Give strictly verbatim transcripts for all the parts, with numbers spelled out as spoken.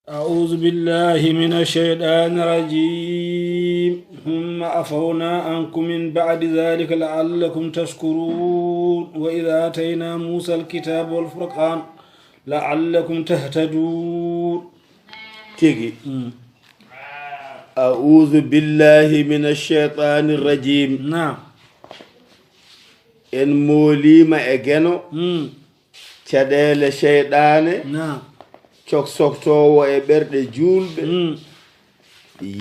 أعوذ بالله من الشيطان الرجيم. ثم عفونا عنكم من بعد ذلك لعلكم تشكرون. وإذ آتينا موسى الكتاب والفرقان لعلكم تهتدون. Tigi. Mm. أعوذ بالله من الشيطان الرجيم. Naam. En mooliima e geno. Mm. Caɗeele seyɗaane, Naam. Coksoktoowo e ɓerɗe juulɓe, Mm.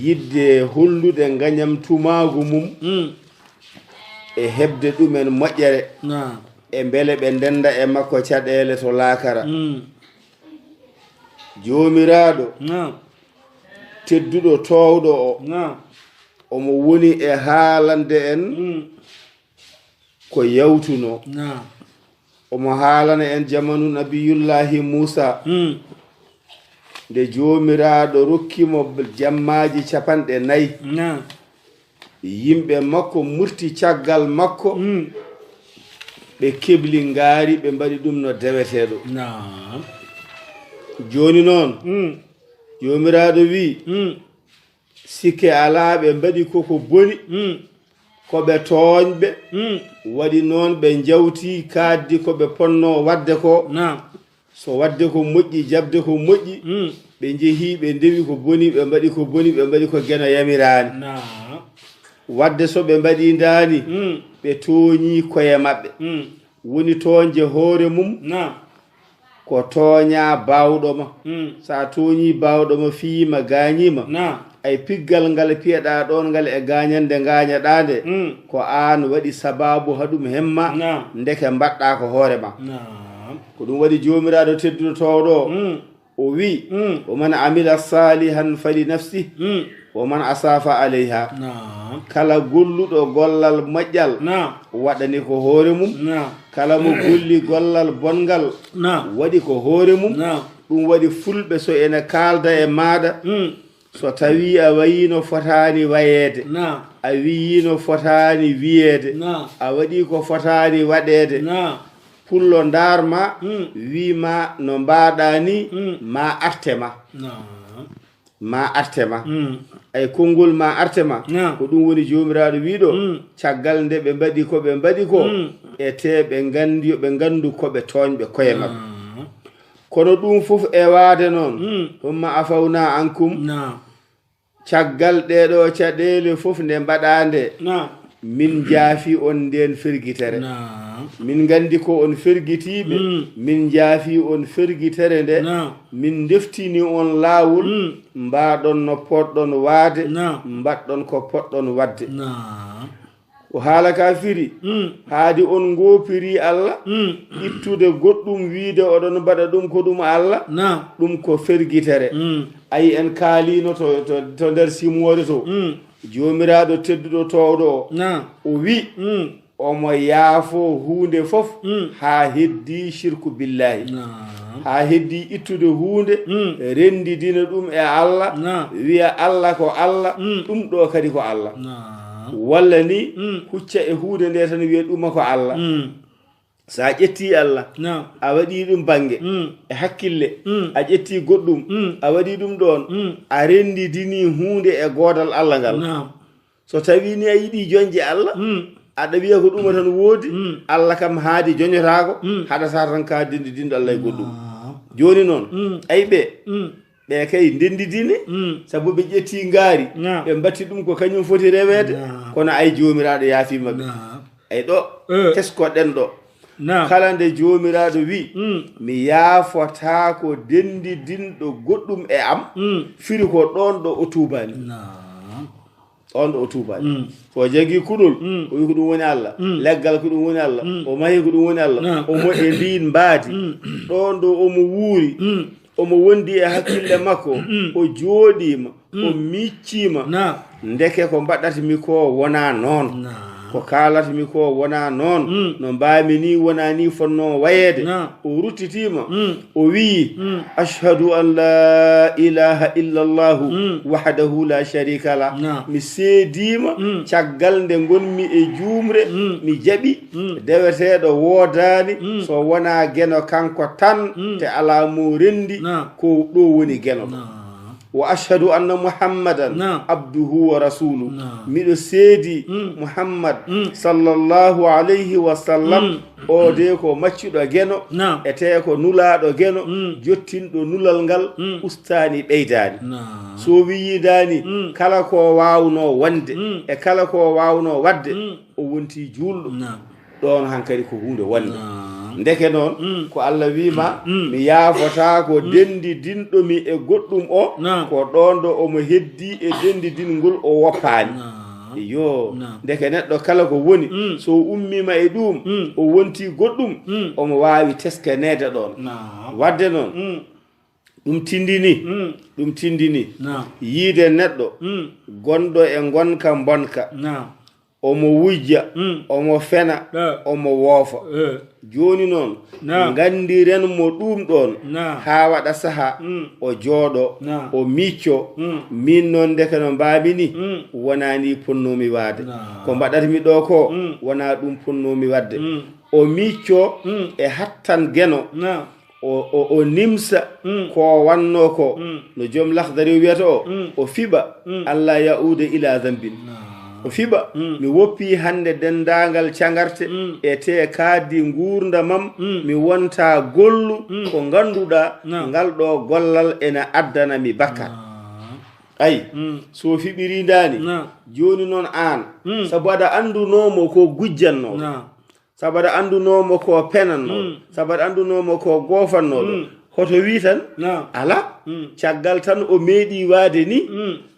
Yiɗde hollude ngañam tumaagu mum, Mm. E heɓde ɗumen moƴƴere, Naam. E mbele ɓe ndennda e makko caɗeele to laakara. Mm. Joomiraaɗo, Naam. Tedduɗo toowɗo o, Naam. Omo woni e haalande en, Mm. Ko yawtunoo. Naam. Omo haalana en jamanu Nabiyullaahi Muusaa. Mm. Nde Joomiraaɗo rokki mo jammaaji capanɗe nayi. Naam. Yimɓe makko murti caggal makko. Mm. Ɓe kebli ngaari, ɓe mbaɗi ɗum no deweteeɗo. Naam. Jooni noon, Mm. Joomiraaɗo wi'i, Mm. Sikke alaa, ɓe mbaɗi ko ko boni, Mm. Ko ɓe tooñɓe, Mm. Waɗi noon ɓe njawti kaaddi ko ɓe ponnoo waɗde ko. Naam. So waɗde ko moƴƴi, jaɓde ko moƴƴi, Mm. Ɓe njehi, ɓe ndewi ko boni, ɓe mbaɗi ko boni, ɓe mbaɗi ko geno yamiraani. Naam. Waɗde so ɓe mbaɗi ndaani, Mm. Ɓe tooñii koye maɓɓe. Mm. Woni tooñde hoore mum, Naam. Ko tooñaa baawɗo ma. Mm. So a tooñii baawɗo ma, fiyii ma, gaañii ma, Naam. Ay piggal ngal piyeɗaa ɗoon ngal e gaañande ngaañaɗaa nde, Mm. Ko aan waɗi sabaabu haa ɗum hemma, Naam. Ndeke mbaɗɗaa ko hoore ma. Naam. Ko ɗum waɗi Joomiraaɗo tedduɗo toowɗo o, Mm. O wi'i, Mm. Wa man amila saalihan fali nafsih, Mm. Wa man asaa fa alayha. Naam. Kala golluɗo gollal moƴƴal, Naam. Waɗani ko hoore mum. Naam. Kala mo golli gollal bonngal, Naam. Waɗi ko hoore mum. Naam. Ɗum waɗi fulɓe so ene kaalda e maaɗa, Mm. So tawii a wayii no fotaani wayeede, Naam. A wiyii no fotaani wiyeede, Naam. A waɗii ko fotaani waɗeede, Naam. Pullo ndaar ma, Mm. Wii ma no mbaaɗaa nii, Mm. Ma arte ma. Naam. Ma arte ma. Mm. Ay konngol ma arte ma, Naam. Ko ɗum woni Joomiraaɗo wiiɗo, Mm. Caggal nde ɓe mbaɗi ko ɓe mbaɗi ko, Mm. Etee ɓe nganndi, yo ɓe nganndu ko ɓe tooñɓe koye maɓɓe. Naam. Kono ɗum fof ewaade noon, Mm. Humma afawnaa ankum. Naam. Caggal ɗee ɗoo caɗeele fof nde mbaɗaa nde, Naam. Min njaafii on ndeen fergitere. Naam. Min nganndi ko on fergitiiɓe, Mm. Min njaafii on fergitere nde, Naam. Min ndeftini on laawol, Mm. Mbaaɗon no potɗon waade, Naam. Mbaɗɗon ko potɗon waɗde. Naam. Ko haala ka firi, Mm. Haadi on ngoopirii Alla, Mm. Ittude goɗɗum, wiide oɗon mbaɗa ɗum ko ɗum Alla, Naam. Ɗum ko fergitere. Mm. Ayi, en kaaliino to, to, to nder simoore to. Mm. Joomiraaɗo tedduɗo toowɗo o, Naam. O wi', Mm. Omo yaafoo huunde fof, Mm. Haa heddii shirku billaahi. Naam. Haa heddii ittude huunde, Mm. Renndidina ɗum e Alla, Naam. Wiya Alla ko Alla, Mm. Ɗum ɗoo kadi ko Alla. Naam. Walla ni, Mm. Hucca e huunde nde tan wiya ɗuma ko Alla. Mm. So a ƴettii Alla, Naam. A waɗii ɗum bannge, Mm. E hakkille, Mm. A ƴettii goɗɗum, Mm. A waɗii ɗum ɗoon, Mm. A renndidinii huunde e goodal Alla ngal. Naam. So tawii ni a yiɗii joñde Alla, Mm. Aɗa wiya ko ɗuma tan woodi, Mm. Alla kam haadi joñotaako, Mm. Haɗataa tan ka denndi dinɗo Alla e goɗɗum. Naam. Jooni noon, Mm. Ay ɓe, Mm. Ɓe kay ndenndidini, Mm. Sabu ɓe ƴettii ngaari, Naam. Ɓe mbatti ɗum ko kañum foti reweede, Naam. Kono ay Joomiraaɗo yaafii maɓɓe. Naam. Ay ɗo, Eh. Teskoɗen ɗo. Naam. Kala nde Joomiraaɗo wi', Mm. Mi yaafotaako denndidinɗo goɗɗum e am, Mm. Firi ko ɗoon ɗo o tuubaani. Naam. Ɗoon ɗo o tuubaani. Mm. So o jagii kuɗol, Mm. O wi' ko ɗum woni Alla. Mm. Leggal ko ɗum woni Alla. Mm. O mahi ko ɗum woni Alla. Naam. Omo e ndiin mbaadi. Mm. Ɗoon ɗo omo wuuri. Mm. Omo wondi e hakkille makko. Mm. O jooɗiima. Mm. O miicciima. Naam. Ndeke ko mbaɗatmi ko wonaa noon. Naam. Ko kaalatmi ko wonaa noon, no mbaami nii, wonaa nii fotnoo wayeede. O ruttitiima, o wiyi, "Ashhadu an laa ilaaha illallahu wahdahu laa shariika lah." Mi seediima caggal nde ngonmi e juumre, mi jaɓi deweteeɗo woodaani so wonaa Geno kanko tan, te alaa mo renndi, ko ɗo woni Geno ɗo. "Wa ashhadu anna Muhammadan abduhu wa rasuluh." Miɗo seedi Muhammad sallallahu alayhi wa sallam, o de ko maccuɗo Geno, e tee ko nulaaɗo Geno, jottinɗo nulal ngal, ustaani ɓeydaani. So wiyidaani kala ko waawnoo wonde e kala ko waawnoo waɗde, o wonti juulɗo. Ɗoon hankadi ko huunde wonde. Ndeke noon, ko Allah wiima, mi yaafotaako denndidinɗo mi e goɗɗum o, ko ɗoon ɗo omo heddii e denndidingol o woppaani. Iyo, ndeke neɗɗo kala ko woni, so ummiima e ɗuum, o wonti goɗɗum, omo waawi teskeneede ɗoon. Waɗde noon, ɗum tindini, ɗum tindini yiide neɗɗo gonɗo e ngonka mbonka. Omo wujja, omo fena, omo woofa. Jooni noon, nganndiren mo ɗuum ɗoon, haa waɗa saha, o jooɗo, o micco. Miin noon, ndeke no mbaami ni, wonaa ni ponnoomi waade. Ko mbaɗatmi ɗo ko, wonaa ɗum ponnoomi waɗde. O micco e hattan Geno. O, o, o nimsa ko wannoo ko, no joom Lahdari o wiyata o, o fiɓa, "Alla ya'uuda ila zambin." O fiɓa, "Mi woppii hannde denndaangal cagarte e tee kaaddi nguurndamam, mi wonta gollu ko ngannduɗaa ngal ɗo gollal ena addana mi bakkar." Ayi, so fiɓirii ndaani, jooni noon aan, sabu aɗa anndunoo mo ko gujjannoo. Sabu aɗa anndunoo mo ko penannoo, sabu aɗa anndunoo mo ko goofannooɗo. Hoto wii tan, alaa, caggal tan o meeɗii waade ni,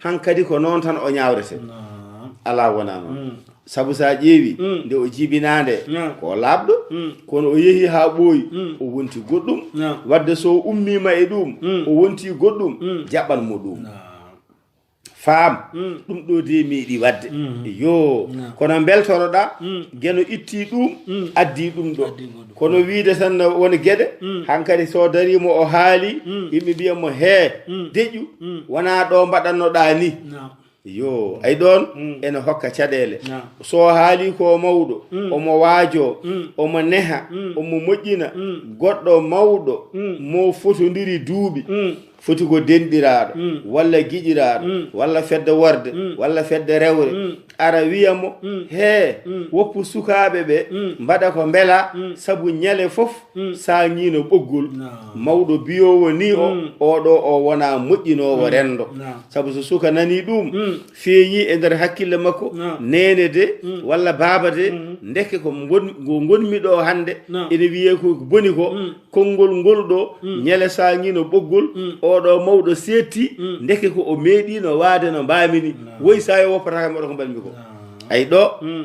hankadi ko noon tan o ñaawretee. Alaa, wonaa noon. Sabu so a ƴeewi, nde o jibinaa nde, ko laaɓɗo, kono o yehi haa ɓooyi, o wonti goɗɗum. Waɗde so ummiima e ɗuum, o wonti goɗɗum, jaɓan mo ɗuum. Faam, ɗum ɗo de meeɗi waɗde. Yo, kono mbeltoroɗaa, Geno itti ɗum, addi ɗum ɗo. Kono wiide tan no woni geɗe, hankadi so dariima o haali, yimɓe mbiya mo, "Hee, deƴƴu, wonaa ɗo mbaɗannoɗaa ni." Yo, ay ɗoon, ene hokka caɗeele. So haali ko mawɗo, omo waajo, omo neha, omo moƴƴina, goɗɗo mawɗo, mo fotondiri duuɓi, foti ko denɗiraaɗo, walla giƴiraaɗo, walla fedde worɓe, walla fedde rewɓe, ara wiya mo, "Hee, woppu sukaaɓe ɓe, mbaɗa ko mbelaa, sabu ñale fof saaŋiino ɓoggol." Mawɗo biyoowo ni o, oɗo o wonaa moƴƴinoowo renndo. Sabu so suka nanii ɗum, feeñii e nder hakkille makko, neene de, walla baaba de, ndeke ko ngon-, ko ngonmi ɗo hannde, ene wiyee ko boni ko, konngol ngol ɗo, ñale saaŋiino ɓoggol, oɗo mawɗo seetti, ndeke ko o meeɗiino waade no mbaami ni. Woy, so a woppataake mbaɗa ko mbaɗmi ko. Ay ɗo,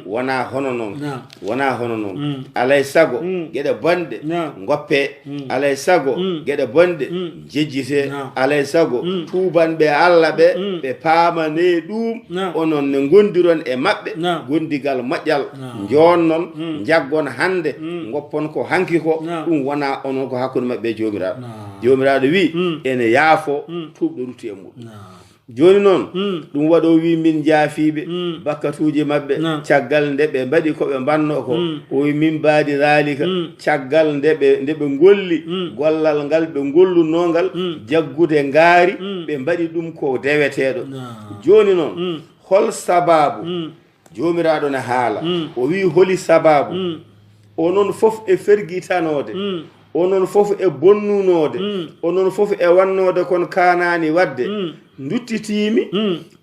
wonaa hono noon. Wonaa hono noon. Alay sago, geɗe bonɗe ngoppee. Alay sago, geɗe bonɗe jejjitee. Alay sago, tuubanɓe Allah ɓe, ɓe paamanee ɗum, onon ne ngondiron e maɓɓe gondigal moƴƴal. Njoonnon, njaggon hannde, ngoppon ko hanki ko, ɗum wonaa onon ko hakkunde maɓɓe e Joomiraaɗo. Joomiraaɗo wi'i, ene yaafoo tuubɗo rutti e muɗum. Jooni noon, ɗum waɗoo wi min njaafiiɓe bakkatuuji maɓɓe, caggal nde ɓe mbaɗi ko ɓe mbannoo ko. O wi min baadi daalika, caggal nde ɓe, nde ɓe ngolli gollal ngal ɓe ngollunoo ngal, jaggude ngaari, ɓe mbaɗi ɗum ko deweteeɗo. Jooni noon, hol sabaabu? Joomiraaɗo ne haala. O wi, holi sabaabu? Onon fof e fergitanoode, onon fof e bonnunoode, onon fof e wannoode kon kaanaani waɗde. Nduttitiimi,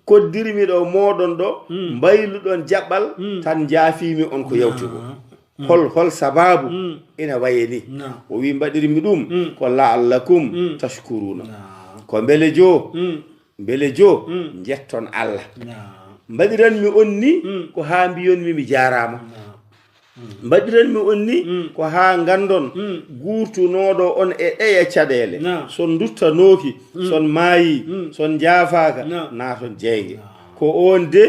koddirmi ɗo mooɗon ɗo, mbayluɗon jaɓɓal, tan njaafiimi on ko yawti ko. Hol, hol sabaabu ina waye ni? O wi, mbaɗirmi ɗum ko la'allakum tashkuruna. Ko mbele joo, mbele joo njetton Allah. Mbaɗiranmi on ni ko haa mbiyonmi mi jaaraama. Mbaɗiranmi on ni ko haa nganndon guurtunooɗo on e ɗeya caɗeele. Son nduttanooki, son maayii, son njaafaaka, naaton jeynge. Ko oon de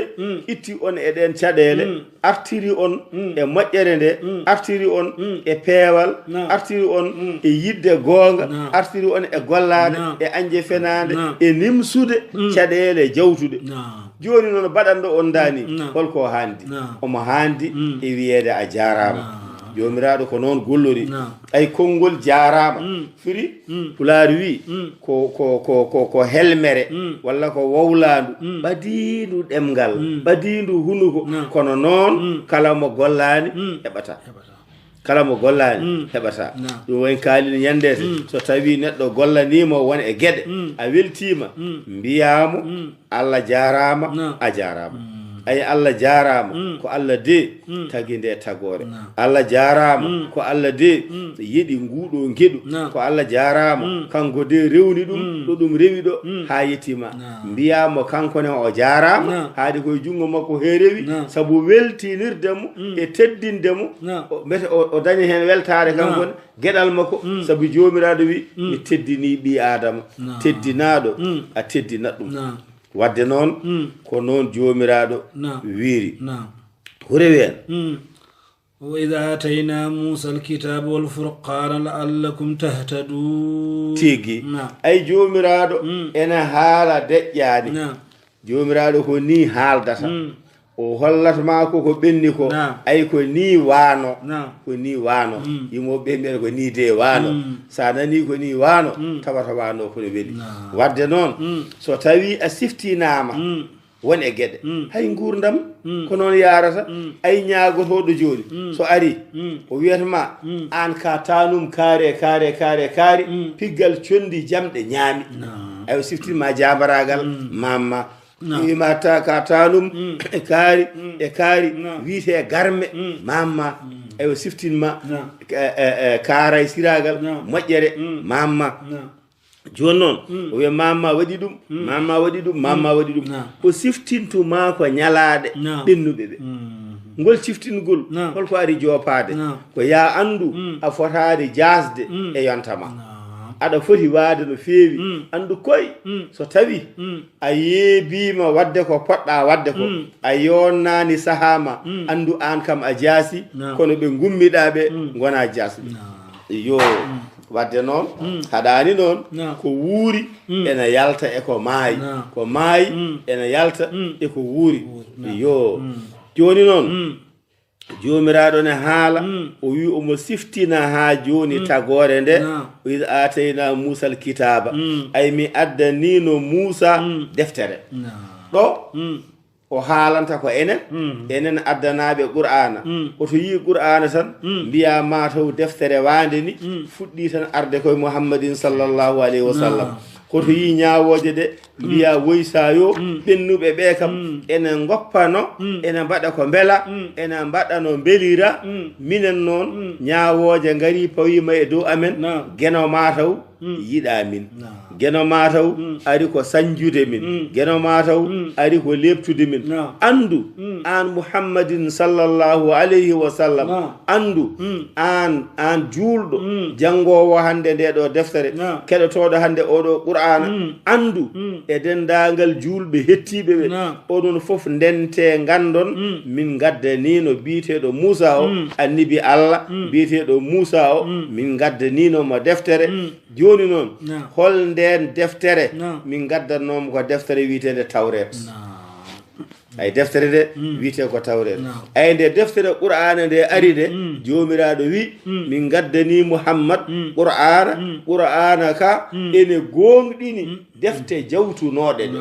itti on e ɗeen caɗeele, artiri on e moƴƴere nde, artiri on e peewal, artiri on e yiɗde goonga, artiri on e gollaade e añde fenaande e nimsude caɗeele jawtuɗe. Jooni noon, baɗanɗo on daani, hol ko haandi? Omo haandi e wiyeede a jaaraama. Joomiraaɗo ko noon gollori. Ay konngol jaaraama. Firi, Pulaar wi, ko, ko, ko, ko, ko helmere, walla ko wowlaandu, ɓadiindu ɗemngal, ɓadiindu hunuko. Kono noon, kala mo gollaani, heɓata. Kala mo gollaani, heɓata. Ɗum wayi kaalin ñannde, so tawi neɗɗo gollaniima won e geɗe, a weltiima, mbiyaa mo, Allah jaaraama, a jaaraama. Ay, Allah jaaraama, ko Allah de tagi nde tagoore. Allah jaaraama, ko Allah de yeɗi nguuɗo ngeɗu. Ko Allah jaaraama, kanko de rewni ɗum ɗo ɗum rewi ɗo haa yettiima. Mbiyaa mo kanko ne o jaaraama, haade koye junngo makko he rewi, sabu weltinirde mo e teddinde mo, o, mbete o, o daña heen weltaare kanko ne, geɗal makko, sabu Joomiraaɗo wi, mi teddinii ɓii Aadama, teddinaaɗo, a teddinat ɗum. Wadde noon, ko noon Joomiraaɗo wiiri. Hure ween. وإذ آتينا موسى الكتاب والفرقان لعلكم تهتدون. Tigi. Ay, Joomiraaɗo ena haala deƴƴaani. Joomiraaɗo ko nii haaldata. O hollat ma ko ko ɓenni ko. Ay, ko nii waano. Ko nii waano. Yimooɓe ɓe mbiyata ko nii de waano. So a nanii ko nii waano, tawata waano ko no weli. Wadde noon, so tawii a siftinaama, won e geɗe. Hay nguurndam ko noon yaarata. Ay, ñaagotooɗo jooni, so ari, o wiyata ma, aan ka taanum kaari e kaari e kaari e kaari, piggal conndi jamɗe ñaami. Ay, o siftin ma jaabaraagal, mamma. Wi ma ta, ka taanum e kaari e kaari, wiyetee garme, mamma. Ay, o siftin ma, e, e, e, kaaraysiraagal, moƴƴere, mamma. Jooni noon, o wiya, "Mamma waɗi ɗum, mamma waɗi ɗum, mamma waɗi ɗum." O siftintu ma ko ñalaaɗe ɓennuɓe ɓe. Ngol ciftingol, hol ko ari joopaade? Ko ya anndu, a fotaade jaasde e yonta ma. Aɗa foti waade no feewi. Anndu koy, so tawi a yeebiima waɗde ko poɗɗa waɗde ko, a yonnaani sahaa ma, anndu aan kam a jaasi, kono ɓe ngummiɗaa ɓe ngonaa jaasɓe. Iyo, wadde noon, haɗaani noon, ko wuuri ena yalta e ko maayi, ko maayi ena yalta e ko wuuri. Iyo, jooni noon, Joomiraaɗo ne haala, o wi omo siftina haa jooni tagoore nde, "Wa iz aatayna Muusa al-kitaaba." Ay, mi addaniino Muusa deftere. Ɗo, o haalanta ko enen, enen addanaaɓe Qur'aana. Oto yii Qur'aana tan, mbiya ma taw deftere waande ni, fuɗɗii tan arde koye Muhammadin sallallahu alayhi wa sallam. Koto yii ñaawooje ɗe, mbiya woy sa yo, ɓennuɓe ɓe kam, ene ngoppano, ene mbaɗa ko mbela, ene mbaɗa no mbelira, minen noon, ñaawooje ngari pawiima e dow amen, geno ma taw, yiɗa min. Geno ma taw ari ko sañjude min. Geno ma taw ari ko leeptude min. Anndu, aan Muhammadin sallallahu alayhi wa sallam, anndu, aan, aan juulɗo, janngoowo hannde nde ɗo deftere, keɗotooɗo hannde oɗo Qur'aana, anndu, e denndaangal juulɓe hettiiɓe ɓe, onon fof ndente nganndon, min ngaddaniino biyeteeɗo Muusa o, annabi Allah, biyeteeɗo Muusa o, min ngaddaniino mo deftere, Jooni noon, hol ndeen deftere? Min ngaddannoo mo ko deftere wiyeteende Tawreet. Ay, deftere nde wiyetee ko Tawreet. Ay, nde deftere Qur'aana nde ari nde, Joomiraaɗo wi, min ngaddanii Muhammad Qur'aana, Qur'aana ka ene gooŋɗini defte jawtunooɗe ɗe.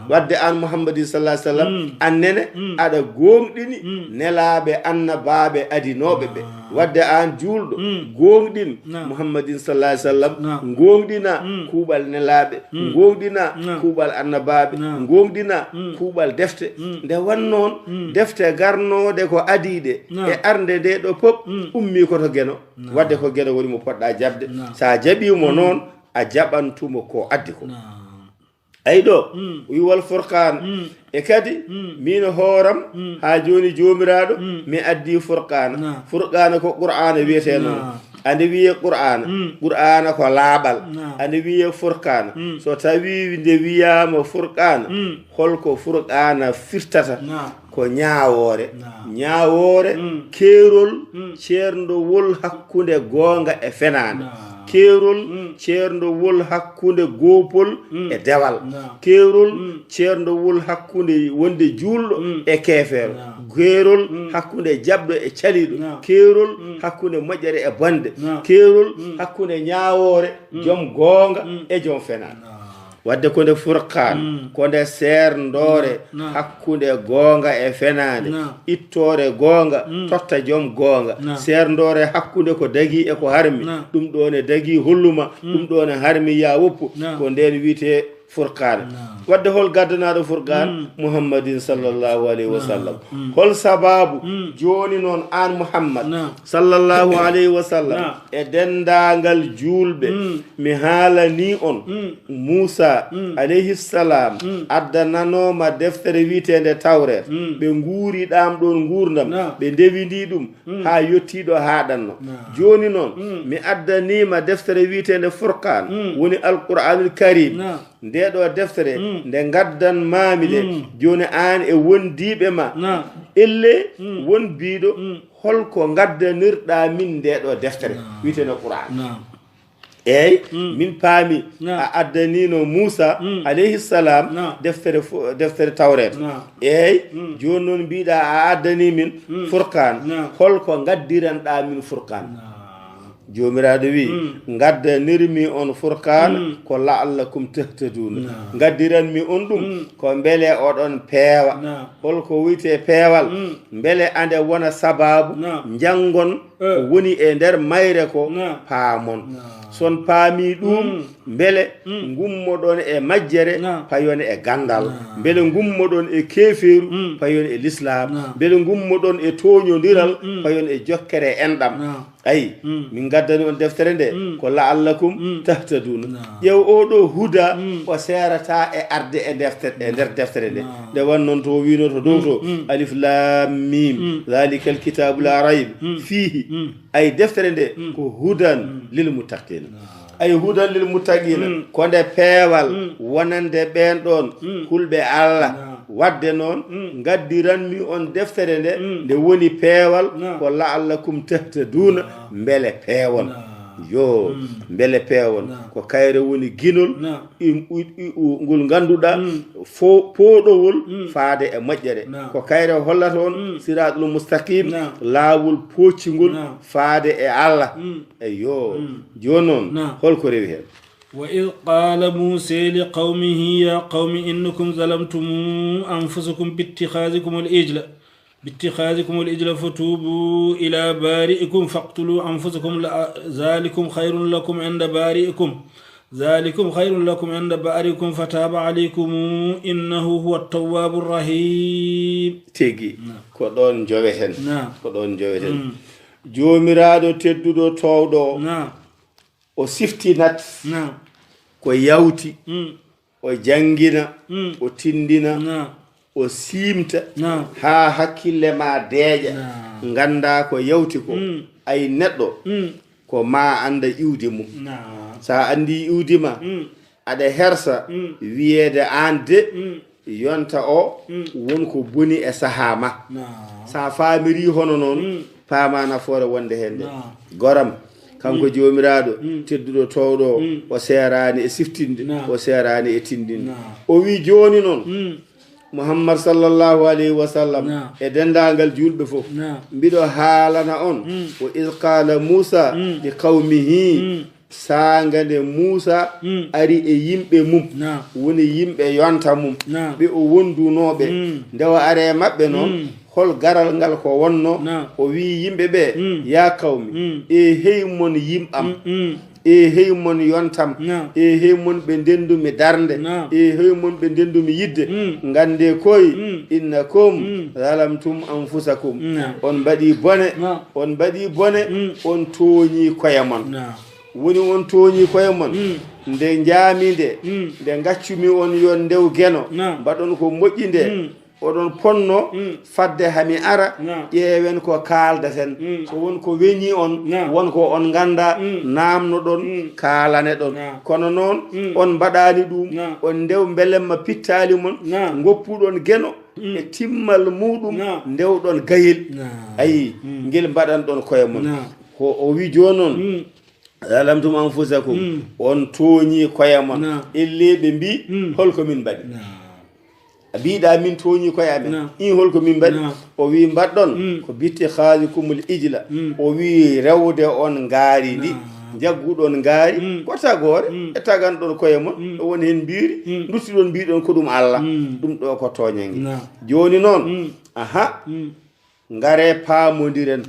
Wadde aan Muhammadin sallallahu alayhi wa sallam, aan nene, aɗa gooŋɗini nelaaɓe annabaaɓe adinooɓe ɓe. Wadde aan juulɗo, gooŋɗin Muhammadin sallallahu alayhi wa sallam, gooŋɗina kuuɓal nelaaɓe, gooŋɗina kuuɓal annabaaɓe, gooŋɗina kuuɓal defte. Nde wannoon, defte garnooɗe ko adii ɗe e arnde nde ɗo pop, ummii ko to Geno. Wadde ko Geno woni mo poɗɗa jaɓde. So a jaɓii mo noon, a jaɓantu mo ko addi ko. Ay ɗo, o wi wal furqaan. E kadi, miin hooram, haa jooni Joomiraaɗo, mi addi furqaana. Furqaana ko Qur'aana wiyetee noon. Ande wiye Qur'aana. Mm. Qur'aana ko laaɓal. Naam. Ande wiye Furqaana. Mm. So tawi nde wiyaama Furqaana, mm, holko Furqaana firtata? Naam. Ko ñaawoore. Naam. Ñaawoore, mm, keerol, mm, ceerndowol hakkunde goonga e fenaande. Naam. Keerol, mm, ceerndowol hakkunde goopol, mm, e dewal. Naam. Keerol, mm, ceerndowol hakkunde wonde juulɗo, mm, e keefeero. Naam. Keerol, mm, hakkunde jaɓɗo e caliiɗo. Naam. Keerol, mm, hakkunde moƴƴere e bonde. Naam. Keerol, mm, hakkunde ñaawoore, mm, joom goonga, mm, e joom fenaande. Naam. Wadde ko nde Furqaan, mm, ko nde seerndoore, naam, hakkunde goonga e fenaande, naam, ittoore goonga, mm, totta joom goonga, naam, seerndoore hakkunde ko dagii e ko harmi, naam, ɗum ɗo ne dagii holluma, mm, ɗum ɗo ne harmi ya woppu, naam, ko ndeen wiyetee Furqaan. Naam. Wadde hol gaddanaaɗo Furqaan? Mm. Muhammadin sallallahu alayhi wa sallam. Naam. Mm. Hol sabaabu? Mm. Jooni noon aan Muhammad, naam, sallallahu alayhi wa sallam, naam, e denndaangal juulɓe, mm, mi haalanii on, mm, Muusa, mm, alayhi salam, mm, addananooma deftere wiyeteende Tawreet. Mm. Ɓe nguuri ɗaam ɗoon nguurndam, naam, ɓe ndewindii ɗum, mm, haa yottii ɗo haaɗanno. Naam. Jooni noon, mm, mi addaniima deftere wiyeteende Furqaan, mm, woni Alqur'aanul Kariim. Naam. Ndee ɗoo deftere, mm, nde ngaddan maami nde, mm, jooni aan e wondiiɓe ma. Naam. Ellee, mm, won biiɗo, mm, holko ngaddanirɗaa min ndee ɗoo deftere, naam, wiyeteende Qur'aan? Naam. Eey, mm, min paami, naam, a addaniino Muusa, mm, alayhi salam, naam, deftere fo-, deftere Tawreet. Naam. Eey, mm, jooni noon mbiɗa a addanii min, mm, Furqaan. Naam. Holko ngaddiranɗaa min Furqaan? Naam. Joomiraaɗo wi, mm, ngaddanirmi on Furqaan, mm, ko la'allakum tahtaduuna. Naam. Ngaddiranmi on ɗum, mm, ko mbele oɗon peewa. Naam. Holko wiyetee peewal? Mm. Mbele ande wona sabaabu, naam, njanngon, eh, ko woni e nder mayre ko, naam, paamon. Naam. Son paamii ɗum, mm, mbele, mm, ngummoɗon e majjere, naam, payon e ganndal. Naam. Mbele ngummoɗon e keefeeru, mm, payon e lislaam. Naam. Mbele ngummoɗon e tooñondiral, mm, mm, payon e jokkere enɗam. Naam. Ayi, mm, min ngaddani on deftere nde, mm, ko la'allakum, mm, tahtaduuna. Naam. Ƴeew oo ɗoo huda, mm, o seerataa e arde e deftere, e nder deftere nde. Naam. Nde wano noon to o wiino to dow to, mm, mm, alif laam miim, mm, zalikal kitaabu laa rayba, mm, fiihi. Mm. Ayi, deftere nde, mm, ko hudan, mm, lil muttaqiina. Naam. Ayi, hudan lil muttaqiina, mm, ko nde peewal, mm, wonande ɓeen ɗoon, mm, hulɓe Allah. Naam. Wadde noon, mm, ngaddiranmi on deftere nde, mm, nde woni peewal, naam, ko la'allakum tahtaduuna, naam, mbele peewon. Naam. Yo, mm, mbele peewon. Naam. Ko kayre woni ginol, naam, im-, u-, u-, u-, ngol ngannduɗaa, mm, fo-, pooɗowol, mm, faade e moƴƴere. Naam. Ko kayre hollata on, mm, siraatul mustaqim, naam, laawol pooccingol, naam, faade e Allah. Mm. Eyyo. Mm. Jooni noon, naam, holko rewi heen? وإذ قال موسى لقومه يا قوم إنكم ظلمتم أنفسكم باتخاذكم العجل، باتخاذكم العجل فتوبوا إلى بارئكم فاقتلوا أنفسكم لا-، ذلكم خير لكم عند بارئكم، ذلكم خير لكم عند بارئكم فتاب عليكم إنه هو التواب الرحيم. Tigi. Naam. Ko ɗoon njoweten. Naam. Ko ɗoon njoweten. Mm. Joomiraaɗo tedduɗo toowɗo, naam, o siftinat, naam, ko yawti, mm, o janngina, mm, o tinndina, naam, o siimta, naam, haa hakkille ma deeƴa, naam, ngannda ko yawti ko. Mm. Ay neɗɗo, mm, ko ma annda iwdi mum. Naam. Sa anndi iwdi ma, mm, aɗa hersa, mm, wiyeede aan de, mm, yonta o, mm, won ko boni e sahaa ma. Naam. Sa faamiri hono noon, mm, paama nafoore wonde heen nde. Naam. Goram, kanko, mm, Joomiraaɗo, mm, tedduɗo toowɗo o, mm, o seeraani e siftinde, naam, o seeraani e tinndinde. Naam. O wi jooni noon, mm, Muhammad sallallahu alayhi wa sallam, naam, e denndaangal juulɓe fof, naam, mbiɗo haalana on, mm, wa iz qaala Muusa, mm, li qawmihi, mm, saanga nde Muusa, mm, ari e yimɓe mum, naam, woni yimɓe yonta mum, naam, ɓe o wondunooɓe. Mm. Nde o ari e maɓɓe noon, mm, hol garal ngal ko wonno? Naam. O wii yimɓe ɓe, mm, yaa qawmi, mm, e hey mon yimɓam, mm, mm, e hey mon yontam, naam, e hey mon ɓe ndenndumi darnde, naam, e hey mon ɓe ndenndumi yidde, mm, nganndee koy, mm, innakum, mm, zalamtum anfusakum, naam, on mbaɗii bone, naam, on mbaɗii bone, mm, on tooñii koye mon. Naam. Woni on tooñii koye mon, mm, nde njaami nde, mm, nde ngaccumi on yo ndew geno, naam, mbaɗon ko moƴƴi nde, mm, Oɗon ponno fadde hami ara, ƴeewen ko kaaldaten. So won ko weñi on, won ko on ngannda, naamnoɗon, kaalaneɗon. Kono noon, on mbaɗaani ɗum. On ndew mbelemma pittaali mon, ngoppuɗon geno e timmal muɗum, ndewɗon gayel. Ayi, ngel mbaɗanɗon koye mon. Ko o wi jooni noon, "Zalamtum anfusakum." On tooñi koye mon. Ellee ɓe mbi, "Holko min mbaɗi?" A mbiɗa min tooñi koye amen. In holko min mbaɗi? O wi, "Mbaɗɗon ko bitti haalikumul ijla." O wi, "Rewde on ngaari ndi, njagguɗon ngaari ko tagoore, e taganɗon koye mon, o woni heen mbiiri, nduttiɗon mbiɗon ko ɗum Allah." Ɗum ɗo ko tooñange. Jooni noon, aha, ngare paamondiren.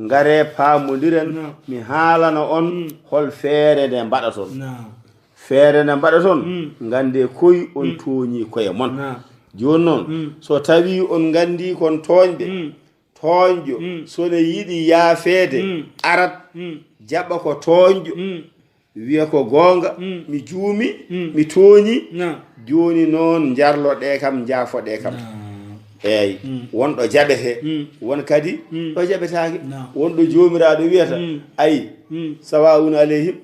Ngare paamondiren, mi haalana on hol feere nde mbaɗaton. Feere nde mbaɗaton, ngande koy on tooñi koye mon. Jooni noon, so tawi on ngandi kon tooñɓe, tooñjo, so ne yiɗi yaafeede, arat, jaɓa ko tooñjo, wiya ko goonga, mi juumi, mi tooñi. Jooni noon, njarloɗee kam, njaafoɗee kam. Eey, won ɗo jaɓetee, won kadi ɗo jaɓetaake. Won ɗo Joomiraaɗo wiyata, ay, sawaa'un aleyhim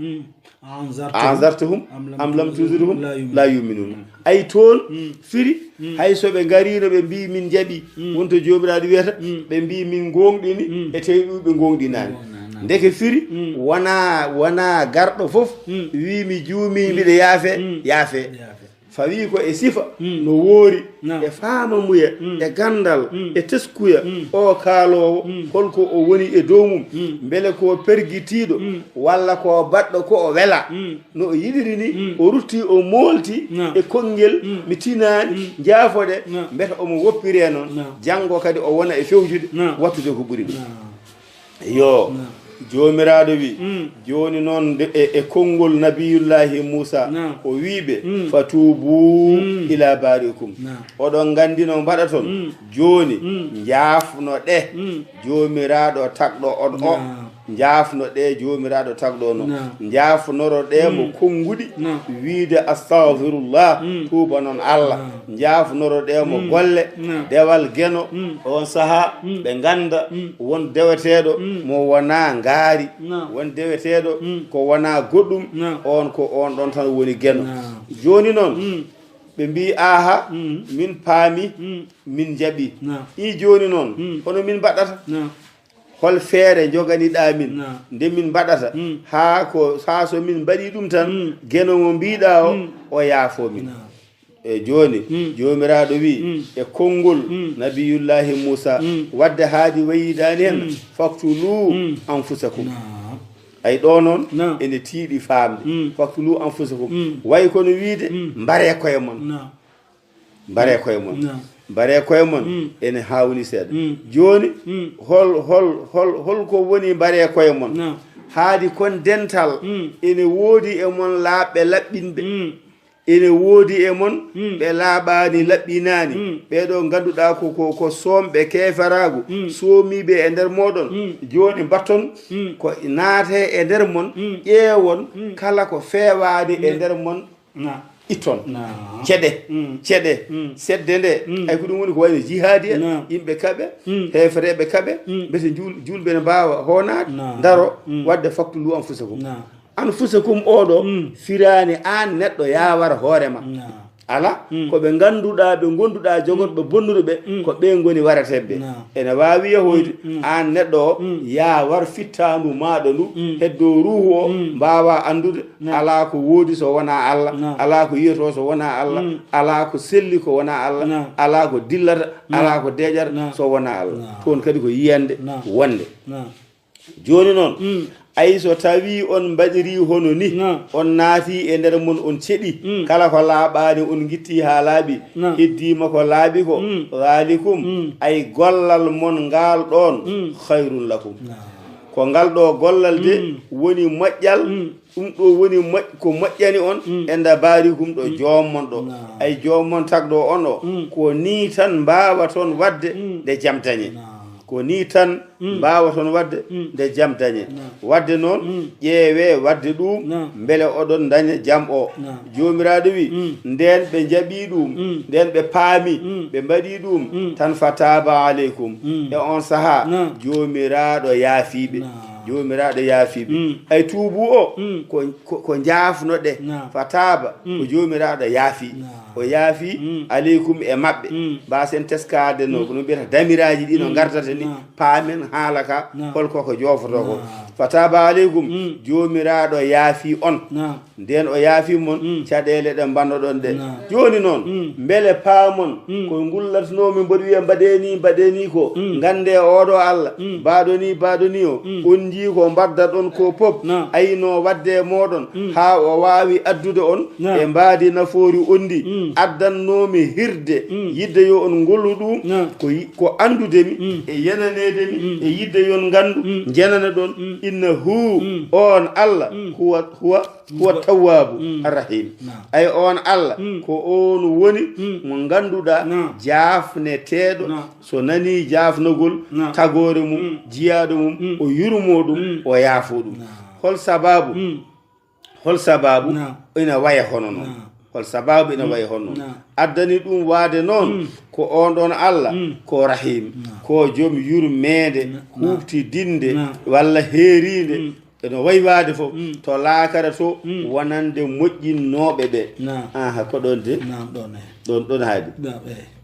a anzartahum am lam tunzirhum la yu'minun. Ay, toon firi, hay so ɓe ngariino ɓe mbi min njaɓi, won to Joomiraaɗo wiyata, ɓe mbi min ngooŋɗini, e tawi ɗum ɓe ngooŋɗinaani. Ndeke firi, wona, wona garɗo fof wi mi juumi, mbiɗa yaafe, yaafe. Fawi ko e sifa no woori, e faamamuya, e ganndal, e teskuya, o kaaloowo, holko o woni e dow mum, mbele ko pergitiiɗo, walla ko baɗɗo ko o wela, no o yiɗiri ni, o rutti, o moolti e konngel, mi tinaani, njaafoɗe, mbete omo woppiree noon, janngo kadi o wona e fewjude, wattude ko ɓuri ɗum. Yo, Joomiraaɗo wi, jooni noon nde, e, e konngol Nabiyullaahi Muusa, o wi ɓe, "Fatuubu ila baarikum." Oɗon nganndi no mbaɗaton. Jooni, njaafnoɗe Joomiraaɗo tagɗo on o. Njaafnoɗe Joomiraaɗo tagɗo on o. Njaafnoroɗe mo konnguɗi, wiide, "Astagfirullah, tuuba noon Allah." Njaafnoroɗe mo golle, dewal geno, on sahaa, ɓe ngannda won deweteeɗo mo wonaa ngaari, won deweteeɗo ko wonaa goɗɗum, on ko on ɗon tan woni geno. Jooni noon, ɓe mbi, "Aha, min paami, min njaɓi." I jooni noon, hono min mbaɗata? Hol feere njoganiɗaa min, nde min mbaɗata, haa ko, haa so min mbaɗi ɗum tan, geno mo mbiɗaa o, o yaafoo min? E jooni, Joomiraaɗo wi, e konngol Nabiyullaahi Muusa, wadde haadi wayidaani heen, "Faktulu anfusakum." Ay, ɗo noon, ene tiiɗi faamde. "Faktulu anfusakum." Way kono wiide, "Mbaree koye mon." Mbaree koye mon. Mbaree koye mon, ene haawni seeɗa. Jooni, hol, hol, hol, hol ko woni mbaree koye mon? Haadi kon dental, ene woodi e mon laaɓɓe laɓɓinɓe. Ene woodi e mon ɓe laaɓaani, laɓɓinaani. Ɓee ɗo ngannduɗaa ko, ko, ko soomɓe keeferaagu, soomiiɓe e nder mooɗon. Jooni mbatton ko naate e nder mon, ƴeewon kala ko feewaade e nder mon, itton. Ceɗe, ceɗe, sedde nde, ay ko ɗum woni ko wayno jihaadi en, yimɓe kaɓe, heefereeɓe kaɓe, mbete juul-, juulɓe ne mbaawa hoonaade, ndaro, waɗde faktulu anfusakum. Anfusakum oɗo firaani aan neɗɗo yaawar hoore ma. Ala, ko ɓe ngannduɗaa, ɓe ngonduɗaa jogorɓe bonnude ɓe, ko ɓe ngoni wareteeɓe. Ene waawi yahoyde, aan neɗɗo o, yaa war fittaandu maaɗa ndu, heddo ruuhu o, mbaawa anndude, alaa ko woodi so wonaa Allah, alaa ko yiyetoo so wonaa Allah, alaa ko selli ko wonaa Allah, alaa ko dillata, alaa ko deeƴata so wonaa Allah. Toon kadi ko yiyannde wonde. Jooni noon, ay so tawii on mbaɗirii hono ni, on naatii e nder mon, on ceɗi, kala ko laaɓaani, on ngittii haa laaɓi, heddiima ko laaɓi ko, zaalikum, ay gollal mon ngaal ɗoon, khayrun lakum. Ko ngal ɗo gollal de woni moƴƴal, ɗum ɗo woni moƴ-, ko moƴƴani on, e nda baarikum ɗo joom mon ɗo. Ay joom mon tagɗo on o, ko nii tan mbaawaton waɗde nde jam dañe. Ko nii tan mbaawaton waɗde nde jam dañee. Waɗde noon, ƴeewee waɗde ɗuum mbele oɗon ndaña jam o. Joomiraaɗo wi', ndeen ɓe njaɓi ɗuum, ndeen ɓe paami, ɓe mbaɗi ɗuum, tan fataaba aleykum. E oon sahaa, Joomiraaɗo yaafii ɓe. Joomiraaɗo yaafii ɓe. Ay tuubu o, ko, ko, ko njaafnoɗe. Fataaba, ko Joomiraaɗo yaafii. O yaafii aleykum e maɓɓe. Mbaasen teskaade no, ko no mbiyata damiraaji ɗi no ngardata ni. Paamen haala ka, hol ko ko joofotoo ko. Fataaba aleykum, Joomiraaɗo yaafii on. Ndeen o yaafii mon caɗeele ɗe mbannoɗon ɗe. Jooni noon, mbele paamon ko ngullatnoomi mboɗo wiya mbaɗee nii, mbaɗee nii ko. Nganndee oɗo Allah, baaɗo nii, baaɗo nii o. On njii ko mbaɗdaɗon ko pop, ayno waɗde e mooɗon, haa o waawi addude on e mbaadi nafoori on ndi. Addannoomi hirde, yiɗde yo on ngollu ɗum, ko yi-, ko anndude mi, e yenaneede mi, e yiɗde yo on nganndu, njenane ɗon, innahu, on Allah, huwa, huwa, huwa tawwaabu arrahim. Ay on Allah, ko on woni mo ngannduɗaa jaafneteeɗo, so nanii jaafnogol tagoore mum, jiyaaɗo mum, o yurmoo ɗum, o yaafoo ɗum. Hol sabaabu? Hol sabaabu ina waya hono noon? Hol sabaabu ina waya hono noon? Addani ɗum waade noon, ko on ɗon Allah, ko Rahim, ko joom yurmeende, huuɓtidinde, walla heeriinde, eno wayi waade fof, to laakara to, wonande moƴƴinnooɓe ɓe. Aha, ko ɗon de? Ɗon, ɗon haadi.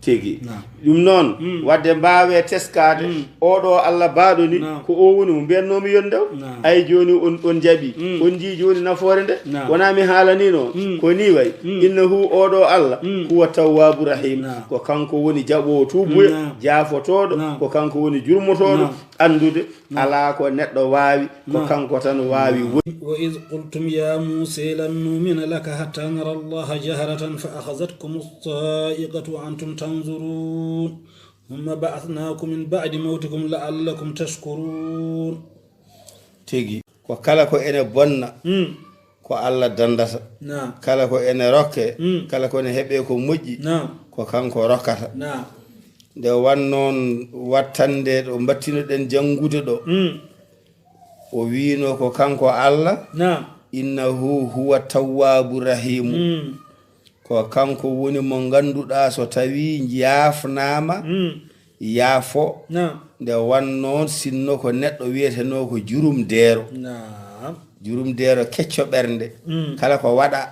Tigi. Ɗum noon, waɗde mbaawee teskaade, oɗo Allah baaɗo ni, ko o woni mo mbiyatnoomi yo on ndew. Ay jooni on, on njaɓi, on njii jooni nafoore nde, wonaa mi haalaniino, ko ni wayi. Innahu oɗo Allah, huwa tawwaabu rahim, ko kanko woni jaɓoowo tuubuya, jaafotooɗo, ko kanko woni jurmotooɗo, anndude alaa ko neɗɗo waawi, ko kanko tan waawi woni. وإذ قلتم يا موسى لن نؤمن لك حتى نرى الله جهرة فأخذتكم الصاعقة وأنتم تنظرون ثم بعثناكم من بعد موتكم لعلكم تشكرون. Tigi, ko kala ko ene bonna, ko Allah danndata. Kala ko ene rokke, kala ko ene heɓee ko moƴƴi, ko kanko rokkata. Nde wannoon wattande ɗo mbattinoɗen janngude ɗo, o wiino ko kanko Allah, innahu huwa tawwaabu rahimu. Ko kanko woni mo ngannduɗaa so tawii njaafnaama, yaafo. Nde wannoon sinno ko neɗɗo wiyetenoo ko jurum deero. Jurum deero kecco ɓernde. Kala ko waɗa,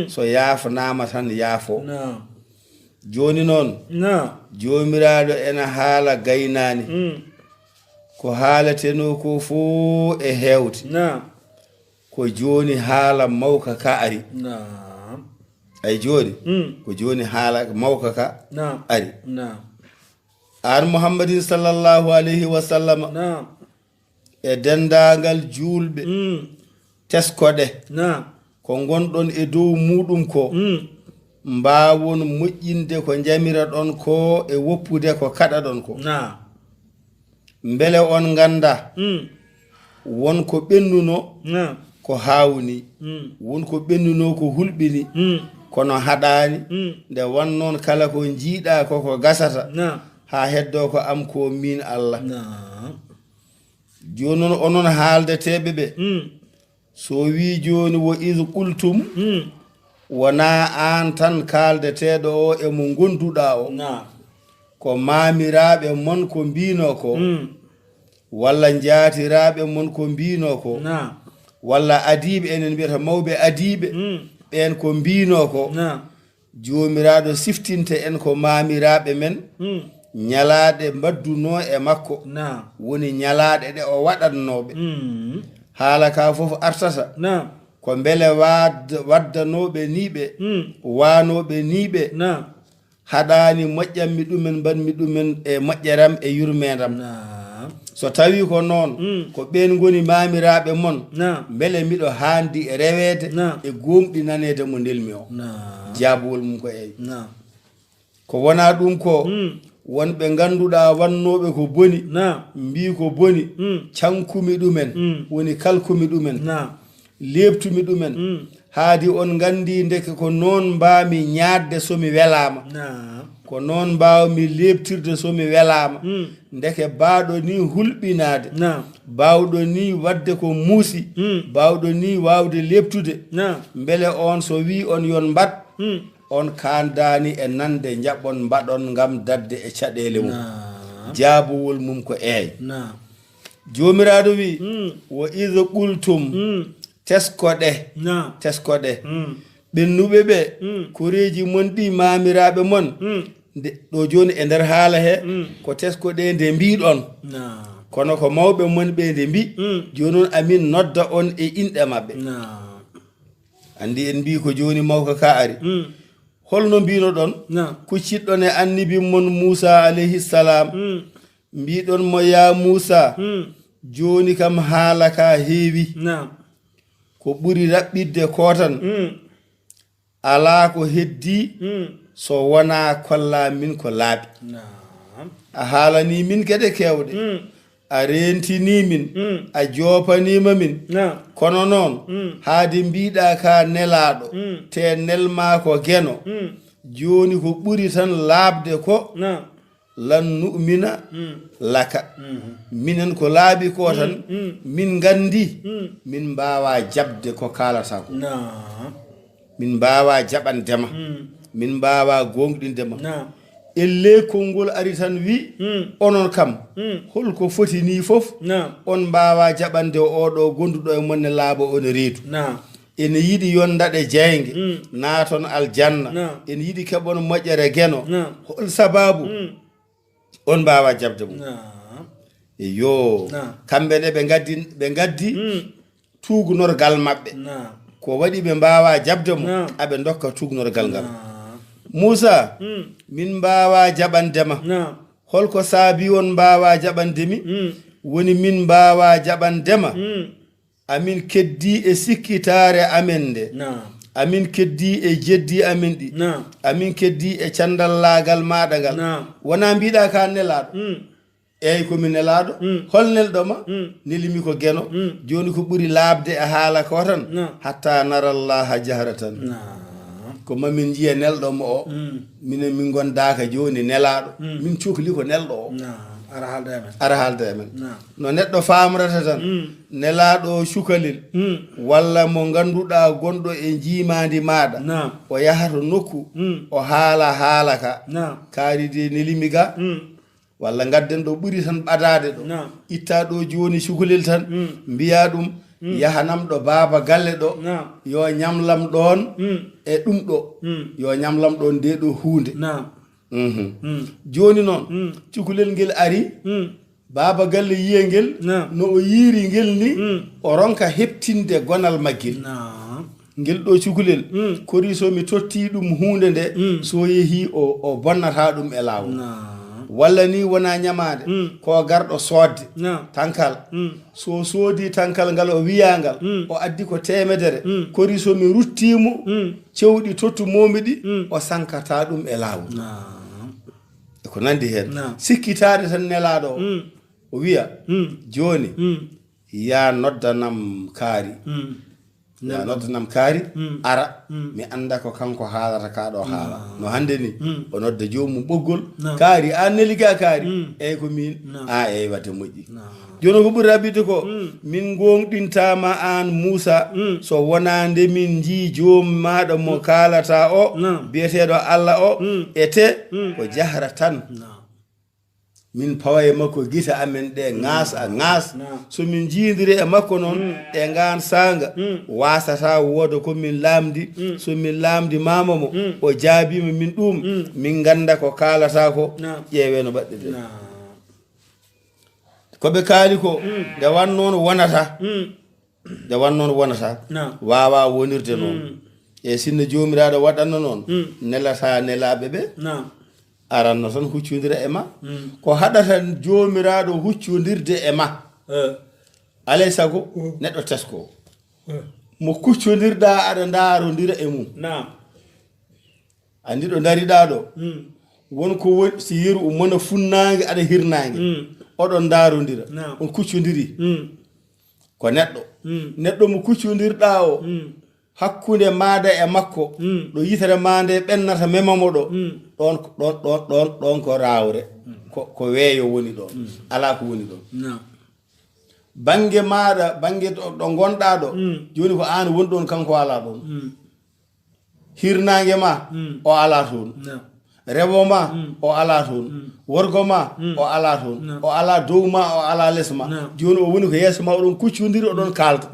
so yaafnaama tan yaafo. Jooni noon, Joomiraaɗo ena haala gaynaani. Ko haalatenoo ko fof e heewde. Ko jooni haala mawka ka ari. Ay jooni, ko jooni haala mawka ka ari. Aan Muhammadin sallallahu alayhi wa sallama, e denndaangal juulɓe, teskoɗe ko ngonɗon e dow muuɗum ko, mbaawon moƴƴinde ko njamiraɗon ko e woppude ko kaɗaɗon ko. Mbele on nganndaa, won ko ɓennunoo ko haawnii, won ko ɓennunoo ko hulɓinii, kono haɗaani, nde wannoon kala ko njiiɗaa ko ko gasata, haa heddoo ko am ko miin Allah. Jooni noon, onon haaldeteeɓe ɓe, so wii jooni, "Wa iz qultum," wonaa aan tan kaaldeteeɗo o e mo ngonduɗaa o. Ko maamiraaɓe mon ko mbiinoo ko, walla njaatiraaɓe mon ko mbiinoo ko, walla adiiɓe, enen mbiyata mawɓe adiiɓe, ɓeen ko mbiinoo ko. Joomiraaɗo siftinte en ko maamiraaɓe men, ñalaaɗe mbaddunoo e makko, woni ñalaaɗe ɗe o waɗatnooɓe. Haala ka fof artata, ko mbele waad-, waddanooɓe nii ɓe, waanooɓe nii ɓe, haɗaani moƴƴanmi ɗumen, mbaɗmi ɗumen e moƴƴeram e yurmeendam. So tawii ko noon, ko ɓeen ngoni maamiraaɓe mon, mbele miɗo haandi reweede e gooŋɗinaneede mo nelmi o? Jaabuwol mum ko eey. Ko wonaa ɗum ko, won ɓe ngannduɗaa wannooɓe ko boni, mbii ko boni, cankumi ɗumen, woni kalkumi ɗumen, leeptumi ɗumen, Haadi on nganndi ndeke ko noon mbaami ñaatde so mi welaama. Naam. Ko noon mbaawmi leeptirde so mi welaama. Mm. Ndeke baawɗo ni hulɓinaade. Naam. Baawɗo ni waɗde ko muusi. Mm. Baawɗo ni waawde leeptude. Naam. Mbele on so wii on yon mbaɗ, Mm. on kaandaani e nande njaɓon mbaɗon ngam daɗde e caɗeele mum. Naam. Jaabowol mum ko eey. Naam. Joomiraaɗo wi, Mm. "Wa idh qultum," Mm. teskoɗe, Naam. teskoɗe. Mm. Ɓennuɓe ɓe, Mm. koreeji mon ɗi maamiraaɓe mon, Mm. nde, ɗo jooni e nder haala he, Mm. ko teskoɗe nde mbiɗon. Naam. Kono ko mawɓe mon ɓe nde mbi, Mm. jooni noon amin nodda on e inɗe maɓɓe. Naam. Anndi en mbi ko jooni mawka ka ari. Mm. Holno mbinoɗon? Naam. Kucciɗɗon e annabi mon Muusa alayhi salam. Mm. Mbiɗon mo, "Ya Muusa, Mm. jooni kam haala ka heewi. Naam. Ko ɓuri raɓɓiɗde ko tan. Mm. Alaa ko heddi Mm. so wonaa kolla min ko laaɓi. Naam. A haalani min geɗe keewɗe. Mm. A reentini min. Mm. A joopaniima min. Naam. Kono noon, Mm. haade mbiɗa ka nelaaɗo, Mm. te nelma ko geno. Mm. Jooni ko ɓuri tan laaɓde ko, Naam. lan nu'mina Mm. laka. Mhm. Minen ko laaɓi ko tan, Mm, mm. min nganndi, Mm. min mbaawa jaɓde ko kaalata ko. Naam. Min mbaawa jaɓande ma. Mm. Min mbaawa gooŋɗinde ma. Naam. Ellee konngol ari tan wi, Mm. onon kam, Mm. holko foti ni fof, Naam. on mbaawa jaɓande oɗo gonduɗo e mon ne laaɓa on reedu. Naam. Ene yiɗi yon ndaɗe jeynge, Mm. naaton aljanna. Naam. Ene yiɗi keɓon moƴƴere geno. Naam. Hol sababu? Mm. On mbaawa jaɓde mo. Naam. Eyo. Naam. Kamɓe ne ɓe ngaddi, ɓe ngaddi Mm. tuugnorgal maɓɓe. Naam. Ko waɗi ɓe mbaawa jaɓde mo, Naam. aɓe ndokka tuugnorgal ngal. Naam. Muusa, Mm. min mbaawa jaɓande ma. Naam. Holko saabi on mbaawa jaɓande mi? Mm. Woni min mbaawa jaɓande ma. Mm. Amin keddi e sikkitaare amen nde. Naam. Amin keddi e jeddi amin ɗi. Naam. Amin keddi e candallaagal maaɗa ngal. Naam. Wona mbiɗa ka nelaaɗo. Mm. Eey, ko mi nelaaɗo. Mm. Hol nelɗo ma? Mm. Neli mi ko geno. Mm. Jooni ko ɓuri laaɓde e haala ko tan. Naam. Hatta nara Allaha jahratan. Naam. Ko ma min njiya nelɗo mo o. Mm. Minen min ngondaaka jooni nelaaɗo. Mm. Min cokli ko nelɗo o. Naam. Ara haalda e men. Ara haalda e men. Naam. No neɗɗo faamrata tan. Mm. Nelaaɗo o cukalel. Mm. Walla mo ngannduɗaa gonɗo e njiimaandi maaɗa. Naam. O yaha to nokku. Mm. O haala haala ka. Naam. Kaari de neli mi ga. Mm. Walla ngadden ɗo ɓuri tan ɓadaade ɗo. Naam. Itta ɗo jooni cukalel tan. Mm. Mbiya ɗum, Mm. yahanam ɗo baaba galle ɗo. Naam. Yo ñamlam ɗoon Mm. e ɗum ɗo. Mm. Yo ñamlam ɗoon nde ɗo huunde. Naam. Mhm. Mm. Jooni noon, Mm. cukalel ngel ari. Mm. Baaba galle yiya ngel, Naam. no o yiiri ngel ni, Mm. o ronka heɓtinde gonal maggel. Naam. Ngel ɗo cukalel, Mm. kori so mi totti ɗum huunde nde, Mm. so yehi o, o bonnata ɗum e laawol. Naam. Walla ni wona ñamaande, Mm. ko garɗo soodde Naam. tankal. Mm. So soodi tankal ngal o wiya ngal, Mm. o addi ko teemedere. Mm. Kori so mi rutti mo, Mm. cewɗi tottu momi ɗi, Mm. o sankata ɗum e laawol. Naam. E ko nandi heen. Naam. Sikkitaade tan nelaaɗo o. Mm. O wiya, Mm. jooni, Mm. ya noddanam kaari. Mm. Ya Nelɗo. noddanam kaari, Mm. ara. Mm. Mi annda ko kanko haalata ka ɗo haala. Naam. No hannde ni, Mm. o nodda joomum ɓoggol. Naam. Kaari, an neli ga kaari. Mm. Eey ko min. Naam. A eey wadde moƴƴi. Naam. Jooni ko ɓuri raɓɓiɗde ko, Mm. min gooŋɗintaama aan Muusa, Mm. so wonaa nde min njii joom maaɗa mo Mm. kaalata o, Naam. biyeteeɗo Alla o, Mm. ete Mm. ko jahra tan. Naam. Min pawa e makko gite amen ɗe ŋaas a ŋaas. Naam. So min njiidiri e makko noon, Mm. e ngaan saanga, Mm. waasata wooda ko min laamdi. Mm. So min laamdi maama mo, Mm. o jaabiima min ɗum, Mm. min ngannda ko kaalata ko. Naam. Ƴeewe no mbaɗɗen. Naam. Ko ɓe kaali ko, Mm. nde wan noon wonata. Mm. Nde wan noon wonata. Naam. Waawa wonirde noon. Mm. E sinno Joomiraaɗo waɗanno noon, Mm. nelata nelaaɓe ɓe. Naam. Aranno tan huccondira e ma. Mm. Ko haɗata Joomiraaɗo huccondirde e ma. Eh. Alay sago, Mm. neɗɗo tesko. Eh. Mo kuccondirɗa aɗa ndaarondira e mum. Naam. Anndi ɗo ndariɗaa ɗo, Mm. won ko woni, si yeru o mona funnaange, aɗa hirnaange. Mm. Oɗon ndaarondira. Naam. On kuccondiri. Mm. Ko neɗɗo. Mm. Neɗɗo mo kuccondirɗaa o, Mm. hakkunde maaɗa e makko, ɗo yitere maa nde ɓennata mema mo ɗo, ɗon, ɗon, ɗon, ɗon, ɗon ko raawre, ko, ko weeyo woni ɗon. Alaa ko woni ɗon. Bannge maaɗa, bannge ɗo, ɗo ngonɗaa ɗo, jooni ko aan woni ɗon, kanko alaa ɗon. Hirnaange ma, o alaa toon. Rewo ma, o alaa toon. Worgo ma, o alaa toon. O alaa dow ma, o alaa les ma. Jooni o woni ko yeeso ma, oɗon kuccondiri, oɗon kaalda.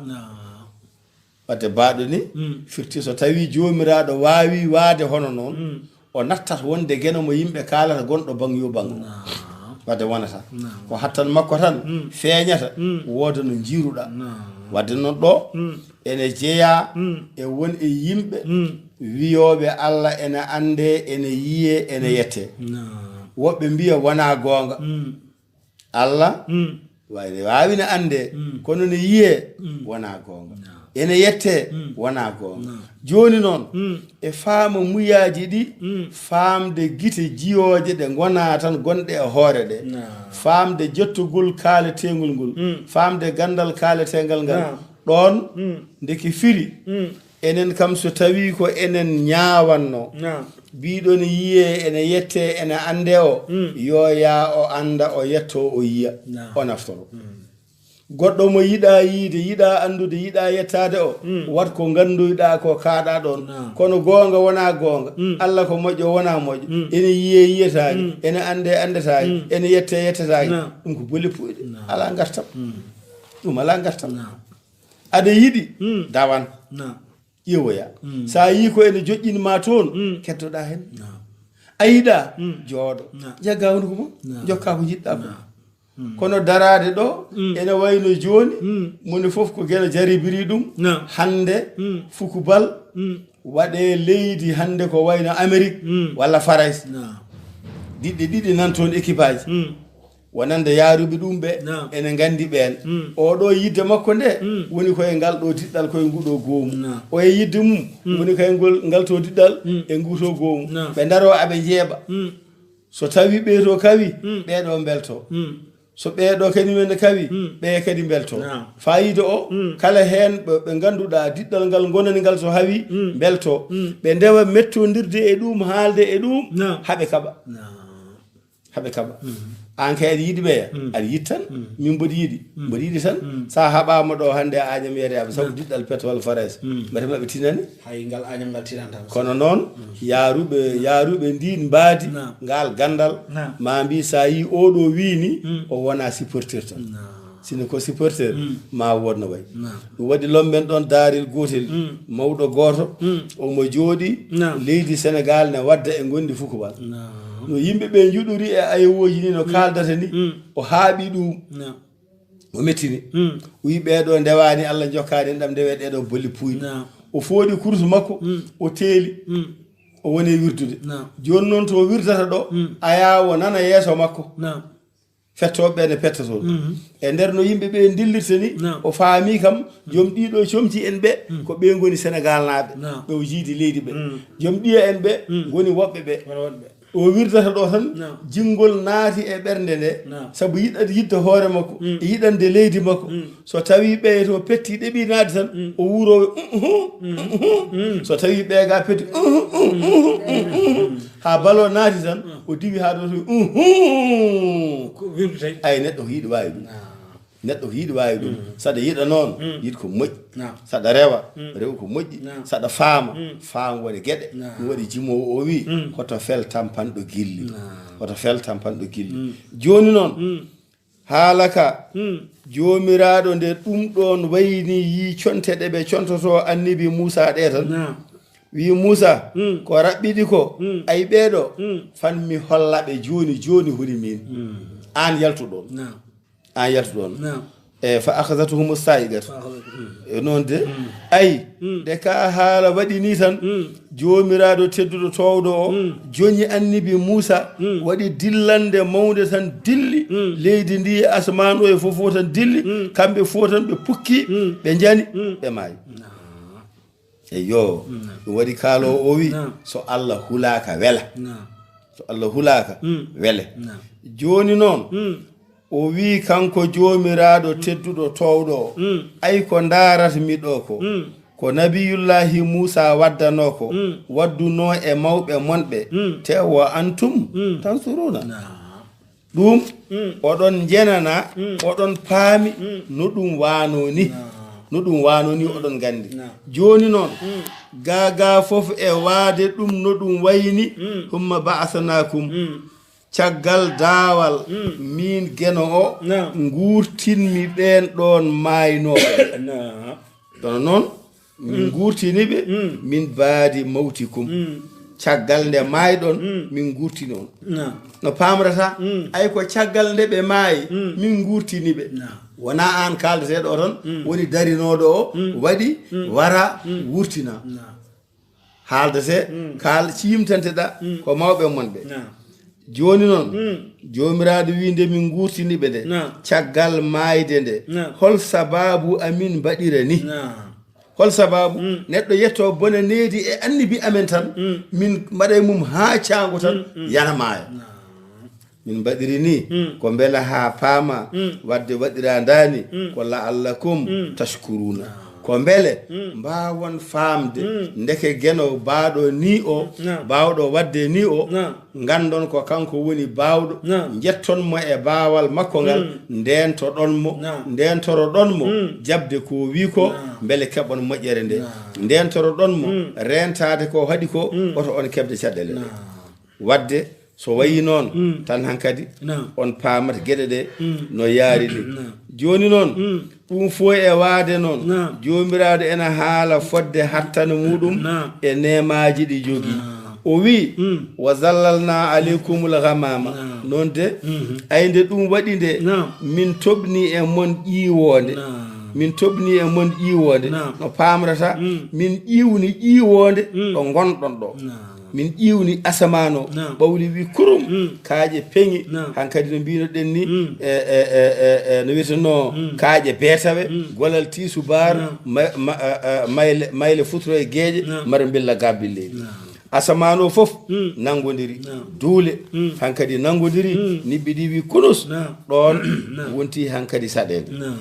Wadde baaɗo ni, firti so tawii Joomiraaɗo waawii waade hono noon, o nattat wonde geno mo yimɓe kaalata gonɗo baŋ yo baŋ. Wadde wonata. Ko hattan makko tan feeñata, wooda no njiiruɗaa. Wadde noon ɗo, ene jeyaa e won e yimɓe wiyooɓe Alla ene anndee, ene yiyee, ene yettee. Woɓɓe mbiya wonaa goonga. Alla wa-, ene waawi ne anndee, kono ne yiyee, wonaa goonga. Ene yettee, wonaa goonga. Jooni noon, e faama muyaaji ɗi, faamde gite jiyooje ɗe ngonaa tan gonɗe e hoore ɗe, faamde jottogol kaaleteengol ngol, faamde ganndal kaaleteengal ngal, ɗoon ndeke firi, enen kam so tawii ko enen ñaawannoo, biiɗo ne yiyee, ene yettee, ene anndee o, yo yaa o annda, o yettoo, o yiya, o naftoro. Goɗɗo mo yiɗaa yiyde, yiɗaa anndude, yiɗaa yettaade o, waɗ ko nganndoyɗaa ko kaaɗaa ɗoon. Kono goonga wonaa goonga, Alla ko moƴƴo wonaa moƴƴo, ene yiyee yiyetaake, ene anndee anndetaake, ene yettee yettetaake, ɗum ko bolle puuyɗe, alaa ngartam. Ɗum alaa ngartam. Aɗa yiɗi, dawan. Ƴeewoya. So a yii ko ene joƴƴin ma toon, keddoɗaa heen. A yiɗaa, jooɗo. Jaggaa hunuko ma, jokkaa ko njiɗɗaa ko. Kono daraade ɗo, ene wayno jooni, moni fof ko geno jaribiri ɗum. Hannde, fukubal, waɗee leydi hannde ko wayno Amerik walla Farayse. Diɗɗe ɗiɗi nan toon équipage. Wonande yaaruɓe ɗum ɓe, ene nganndi ɓeen. Oɗo yidde makko nde, woni koye ngal ɗo diɗɗal, koye nguɗo goomu. O e yidde mum, woni koye ngol, ngal to diɗɗal, e nguto goomu. Ɓe ndaro aɓe njeeɓa. So tawi ɓee to kawi, ɓee ɗo mbelto. So ɓee ɗo kadi men kawi, ɓee kadi mbelto. Fayida o, kala heen ɓe, ɓe ngannduɗaa diɗɗal ngal ngonani ngal so hawi, mbelto. Ɓe ndewa mettondirde e ɗum, haalde e ɗum, haɓe kaɓa. Haɓe kaɓa. Aan kay aɗa yiɗi ɓeya, aɗa yiɗi tan. Min mboɗo yiɗi, mboɗo yiɗi tan. So a haɓaama ɗo hannde a añam yereyaama, sabu diɗɗal pet walla Farayse. Mbete maɓe tinani? Hay ngal añam ngal tinanta. Kono noon, yaaruɓe, yaaruɓe ndiin mbaadi, ngal ganndal, ma mbi so a yii oɗo wii ni, o wona supporter tan. Sino ko supporter, ma wood no wayi. Ɗum waɗi lommen ɗoon daarel gootel, mawɗo gooto, omo jooɗi leydi Senegaal ne wadda e ngonndi fukubal. No yimɓe ɓe njuɗuri e ayewooji ni, no kaaldata ni, o haaɓi ɗum, o mettini. O wi ɓee ɗo ndewaani, Alla jokkaani en ɗam, ndewe ɗee ɗo bolle puuyɗe. O fooɗi kurus makko, o teeli, o woni e wirdude. Jooni noon to o wirdata ɗo, ayaawo nana yeeso makko. Fettooɓe ɓe ne petta toon. E nder no yimɓe ɓe ndillirta ni, o faami kam, joom ɗiɗo comci en ɓe, ko ɓe ngoni Senegaalnaaɓe, ɓe o jiidi leydi ɓe. Joom ɗiya en ɓe ngoni woɓɓe ɓe. O wirdata ɗo tan, jinngol naati e ɓernde nde, sabu yiɗat yidde hoore makko, e yiɗande leydi makko. So tawi ɓe to petti ɗeɓi naati tan, o wuuro, so tawi ɓe ga petti, haa balo naati tan, o diwi haa ɗo to, ko wirdu tawi. Ay, neɗɗo ko yiɗi waawi ɗum. Neɗɗo ko yiɗi waawi ɗum. Saɗa yiɗa noon, yiɗ ko moƴƴi. Saɗa rewa, rew ko moƴƴi. Saɗa faama, faam woni geɗe. Ɗum waɗi jimoowo o wi, hoto fel tampanɗo gilli. Hoto fel tampanɗo gilli. Jooni noon, haala ka, Joomiraaɗo nde ɗum ɗoon wayni yii conte ɗe ɓe contoto annabi Muusaa ɗe tan, wi Muusaa, ko raɓɓiɗi ko, ay ɓee ɗo, fan mi holla ɓe jooni jooni holi miin. Aan yaltu ɗoon. Aan yaltu ɗoon. E fa akhadhathumu sa'iqatu. E noon de, ay, nde ka haala waɗi ni tan, Joomiraaɗo tedduɗo toowɗo o joñi annabi Muusaa, waɗi dillande mawnde tan dilli, leydi ndi e asamaan o e fof fof tan dilli, kamɓe fof tan ɓe pukki, ɓe njani, ɓe maayi. Eyyo, ɗum waɗi kaaloowo o wi, so Allah hulaaka wela. So Allah hulaaka, wele. Jooni noon, o wi kanko Joomiraaɗo tedduɗo toowɗo o, ay ko ndaarat mi ɗo ko, Ko Nabiyullaahi Muusaa waddanoo ko, mm, waddunoo e mawɓe mon ɓe, mm, te wa antum, mm, tansuruuna. Naam. Ɗum, mm, oɗon njenana, mm, oɗon paami, mm, no ɗum waanoo ni. Naam. No ɗum waanoo ni, mm, oɗon nganndi. Naam. Jooni noon, mm, gaa gaa fof e waade ɗum no ɗum wayi ni, mm, humma ba'asnaakum. Mm. Caggal daawal, mm, miin Geno o, naam, nguurtinmi ɓeen ɗoon maaynooɓe. Naam. Kono noon, min, mm, nguurtini ɓe, mm, min baadi mawtikum. Mm. Caggal nde maayɗon, mm, min nguurtini on. Naam. No paamrata, mm, ay ko caggal nde ɓe maayi, mm, min nguurtini ɓe. Naam. Wonaa aan kaaldeteeɗo o tan, mm, woni darinooɗo o, mm, waɗi, mm, wara, mm, wurtina. Naam. Haaldete, mm, kaal ciimtanteɗaa, mm, ko mawɓe mon ɓe. Naam. Jooni noon, mm, Joomiraaɗo wii nde min nguurtini ɓe nde, naam, caggal maayde nde, naam, hol sabaabu amin mbaɗira ni? Naam. Hol sabaabu, mm, neɗɗo yettoo bone needi e annibi amen tan, mm, min mbaɗa e mum haa caango tan, mm, mm, yana maaya? Naam. Min mbaɗiri ni, mm, ko mbela haa paama, mm, wadde waɗirandaani, mm, ko la'allakum, mm, tashkuruuna. Ko mbele, mm, mbaawon faamde, mm, ndeke Geno baawɗo ni o, naam, baawɗo waɗde ni o, naam, nganndon ko kanko woni baawɗo, naam, njetton mo e baawal makko ngal, mm, ndeentoɗon mo, naam, ndeentoroɗon mo, mm, jaɓde ko wii ko, naam, mbele keɓon moƴƴere nde. Naam. Ndeentoroɗon mo, mm, reentaade ko haɗi ko, mm, oto on keɓde caɗeele ɗe. Naam. Wadde, so wayi noon, mm, tan hankadi, naam, on paamat geɗe ɗe, mm, no yaari ni. Naam. Jooni noon, mm, ɗum fof e waade noon, naam, Joomiraaɗo ena haala fodde hattana muɗum, naam, e neemaaji ɗi jogii. Naam. O wii, mm, wa zallalna aleykumul ghamama. Naam. Noon de, mhm, ay nde ɗum waɗi nde, naam, min toɓni e mon ƴiiwoonde. Naam. Min toɓni e mon ƴiiwoonde. Naam. No paamrata, mm, min ƴiiwni ƴiiwoonde, mm, ɗo ngonɗon ɗo. Naam. Min ƴiiwni asamaan o, naam, ɓawli wi kurum, mm, kaaƴe peŋi. Naam. Hankadi no mbinoɗen ni, mm, e, e, e, e, e, no wiyetenoo, mm, kaaƴe beetawe, mm, golal tiisubaar, naam, ma-, ma-, a, a, mayle, mayle futuro e geeƴe, naam, mara mbilla gabbille. Naam. Asamaan o fof, mm, nanngodiri, naam, duule, mm, hankadi nanngodiri, mm, niɓɓi ɗi wi kunus, naam, ɗoon, naam, wonti hankadi saɗeende. Naam.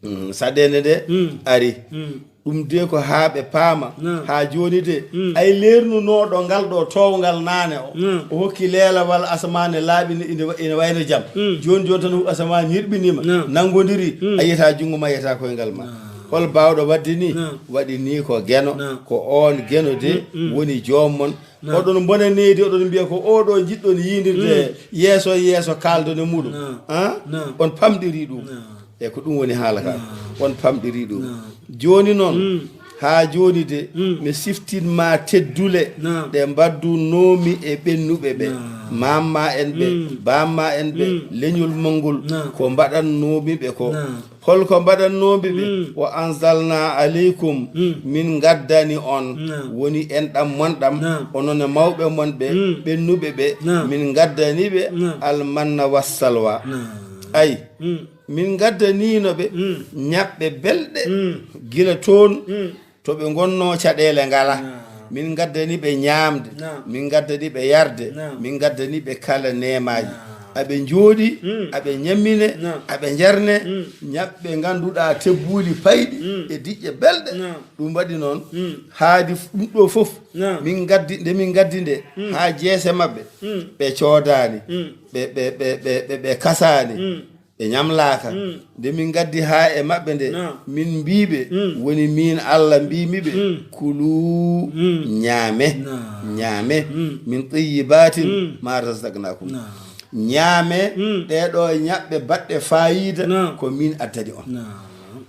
Mm, saɗeende nde, mm, ari. Mm. Ɗum de ko haa ɓe paama, naam, haa jooni de, mm, ay leernunooɗo ngal ɗo toowngal naane o, naam, o hokki leelawal asamaan e laaɓi ne, ine wa-, ine wayno jam. Mm. Jooni jooni tan asamaan yirɓiniima, naam, nanngodiri, mm, a yiyata junngo ma, a yiyata koyngal ma. Naam. Hol baawɗo waɗde ni? Naam. Waɗi ni ko Geno, naam, ko oon Geno de, mm, mm, woni joom mon. Naam. Oɗon mbona needi, oɗon mbiya ko oɗo njiɗɗon yiindirde, mm, yeeso e yeeso kaaldon e muɗum. Naam. Ah? Naam. On pamɗiri ɗum. Naam. E ko ɗum woni haala ka. Naam. On pamɗiri ɗum. Naam. Jooni noon, mm, haa jooni de, mm, mi siftin ma teddule, naam, ɗe mbaddunoomi e ɓennuɓe ɓe. Naam. Maam ma en ɓe, mm, baam ma en ɓe, mm, leñol mon ngol, naam, ko mbaɗannoomi ɓe ko. Naam. Hol ko mbaɗannoomi ɓe? Mm. Wa anzalna aleykum, mm, min ngaddani on, naam, woni enɗam mon ɗam, naam, onon e mawɓe mon ɓe, mm, ɓennuɓe ɓe, naam, min ngaddani ɓe, naam, almanna wassalwa. Naam. Ay, mm, min ngaddaniino ɓe, mm, ñaɓɓe belɗe, mm, gila toon, mm, to ɓe ngonnoo caɗeele ngalaa. Naam. Min ngaddani ɓe ñaamde, naam, min ngaddani ɓe yarde, naam, min ngaddani ɓe kala neemaaji. Naam. Aɓe njooɗi, mm, aɓe ñammine, naam, aɓe njerne, mm, ñaɓɓe ngannduɗaa tebbuuli payɗi, mm, e diƴƴe belɗe. Naam. Ɗum waɗi noon, mm, haadi f-, ɗum ɗo fof, naam, min ngaddi, nde min ngaddi nde, mm, haa jeese maɓɓe, mm, ɓe coodaani, mm, ɓe, ɓe, ɓe, ɓe, ɓe, ɓe kasaani. Mm. Ɓe ñamlaaka. Mm. Nde min ngaddi haa e maɓɓe nde, naam, min mbii ɓe, mm, woni miin Allah mbiimi ɓe, mm, kulu, mm, ñaame, naam, ñaame, mm, min tayyibatin, mm, ma razaqnakum. Naam. Ñaame, mm, ɗee ɗo ñaɓɓe baɗɗe faayiida, naam, ko min addani on. Naam.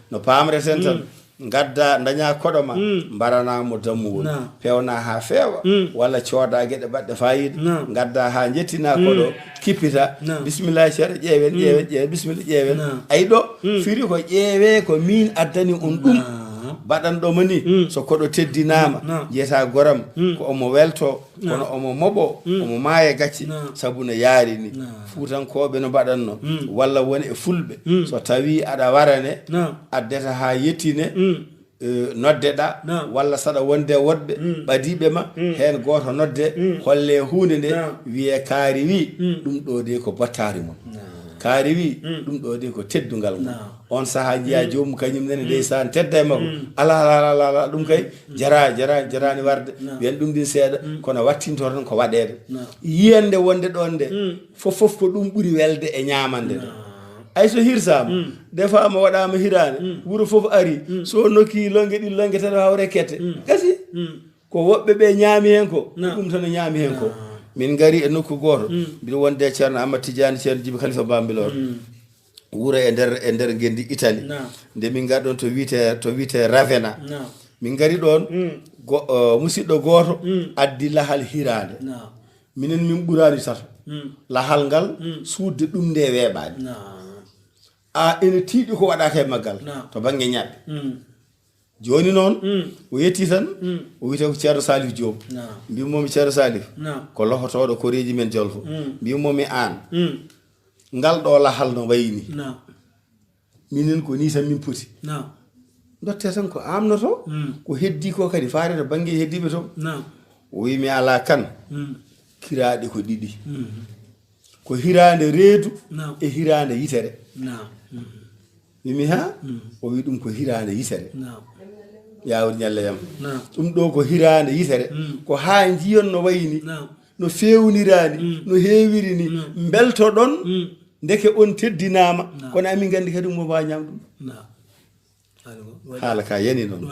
No paamreten tan, mm. Ngadda, ndaña koɗo ma, mm, mbarana mo dammuwol, naam, pewna haa feewa, mm, walla cooda geɗe baɗɗe faayiida, naam, ngadda haa njettina, mm, koɗo, kippita, naam, bismillah, ceerno, ƴeewen, mm, ƴeewen, ƴeewen, bismillah, ƴeewen. Naam. Ay ɗo, mm, firi ko ƴeewe ko min addani on ɗum. Naam. Mbaɗanɗo ma ni, mm, so koɗo teddinaama, naam, njiyata goram, mm, ko omo welto, kono, naam, omo moɓo, mm, omo maaya gacce, naam, sabu no yaari ni. Naam. Fuutankooɓe no mbaɗatno, mm, walla won e Fulɓe. Mm. So tawii aɗa warane, naam, addata haa yettine, mm, eh, noddeɗaa, naam, walla saɗa wonde woɗɓe, mm, ɓadiiɓe ma, mm, heen gooto nodde, mm, holle huunde nde, naam, wiyee kaari wii, mm, ɗum ɗo de ko bottaari mon. Naam. Kaari wi, ɗum ɗo de ko teddungal ngal. On sahaa njiya joomum kañum nene ndeysaan tedda e makko. Ala, ala, ala, ala, ɗum kay jara, jara, jarani warde. Wiyan ɗum ɗin seeɗa, kono wattinto tan ko waɗeede. Yiyande wonde ɗon nde, fof, fof ko ɗum ɓuri welde e ñaamande nde. Ay so hirsaama, defaama, waɗaama hiraande, wuro fof ari, so nokki longe ɗiɗi, longe tati, hawre kette. Gasi. Ko woɓɓe ɓe ñaami heen ko, ɗum tan o ñaami heen ko. Min ngari e nokku gooto, mbiɗo wonde e Ceerno Amadou Tidiane, Ceerno Djiby Khalifa Bambilor. Wuro e nder, e nder ngenndi Italie. Nde min ngari ɗon to wiyetee, to wiyetee Ravenna. Min ngari ɗon, go-, o, musiɗɗo gooto addi lahal hiraande. Minen min ɓuraani sato. Lahal ngal suuɗde ɗum nde weeɓaani. A ene tiiɗi ko waɗaaka e maggal to bannge ñaɓɓe. Jooni noon, o yetti tan, o wiyetee ko Ceerno Salif Diop. Mbimomi Ceerno Salif, ko lohotooɗo koreeji men Jolfo. Mbimomi aan, ngal ɗo lahal no wayi ni. Minen ko ni tan min poti. Ndotte tan ko amnoto, ko heddi ko kadi faare to bannge heddiiɓe to. O wi mi alaa kan, kiraaɗe ko ɗiɗi. Ko hiraande reedu e hiraande yitere. Mimi ha? O wi ɗum ko hiraande yitere. Yawur ñalle yam. Ɗum ɗo ko hiraande yitere. Ko haa njiyon no wayi ni, no feewniraani, no heewiri ni. Mbeltoɗon, ndeke on teddinaama. Kono amin nganndi kadi mo waawi ñaam ɗum. Haala ka yani noon.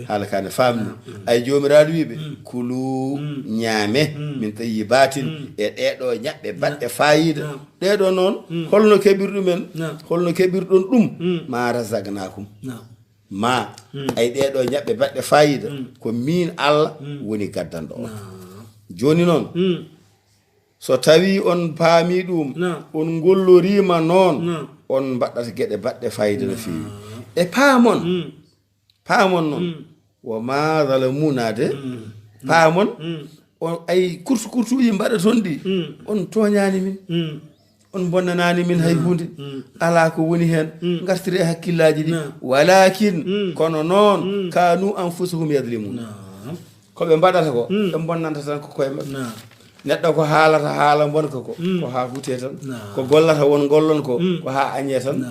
Haala ka ne faamni. Ay, Joomiraaɗo wi ɓe, kulu, ñaame, min tayyibatin, e ɗeɗo ñaɓɓe baɗɗe faayiida. Ɗeɗo noon, holno keɓir ɗumen? Holno keɓirɗon ɗum? Ma razaqnakum. Ma, ay, ɗeɗo ñaɓɓe baɗɗe faayiida, ko min Allah woni gaddanɗo on. Jooni noon, so tawi on paami ɗum, on ngolloriima noon, on mbaɗɗata geɗe baɗɗe faayiida no feewi. E paamon, paamon noon, wa ma zalamuna de, paamon, on ay kurtu kurtuuji mbaɗaton ɗi, on tooñaani min. On bonnanaani min hay huunde. Alaa ko woni heen. Ngartire e hakkillaaji ɗi. Walakin, kono noon, kanu anfusahum yadlimun. Ko ɓe mbaɗata ko, ɓe bonnanta tan ko koye maɓɓe. Neɗɗo ko haalata haala bonka ko, ko haa hutee tan. Ko gollata won gollon ko, ko haa añee tan.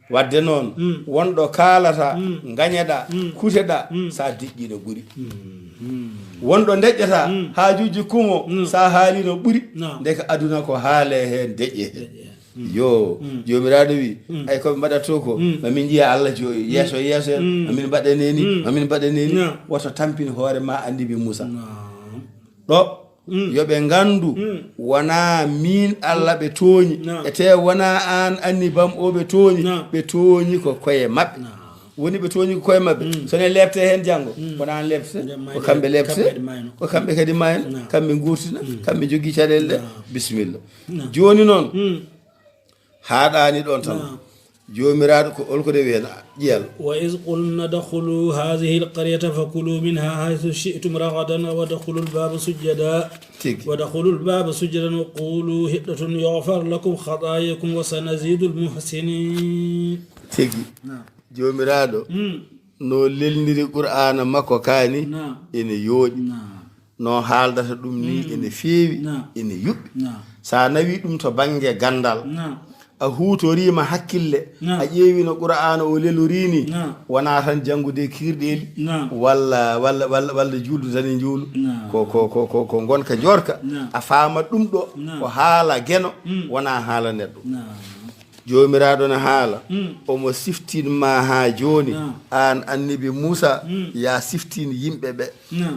Wadde noon, wonɗo kaalata, ngañaɗa, kuteɗa, sa diƴƴi no ɓuri. Wonɗo deƴƴata, haajuuji kumo, sa haali no ɓuri. Ndeke aduna ko haale heen, deƴƴe heen. Yo, Joomiraaɗo wi, ay, ko ɓe mbaɗata to ko, ma min njiya Allah jo-, yeeso, yeeso en, ma min mbaɗane ni, ma min mbaɗane ni. Woto tampin hoore ma, Annabi Muusa. Ɗo, yo ɓe nganndu, wonaa min Allah ɓe tooñi, e te wonaa aan, Annabi am, o ɓe tooñi, ɓe tooñi ko koye maɓɓe. Woni ɓe tooñi ko koye maɓɓe. So ne leepte heen janngo, wonaa aan leepte, ko kamɓe leepte, ko kamɓe kadi maayna, kamɓe nguurtina, kamɓe njogii caɗeele ɗe. Bisimilla. Jooni noon, haaɗaani ɗoon tan. Joomiraaɗo ko olko rewi heen ƴiyal. وإذ قلنا ادخلوا هذه القرية فكلوا منها حيث شئتم رغدا وادخلوا الباب سجدا. Tigi. وادخلوا الباب سجدا وقولوا حطة يغفر لكم خطاياكم وسنزيد المحسنين. Tigi. Joomiraaɗo no lelniri Qur'aana makko kaani, ene yooɗi. No haaldata ɗum ni, ene feewi, ene yuɓɓi. Sa nawi ɗum to bannge ganndal, a huutoriima hakkille, a ƴeewi no Qur'aana o lelorii ni, wonaa tan janngude kiirɗeeli, walla, walla, walla, walla juulde tan e njuulu. Ko, ko, ko, ko, ko ngonka joorka. A faamat ɗum ɗo, ko haala geno, wonaa haala neɗɗo. Joomiraaɗo ne haala, omo siftin ma haa jooni, aan Annabi Muusa, ya siftin yimɓe ɓe.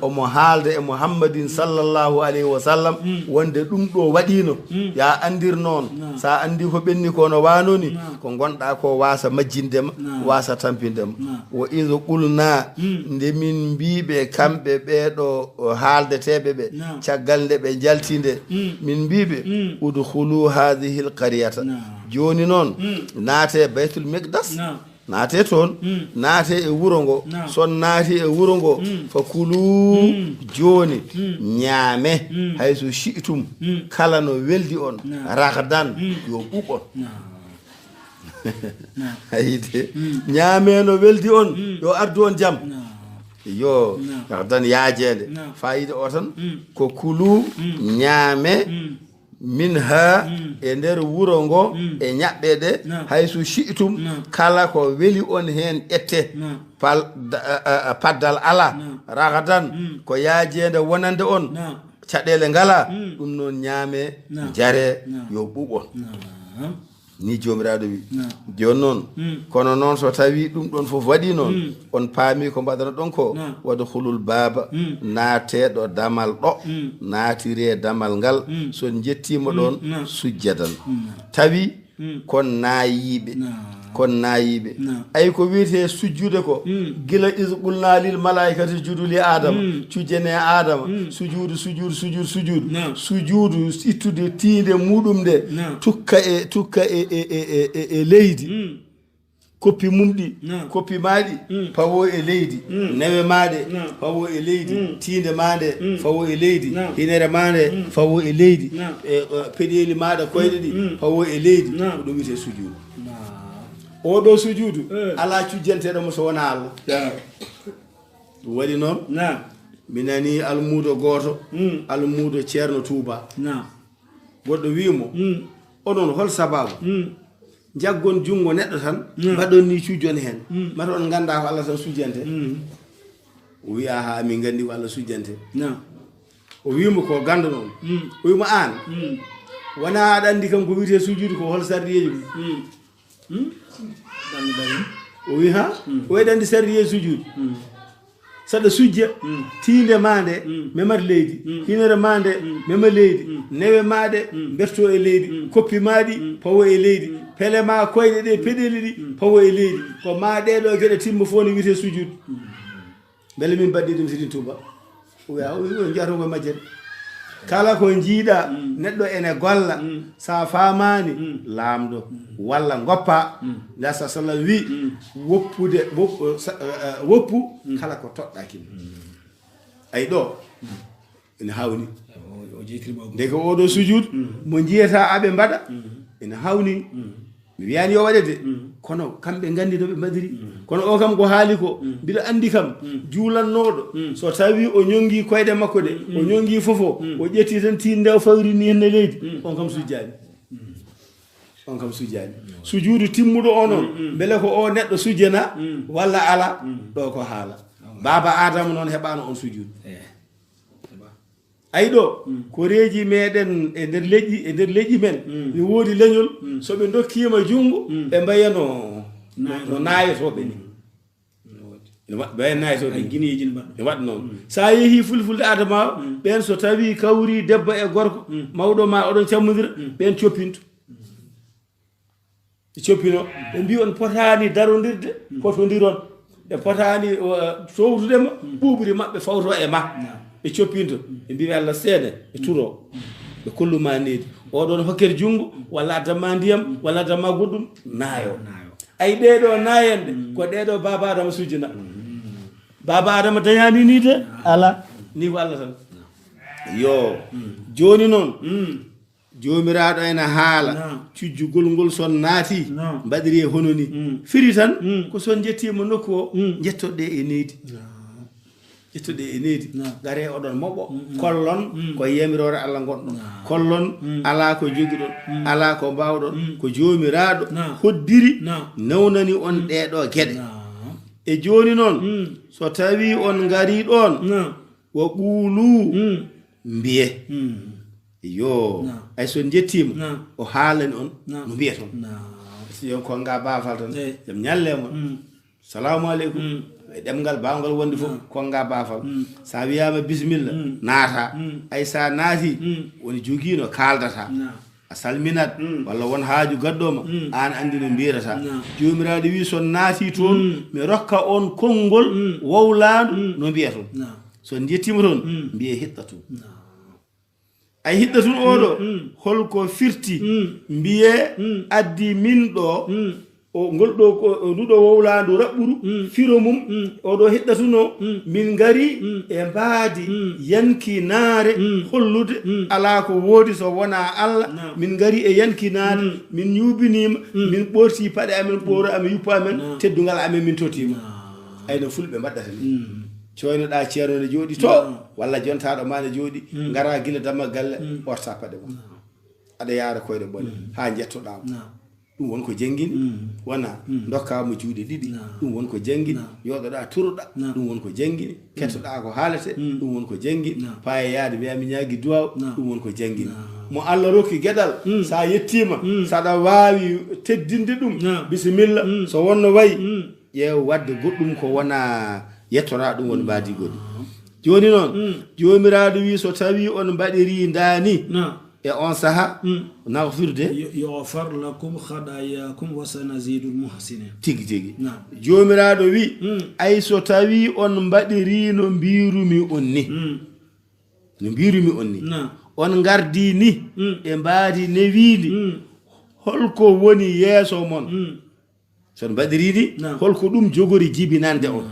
Omo haalda e Muhammadin sallallahu alayhi wa sallam, wonde ɗum ɗo waɗiino, ya anndir noon. Sa anndi ko ɓenni ko no waanoo ni, ko ngonɗa ko waasa majjinde ma, waasa tampinde ma. Wa iz qulna, nde min mbii ɓe kamɓe ɓee ɗo haaldeteeɓe ɓe, caggal nde ɓe njalti nde, min mbii ɓe, udkhulu hadhihi alqaryata. Jooni noon, naate Baytul Miqdas, naate toon, naate e wuro ngo. So on naati e wuro ngo, fa kulu, jooni, ñaame, haysu shi'tum, kala no weldi on, ragadan, yo ɓuuɓ on. Ayide, ñaame no weldi on, yo ardu on jam. Yo, ragadan yaajeende. Faayiida o tan, ko kulu, ñaame, Min ha e nder wuro ngo e ñaɓɓe ɗe, haysu shi'tum, kala ko weli on heen ƴette. Pal- da- a- a- paddal ala. Ragadan, ko yaajeende wonande on. Caɗeele ngala. Ɗum noon ñaame, njare, yo ɓuuɓ on. Ni Joomiraaɗo wi. Jooni noon, kono noon so tawii ɗum ɗoon fof waɗii noon, on paami ko mbaɗano ɗon ko, wadkhulul baaba, naatee ɗo damal ɗo, naatiree damal ngal. So on njettiima ɗoon, sujjadan. Tawi kon naayiiɓe. Kon naayiiɓe. Ay ko wiyetee sujjude ko, gila iz qulna lil malaa'ikati isjudu li Aadama, cujjene Aadama, sujuudu, sujuudu, sujuudu, sujuudu. Sujuudu, ittude tiinde muɗum nde, tukka e, tukka e, e, e, e, e, e leydi. Koppi mum ɗi, koppi maa ɗi, pawo e leydi. Newe maa ɗe, pawo e leydi. Tiinde maa nde, pawo e leydi. Hinere maa nde, pawo e leydi. E, e, peɗeeli maa ɗe, koyɗe ɗi, pawo e leydi. Ko ɗum wiyetee sujuudu. Oɗo sujuudu, alaa cujjanteeɗo mo so wonaa Allah. Ɗum waɗi noon, mi nanii almuudo gooto, almuudo Ceerno Tuuba. Goɗɗo wii mo, onon hol sabaabu? Njaggon junngo neɗɗo tan, mbaɗon ni cujjon heen. Mata on nganndaa ko Allah tan sujjante? O wii, "Ahaa, min nganndi ko Allah sujjante." O wii mo, "Ko ganndo noon?" O wii mo, "Aan, wonaa aɗa anndi kam ko wiyetee sujuudu ko hol sarɗiyeeji mum?" O wii, "Ha?" O wii, "Aɗa anndi sarɗiyeeji sujuudu?" Saɗa sujja, tiinde maa nde, memat leydi. Hinere maa nde, mema leydi. Newe maa ɗe, mberto e leydi. Koppi maa ɗi, pawo e leydi. Pele maa koyɗe ɗe, peɗeli ɗi, pawo e leydi. Ko maa ɗee ɗoo geɗe timma fof ne wiyetee sujuudu. Mbele min mbaɗdi ɗum, Sëriñ Tuuba? O wiya, o wiya, o njiyata ko majjere. Kala ko njiiɗa neɗɗo ene golla, sa faamaani, laamɗo walla ngoppa. Nda sa sallam wi, woppude, wop-, sa- eh, eh, woppu kala ko toɗɗaaki. Ay ɗo ene hawni. O jeytirma. Ndeke oɗo sujud mo njiyata aɓe mbaɗa, ene hawni. Mi wiyani yo waɗe de, kono kamɓe nganndi no ɓe mbaɗiri. Kono o kam ko haali ko, mbiɗa anndi kam, juulannooɗo, so tawi o ñonngi koyɗe makko ɗe, o ñonngi fofo, o ƴetti tan tiinde o fawri ni henne leydi, on kam sujjaani. On kam sujjaani. Sujuudu timmuɗo o noon, mbele ko o neɗɗo sujjana walla ala, ɗo ko haala. Baaba Aadama noon heɓaano on sujuudu. Ay ɗo, koreeji meɗen e nder leƴƴi, e nder leƴƴi men, ɓe woodi leñol, so ɓe ndokkiima junngo, ɓe mbayano no, no naayotooɓe ni. Ene wa-, mbayen naayotooɓe ni. Ay, gineeji ne mbaɗa. Ene waɗa noon. Sa yehi fulfulde Adama, ɓen so tawi kawri debbo e gorko, mawɗo ma oɗon cammodira, ɓen coppinto. Ɓe coppino, ɓe mbi on potaani darondirde, potondiron. Ɓe potaani, uh, towtude ma, ɓuuɓri maɓɓe fawto e ma. Ɓe coppinto, ɓe mbi ɓe Allah seene, ɓe turo. Ɓe kollu ma needi. Oɗon hokker junngo, walla addan ma ndiyam, walla addan ma goɗɗum, naayo. Ay ɗee ɗo naayanɗe, ko ɗee ɗo Baaba Adama sujjina. Baaba Adama dañaani ni de, ala, ni ko Allah tan. Yo, jooni noon, Joomiraaɗo ena haala, naam, cujjugol ngol son naati, naam, mbaɗiri e hono ni. Mm. Firi tan, mm, ko son njettiima nokku o, mm, njettoɗe e neydi. Naam. Njettoɗe e neydi. Naam. Ngare oɗon moɓo, mm, mm, kollon, mm, ko yamiroore Allah ngonɗon. Naam. Kollon, mm, alaa ko njogiɗon, mm, alaa ko mbaawɗon, mm, ko Joomiraaɗo, naam, hoddiri, naam, nawnani on, mm, ɗee ɗoo geɗe. Naam. E jooni noon, mm, so tawii on ngarii ɗoon, naam, wa quulu, mm, mbiye. Mm. Yo, naam, ay so njettiima, naam, o haalani on, naam, no mbiyeton. Naam. Si on konnga baafal tan, eey, jam ñalle mon. Mm. Salaamu aleykum. Mm. E ɗemngal baawngal wonde fof, naam, konnga baafal. Mm. Sa wiyaama bisimilla, mm, naata. Mm. Ay sa naati, mm, woni jogii no kaaldata. Naam. A salminat, mm, walla won haaju gaddoo ma, mm, aan anndi no mbiyirata. Naam. Joomiraaɗo wi, so on naati toon, mm, mi rokka on konngol, mm, wowlaandu, mm, no mbiyaton. Naam. So on njettiima toon, mm, mbiye hiɗɗa toon. Naam. Ay hiɗɗa tun oo ɗoo, mm, holko firti? Mm. Mbiyee, mm, addi min ɗoo, mm, o, ngol ɗoo ko, o, ndu ɗoo wowlaandu raɓɓuru, mm, firo mum, mm, oo ɗoo hiɗɗa tun oo, mm, min ngarii, mm, e mbaadi, mm, yankinaare, mm, hollude, mm, alaa ko woodi so wonaa Allah. Naam. Min ngarii e yankinaare, mm, min ñuubiniima, mm, min ɓoortii paɗe amen, mm, ɓooro amen, yuppa amen, naam, teddungal amen min tottiima. Naam. Ayno fulɓe mbaɗata ni. Mm. Coynoɗaa ceerno ne jooɗi to, naam, walla jontaaɗo ma ne jooɗi, mm, ngaraa gila damma galle, mm, ɓorta paɗe ma. Naam. Aɗa yaara koyɗe ɓole haa njettoɗaa mo. Ɗum won ko janngini. Wona ndokkaa mo juuɗe ɗiɗi. Ɗum won ko janngini. Yooɗoɗaa turoɗaa. Ɗum won ko janngini. Kettoɗaa ko haalete. Ɗum won ko janngini. Paaye yaade mbiyaa mi ñaagi duwaaw. Ɗum won ko janngini. Mo Allah rokki geɗal, so a yettiima, so aɗa waawi teddinde ɗum, bisimilla. So wonno wayi, ƴeew waɗde goɗɗum ko wona yettoraa, ɗum woni mbaadi goɗɗi. Jooni noon, Joomiraaɗo wii, so tawii on mbaɗirii ndaani, e on saha, nagfirde. يغفر لكم خطاياكم وسنزيد المحسنين. Tigi tigi. Joomiraaɗo wii, ay so tawii on mbaɗirii no mbiirumi on ni, no mbiirumi on ni, on ngardii ni e mbaadi newiindi, holko woni yeeso mon? So on mbaɗirii ni, holko ɗum jogori jibinande on?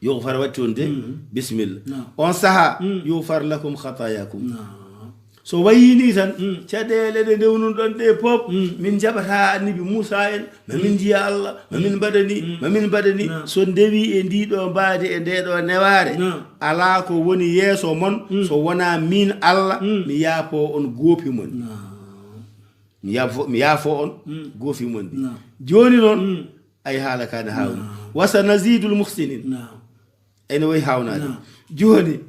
Yugfar waɗti on de, bisimilla. On saha, yugfar lakum khataayakum. So wayii nii tan, caɗeele ɗe ndewnuɗon ɗe pop, min njaɓataa Annabi Muusaa en, ma min njiya Allah, ma min mbaɗa ni, ma min mbaɗa ni. So ndewii e ndii ɗoo mbaadi, e ndee ɗoo newaare, alaa ko woni yeeso mon so wonaa miin Allah, mi yaafoo on goopi mon. Mi yaafo, mi yaafo on goofi mon ɗi. Jooni noon, ay haala ka ne haawni. Wa sanazidul muhsinin. Ene wayi haawnaade. Jooni,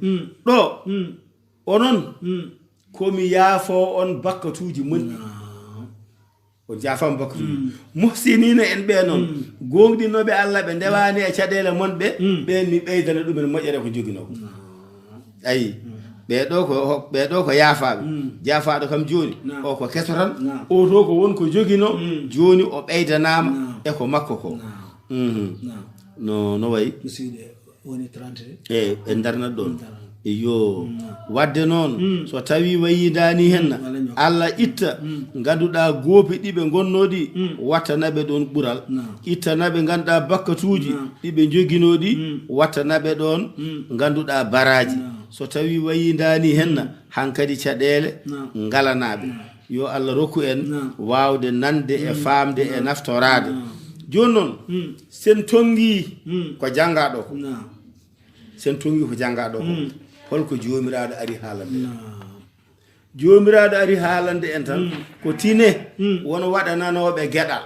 ɗo, onon, ko mi yaafo on bakkatuuji mon ɗi. On jaafaama bakkatuuji. Muhsinina en ɓe noon, gooŋɗinooɓe Allah ɓe ndewaani e caɗeele mon ɓe, ɓeen mi ɓeydana ɗumen moƴƴere ko njoginoo ko. Ayi, ɓee ɗoo ko, ɓee ɗoo ko yaafaaɓe. Jaafaaɗo kam jooni, o ko keso tan. O to ko won ko joginoo, jooni o ɓeydanaama e ko makko ko. No, no wayi? Woni trente. E, ɓe ndarnat ɗoon. Iyo. Waɗde noon, so tawii wayidaani heen, Allah itta, ngannduɗaa goopi ɗi ɓe ngonnoo ɗi, wattana ɓe ɗoon ɓural. Ittana ɓe ngannduɗaa bakkatuuji ɗi ɓe njoginoo ɗi, wattana ɓe ɗoon ngannduɗaa baraaji. So tawii wayidaani heen, hankadi caɗeele ngalanaa ɓe. Yo Allah rokku en waawde nande e faamde e naftoraade. Jooni noon, sen tonngi ko janngaa ɗo ko. Sen tonngi ko janngaa ɗo ko. Holko Joomiraaɗo ari haalande en? Joomiraaɗo ari haalande en tan ko tine won waɗananooɓe geɗal.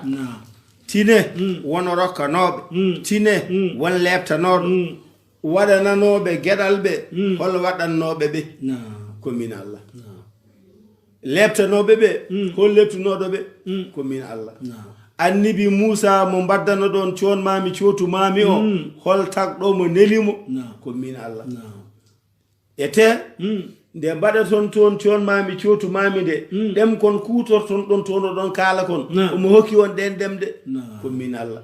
Tine won rokkanooɓe. Tine won leeptanooɗo. Waɗananooɓe geɗal ɓe, hol waɗannooɓe ɓe? Ko min Allah. Leeptanooɓe ɓe, hol leeptunooɗo ɓe? Ko min Allah. Annabi Muusaa mo mbaddanoɗon coon maami cootu maami o, hol tagɗo mo neli mo? Ko min Allah. E te, nde mbaɗaton toon coon maami cootu maami nde, ɗemkon kuutorton ɗon toon oɗon kaala kon, omo hokki on ɗeen ɗemɗe? Ko min Allah.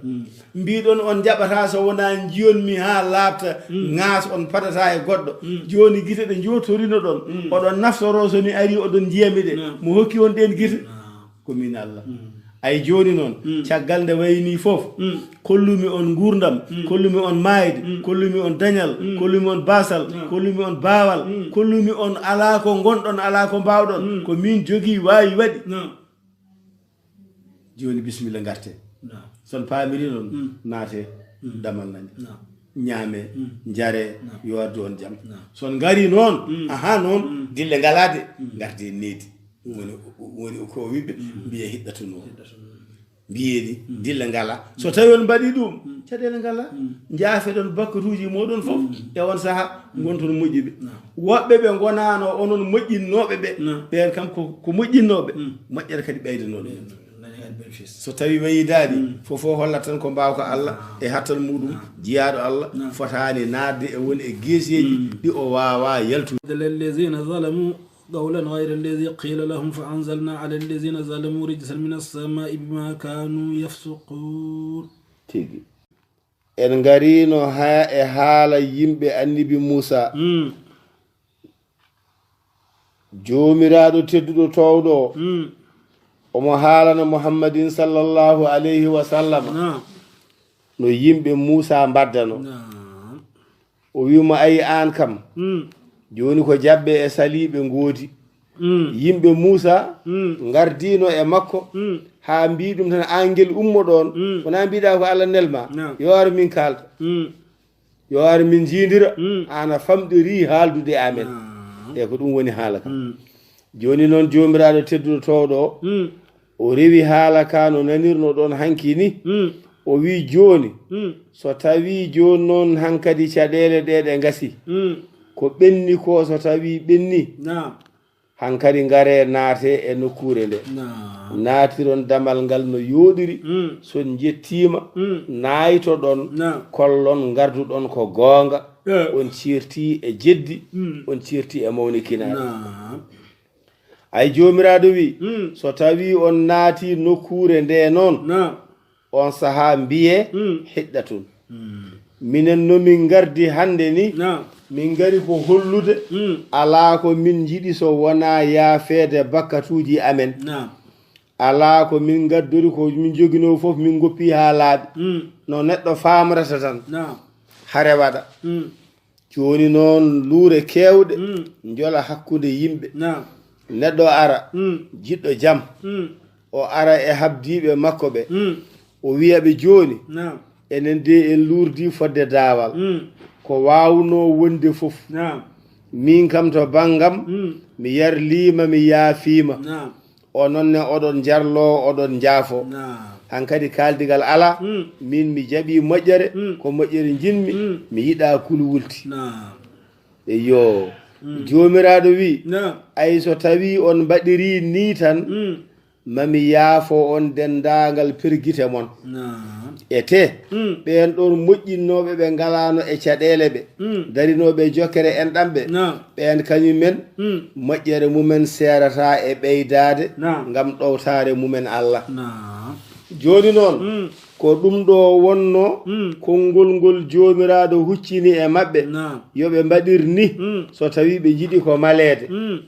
Mbiɗon on njaɓataa so wonaa njiyon mi haa laaɓta, ŋaas on padataa e goɗɗo. Jooni gite ɗe njootorinoɗon, oɗon naftoroo so mi arii oɗon njiya mi ɗe. Mo hokki on ɗeen gite? Ko min Allah. Ay jooni noon, caggal nde wayi nii fof, kollumi on nguurndam, kollumi on maayde, kollumi on dañal, kollumi on baasal, kollumi on baawal, kollumi on alaa ko ngonɗon, alaa ko mbaawɗon, ko miin jogii waawi waɗi. Jooni bisimilla ngartee. So on paamirii noon, naatee, damal nani. Ñaamee, njaree, yo addu on jam. So on ngarii noon, ahaa noon, dille ngalaa de, ngartee needi. Woni, woni ko o wiɓe, mbiyee hiɗɗatunoo. Mbiyee ni, dille ngalaa. So tawii on mbaɗii ɗum, caɗeele ngalaa. Njaafeɗon bakkatuuji mooɗon fof e on sahaa, ngonton moƴƴuɓe. Woɓɓe ɓe ngonaano onon moƴƴinnooɓe ɓe, ɓeen kam ko, ko moƴƴinnooɓe, moƴƴere kadi ɓeydanooɓe. So tawii wayidaani, fof fof hollat tan ko mbaawka Allah e hattan muuɗum, jiyaaɗo Allah fotaani naatde e won e geeseeji ɗi o waawaa yaltude. الذين ظلموا قولا غير الذي قيل لهم فأنزلنا على الذين ظلموا رجزا من السماء بما كانوا يفسقون. Tigi. En ngariino haa e haala yimɓe Annabi Muusaa. Joomiraaɗo tedduɗo toowɗo o, omo haalana Muhammadin sallallahu alayhi wa sallam no yimɓe Muusaa mbaddano. O wi'i mo, ayi aan kam, jooni ko jaɓɓe e saliiɓe ngoodi. Yimɓe Muusaa ngardiino e makko haa mbi'i ɗum tan, aan ngel ummo ɗoon, wonaa mbiɗaa ko Allah nel maa, yo ar min kaalda. Yo ar min njiidira, aan a famɗorii haaldude e amen. E ko ɗum woni haala kam. Jooni noon, Joomiraaɗo tedduɗo toowɗo o, mm, o rewi haala ka no nanirnoɗon hanki ni. Mm. O wi'i, "Jooni, mm, so tawii jooni noon hankadi caɗeele ɗe ɗe ngasi, mm, ko ɓenni ko, so tawii ɓenni, naam, hankadi ngaree naatee e nokkuure nde. Naam. Naatiron damal ngal no yooɗiri. Mm. So on njettiima, mm, naaytoɗon, naam, kollon ngarduɗon ko goonga. Eh. On ceerti e jeddi, mm, on ceerti e mawnikinaare." Naam. Ay, Joomiraaɗo wi'i, mm, "So tawii on naatii nokkuure nde noon, naam, on sahaa mbiyee, mm, hiɗɗatun. Mm. Minen no min ngardi hannde ni, naam, min ngari ko hollude, mm, alaa ko min njiɗi so wonaa yaafeede bakkatuuji amen. Naam. Alaa ko min ngaddori, ko min njoginoo fof min ngoppi haa laaɓi." Mm. No neɗɗo faamrata tan. Naam. Hare waɗa. Mm. Jooni noon, luure keewɗe, mm, njola hakkunde yimɓe. Naam. Neɗɗo ara, mm, jiɗɗo jam, mm, o ara e habdiiɓe makko ɓe. Mm. O wi'a ɓe, "Jooni, naam, enen de en luurdi fodde daawal. Mm. Ko waawnoo wonde fof. Naam. Miin kam to banngam, mm, mi yarliima, mi yaafiima. Naam. Onon ne oɗon njarloo, oɗon njaafoo. Naam. Hankadi kaaldigal alaa. Mm. Miin mi jaɓii moƴƴere, mm, ko moƴƴere njiɗmi, mm, mi yiɗaa kulwulti." Naam. Eyyo. Mm. Joomiraaɗo wi'i, naam, "Ay, so tawii on mbaɗirii nii tan, mm, ma mi yaafo on denndaangal pergite mon." Naam. E te, mm, ɓeen ɗoon moƴƴinnooɓe ɓe ngalaano e caɗeele ɓe, mm, darinooɓe e jokkere enɗam ɓe, naam, ɓeen kañum en, mm, moƴƴere mumen seerataa e ɓeydaade, naam, ngam ɗowtaare mumen Allah. Naam. Jooni noon, mm, ko ɗum ɗo wonnoo, mm, konngol ngol Joomiraaɗo huccini e maɓɓe, naam, yo ɓe mbaɗir ni, mm, so tawii ɓe njiɗi ko maleede. Mm.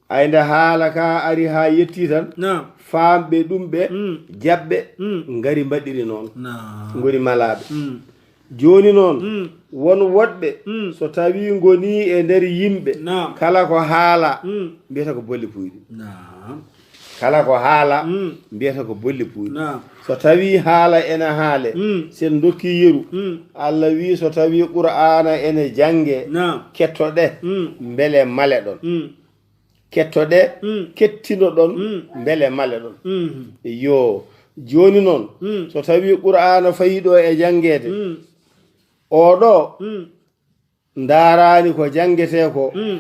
Ay, nde haala ka ari haa yettii tan, naam, faamɓe ɗum ɓe, mm, jaɓɓe, mm, ngari mbaɗiri noon. Naam. Ngoni malaaɓe. Mm. Jooni noon, mm, won woɗɓe, mm, so tawii ngonii e nder yimɓe, naam, kala ko haala, mm, mbiyata ko bolle puyɗe. Naam. Kala ko haala, mm, mbiyata ko bolle puyɗe. Naam. So tawii haala ena haale, mm, sen ndokki yeru, mm, Allah wii, so tawii Qur'aana ene jannge, naam, kettoɗe, mm, mbele maleɗon. Mm. Kettoɗe, mm, kettinoɗon, mm, mbele maleɗon. Mm. Yo, jooni noon, mm, so tawii Qur'aana fayii ɗo e janngeede, mm, oɗo, mm, ndaaraani ko janngetee ko, mm,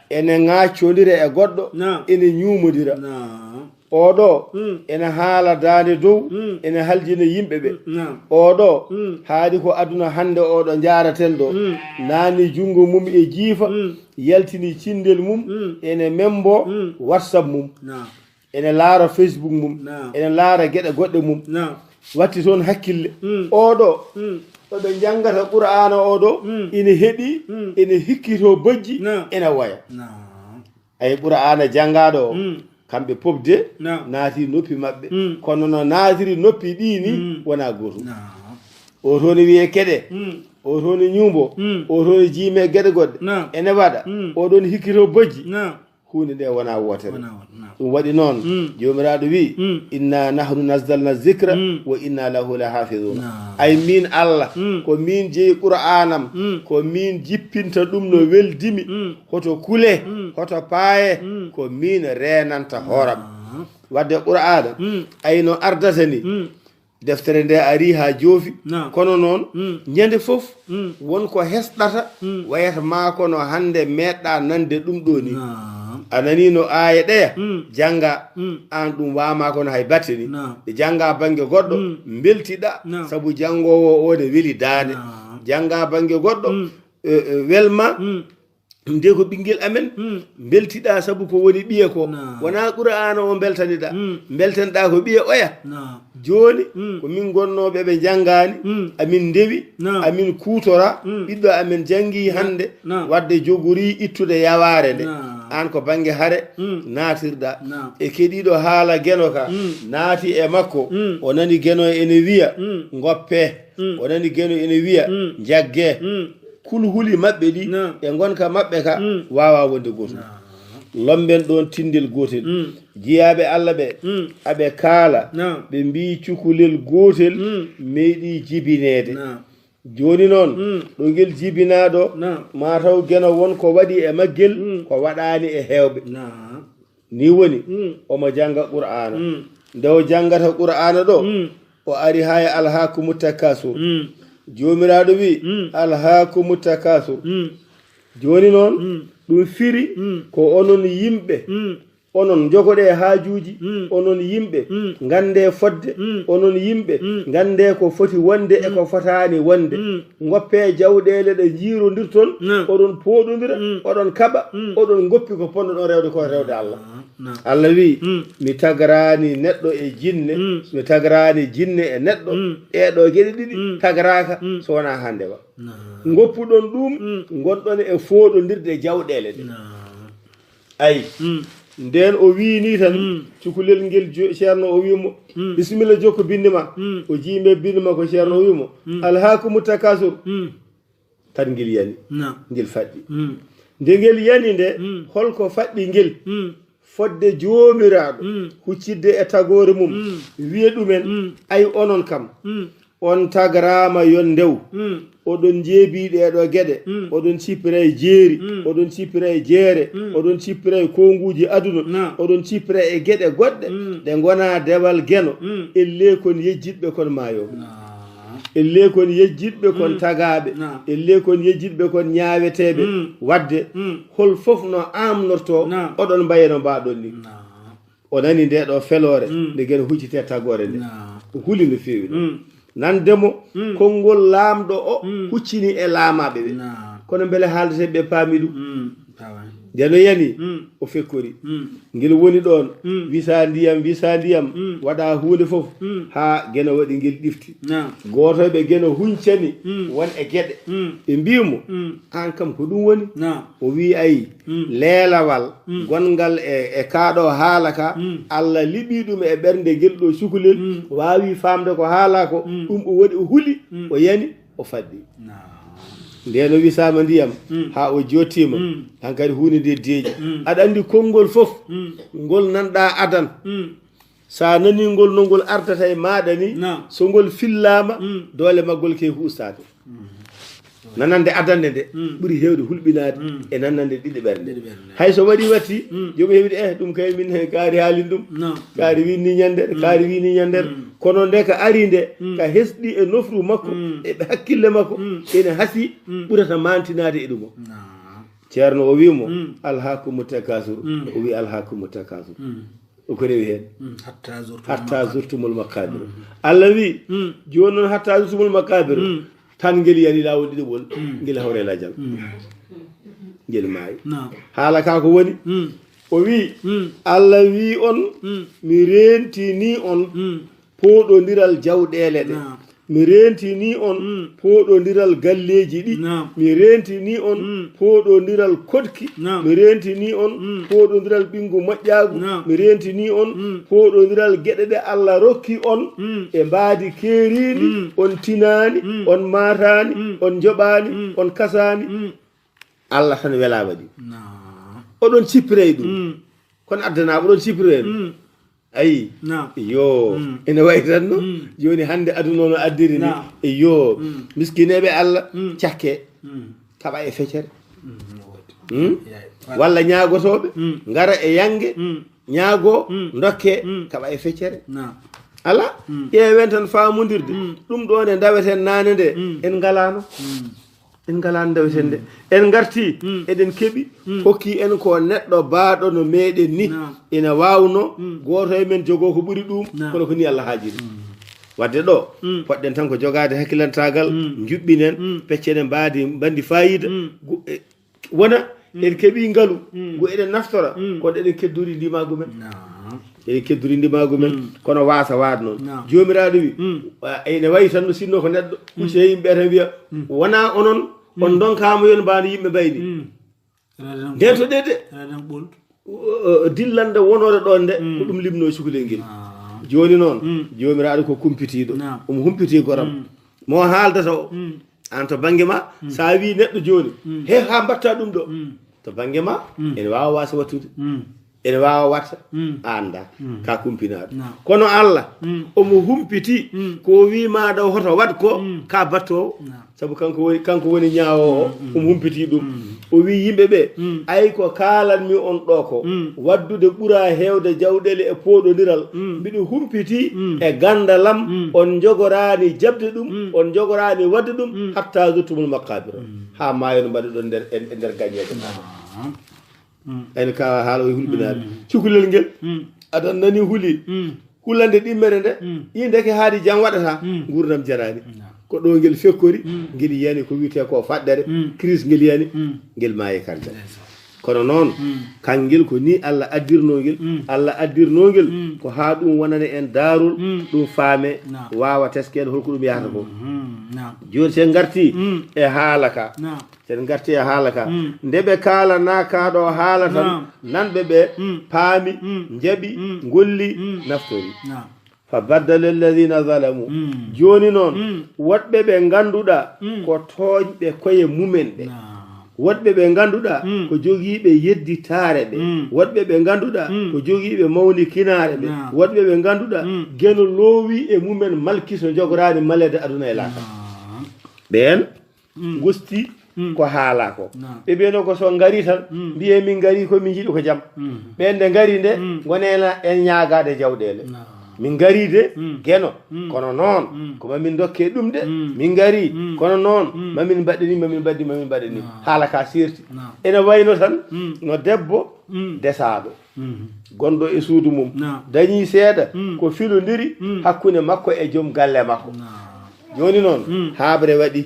ene ŋaaccondira e goɗɗo, naam, ene ñuumondira. Naam. Oɗo, mm, ene haala daande dow, mm, ene haljina yimɓe ɓe. Mm, naam. Oɗo, mm, haali ko aduna hannde oɗo njaaraten ɗo, mm, naani junngo mum e jiifa, mm, yaltini cinndel mum, mm, ene membo, mm, WhatsApp mum. Naam. Ene laara Facebook mum, naam, ene laara geɗe goɗɗe mum. Naam. Watti toon hakkille. Mm. Oɗo, mm, ɗo ɓe njanngata Qur'aana oɗo, mm, ene heɗi, mm, ene hikkito bojji, naam, ene woya. Naam. Ay, Qur'aana janngaaɗo o, mm, kamɓe pop de, naam, naati noppi maɓɓe. Mm. Kono no naatiri noppi ɗi ni, mm, wonaa gootum. Naam. O toon wiyee keɗe, mm, o toon ñuumbo, mm, o toon jiime geɗe goɗɗe. Naam. Ene waɗa, mm, o ɗoon hikkito bojji. Naam. Huunde nde wonaa wootere. Wonaa wootere, naam. Ɗum waɗi noon, mm, Joomiraaɗo wi'i, mm, "Inna nahnu nazzalna zikra, mm, wa inna lahu lahafizuna." Naam. Ay, miin Allah, mm, ko miin jeyi Qur'aanam, mm, ko miin jippinta ɗum no weldimi. Mm. Hoto kule, mm, hoto paaye, mm, ko miin reenanta hooram. Naam. Wadde Qur'aana, mm, ay no ardata ni. Mm. Deftere nde arii haa joofi. Naam. Kono noon, mm, ñande fof, mm, won ko hesɗata, mm, wayata maa kono hannde meeɗɗaa nande ɗum ɗo ni. Naam. A nanii no aaya ɗeya, mm, jannga, mm, aan ɗum waamaa kono hay batte ni. Naam. Jannga bannge goɗɗo, mm, mbeltiɗaa, naam, sabu janngoowo o ne weli daande. Naam. Jannga bannge goɗɗo, mm, e, e, welma, mm. Nde ko ɓinngel amen, mm, mbeltiɗaa sabu ko woni ɓiya ko. Naam. Wonaa Qur'aana o mbeltaniɗaa. Mm. Mbeltaniɗaa ko ɓiya oya. Naam. Jooni, mm, ko min ngonnooɓe ɓe njanngaani, mm, amin ndewi, naam, amin kuutora, mm, ɓiɗɗo amen janngi, naam, hannde, naam, wadde jogorii ittude yawaare nde. Naam. Aan ko bannge hare, mm, naatirɗaa. Naam. E keɗiiɗo haala Geno ka, mm, naati e makko, mm, o nani Geno ene wiya, mm, ngoppee. Mm. O nani Geno ene wiya, mm, njaggee. Mm. Kulhuli maɓɓe ɗi, naam, e ngonka maɓɓe ka, mm, waawaa wonde gootum. Naam. Lomben ɗoon tinndel gootel. Mm. Jiyaaɓe Allah ɓe, mm, aɓe kaala, naam, ɓe mbii cukalel gootel, mm, meeɗii jibineede. Naam. Jooni noon, mm, ɗo ngel jibinaa ɗo, naam, maa taw Geno won ko waɗi e maggel, mm, ko waɗaani e heewɓe. Naam. Ni woni, mm, omo jannga Qur'aana. Mm. Nde o janngata Qur'aana ɗo, mm, o ari haa e "Alhaakumu takaasur." Mm. Joomiraaɗo wi, mm, "Alhaakumu takaasur." Mm. Jooni noon, mm, ɗum firi, mm, ko onon yimɓe, mm, onon njogoɗee haajuuji, mm, onon yimɓe, mm, nganndee fodde, mm, onon yimɓe, mm, nganndee ko foti wonde e, mm, ko fotaani wonde. Mm. Ngoppee jawɗeele ɗe njiirondirton, naam, oɗon pooɗondira, mm, oɗon kaɓa, mm, oɗon ngoppi ko ponnoɗon rewde ko rewde Allah. Naam. Allah wi, mm, mi tagraani neɗɗo e jinne, mm, mi tagraani jinne e neɗɗo. Mm. Ɗee ɗoo geɗe ɗiɗi, mm, tagraaka, mm, so wonaa hannde wa. Naam. Ngoppuɗon ɗum, mm, ngonɗon e fooɗondirde jawɗeele ɗe. Naam. Ayi. Mm. Ndeen o wii nii tan, mm, cukalel ngel jo-, Ceerno o wii mo, mm, "Bisimilla, jokku binndi ma." Mm. O jiimi binndi ma ko Ceerno o wii mo, mm, "Alhaakumu takaasur." Mm. Tan ngel yani. Naam. Ngel faɗɗi. Mm. Nde ngel yani nde, mm, holko faɗɗi ngel? Mm. Fodde Joomiraaɗo, mm, huccidde e tagoore mum, mm, wiya ɗumen, mm, "Ay onon kam, mm, on tagraama yo ndew. Mm. Oɗon njeebii ɗee ɗoo geɗe, mm, oɗon cippira e jeeri, mm, oɗon cippira e jeere, mm, oɗon cippira e koonguuji aduna, naam, oɗon cippira e geɗe goɗɗe, mm, ɗe ngonaa dewal geno. Mm. Ellee kon yejjitɓe kon maayo." Naam. Ellee kon yejjitɓe kon, mm, tagaaɓe. Naam. Ellee kon yejjitɓe kon ñaaweteeɓe. Mm. Waɗde, mm, hol fof no aamnortoo, naam, oɗon mbaye no mbaaɗon ni. Naam. O nani nde ɗoo feloore, mm, nde ngel huccitee tagoore nde. Naam. O huli no feewi noon. Mm. Nande mo, mm, konngol Laamɗo o, mm, huccini e laamaaɓe ɓe. Naam. Kono mbele haaldeteeɓe ɓe paami ɗum? Mm. Paamaani. Nde no yani, mm, o fekkori. Mm. Ngel woni ɗoon, mm, wisa ndiyam, wisa ndiyam, mm, waɗa huunde fof, mm, haa Geno waɗi ngel ɗifti. Naam. Gooto e ɓe Geno huncani, mm, won e geɗe. Mm. Ɓe mbii mo, mm, "Aan kam ko ɗum woni?" Naam. O wii, "Ayi, mm, leelawal, mm, gonngal e, e kaa ɗoo haala ka, mm, Allah liɓii ɗum e ɓernde ngel ɗoo cukalel, mm, waawi faamde ko haalaa ko, mm, ɗum o waɗi, o huli, mm, o yani, o faɗɗi." Naam. Ndeen o wisaama ndiyam, mm, haa o jottiima, mm, hankadi huunde nde deeƴi. Mm. Aɗa anndi konngol fof, mm, ngol nanɗaa adan. Mm. So a nanii ngol no ngol ardata e maaɗa ni, naam, so ngol fillaama, mm, doole maggol ke huustaade. Mm. Nanande adannde nde, mm, ɓuri heewde hulɓinaade, mm, e nanande ɗiɗi ɓernde. Ɗiɗi ɓernde. Hay so waɗi watti, mm, joom heewde, "Eh, ɗum kay min he kaari haalin ɗum. Naam. Kaari winni ñande, mm, kaari winni ñande." Mm. Kono nde ka ari nde, mm, ka hesɗi e nofru makko, mm, e hakkille makko, mm, ene hasi, mm, ɓurata maantinaade e ɗum o. Naam. Ceerno o wii mo, mm, "Alhaakumu takaasur." Mm. O wii, "Alhaakumu takaasur." Mm. O ko rewi heen. Mm. Hatta zurtumul maqaabir. Hatta zurtumul maqaabir. Mm. Allah wii, mm, jooni noon, "Hatta zurtumul maqaabir." Mm. Tan ngel yani laawol ɗiɗaɓol, mm, ngel hawre lajal. Mm. Ngel maayi. Naam. Haala ka ko woni? Mm. O wii, mm, Allah wii on, mm, mi reentinii on, mm, pooɗondiral jawɗeele ɗe. Naam. Mi reentinii on, mm, pooɗondiral galleeji ɗi. Naam. Mi reentinii on, mm, pooɗondiral koɗki. Naam. Mi reentinii on, mm, pooɗondiral ɓinngu moƴƴaagu. Naam. Mi reentinii on, mm, pooɗondiral geɗe ɗe Allah rokki on, mm, e mbaadi keeriindi, mm, on tinaani, mm, on maataani, mm, on njoɓaani, mm, on kasaani. Mm. Allah tan welaama ɗi. Naam. Oɗon cippira e ɗum. Mm. Kono addanaa, oɗon cippira e ɗum. Mm. Ayi. Naam. Iyo. Mm. Ene wayi tan no. Mm. Jooni hannde aduna o no addiri ni. Naam. Iyo. Mm. Miskineeɓe Allah, mm, cakke. Mm. Kaɓa e feccere. Mm, no woodi. Hmm? Yaay. Walla ñaagotooɓe, mm, ngara e yannge, mm, ñaagoo, mm, ndokkee, mm, kaɓa e feccere. Naam. Alaa? Mm. Ƴeewen tan faamondirde. Mm. Ɗum ɗo nde ndaweten naane nde, mm, en ngalaano. Mm. En ngalaano ndaweten nde. Mm. En ngartii, mm, eɗen keɓi, mm, hokki en ko neɗɗo baaɗo no meeɗen ni. Naam. Ina waawnoo, mm, gooto e men jogoo ko ɓuri ɗum, naam, kono ko ni Allah haajiri. Mm. Wadde ɗo, mm, poɗɗen tan ko jogaade hakkilantaagal, mm, njuɓɓinen, mm, peccen e mbaadi, mbaɗdi faayiida, mm, gu-, e, wona, mm, en keɓii ngalu, mm, ngu eɗen naftora, mm, kono eɗen keddori ndimaagu men. Naam. Eɗen keddori ndimaagu men, mm, kono waasa waad noon. Naam. Joomiraaɗo wi, mm, a, ene wayi tan no sinno ko neɗɗo, mm, hucci he yimɓe tan wiya, mm, wonaa onon, on, mm, ndonkaama yon mbaano yimɓe mbayni. Mm. Radan. Ndeen to ɗe de. Radan ɓoltu. O, o, dillande wonoore ɗoon nde, mm, ko ɗum limnoo cukalel ngel. Ah. Jooni noon, mm, Joomiraaɗo ko kumpitiiɗo. Naam. Omo humpitii goram. Mm. Mo haaldata o. Mm. Aan to bannge ma, mm, so a wii neɗɗo jooni, mm, he haa mbaɗtaa ɗum ɗo. Mm. To bannge ma, mm, ene waawa waasa wattude. Mm. Ene waawa watta, a anndaa, ka kumpinaaɗo. Kono Allah, omo humpiti ko o wii maaɗa o hoto waɗ ko, ka battoowo. Sabu kanko woni, kanko woni ñaawoowo, omo humpiti ɗum. O wii yimɓe ɓe, ay ko kaalanmi on ɗoo ko, waɗdude ɓura heewde jawɗeele e pooɗondiral, mbiɗo humpiti e ganndal am, on njogoraani jaɓde ɗum, on njogoraani waɗde ɗum, hatta zurtumul maqaabira, haa maayo no mbaɗuɗon nder, e, e nder gañeeje. Ayno ka haala o e hulɓinaade. Cukalel ngel, aɗa nani huli. Hulande ɗimmere nde, i ndeke haadi jam waɗata, nguurndam jaraani. Ko ɗo ngel fekkori, ngel yiyani ko wiyetee ko faɗɗere, crise ngel yiyani, ngel maayi kanta. Kono noon, kangel ko ni Allah addirnoo ngel, Allah addirnoo ngel ko haa ɗum wonana en daarol, ɗum faame, waawa teskeede hol ko ɗum yahata ko. Jooni, so en ngartii e haala ka, so en ngartii e haala ka, nde ɓe kaalana ka ɗo haala tan, nanɓe ɓe paami, njaɓi, ngolli, naftori. Fa baddala alladhina zalamu. Jooni noon, woɗɓe ɓe ngannduɗaa ko tooñɓe koye mumen ɓe. Woɗɓe ɓe ngannduɗaa ko jogiiɓe yedditaare ɓe. Woɗɓe ɓe ngannduɗaa ko jogiiɓe mawnikinaare ɓe. Woɗɓe ɓe ngannduɗaa geno loowi e mumen malki so njogoraani maleede aduna e laakhira. Ɓeen ngusti ko haala ko. Ɓe mbiyano ko so ngari tan, mbiyee min ngari ko min njiɗi ko jam. Ɓeen nde ngari nde, ngonena en ñaagaade jawɗeele. Min ngari de, geno, kono noon, ko ma min ndokke ɗum de, min ngari, kono noon, ma min mbaɗɗe ni, ma min mbaɗɗi, ma min mbaɗɗe ni. Haala ka seerti. Ene wayno tan, no debbo desaaɗo. Gonɗo e suudu mum, dañi seeɗa ko filondiri hakkunde makko e joom galle makko. Jooni noon, haaɓre waɗi.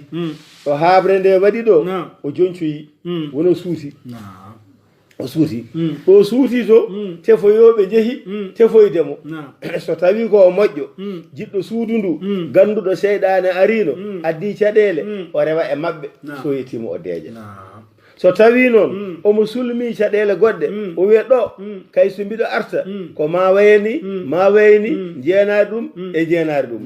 Ɗo haaɓre nde waɗi ɗo, o joncoyi, woni o suuti. O suuti. Ɗo suuti to, tefoyooɓe njehi, tefoyde mo. So tawi ko o moƴƴo, jiɗɗo suudu ndu, gannduɗo seyɗaane ariino, addi caɗeele, o rewa e maɓɓe, so yettiima o deeƴa. So tawi noon omo sulmi caɗeele goɗɗe, o wiya ɗo, kay so mbiɗo arta, ko ma wayani, ma wayani, njeenaari ɗum e njeenaari ɗum.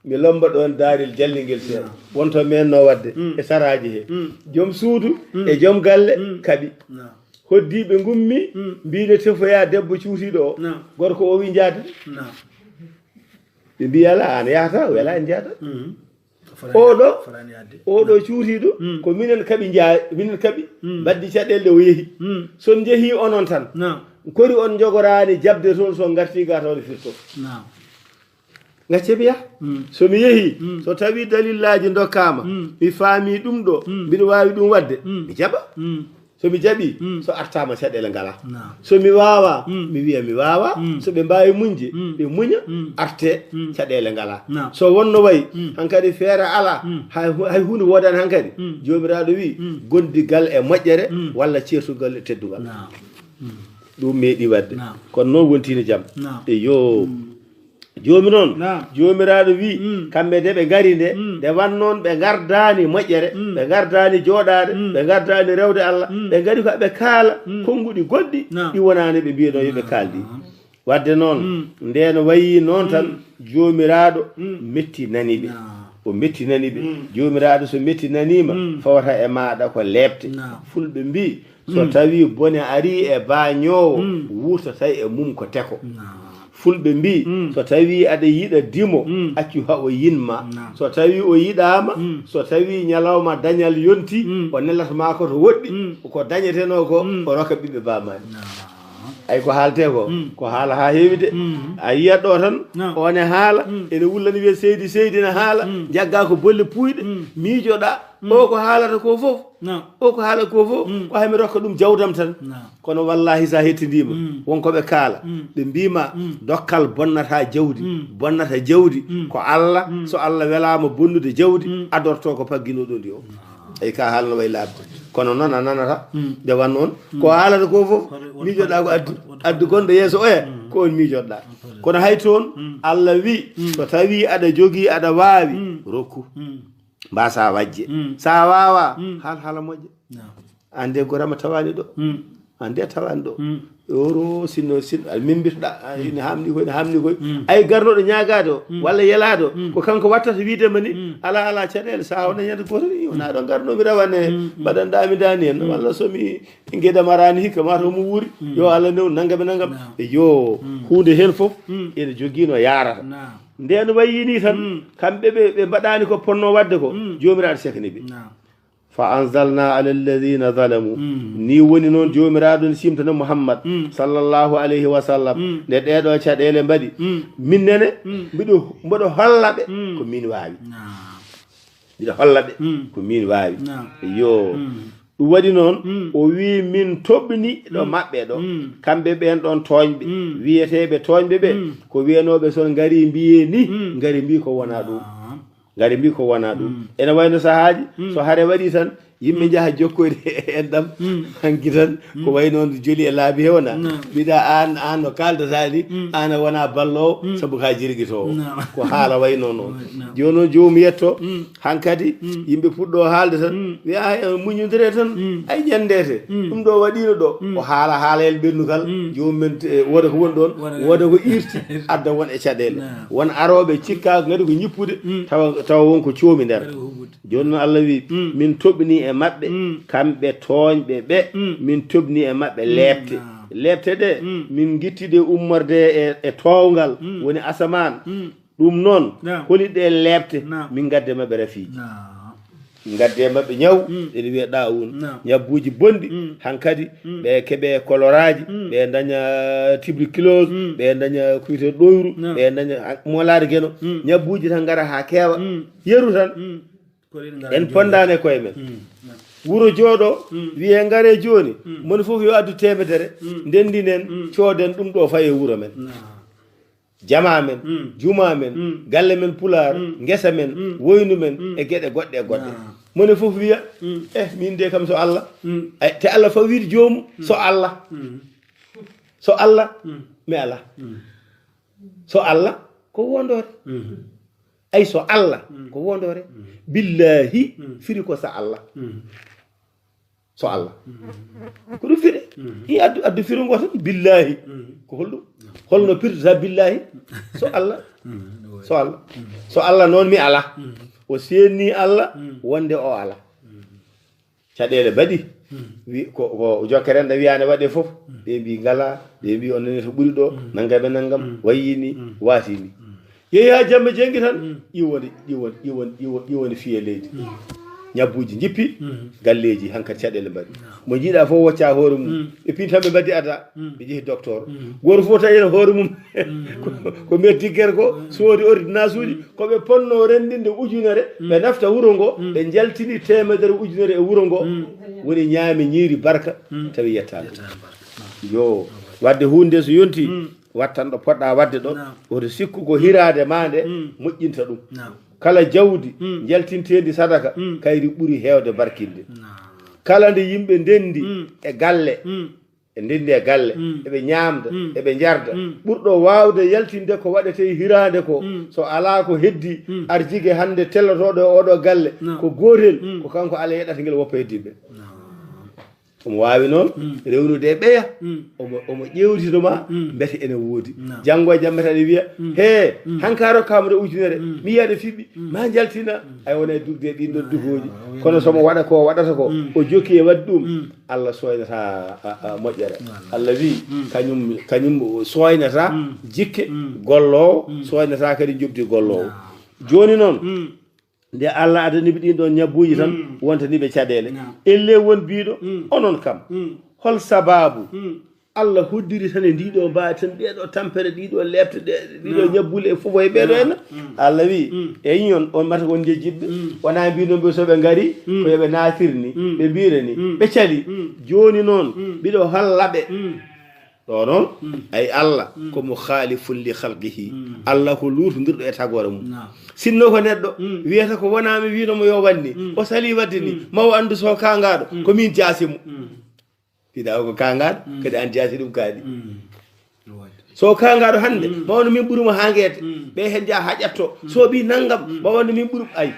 Mi lomba ɗoon daarel jallingel seeɗa. Wonto meen no waɗde e saraaji he. Joom suudu e joom galle kaɓi. Hoddiiɓe ngummi, mbii no tefoya debbo cuutiiɗo o. Gorko o wi njaada. Ɓe mbii alaa, aan yahata, o welaa en njaada. Oɗo, oɗo cuutiiɗo, ko minen kaɓi nja-, minen kaɓi, mbaddi caɗeele ɗe o yehi. So on njehii onon tan, kori on njogoraani jaɓde toon, so on ngartii ga toon firto. Ngacce mbiya, so mi yehii, so tawii dalillaaji ndokkaama, mi faamii ɗum ɗo, mbiɗo waawi ɗum waɗde, mi jaɓa. So mi jaɓii, so artaama caɗeele ngalaa. So mi waawaa, mi wiya mi waawaa. So ɓe mbaawi muñde, ɓe muña, artee, caɗeele ngalaa. So wonno wayi, hankadi feere alaa, hay hu-, hay huunde woodaani hankadi. Joomiraaɗo wiyi, gondigal e moƴƴere, walla ceertugal e teddungal. Ɗum meeɗi waɗde. Kono noon wontiino jam. Eyo. Jooni noon, Joomiraaɗo wiyi, kamɓe de ɓe ngari nde, nde wannoon ɓe ngardaani moƴƴere, ɓe ngardaani jooɗaade, ɓe ngardaani rewde Allah, ɓe ngari ko ɓe kaala konnguɗi goɗɗi ɗi wonaani ɓe mbiyano yo ɓe kaaldi. Wadde noon, ndeen wayi noon tan, Joomiraaɗo mettinani ɓe. O mettinani ɓe. Joomiraaɗo so mettinaniima, fawata e maaɗa ko leepte. Fulɓe mbii, so tawii bone arii e baañoowo, wuurtatay e mum ko teko. Fulɓe mbii, so tawii aɗa yiɗa dimo, accu haa o yiɗ ma. So tawii o yiɗaa ma, so tawii ñalawma dañal yontii, o nelat ma ko to woɗɗi, ko dañetenoo ko, o rokka ɓiɓɓe baamaani. Ay ko haaletee ko, ko haala haa heewi de. A yiyat ɗo tan, o ne haala, ene wullani wiya seydi, seydi ne haala, njaggaa ko bolle puuyɗe, miijoɗaa, o ko haalata ko fof, o ko haala ko fof, ko hay mi rokka ɗum jawdam tan. Kono wallaahi so a hettindiima, won ko ɓe kaala, ɓe mbii ma, dokkal bonnata jawdi, bonnata jawdi, ko Allah, so Allah welaama bonnude jawdi, adorto ko pagginooɗo ndi o. Eyi, ka haala no wayi laaɓde. Kono noon a nanata, nde wanno on, ko haalata ko fof, miijoɗaa ko addu, addu gonɗo yeeso oya, ko on miijoɗaa. Kono hay toon, Allah wi, so tawii aɗa jogii, aɗa waawi, rokku. Mbaasa wajje. So a waawaa, haal haala moƴƴa. Aan de gorama tawaani ɗo. An de tawan ɗo. Oro sinno sinno, a min mbitoɗa, a, ina hamni koy, ina hamni koy. Ay garnoɗo ñaagaade o, walla yelaade o, ko kanko wattata wiide ma ni, ala, ala caɗeele, sa wona ñande gooto ni, wona ɗo garno mi rawane, mbaɗanɗa mi dani en, walla so mi ngeɗa marani hikka, ma to mo wuuri, yo Allah new, nangam e nangam. Naam. E yo, huunde heen fof, ene jogii no yaarata. Naam. Ndeen wayi ni tan, kamɓe ɓe, ɓe mbaɗani ko ponno waɗde ko, Joomiraaɗo sekani ɓe. Naam. Fa anzalna ala alladhina zalamu. Ni woni noon Joomiraaɗo ne simtana Muhammad, sallallahu alayhi wa sallam, nde ɗeeɗo caɗeele mbaɗi. Min nene, mbiɗo, mboɗo holla ɓe ko min waawi. Naam. Mbiɗo holla ɓe ko min waawi. Naam. Yo. Ɗum waɗi noon, o wii, min toɓni ɗo maɓɓe ɗo. Kamɓe ɓeen ɗoon tooñɓe, wiyeteeɓe tooñɓe ɓe, ko wiyanooɓe so ngari mbiyee ni, ngari mbii ko wonaa ɗum. Naam. Ngari mbii ko wonaa ɗum. Ene wayno sahaaji, so hare waɗi tan, yimɓe njaha jokkoyde e enɗam, hanki tan, ko wayi noon joli e laabi he wona. Naam. Mbiɗa aan, aan no kaaldata ni, aan a wonaa balloowo, sabu ka jirgitoowo. Naam. Ko haala wayi noon noon. Naam. Jooni noon joomum yetto, hankadi, yimɓe puɗɗo haalde tan, wiya, "Ah, en muñodire tan, ay ñanndete." Ɗum ɗo waɗiino ɗo, ko haala haalayel ɓennu kala, joomum men, eh, wooda ko woni ɗoon, wooda ko irti, adda won e caɗeele. Naam. Won arooɓe cikka ngati ko ñippude, tawa, tawa won ko coomi nder. Ngati ko huɓɓude. Jooni noon Allah wi, min toɓni e maɓɓe, kamɓe tooñɓe ɓe, min toɓni e maɓɓe leepte. Naam. Leepte ɗe, min ngitti ɗe ummorde e, e toowngal, woni asamaan. Ɗum noon, naam, holi ɗe leepte, naam, min ngadde maɓɓe rafiiji. Naam. Min ngadde maɓɓe ñaw, ene wiyee ɗaawun. Naam. Ñabbuuji bonɗi, hankadi, ɓe keɓe koloraaji, ɓe ndaña tuberculose, ɓe ndaña kuyte ɗoyru, naam, ɓe ndaña molaade geno. Ñabbuuji tan ngara haa keewa. Yeru tan. Ko ɗin ngara en jooɗi. Pondaani e koye men. Naam. Wuro jooɗo, wiyee ngaree jooni, moni fof yo addu teemedere, ndendinen, cooden ɗum ɗo faye wuro men. Naam. Jama men, juma men, galle men pulaar, ngesa men, woynu men, e geɗe goɗɗe e goɗɗe. Naam. Moni fof wiya, "Eh, min de kam so Allah." Ay, te Allah fof wiide joomum, "So Allah." So Allah, mi alaa. So Allah, ko wondoore. Ay, so Allah, ko wondoore. Billahi, firi ko so Allah. So Allah. Ko ɗum firi. I addu, addu firingo tan, billahi. Ko holɗum? Holno pirtata billahi? So Allah. So Allah. So Allah noon mi alaa. O seenni Allah, wonde o alaa. Caɗeele mbaɗi. Wi-, ko, ko jokkere nde wiyaande waɗe fof. Ɓe mbi ngala, ɓe mbi on nani to ɓuri ɗo, nangam e nangam, wayi ni, waasi ni. Yehi haa jamma jenngi tan, iwone, iwone, iwone, iwone, iwone fiye leydi. Ñabbuuji njippi, galleeji hankadi caɗeele mbaɗi. Mo njiiɗa fof wocca hoore mum. Ɓe pintan ɓe mbaɗi ada, ɓe njehi docteur. Gooto fof tawi en hoore mum. Ko, ko mbiya diggere ko, soodi ordonnance uji, ko ɓe ponno renndinde ujunere, ɓe nafta wuro ngo, ɓe njaltini teemedere ujunere e wuro ngo, woni ñaami ñiiri barka, tawi yettaani. Yo, wadde huunde so yonti, wattan ɗo poɗɗa wadde ɗo, naam, woto sikku ko hiraade ma nde moƴƴinta ɗum. Naam. Kala jawdi njaltinteendi sadaka, kayri ɓuri heewde barkinde. Naam. Kala nde yimɓe ndenndi e galle, e ndenndi e galle, eɓe ñaamda, eɓe njarda, ɓurɗo waawde yaltinde ko waɗetee hiraande ko, so alaa ko heddi, arjige hannde tellotooɗo e oɗo galle, naam, ko gootel, ko kanko Allah yeɗata ngel woppa heddiiɓe. Naam. Omo waawi noon rewnude e ɓeya, omo, omo ƴeewtino ma, mbete ene woodi. Naam. Janngo e jam mbete aɗa wiya, "Hee, hanka rokkaama ɗo ujunere, mi yiya ɗo fiɓi, ma njaltina." Ay wona e dugde e ɗin ɗon dugooji. Kono so mo waɗa ko waɗata ko, o jokki e waɗde ɗum, Allah sooynata, a, a, moƴƴere. Wallaahi. Allah wi, kañum, kañum sooynata jikke golloowo, sooynata kadi njoɓdi golloowo. Naam. Jooni noon, nde Allah adani ɓe ɗin ɗon ñabbuuji tan, wontani ɓe caɗeele. Naam. Ellee won biiɗo, onon kam, hol sabaabu Allah hoddiri tan e ndiɗo mba-, tan ɗeɗo tampere, ɗiɗo leepte, ɗe-, ɗiɗo ñabbule e fof e ɓeɗo en. Allah wi, eyi on, on mata on jejjitɓe. Wona mbino ɓe so ɓe ngari, ko yoɓe naatir ni, ɓe mbira ni, ɓe cali. Jooni noon, mbiɗo holla ɓe. Ɗo noon, ay Allah, ko mo khalifun li khalqihi. Allah ko luutondirɗo e tagoore mum. Naam. Sinno ko neɗɗo, wiyata ko wona mi wino mo yo wanni, o sali wadde ni, ma o anndu so kaangaɗo, ko min jaasi mo. Mbiɗa o ko kaangaɗo, kadi an jaasi ɗum kadi. So kaangaɗo hannde, ma wonno min ɓuri mo haa ngeete. Ɓe heen njaha haa ƴetto. So ɓi nanngam, ma wonno min ɓuri, ay.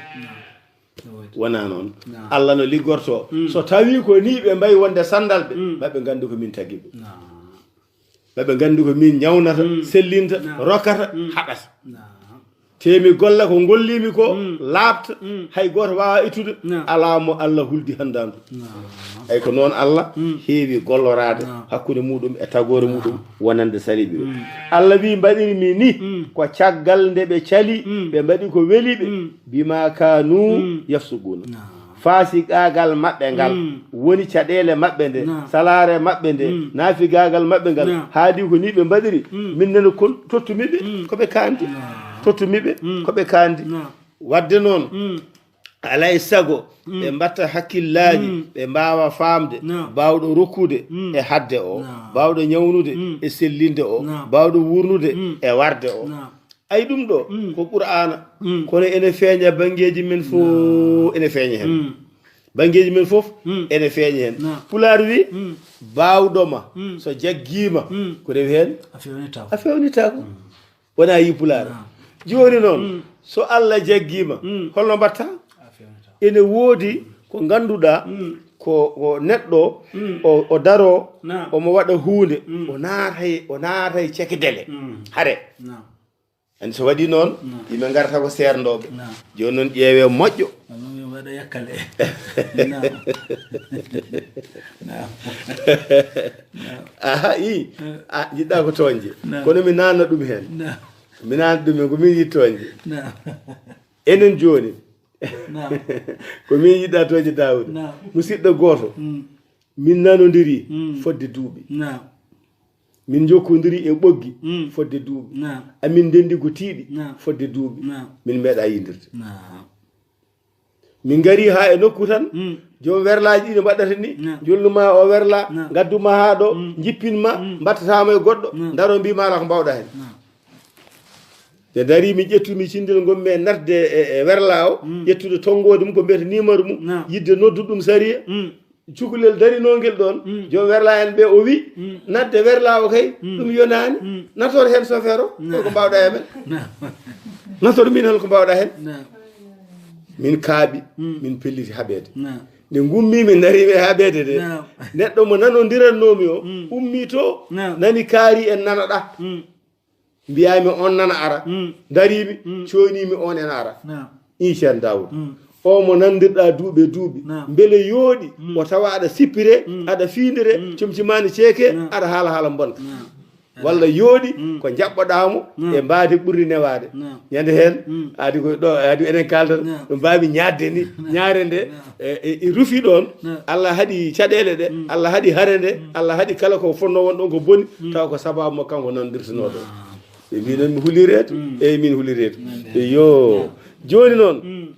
Wona noon. Naam. Allah no liggorto. Mm. So tawi ko ni ɓe mbayi wonde sandal ɓe, mm, maɓe ngandu ko min tagi ɓe. Naam. Maɓe ngandu ko min ñawnata, mm, sellinta, naam, rokkata, mm, haɗata. Naam. Te mi golla ko ngollimi ko, mm, laaɓta, mm, hay gooto waawa ittude, naam, alaa mo Allah huldi handandu. Naam. Ay ko noon Allah, mm, heewi golloraade, naam, hakkunde muɗum e tagoore muɗum, naam, wonande sariɓe. Mm. Allah wi mbaɗirmi ni, mm, ko caggal nde ɓe cali, mm, ɓe mbaɗi ko weli ɓe, mm, bima kanu, mm, yafsuquna. Naam. Faasigaagal maɓɓe ngal, mm, woni caɗeele maɓɓe nde, naam, salaare maɓɓe nde, mm, naafigaagal maɓɓe ngal, naam, haadi ko ni ɓe mbaɗiri, mm, min nene kon tottumi ɓe, mm, ko ɓe kandi. Naam. Tottumi ɓe, mm, ko ɓe kandi. Naam. Wadde noon, mm, alay sago, mm, ɓe mbatta hakkillaaji, mm, ɓe mbaawa faamde, naam, baawɗo rokkude, mm, e hadde o, naam, baawɗo ñawnude, mm, e sellinde o, naam, baawɗo wuurnude, mm, e warde o. Naam. Ay ɗum ɗo, mm, ko Qur'aana, mm, kono ene feeña banngeeji men fof, naam, ene feeña heen. Mm. Banngeeji men fof, mm, ene feeña heen. Naam. Pulaar wi, mm, baawɗo ma, mm, so jaggiima, mm, ko rewi heen? A fewnitaako. A fewnitaako. Mm. Wona yi Pulaar. Naam. Jooni noon, mm, so Allah jaggiima, mm, holno mbatta? A fewnitaako. Ene woodi ko ngannduɗaa, mm, ko, ko neɗɗo, mm, o, o daroo, naam, omo waɗa huunde, mm, o naatay, o naatay cekdele. Mm. Hare. Naam. Anndi so waɗii noon, naam, yimɓe ngarata ko seernooɓe. Naam. Jooni noon ƴeewee moƴƴo. Kono mi waɗa yakkale. Naam. Naam. Naam. Aha, i. Eh. A, jiɗɗaa ko tooñde. Naam. Kono mi naanna ɗum heen. Naam. Mi naanna ɗum heen, ko min yiɗi tooñde. Naam. Enen jooni. Naam. Ko min yiɗɗaa tooñde Daawuda. Naam. Musidɗo gooto. Mm. Min nanondiri, mm, fodde duuɓi. Naam. Min njokkondiri e ɓoggi, mm, fodde duuɓi. Naam. Amin ndendi ko tiiɗi, naam, fodde duuɓi. Naam. Min meeɗa yindirde. Naam. Min ngari haa e nokku tan, mm, joom werlaaji ɗi no mbaɗata ni, naam, jolnu ma o werla, naam, ngaddu ma haa ɗo, mm, njippin ma, mm, mbattata ma e goɗɗo, naam, ndaro mbi ma ala ko mbawɗa heen. Naam. Nde dari mi ƴettumi cindel ngonmi e natde e, e werla o, mm, ƴettude tonngoode mum ko mbiyata numéro mum, naam, yiɗde noddu ɗum sariya. Mm. Cukalel darinoongel ɗoon, mm, joom werla en ɓe o wi, mm, natde werla o kay, mm, ɗum yonaani. Mm. Nator heen chauffeur o, naam, holko mbawɗa e men? Naam. Nator min holko mbawɗa heen? Naam. Min kaaɓi, mm, min pelliti haɓeede. Naam. Nde ngummi min darimi e haɓeede de, naam, neɗɗo mo nanondirannoomi o, mm, ummi to, naam, nani kaari en nanaɗa. Mm. Mbiyaami on nana ara. Mm. Dariimi, mm, coynimi on ena ara. Naam. Ii Ceerno Daawuda. Mm. O mo nandirɗa duuɓi e duuɓi. Naam. Mbele yooɗi, mm, o tawa aɗa sippire, mm, aɗa fiindire, mm, comci ma ne ceeke, naam, aɗa haala haala bonka. Naam. Walla yooɗi, mm, ko njaɓɓoɗaa mo, naam, e mbaadi ɓurri newaade. Naam. Ñande heen, mm, aadi ko ɗo, aadi enen kaaldan, naam, no mbaawi ñaatde ni, naam, ñaare nde, naam, e, e, e rufi ɗoon, naam, Allah haɗi caɗeele ɗe, mm, Allah haɗi hare nde, mm, Allah haɗi kala ko fotnoo won ɗoon ko boni, mm, tawa ko sabaabu mo kanko nanondirtunoo ɗo. Naam. Ɓe mbii noon mi huli reedu, mm, eyi min huli reedu. Nande. Eyo. Naam. Jooni noon, mm,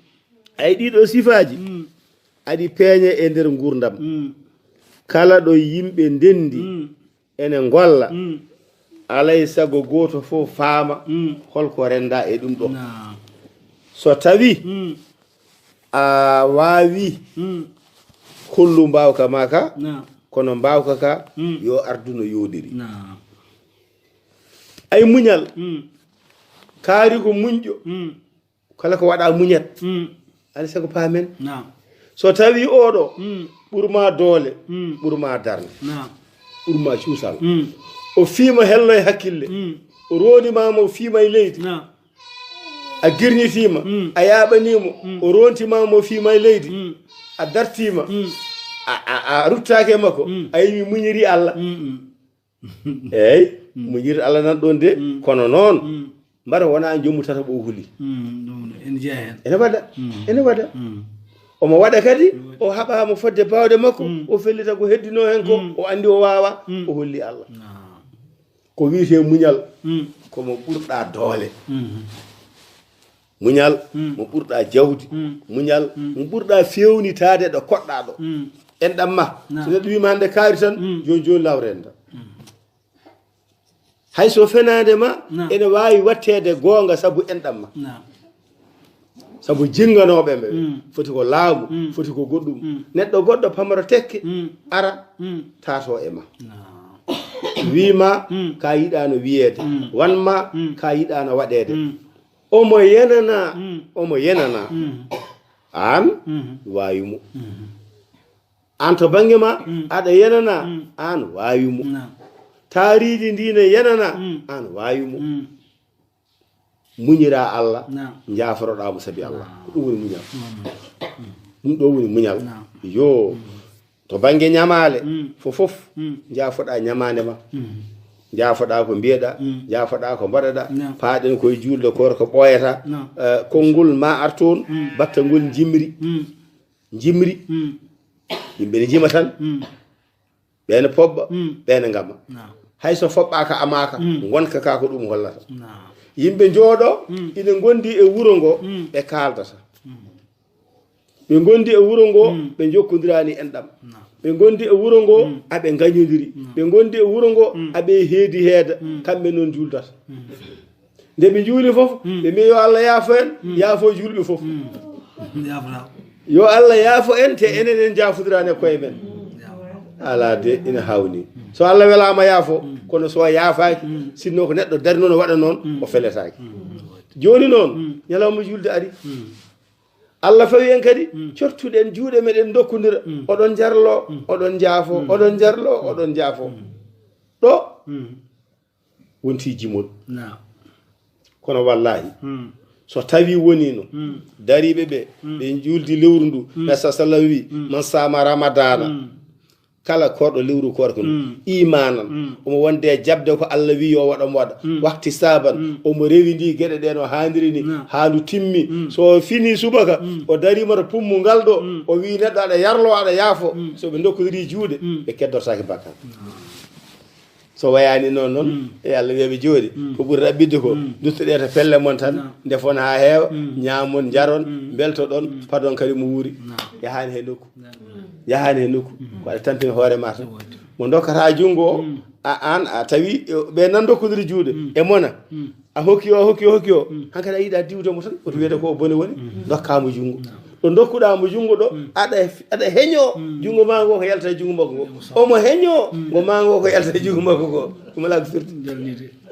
ay ɗiɗo sifaaji, mm, aɗi peeña e nder nguurndam. Mm. Kala ɗo yimɓe ndenndi, mm, ene ngolla, mm, alay sago gooto fof faama, mm, holko rennda e ɗum ɗo. Naam. So tawi, mm, a waawi, mm, hollu mbaawka ma ka, naam, kono mbaawka ka, mm, yo ardu no yooɗiri. Naam. Ay muñal, mm, kaari ko muñƴo. Mm. Kala ko waɗa muñat. Mm. Alay sago paamen. Naam. So tawi oɗo, mm, ɓurma doole, mm, ɓurma darnde, naam, ɓurma cuusal. Mm. O fiima hello e hakkille. Mm. O roondima mo fiima e leydi. Naam. A girñitiima, mm, a yaaɓaniimo, mm, o roontima mo fiima e leydi. Mm. A dartiima. Mm. A, a, a ruttaaki e makko. Mm. A yimi muñiri Allah. Mm, mm. Eey, mm, muñirɗo Allah nan ɗoon de, mm, kono noon, mm, mbara wona jommu tata ɓo huli. Mm, ɗum ene jeya heen. Ene waɗa, mm, ene waɗa. Mm. Omo waɗa kadi, ene waɗa, o haɓa mo fodde baawɗe makko, mm, o fellita ko heddinoo heen ko, mm, o anndi o waawa, mm, o holli Allah. Naam. Ko wiyetee muñal, mm, ko mo ɓurɗa doole. Mm. Muñal, mm, mo ɓurɗa jawdi. Mm. Muñal, mm, mo ɓurɗa feewnitaade ɗo koɗɗa ɗo. Mm. Enɗam ma. Naam. So neɗɗo wiima hannde kaari tan, mm, jooni jooni law rennda. Mm. Hay so fenaande ma, naam, ene waawi waɗteede goonga sabu enɗam ma. Naam. Sabu jinnganooɓe ɓe, mm, foti ko laamu, mm, foti ko goɗɗum. Mm. Neɗɗo goɗɗo pamaro tekke, mm, ara, mm, taato e ma. Naam. Wii ma, mm, ka yiɗaano wiyeede. Mm. Wan ma, mm, ka yiɗaano waɗeede. Mm. Omo yenanaa, mm, omo yenanaa. Mm. Aan waawi mo. Aan to bannge ma, aɗa yenana, aan waawi mo. Taariiji ndi ne yenana, aan waawi mo. Muñiraa Allah, njaaforoɗaa mo sabi Allah. Ko ɗum woni muñal. Ɗum ɗo woni muñal. Yo, to bannge ñamaale, fof fof, njaafoɗaa ñamaande ma. Njaafoɗaa ko mbiyeɗaa, njaafoɗaa ko mbaɗaɗaa. Paaɗen koye juulde koor ko ɓooyata. Eh, konngol ma ar toon, batta ngol njimri. Njimri. Yimɓe ne njima tan. Ɓe ne poɓɓa, ɓe ne ngama. Hay so foɓɓaaka amaaka, wonka ka ko ɗum hollata. Yimɓe njooɗo, ina ngondi e wuro ngo, ɓe kaaldata. Ɓe ngondi e wuro ngo, ɓe njokkodiraani enɗam. Ɓe ngondi e wuro ngo, aɓe ngañodiri. Ɓe ngondi e wuro ngo, aɓe heedi heeda. Kamɓe noon juuldata. Nde ɓe njuuli fof, ɓe mbiya yo Allah yaafo en, yaafo juulɓe fof. Yo Allah yaafo en, te enen en njaafodirani e koye men. Ala de, ina hawni. So Allah welaama yaafo, kono so yaafaaki, sinno ko neɗɗo dari noon waɗa noon, o feletaaki. Jooni noon, ñalawma juulde ari. Allah fawi en kadi, cortuɗen juuɗe meɗen dokkodira. Oɗon jarlo, oɗon njaafo, oɗon jarlo, oɗon njaafo. Ɗo, wonti jimol. Kono wallahi, so tawi wonino, dariiɓe ɓe, ɓe juuldi lewru ndu, Nabi sallallahu wi, "Man sama Ramadana," kala koorɗo lewru koorka ndu, imanan, omo wonde e jaɓde ko Allah wi yo waɗa, omo waɗa, wahtisaban, omo rewindi geɗe ɗe no haaniri ni, haa ndu timmi. So fini subaka, o darima to pummungal ɗo, o wi neɗɗo aɗa yarlo, aɗa yaafo. So ɓe dokkodiri juuɗe, ɓe keddortaaki bakkat. So wayaani noon, noon, e Allah wiya ɓe jooɗi, ko ɓuri raɓɓiɗde ko, duttoɗee to pelle mon tan, ndefon haa heewa, ñaamon, njaron, mbeltoɗon, padon kadi mo wuuri. Yahaani he nokku. Yahaani he nokku. Ko aɗa tampina hoore ma tan. Mo dokkata junngo o, a, aan, a tawi, eh, ɓe nan dokkodiri juuɗe. E mona. A hokki o, a hokki o, a hokki o. Hankadi a yiɗa diwde mo tan, woto wiyete ko o bone woni, dokkaa mo junngo. Ɗo dokkuɗaa mo junngo ɗo, aɗa, aɗa heñoo junngo maa ngo ko yalta e junngo makko ngo. Omo heñoo ngo maa ngo ko yalta e junngo makko ngo. Ɗum alaa ko firti.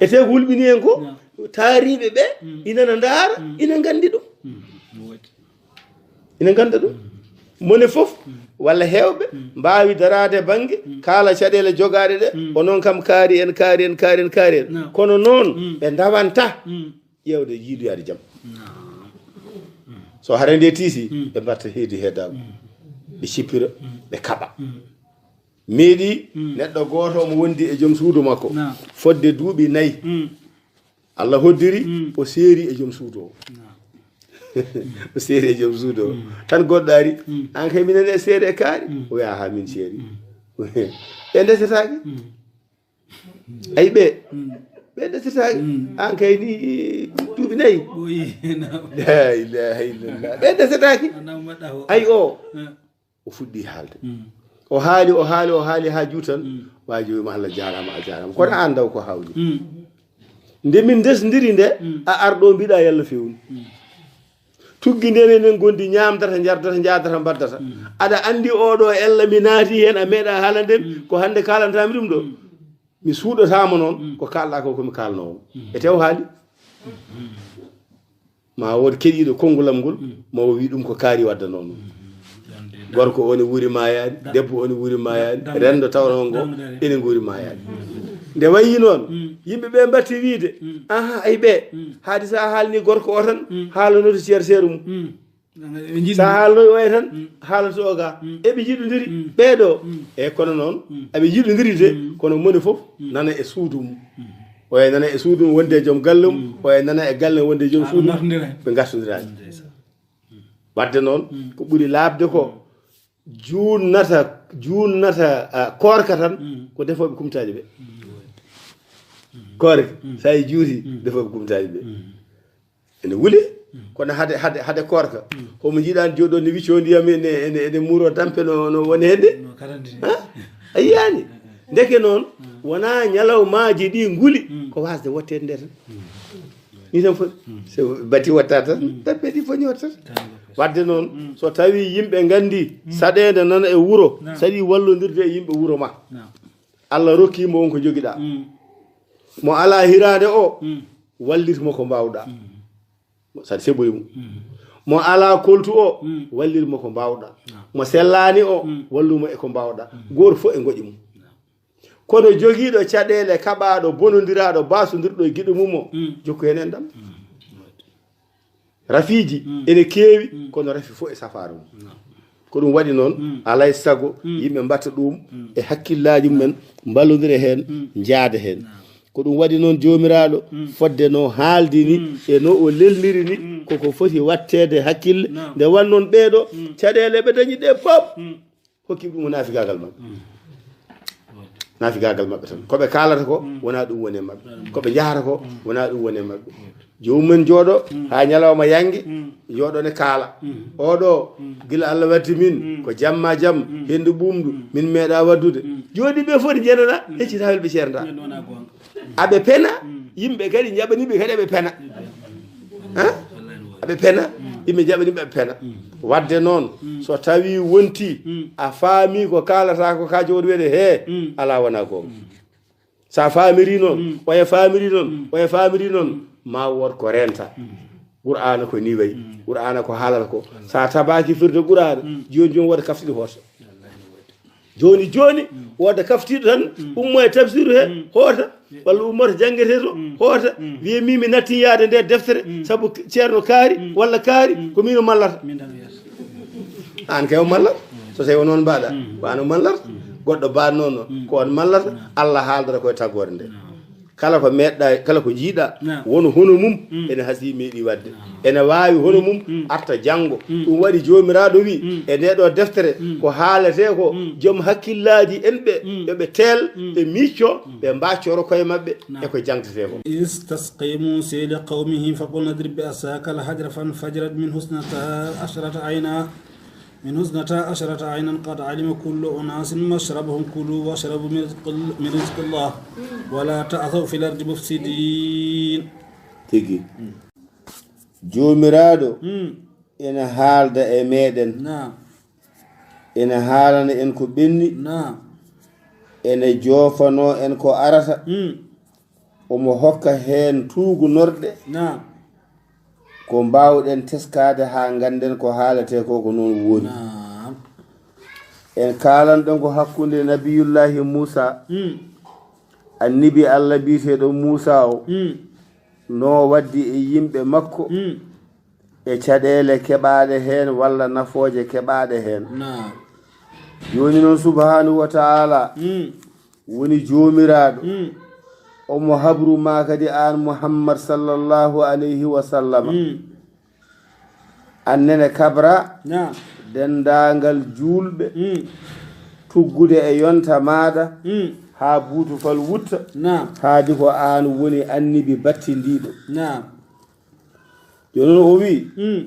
E te ko hulɓini en ko, taariiɓe ɓe, ina na ndaara, ina nganndi ɗum. Ina ngannda ɗum. Mone fof, walla heewɓe, mbaawi daraade bannge, kaala caɗeele jogaaɗe ɗe, o noon kam kaari en, kaari en, kaari en, kaari en. Kono noon, ɓe ndawanta ƴeewde yiidoyaade jam. So hare nde tiisi, ɓe mbatta heedi heedaagu. Ɓe cippira, ɓe kaɓa. Meeɗi neɗɗo gooto omo wondi e joom suudu makko, fodde duuɓi nayi. Allah hoddiri, o seeri e joom suudu o. O seeri e joom suudu o. Tan goɗɗo ari, "Aan kay minen e seeri e kaari." O wiya, "Haa min seeri." Ɓe ndesetaaki. Ay ɓe, ɓe ndesetaaki. "Aan kay ni duuɓi nayi." La ilaha illallah. Ɓe ndesetaaki. Ay o, o fuɗɗi haalde. O haali, o haali, o haali haa juutan. Waaji o wiima, "Allah jaaraama, a jaaraama. Kono aan ndaw ko hawni." Nde min ndesndiri nde, a ar ɗo mbiɗa yalla fewni. Tuggi nden enen gondi ñaamdata, njardata, njaadata, mbaddata. Aɗa anndi oɗo ella mi naati heen, a meeɗa haalanden, ko hannde kaalantaami ɗum ɗo. Mi suuɗataama noon, ko kaalɗaa ko, ko mi kaalnoowo. E tew haali. Ma wood keɗiiɗo konngulam ngol, ma o wi ɗum ko kaari wadda noon. Gorko o ne wuuri maayaani, debbo o ne wuuri maayaani, renndo tawno ngo, ene nguuri maayaani. Nde wayi noon, yimɓe ɓe mbatti wiide, "Aha, ay ɓe, haadi sa haalni gorko o tan, haalanoto ceer seeru mum." Sa haalnoy oya tan, haalata o ga. Eɓe jiɗodiri, ɓeeɗo. E kono noon, aɓe jiɗodiri de, kono moni fof nana e suudu mum. Oya nana e suudu mum, wonde e joom galle mum, oya nana e galle mum, wonde e joom suudu mum. Ɓe ngartodiraani. Wadde noon, ko ɓuri laaɓde ko, juunnata, juunnata, ah, koorka tan, ko defooɓe kumtaaji ɓe. Koorka, sa yi juuti, defooɓe kumtaaji ɓe. Ene wuli, kono hade, hade, hade koorka. Homo jiiɗaani jooɗo ne wicco ndiyam ene, ene, ene muuro dampe no, no woni heen de. Ha? A yiyaani? Ndeke noon, wonaa ñalawmaaji ɗi nguli, ko waasde wotteede nde tan. Ni tan foti. So bati watta tan, dampe ɗi foñi watta tan. Wadde noon, so tawi yimɓe nganndi saɗeende nana e wuro, saɗi wallondirde e yimɓe wuro ma. Allah rokki mo on ko jogiɗa. Mo alaa hiraande o, wallit mo ko mbaawɗa. Saɗa seɓori mo. Mo alaa koltu o, mm, wallir mo ko mbaawɗa. Naam. Mo sellaani o, mm, wallu mo e ko mbaawɗa. Mm. Gooto fof e ngoƴa mum. Naam. Kono jogiiɗo caɗeele, kaɓaaɗo, bonondiraaɗo, baasondirɗo e giɗo mum o, mm, jokku heen enɗam. Mm. Rafiiji, mm, ene keewi, mm, kono rafi fof e safaara mum. Naam. Ko ɗum waɗi noon, mm, alaa e sago, mm, yimɓe mbaɗta ɗum, mm, e hakkillaaji mumen, mballondira heen, mm, njaada heen. Naam. Ko ɗum waɗi noon Joomiraaɗo, mm, fodde no haaldi ni, mm, e no o lelniri ni, mm, koko foti waɗteede hakkille. Naam. Nde wonnoon ɓeeɗo, mm, caɗeele ɓe dañi ɗe fof, mm, hokki ɗum ko naafigaagal maɓɓe. Mm. Naafigaagal maɓɓe tan. Ko ɓe kaalata ko, mm, wonaa ɗum woni e maɓɓe. Mm. Ko ɓe njahata ko, mm, wonaa ɗum woni e maɓɓe. Mm. Joomum en jooɗo, mm, haa ñalawma yannge, mm, jooɗo ne kaala. Mm. Oɗo, mm, gila Allah waddi min, mm, ko jamma jam, mm, henndu ɓuumdu, mm, min meeɗa waddude. Mm. Jooni ɓe foti njenana, mm, hecci tawel ɓe ceernda. Min wona goonga. Aɓe pena, mm, yimɓe kadi njaɓani ɓe kadi aɓe pena. Mm. Ha? Aɓe pena, mm, yimɓe njaɓani ɓe aɓe pena. Mm. Wadde noon, mm, so tawi wonti, mm, a faami ko kaalata ko ka jooɗo wiyde he, mm, alaa wona goonga. Mm. Sa faamiri noon, mm, oya faamiri noon, mm, oya faamiri noon, mm, ma wood ko renta. Mm. Qur'aana ko ni wayi. Mm. Qur'aana ko haalata ko. Sa tabaaki firde Qur'aana, mm, jooni jooni woda kaftiɗi hoota. Jooni jooni, mm, woda kaftiɗo tan, mm, ummo e tafsiru he, mm, hoota, mm, walla ummo to janngetee to, mm, hoota, mm, wiye mi mi natti yaade nde deftere, mm, sabu ceerno kaari, mm, walla kaari, mm, ko min o mallata. Min tan wiyata. Aan kay o mallata. So tawi o noon mbaɗa, mm, ko aan o mallata. Mm. Goɗɗo mbaɗa noon, mm, ko on mallata. Mm. Allah haaldata koye tagore nde. Mm. Kala ko meeɗɗa, kala ko jiiɗa, naam, won hono mum, mm, ene hasii meeɗi waɗde. Naam. Ene waawi hono mum, mm, arta janngo. Mm. Ɗum waɗi Joomiraaɗo wi, mm, e nde ɗo deftere, mm, ko haaletee ko, mm, joom hakkillaaji en ɓe, mm, yo ɓe teel, mm, ɓe miicco, mm, ɓe mbaccoro koye maɓɓe, naam, e ko jangtetee ko. إذ استسقى موسى لقومه فقلنا اضرب بعصاك الحجر فانفجرت منه اثنتا عشرة عينا، منه اثنتا عشرة عينا قد علم كل أناس مشربهم كلوا واشربوا من رزق ال-، من رزق الله ولا تعثوا في الأرض مفسدين. Tigi. Mm. Joomiraaɗo, mm, ene haalda e meeɗen. Naam. Ene haalana en ko ɓenni. Naam. Ene joofanoo en ko arata. Mm. Omo hokka heen tuugunorɗe. Naam. Ko mbaawɗen teskaade haa ngannden ko haaletee ko, ko noon woni. Naam. En kaalanɗon ko hakkunde Nabiyullaahi Muusaa, mm, annabi Allah biyeteeɗo Muusaa o, mm, no waɗdi e yimɓe makko, mm, e caɗeele keɓaaɗe heen walla nafooje keɓaaɗe heen. Naam. Jooni noon, Subhaanahu wa Ta'aalaa, mm, woni Joomiraaɗo. Mm. Omo habru ma kadi aan Muhammad sallallahu alayhi wa sallam. Mm. Aan nene kabra, naam, denndaangal juulɓe, mm, tuggude e yonta maaɗa, mm, haa buutu fal wutta, naam, haadi ko aan woni annabi battindiiɗo. Naam. Jooni noon o wi, mm,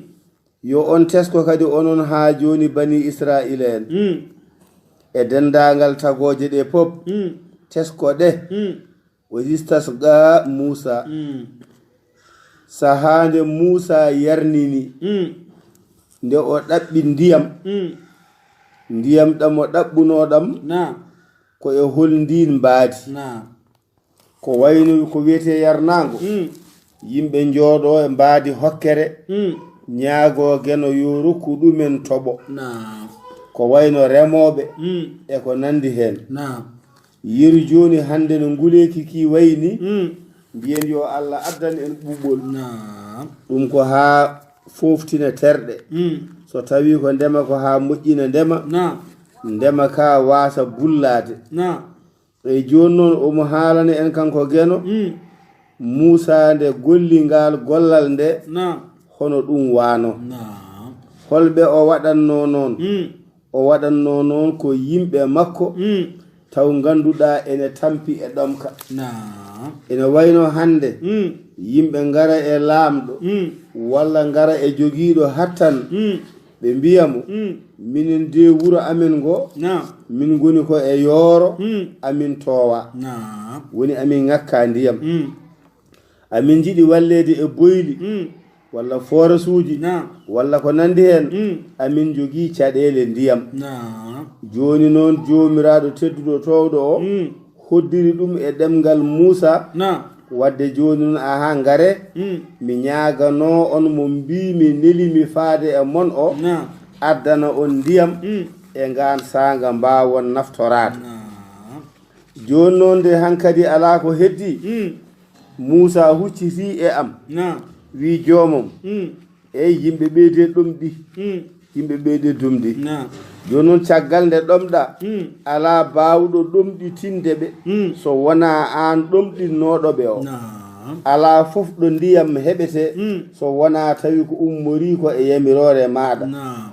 yo on tesko kadi onon haa jooni banii Israa'iila en. Mm. E denndaangal tagooje ɗe pop, mm, tesko ɗe. Mm. وإذ استسقى موسى. Mm. Sahaa nde Muusaa yarnini, mm, nde o ɗaɓɓi ndiyam. Mm. Ndiyam ɗam o ɗaɓɓunoo ɗam, naam, ko e hol ndiin mbaadi? Naam. Ko wayno ko wiyetee yarnaango. Mm. Yimɓe njooɗoo e mbaadi hokkere, mm, ñaagoo Geno yo rokku ɗumen toɓo. Naam. Ko wayno remooɓe, mm, e ko nanndi heen. Naam. Yeru jooni hannde no nguleeki ki wayi ni, mm, mbiyen yo Allah addan en ɓuuɓol. Naam. Ɗum ko haa fooftina terɗe. Mm. So tawii ko ndema ko haa moƴƴina ndema, naam, ndema ka waasa bullaade. Naam. E jooni noon omo haalana en kanko Geno, mm, Muusaa nde golli ngaal gollal nde, naam, hono ɗum waano. Naam. Holɓe o waɗannoo noon? Mm. O waɗannoo noon ko yimɓe makko, mm, taw ngannduɗaa ene tampi e ɗomka. Naam. Ene wayno hannde, mm, yimɓe ngara e laamɗo, mm, walla ngara e jogiiɗo hattan, mm, ɓe mbiya mo, mm, minen de wuro amen ngo, naam, min ngoni ko e yooro, mm, amin toowa. Naam. Woni amin ŋakka ndiyam. Mm. Amin njiɗi walleede e boyli, mm, walla forasuuji, naam, walla ko nanndi heen. Mm. Amin njogii caɗeele ndiyam. Naam. Jooni noon, Joomiraaɗo tedduɗo toowɗo o, mm, hoddiri ɗum e ɗemngal Muusaa. Naam. Wadde jooni noon, ahaa, ngare, Mm. mi ñaaganoo on mo mbii-mi neli-mi faade e mon o, Naam. addana on ndiyam Mm. e ngaan saanga mbaawon naftoraade. Naam. Jooni noon, nde hankadi alaa ko heddii, Mm. Muusaa huccitii e am, Naam. wii joomam, Mm. Eey, yimɓe ɓeydee ɗomɗi. Mm. Yimɓe ɓeydee ɗomɗi. Naam. Jooni noon, caggal nde ɗomɗaa, Mm. alaa baawɗo ɗomɗitinde ɓe, Mm. so wonaa aan ɗomɗinnooɗo ɓe o. Naam. Alaa fof ɗo ndiyam heɓetee, Mm. so wonaa tawi ko ummorii ko e yamiroore maaɗa. Naam.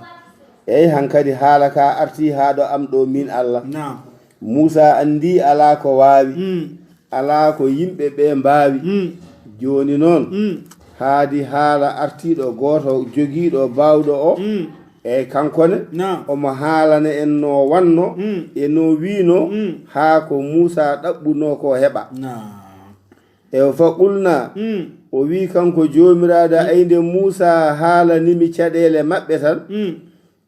Eey, hankadi haala ka artii haa ɗo am ɗo, miin Allah. Naam. Muusaa anndii alaa ko waawi. Mm. Alaa ko yimɓe ɓee mbaawi. Mm. Jooni noon, Mm. haadi haala artii ɗo gooto jogiiɗo baawɗo o. Mm. Eey, kanko ne, Naam. omo haalana en no wannoo Mm. e no wiinoo Mm. haa ko Muusaa ɗaɓɓunoo ko heɓa. Naam. E fa qulnaa, Mm. o wii kanko Joomiraaɗo, Mm. ay nde Muusaa haalanii mi caɗeele maɓɓe tan, Mm.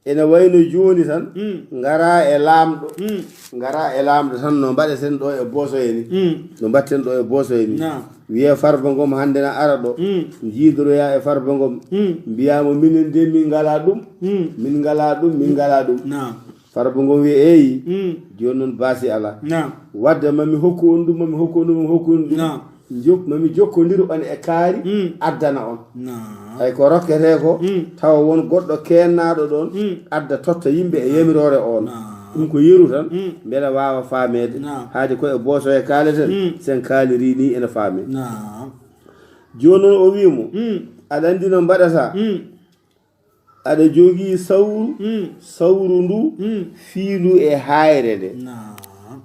ene wayno jooni tan, Mm. ngaraa e Laamɗo. Mm. Ngaraa e Laamɗo tan no mbaɗeten ɗo e Boosoye ni. Mm. No mbaɗten ɗo e Boosoye ni. Naam. Wiyee Farba Ngom hannde na ara ɗo. Mm. Njiidoroyaa e Farba Ngom. Mm. Mbiyaa mo, minen de min ngalaa ɗum. Mm. Min ngalaa ɗum, min ngalaa ɗum. Naam. Farba Ngom wii, eeyi, Mm. jooni noon baasi alaa. Naam. Wadde ma mi hokku on ɗum, ma mi hokku on ɗum, ma mi hokku on ɗum. Naam. Jok-, ma mi jokkondir on e kaari, Mm. addana on. Naam. Hay ko rokketee ko, Mm. tawa won goɗɗo keennaaɗo ɗoon, Mm. adda totta yimɓe e yamiroore oon. Naam. Ɗum ko yeru tan, Mm. mbele waawa faameede. Naam. Haade ko e Boosoye kaaleten, Mm. sen kaalirii nii ene faamee. Naam. Jooni noon o wii mo, Mm. aɗa anndi no mbaɗataa? Mm. Aɗa jogii sawru, Mm. sawru ndu, Mm. fiilu e haayre nde. Naam.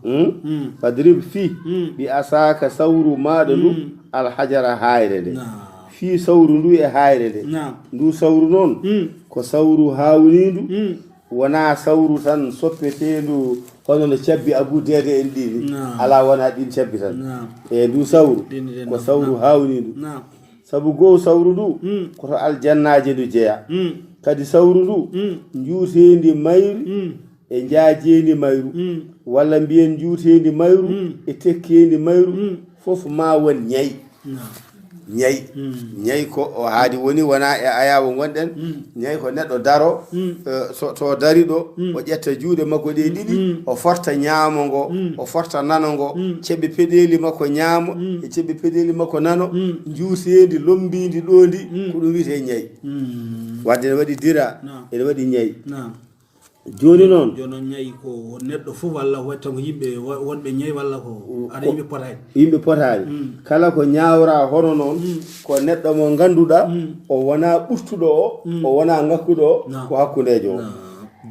Hmm? Mm. Fadrib fii, Mm. bi asaaka sawru maaɗa ndu, Mm. alhajara haayre nde. Naam. Fii sawru ndu e haayre nde. Naam. Ndu sawru noon, Mm. ko sawru haawniindu, Mm. wonaa sawru tan soppeteendu hono no cabbi Abu Deede en ɗii ni. Naam. Alaa, wonaa ɗiin cabbi tan. Naam. E ndu sawru, Ɗiin ɗiin ko naam, sawru naam. haawniindu. Naam. Sabu goo sawru ndu, Mm. ko to aljannaaji ndu jeyaa. Mm. Kadi sawru ndu, Mm. njuuteendi mayru Mm. e njaajeendi mayru, Mm. walla mbiyen njuuteendi mayru Mm. e tekkeendi mayru, Mm. fof maa won ñay. Naam. Ñay. Mm. Ñay ko o haadi woni, wonaa e ayaawo ngonɗen. Mm. Ñay ko neɗɗo daro, Mm. eh, so to dari ɗo, Mm. o ƴetta juuɗe makko ɗe ɗiɗi, Mm. o forta ñaamo ngo, Mm. o forta nano ngo, Mm. ceɓɓe peɗeeli makko ñaamo, Mm. e ceɓɓe peɗeeli makko nano, Mm. njuuteendi, lommbiindi ɗo ndi, Mm. ko ɗum wiyetee ñay. Mm. Wadde ene waɗi dira, Naam. ene waɗi ñay. Naam. Jooni noon. Jooni noon ñay ko neɗɗo fof walla waɗi tan ko yimɓe wo-, wonɓe ñay walla ko Mm, aɗa ko yimɓe potaani. Yimɓe potaani. Mm. Kala ko ñaawraa hono noon, Mm. ko neɗɗo mo ngannduɗaa, Mm. o wonaa ɓurtuɗo o, Mm. o wonaa ngakkuɗo o, Naam. ko hakkundeejo o. Naam.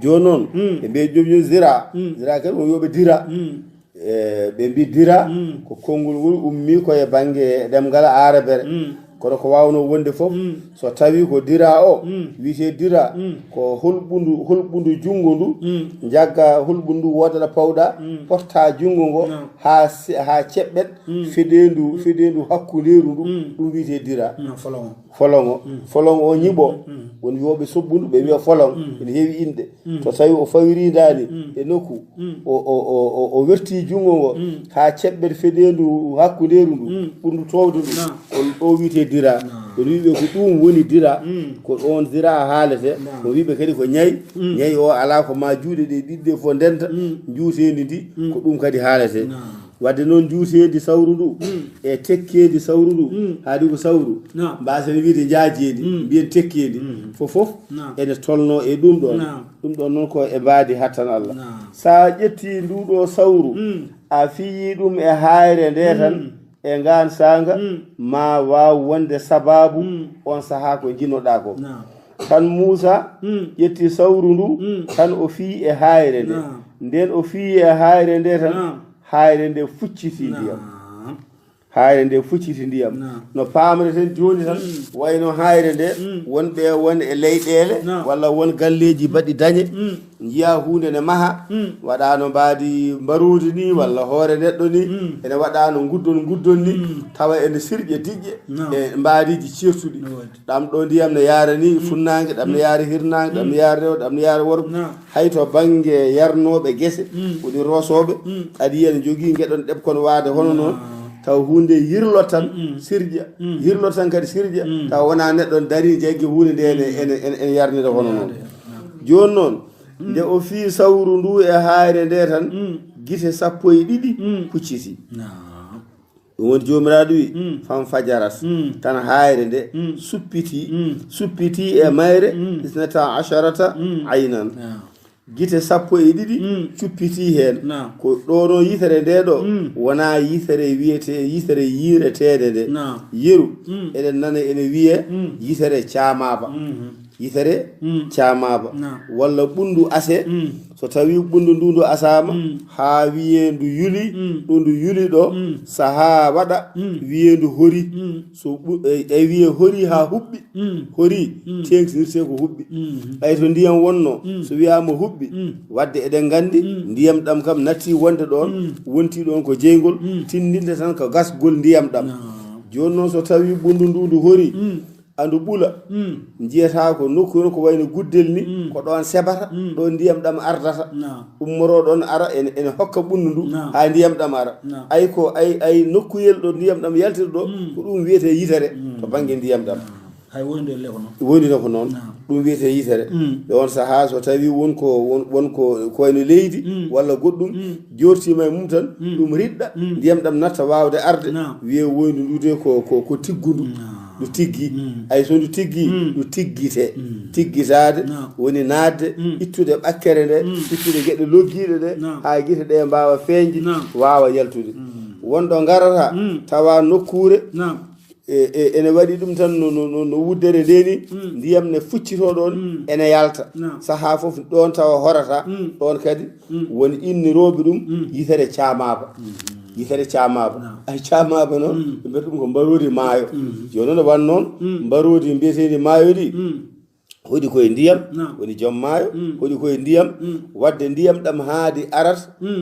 Jooni noon, Mm. ɓe mbiya joom joom zira. Mm. Zira kadi, o wiya ɓe dira. Mm. E, ɓe mbi dira, Mm. ko konngol ngol ummii ko e bannge ɗemngal aarabere. Mm. Kono ko waawnoo wonde fof, Mm. so tawii ko dira o, Mm. wiyetee dira, Mm. ko hulɓundu, hulɓundu junngo ndu, Mm. njagga hulɓundu ndu, wooda ɗo pawɗa, Mm. porta junngo ngo, Naam. haa se-, haa ceɓɓet Mm. fedeendu, fedeendu hakkundeeru ndu, Mm. ɗum wiyetee dira. Naam, foloŋo. Foloŋo. Mm. Foloŋo o ñiɓo. Mm. Won wiyooɓe soɓɓundu, ɓe wiya foloŋ. Mm. Ene heewi inɗe. Mm. To tawi o fawirindaani Mm. e nokku, Mm. o, o, o, o, o werti junngo ngo Mm. haa ceɓɓet fedeendu hakkundeeru ndu, Mm. ɓurndu toowde ndu, Naam. on ɗo wiyetee dira. Naam. Ene wiyi ɓe ko ɗum woni dira, Mm. ko ɗoon dira haaletee. Naam. O wiyi ɓe kadi ko ñay, Mm. ñay o alaa ko maa juuɗe ɗe ɗiɗi ɗe fof ndenta, Mm. njuuteendi ndi, Mm. ko ɗum kadi haaletee. Naam. Wadde noon, njuuteendi sawru ndu Mm. e tekkeendi sawru ndu, Mm. haadi ko sawru, Naam. mbaasen wiyde njaajeendi, Mm. mbiyen tekkeendi, Mm. fof fof Naam. ene tolnoo e ɗum ɗoon. Naam. Ɗum ɗoon noon ko e mbaadi hattan Allah. Naam. So a ƴettii nduu ɗoo sawru, Mm. a fiyii ɗum e haayre ndee tan, Mm. e ngaan saanga, Mm. maa waaw wonde sabaabu Mm. oon sahaa ko njiɗnoɗaa ko. Naam. Tan Muusaa Mm. ƴetti sawru ndu, Mm. tan o fiyi e haayre nde. Naam. Ndeen o fiyi e haayre nde tan, Naam. haayre nde fucciti ndiyam. Naam. Haayre nde fucciti ndiyam. Naam. No paamreten jooni tan, Mm. wayno haayre nde, Mm. won ɓe won e leyɗeele, Naam. walla won galleeji baɗɗi dañe, Mm. njiyaa huunde ne maha, Mm. waɗaano mbaadi mbaroodi ni, walla hoore neɗɗo ni, Mm. ene waɗaano nguddon nguddon ni, Mm. tawa ene sirƴa diƴƴe, Naam. e mbaadiiji ceertuɗi. No waɗi. Ɗam ɗo ndiyam ne yaara ni Mm. funnaange, ɗam ne Mm. yaara hirnaange, ɗam ne Mm. yaara rewo, ɗam ne yaara worgo. Naam. Hay to bannge yarnooɓe gese, Mm. woni roosooɓe, Mm. aɗa yiya ne njogii ngeɗon ɗeɓkon waade hono noon. Naam. taw huunde yirlot tan sirƴa, yirlot tan kadi sirƴa, taw wonaa neɗɗo darii jaggi huunde nde ene, ene, ene, ene yarnira hono noon. Jooni noon, nde o fii sawru ndu e haayre nde tan, gite sappo e ɗiɗi pucciti. Ɗum woni Joomiraaɗo wi, fan fajarat, tan haayre nde suppitii, suppitii e mayre, isnata asharata aynan. Gite sappo e ɗiɗi cuppitii heen. Ko ɗo noon yitere nde ɗo, wonaa yitere wiyetee, yitere yiireteende nde. Yeru, eɗen nana ene wiyee yitere caamaaba. Yitere caamaaba. Walla ɓunndu ase. So tawii ɓunndu ndu ndu asaama, haa wiyee ndu yuli, ɗo ndu yuli ɗo, sahaa waɗa, wiyee ndu hori. So ɓu-, e, e wiyee hori haa huɓɓi. Hori, teeŋtinirtee ko huɓɓi. Ɓay to ndiyam wonno, so wiyaama huɓɓi, waɗde eɗen nganndi, ndiyam ɗam kam natti wonde ɗoon, wonti ɗoon ko jeyngol, tindinde tan ko gasgol ndiyam ɗam. Jooni noon so tawii ɓunndu ndu ndu hori, andu ɓula, njiyataa ko nokku noon ko wayno guddel ni, ko ɗoon sebata, ɗo ndiyam ɗam ardata. Ummoto ɗoon ara, ene, ene hokka ɓunndu ndu, haa ndiyam ɗam ara. Ay ko, ay, ay nokkuyel ɗo ndiyam ɗam yaltiri ɗo, ko ɗum wiyetee yitere to bannge ndiyam ɗam. Hay woni ɗo le ko noon. Woni no ko noon. Ɗum wiyetee yitere. Ɗe on sahaa so tawii won ko, won, won ko, ko wayno leydi walla goɗɗum, joortiima e mum tan, ɗum riɗɗa, ndiyam ɗam natta waawde arde, wiyee woyndu ndu de ko, ko, ko tiggundu. Ndu tiggi. Ay so ndu tiggi, ndu tiggitee. Tiggitaade woni naatde, ittude ɓakkere nde, ittude geɗe loggiiɗe ɗe, haa gite ɗe mbaawa feeñde, waawa yaltude. Won ɗo ngarata, tawa nokkuure, e, e, ene waɗi ɗum tan no, no, no, no wuddere nde ni, ndiyam ne fuccitoo ɗoon, ene yalta. Sahaa fof ɗoon tawa horata, ɗoon kadi woni innirooɓe ɗum yitere caamaaba. Yitere caamaaba. Ay, caamaaba noon, ɓe mbiyata ɗum ko mbaroodi maayo. Jooni noon, wan noon, mbaroodi mbiyeteendi maayo ɗi, hoɗi koye ndiyam, woni joom maayo, hoɗi koye ndiyam, waɗde ndiyam ɗam haa ndi arat,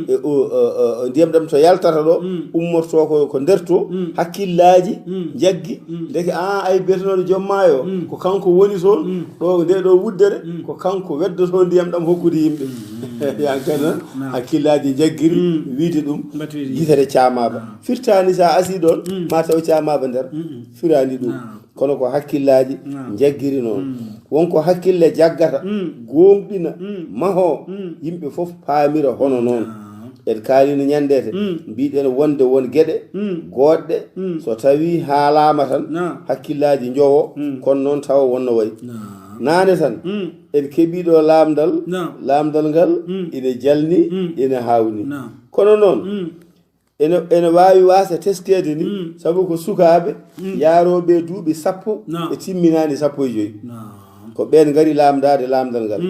e o, o, o, ndiyam ɗam to yaltata ɗo, ummortoo ko, ko nder to, hakkillaaji njaggi, ndeke, a, ay, biyetenooɗo joom maayo, ko kanko woni toon, ɗo, nde ɗo wuddere, ko kanko weddotoo ndiyam ɗam hokkude yimɓe. Yan kadi, hakkillaaji njaggiri, wiyde ɗum, yitere caamaaba. Firtaani so a asii ɗoon, ma taw caamaaba nder, firaani ɗum. Kono ko hakkillaaji njaggiri noon. Won ko hakkille jaggata, gooŋɗina, mahoo, yimɓe fof paamira hono noon. En kaalino ñanndeete, mbiɗen wonde won geɗe goodɗe, so tawii haalaama tan, hakkillaaji njowo, kono noon tawa wonno wayi. Naane tan, en keɓii ɗo laamndal, laamndal ngal ina jalni, ina haawni. Kono noon, ene, ene waawi waasa teskeede ni, sabu ko sukaaɓe yaarooɓe duuɓi sappo ɓe timminaani sappo e joy. Ko ɓeen ngari laamndaade laamndal ngal.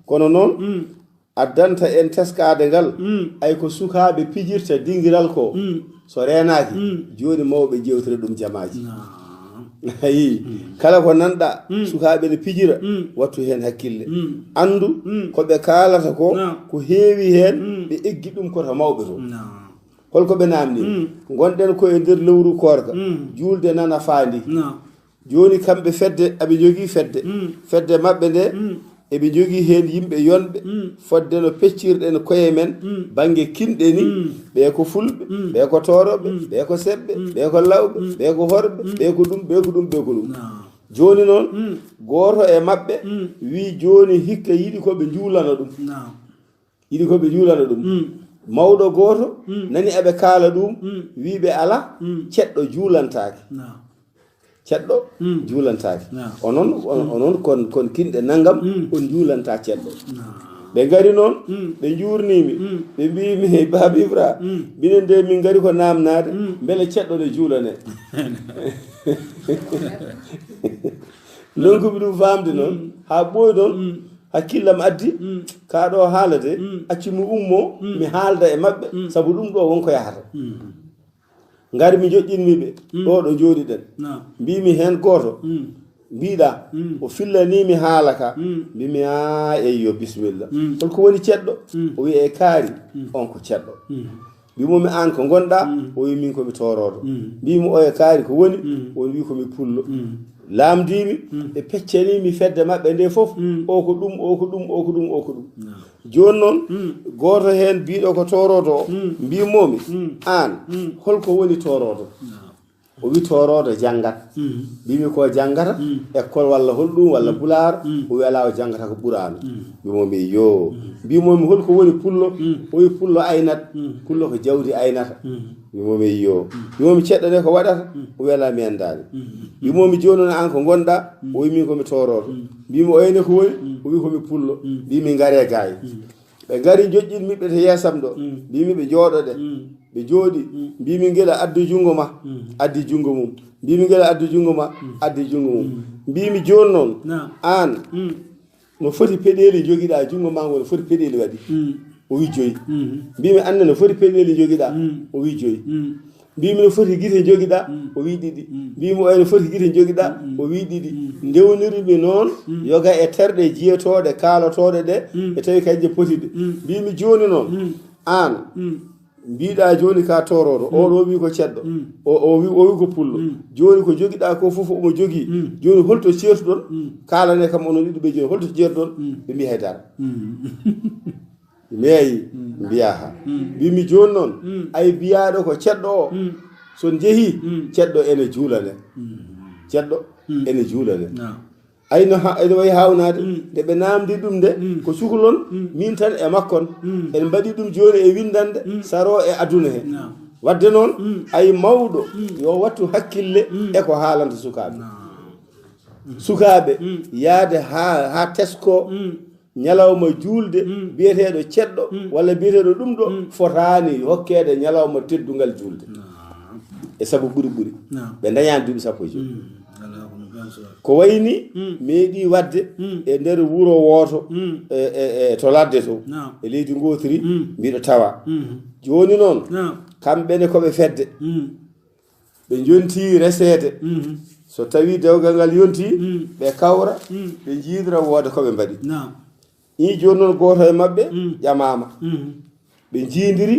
Kono noon, addanta en teskaade ngal, ay ko sukaaɓe pijirta dingiral ko, so reenaaki, jooni mawɓe jewtira ɗum jamaaji. Ayi, kala ko nanɗa, sukaaɓe ne pijira, wattu heen hakkille. Anndu, ko ɓe kaalata ko, ko heewi heen, ɓe eggi ɗum ko to mawɓe to. Holko ɓe naamni? Ngonɗen ko e nder lewru koorka, juulde nana faandi. Jooni kamɓe fedde, aɓe njogii fedde. Fedde maɓɓe nde, eɓe njogii heen yimɓe yonɓe, fodde no peccirɗen koye men, bannge kinɗe ni, ɓee ko fulɓe, ɓee ko tooroɓe, ɓee ko seɓɓe, ɓee ko lawɓe, ɓee ko horɓe, ɓee ko ɗum, ɓee ko ɗum, ɓee ko ɗum. Jooni noon, gooto e maɓɓe wii jooni hikka yiɗi ko ɓe njuulana ɗum. Yiɗi ko ɓe juulana ɗum. Mawɗo gooto nani aɓe kaala ɗum, wii ɓe alaa, ceɗɗo juulantaake. Ceɗɗo juulantaake. Onon, on-, onon kon, kon kinɗe nanngam, on njuulanta ceɗɗo. Ɓe ngari noon, ɓe njuurnii mi, ɓe mbii mi, "Baaba Ibra, minen de min ngari ko naamnaade, mbele ceɗɗo ne juulane?" Ndonku mi ɗum faamde noon, haa ɓooyi noon, hakkillam addi, kaa ɗo haala de, accu mi ummoo, mi haalda e maɓɓe, sabu ɗum ɗo won ko yahata. Ngar mi joƴƴinmi ɓe, ɗo ɗo njooɗiɗen. Mbii mi heen gooto, mbiɗa, o fillanii mi haala ka, mbii mi, "Aa, eyyo, bismilla." Holko woni ceɗɗo? O wi'i, "E kaari, on ko ceɗɗo." Mbimomi, "Aan ko ngonɗa?" O wi, "Min ko mi tooroodo." Mbimi, "Oya kaari ko woni?" O wi, "Ko mi pullo." Laamdiimi, ɓe peccaniimi fedde maɓɓe nde fof. O ko ɗum, o ko ɗum, o ko ɗum, o ko ɗum. Jooni noon, gooto heen biiɗo ko tooroodo o, mbimomi, "Aan, holko woni tooroodo?" O wi, "Tooroodo janngat." Mbimi, "Ko janngata? École walla holɗum, walla pulaar?" O wi, "Alaa, o janngata ko Quraana." Mbimomi, "Iyo." Mbimomi, "Holko woni pullo?" O wi, "Pullo aynat." "Pullo ko jawdi aynata." Mbimomi, "Iyo." Mbimomi, "Ceɗɗo ne ko waɗata?" O wi, "Alaa, mi anndaani." Mbimomi, "Jooni noon, aan ko ngonɗa?" O wi, "Min ko mi tooroodo." Mbimi, "Oya ne ko woni?" O wi, "Ko mi pullo." Mbimi, "Ngaree gaay." Ɓe ngari, njoƴƴinmi ɓe to yeesam ɗo. Mbimi, "Ɓe njooɗoɗe." Ɓe njooɗi. Mbimi, "Ngila, addu junngo ma." Addi junngo mum. Mbimi, "Ngila, addu junngo ma." Addi junngo mum. Mbimi, "Jooni noon, aan, no foti peɗeeli njogiɗa, junngo ma ngo no foti peɗeeli waɗi?" O wi, "Joyi." Mbimi, "Aan ne, no foti peɗeeli njogiɗa?" O wi, "Joyi." Mbimi, "No foti gite njogiɗa?" O wi, "Ɗiɗi." Mbimi, "Oya, no foti gite njogiɗa?" O wi, "Ɗiɗi." Ndewnirmi noon yoga e terɗe jiyetooɗe, kaalotooɗe ɗe, e tawi kañje poti ɗe. Mbimi, "Jooni noon, aan, mbiɗa jooni ka tooroodo, o ɗo wi ko ceɗɗo, o, o wi, o wi ko pullo. Jooni ko jogiɗa ko fof omo jogii. Jooni holto ceertuɗon? Kaalane kam onon ɗiɗo ɓe jooni, holto ceertuɗon?" Ɓe mbi, "Haydara." Meeyi mbiya ha. Mbimi, "Jooni noon, ay biyaaɗo ko ceɗɗo o, so njehi, ceɗɗo ene juulane. Ceɗɗo ene juulane." Ay no ha-, ene wayi haawnade. Nde ɓe naamndi ɗum nde, ko cukalon, min tan e makkon. En mbaɗi ɗum jooni e winndannde, saro e aduna he. Wadde noon, ay mawɗo, yo wattu hakkille e ko haalanta sukaaɓe. Sukaaɓe, yaade ha, ha tesko, ñalawma juulde, biyeteeɗo ceɗɗo, walla biyeteeɗo ɗum ɗo, fotaani hokkeede ñalawma teddungal juulde. E sabu ɓuri ɓuri. Ɓe ndañaani duuɓi sappo e joy. Ko wayi ni, meeɗi waɗde e nder wuro wooto, e, e, e to ladde to, e leydi ngootiri, mbiɗo tawa. Jooni noon, kamɓe ne ko ɓe fedde. Ɓe njonti reseede. So tawi dewgal ngal yonti, ɓe kawra, ɓe njiidira wooda ko ɓe mbaɗi. Ii, jooni noon gooto e maɓɓe ƴamaama. Ɓe njiidiri,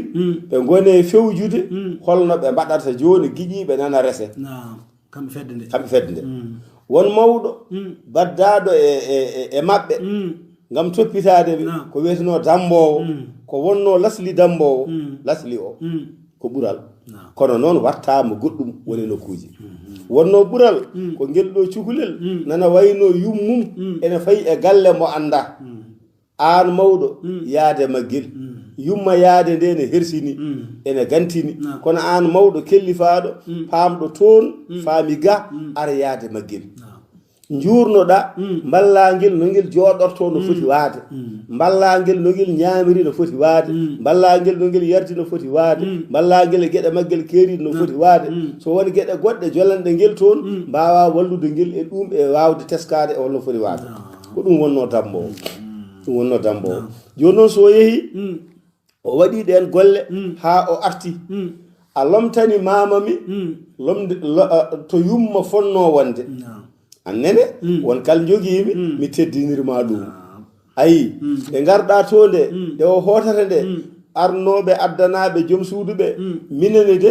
ɓe ngone fewjude, holno ɓe mbaɗata jooni giƴi ɓe nana rese. Kamɓe fedde nde. Kamɓe fedde nde. Won mawɗo baddaaɗo e, e, e, e maɓɓe, ngam toppitaade mi, ko wiyetenoo dammboowo, ko wonnoo lasli dammboowo, lasli o, ko ɓural. Kono noon wattaama goɗɗum woni nokkuuji. Wonnoo ɓural, ko ngel ɗo cukalel, nana waynoo yummum, ene fayi e galle mo anndaa. Aan mawɗo, yaade maggel. Yumma yaade nde ne hersini, ene gantini. Kono aan mawɗo kellifaaɗo, paamɗo toon, faami ga, ara yaade maggel. Njuurnoɗa mballaangel no ngel jooɗortoo no foti waade. Mballaangel no ngel ñaamiri no foti waade. Mballaangel no ngel yardi no foti waade. Mballaangel e geɗe maggel keeriiɗe no foti waade. So won geɗe goɗɗe jolanɗe ngel toon, mbaawaa wallude ngel e ɗum e waawde teskaade e holno foti waade. Ko ɗum wonnoo dammboowo. Ɗum wonnoo dammboowo. Jooni noon so o yehii, o waɗi ɗeen golle haa o arti. A lomtani maama mi lomde, lo-, a, to yumma fonnoo wonde. Aan nene, won kal njogiimi, mi teddinir ma ɗum. Ayi, ɓe ngarɗa to nde, nde o hootata nde, arnooɓe addanaaɓe joom suudu ɓe, minene de,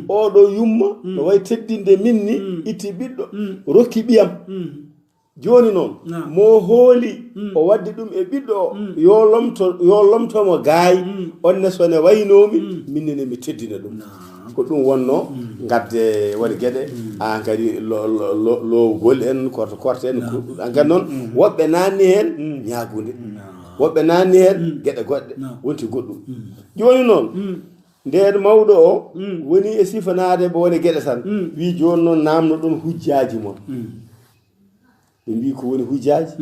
oɗo yumma, no wayi teddinde min ni, itti ɓiɗɗo, rokki ɓiyam. Jooni noon, mo hooli, o waddi ɗum e ɓiɗɗo o, yo lomto, yo lomto mo gaay, on ne so ne waynoomi, min ne mi teddina ɗum. Ko ɗum wonnoo, ngadde woni geɗe, aan kadi lo-, lo-, lo-, loowgol en, korte korte en, ko, aan kadi noon, woɓɓe naanni heen ñaagunde, woɓɓe naanni heen geɗe goɗɗe, wonti goɗɗum. Jooni noon, ndeen mawɗo o woni e sifanaade mo woni geɗe tan, wii, "Jooni noon, naamno ɗon hujjaaji mon." Ɓe mbii, "Ko woni hujjaaji?"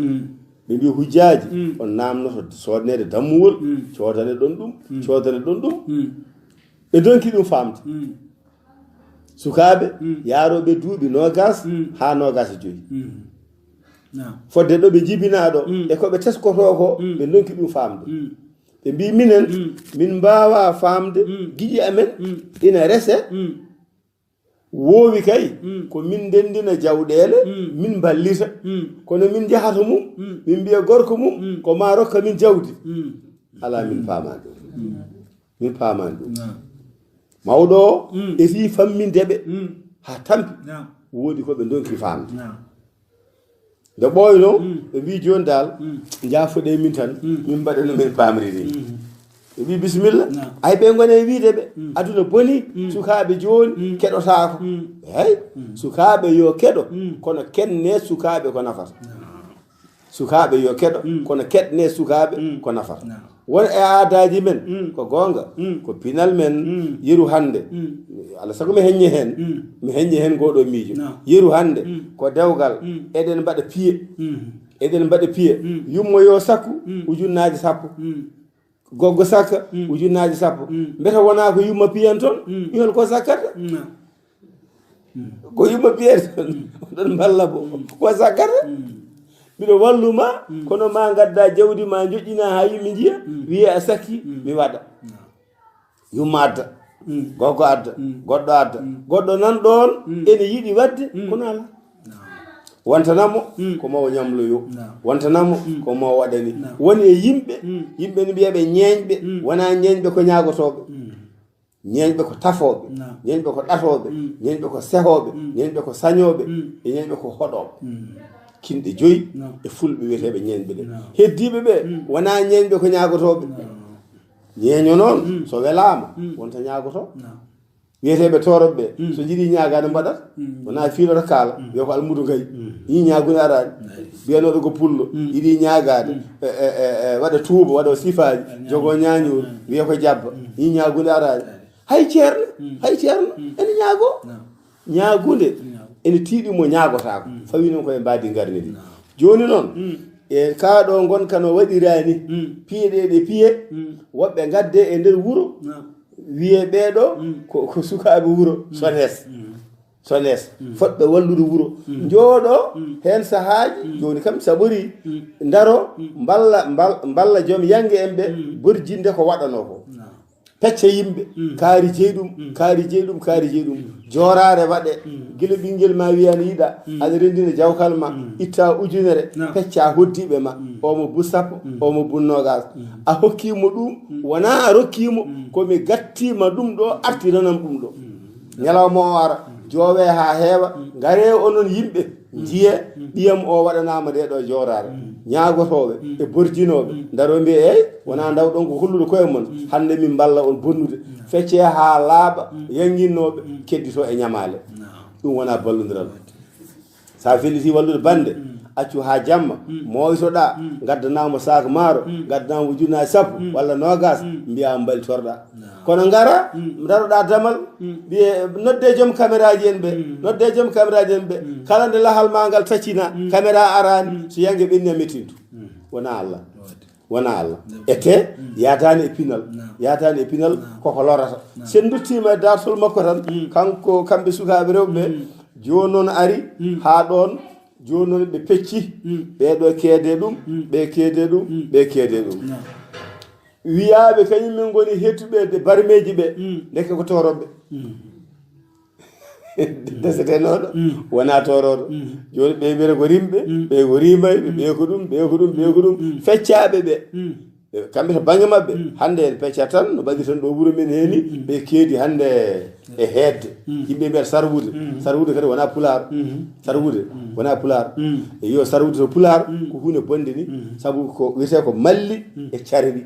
Ɓe mbii, "Hujjaaji, on naamnoto soodneede dammuwol, coodane ɗon ɗum, coodane ɗon ɗum." Ɓe ndonki ɗum faamde. Sukaaɓe yaarooɓe duuɓi noogaas haa noogaas e joy. Fodde ɗo ɓe njibinaa ɗo e ko ɓe teskotoo ko, ɓe ndonki ɗum faamde. Ɓe mbii, "Minen, min mbaawaa faamde giƴi amen ina rese." Woowi kay, ko min ndenndina jawɗeele, min mballita. Kono min njaha to mum, min mbiya gorko mum, ko maa rokka min jawdi. Alaa, min paamaani ɗum. Min paamaani ɗum. Mawɗo o esi famminde ɓe haa tampi. Woodi ko ɓe ndonki faamde. Nde ɓooynoo, ɓe mbii jooni daal, njaafoɗee min tan, min mbaɗa no min paamri ni. Ɓe mbii bisimilla. Ay, ɓe ngone e wiide ɓe, aduna boni, sukaaɓe jooni keɗotaako. Eey, sukaaɓe yo keɗo, kono keɗnee sukaaɓe ko nafata. Sukaaɓe yo keɗo, kono keɗnee sukaaɓe ko nafata. Won e aadaaji men, ko goonga, ko pinal men, yeru hannde. Alaa sago mi heññe heen, mi heññe heen ngoo ɗoo miijo. Yeru hannde, ko dewgal, eɗen mbaɗa piye. Eɗen mbaɗa piye. Yumma yo sakku, ujunnaaje sappo. Goggo sakka, ujunnaaje sappo. Mbete wonaa ko yumma piyen toon? Mi hol ko sakkata? Ko yumma piyen toon? Oɗon mballa bo. Ko sakkata? Mbiɗo wallu ma, kono ma ngadda jawdi ma njoƴƴina haa yimɓe njiya, wiye a sakki, mi waɗa. Yumma adda, goggo adda, goɗɗo adda, goɗɗo nan ɗoon, ene yiɗi waɗde, kono alaa. Wontanamo ko mo o ñamloyo. Wontanamo ko mo o waɗani. Woni e yimɓe, yimɓe no mbiya ɓe ñeeñɓe, wonaa ñeeñɓe ko ñaagotooɓe. Ñeeñɓe ko tafooɓe, ñeeñɓe ko ɗatooɓe, ñeeñɓe ko sehooɓe, ñeeñɓe ko sañooɓe, e ñeeñɓe ko hoɗooɓe. Kinɗe joyi e fulɓe wiyeteeɓe ñeeñɓe ɓe. Heddiiɓe ɓe wonaa ñeeñɓe ko ñaagotooɓe. Ñeeño noon, so welaama, wonta ñaagoto. Wiyeteeɓe tooroɓe ɓe, so njiɗi ñaagaade mbaɗat, wonaa fiilata kaala, wiya ko almudo gayi. Ñi ñaagunde araani. Mbiyanooɗo ko pullo, yiɗi ñaagaade, e, e, e, e, waɗa tuuba, waɗa sifaaji, jogo ñaañooru, wiya ko jabba. Ñi ñaagunde araani. Hay ceerno, hay ceerno, ene ñaagoo. Ñaagunde, ene tiiɗi mo ñaagotaako. Fawi noon ko e mbaadi ngarni ndi. Jooni noon, e kaa ɗo ngonka no waɗiraa ni, piye ɗe ɗe piye, woɓɓe ngadde e nder wuro, wiye ɓeeɗo ko, ko sukaaɓe wuro, sones. Sones, fotɓe wallude wuro. Njooɗo heen sahaaji, jooni kam saɓori, ndaro, mballa, mbal-, mballa joom yannge en ɓe, borjinde ko waɗanoo ko. Pecca yimɓe, kaari jeyi ɗum, kaari jeyi ɗum, kaari jeyi ɗum. Jooraare waɗe, gila ɓinngel ma wiya no yiɗa, aɗa renndina jawkal ma, itta ujunere, pecca hoddiiɓe ma, omo bu sappo, omo bu noogas. A hokkii mo ɗum, wonaa a rokkii mo, ko mi gattii ma ɗum ɗo, artiranam ɗum ɗo. Ñalawma o ara, joowee haa heewa, ngaree onon yimɓe, njiyee ɓiyam o waɗanaama nde ɗo jooraare. Ñaagotooɓe e borjinooɓe, ndaroo mbiya, "Eey, wonaa ndawɗon ko hollude koye mon, hannde min mballa on bonnude." Feccee haa laaɓa, yannginnooɓe kedditoo e ñamaale. Ɗum wonaa ballondiral. So a fellitii wallude bannde, accu haa jamma, mooytoɗaa, ngaddanaama saak maaro, ngaddanaama ujunnaaje sappo walla noogas, mbiyaa mbalitorɗaa. Kono ngara, ndaroɗaa damal, mbiye, "Noddee joom kameraaji en ɓe, noddee joom kameraaji en ɓe." Kala nde lahal maa ngal taccina, kamera araani, so yannge ɓenni a mettintu. Wonaa Allah. Wonaa Allah. Ete, yaadaani e pinal. Yaadaani e pinal, koko lorata. So en nduttiima e daartol makko tan, kanko, kamɓe sukaaɓe rewɓe ɓe, jooni noon ari, haa ɗoon, jooni noon ɓe pecci, ɓee ɗo keedee ɗum, ɓee keedee ɗum, ɓee keedee ɗum. Wiyaaɓe kañum men ngoni heɗtuɓe e barmeeji ɓe, ndeke ko tooroɓe. Desetenooɗo, wonaa toorooɗo. Jooni ɓe mbiyata ko rimɓe, ɓe ko rimayɓe, ɓe ko ɗum, ɓe ko ɗum, ɓe ko ɗum. Feccaaɓe ɓe. Ɓe, kamɓe to bannge maɓɓe, hannde en peccat tan, no ɓadiri tan ɗo wuro men heeni, ɓe keedi hannde e heedde. Yimɓe mbiyata sarwude. Sarwude kadi wonaa pulaar. Sarwude wonaa pulaar. E yo sarwude to pulaar, ko huunde bonde ni, sabu ko wiyetee ko malli e carwi.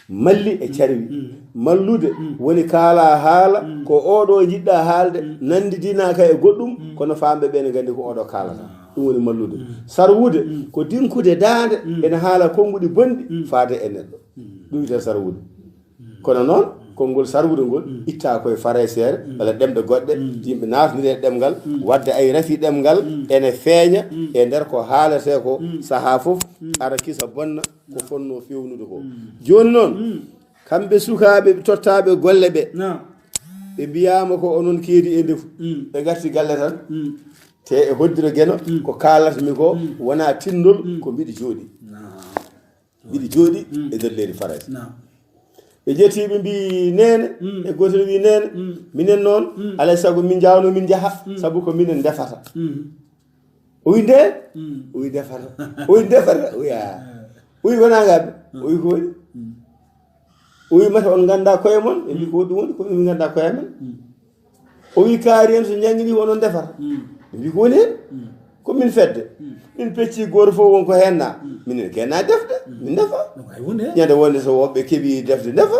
Malli e carwi. Mallude woni kaala haala ko oɗo njiɗɗa haalde, nanndidinaaka e goɗɗum, kono faamɓe ɓe ne nganndi ko oɗo kaalata. Ɗum woni mallude. Sarwude ko dinkude daande, ene haala konnguɗi bonɗi faade e neɗɗo. Ɗum wiyetee sarwude. Kono noon, konngol sarwude ngol itta koye fareseere walla ɗemɗe goɗɗe, yimɓe naatondiri e ɗemngal, waɗde ay rafi ɗemngal ene feeña e nder ko haaletee ko, sahaa fof ara kisa bonna ko fotnoo feewnude ko. Jooni noon, kamɓe sukaaɓe tottaaɓe golle ɓe, ɓe mbiyaama ko onon keedi e ndefu. Ɓe ngarti galle tan, te e hoddiro Geno, ko kaalatmi ko wonaa tinndol, ko mbiɗo jooɗi. Mbiɗo jooɗi e nder leydi Farayse. Ɓe ƴetti ɓe mbii, "Neene," e gooto wii, "Neene, minen noon, alaa e sago min njaawno min njaha, sabu ko minen ndefata." O wi, "Nde?" O wi, "Ndefata." O wi, "Ndefata?" O wi, "Aa." O wi, "Wonaa ngaa?" O wi, "Ko woni?" O wi mata on ngannda koye mon, ɓe mbi ko ɗum woni, ko min ngannda koye amen. O wi kaari en so njangini ko onon ndefata. Ɓe mbi ko woni hen? Ko min fedde. Min pecci gooto fof won ko hen na. Minen kena defde, min ndefa. Ñande wonde so woɓɓe keɓi defde ndefa.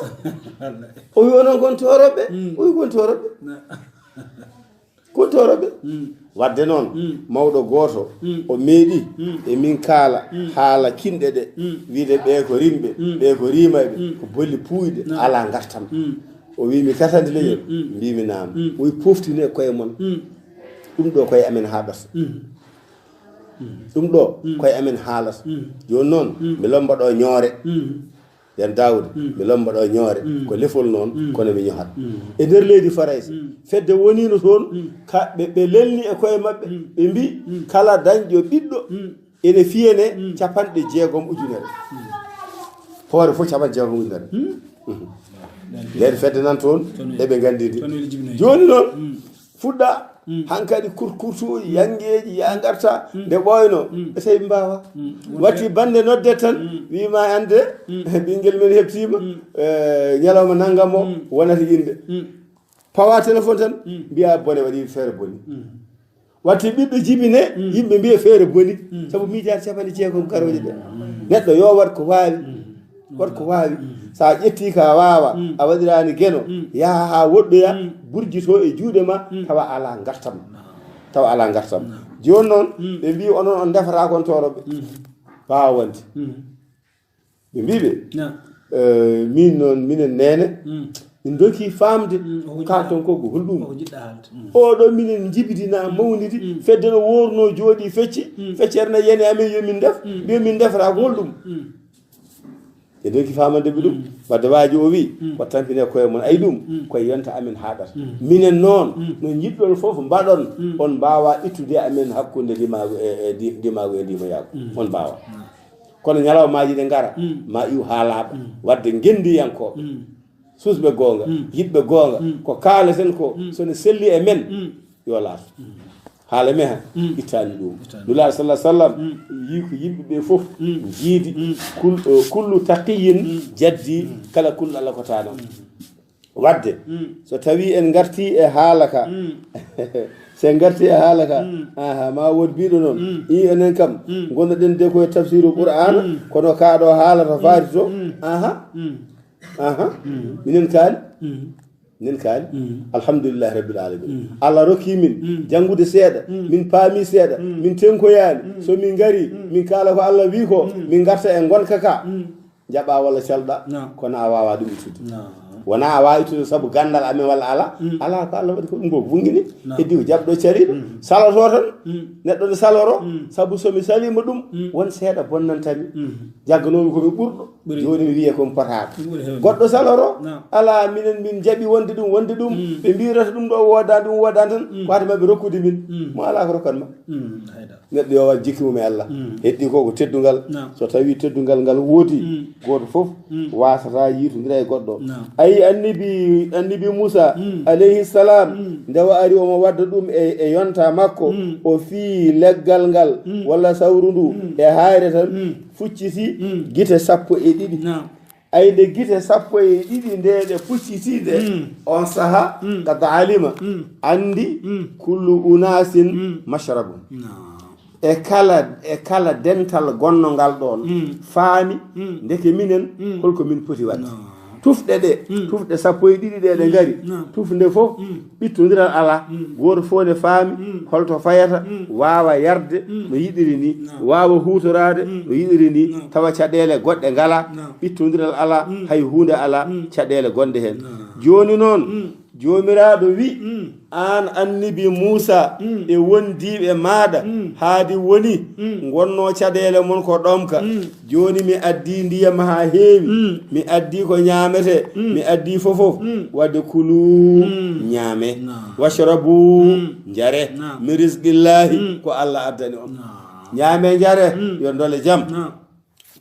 O wi onon kon toroɓe? O wi kon toroɓe. Ko toroɓe. Wadde noon, mawɗo gooto, o meeɗi e min kaala haala kinɗe ɗe, wiide ɓe ko rimɓe, ɓe ko rimayɓe, ko bolli puuyɗe, alaa ngartam. O wi mi katandi leñol, mbimi naam. O wi poftine koye mon. Ɗum ɗo koye amen haaɗata. Ɗum ɗo koye amen haalata. Jooni noon, mi lomba ɗo ñoore. Nden Daawuda, mi lomba ɗo ñoore, ko lefol noon, kono mi ñohat. E nder leydi Farayse, fedde woniino toon, ka, ɓe, ɓe lelni e koye maɓɓe, ɓe mbi, kala dañɗo ɓiɗɗo, ene fiyene capanɗe jeegom ujunere. Hoore fof capanɗe jeegom ujunere. Nden fedde nan toon, eɓe nganndi ndi. Jooni noon, fuɗɗa, hankadi kurkurtuuji, yanngeeji, ya ngarta, nde ɓooyno, ɓe tawi ɓe mbaawa. Watti bannde nodde tan, wima annde, ɓinngel men heɓtiima, eh, ñalawma nanngam o, wonata innde. Pawa téléphone tan, mbiya bone waɗi feere boni. Watti ɓiɗɗo jibine, yimɓe mbiya feere boni, sabu miijaade capanɗe jeegom garooje ɗe. Neɗɗo yo waɗ ko waawi, waɗ ko waawi. So a ƴetti ka waawa, a waɗiraani geno, yaha haa woɗɗoya, burjito e juuɗe ma, tawa alaa ngartam. Tawa alaa ngartam. Jooni noon, ɓe mbi onon on ndefata kon toroɓe. Baawa wonde. Ɓe mbi ɓe, eh, min noon, minen neene, min doki faamde, kalton ko ko holɗum? Oɗo minen njibidina, mawnidi, fedde no worno jooɗi fecci, feccere na yani amen yo min ndef, mbiya min ndefata ko holɗum? Ɓe doki faamande ɓe ɗum. Wadde waaji o wi, ko tampine koye mon, ay ɗum, koye yonta amen haaɗata. Minen noon, no njiɗɗon fof mbaɗon, on mbaawa ittude amen hakkunde ndimaagu e, e ndi-, ndimaagu e ndimayaagu. On mbaawa. Kono ñalawmaaji ɗe ngara, ma iw haalaaɓe. Wadde ngenndiyankooɓe, suusɓe goonga, yiɗɓe goonga, ko kaaleten ko, so ne selli e men, yo laat. Haala meha, ittaani ɗum. Nulaaɗo sallallahu alaihi wasallam, yi ko yimɓe ɓe fof njiidi, kul-, eh, kullu taqiyin jaddi, kala kulɗo Allah ko taanoo. Wadde, so tawi en ngarti e haala ka, so en ngarti e haala ka, aha, ma wood biɗo noon, i enen kam, ngonnoɗen de koye tafsiru Qur'ana, kono kaɗo haalata faati to, aha, aha, minen kaali, minen kaali, alhamdulillahi rabbil alamin. Allah rokki min janngude seeɗa, min paami seeɗa, min tenkoyaani, so min ngari, min kaala ko Allah wi ko, min ngarta e ngonka ka. Jaɓa walla calɗa, kono a wawa ɗum ittude. Wona a wawa ittude sabu gandal amen walla ala. Ala ko Allah waɗi ko ɗum ko bungini. Heddi ko jaɓɗo caliɗo. Saloto tan. Neɗɗo ne saloro. Sabu so mi salima ɗum, won seeɗa bonnantami. Jagganomi ko mi ɓurɗo. Joni mi wiye ko mi potaɗo. Goɗɗo saloro. Ala minen min jaɓi wonde ɗum, wonde ɗum. Ɓe mbirata ɗum ɗo wodani ɗum, wodani tan. Ko hade mabɓe rokkude min. Mo ala ko rokkan ma. Neɗɗo yo waɗ jikki mum e Allah. Heddi ko ko teddungal. So tawi teddungal ngal woodi, gooto fof wasata yitondira e goɗɗo. Ayi annabi, annabi Musa, alayhi salam, nde o ari omo wadda ɗum e, e yonta makko, o fii leggal ngal, walla sawru ndu, e hayre tan, fucciti gite sappo e ɗiɗi. Ay nde gite sappo e ɗiɗi nde ɗe pucciti nde, on saha, qad alima, andi, kullu unasin mashrabum. E kala, e kala dental gonnongal ɗon, faami, ndeke minen, holko min poti waɗde. Tufɗe ɗe, tufɗe sappo e ɗiɗi ɗe, ɗe ngari, tufnde fof, ɓittondiral alaa. Gooto fof ne faami holto fayata, waawa yarde no yiɗiri ni, waawa huutoraade no yiɗiri ni, tawa caɗeele goɗɗe ngalaa, ɓittondiral alaa, hay huunde alaa, caɗeele gonɗe heen. Jooni noon, Joomiraaɗo wi, aan annabi Muusa e wondiiɓe maaɗa, haadi woni ngonnoo caɗeele mon ko ɗomka. Jooni mi addii ndiyam haa heewi, mi addii ko ñaametee, mi addii fofof. Wadde kuluu, ñaamee. Washrabu, njaree. Min rizqillaahi, ko Allah addani on. Ñaamee, njaree, yo ndole jam.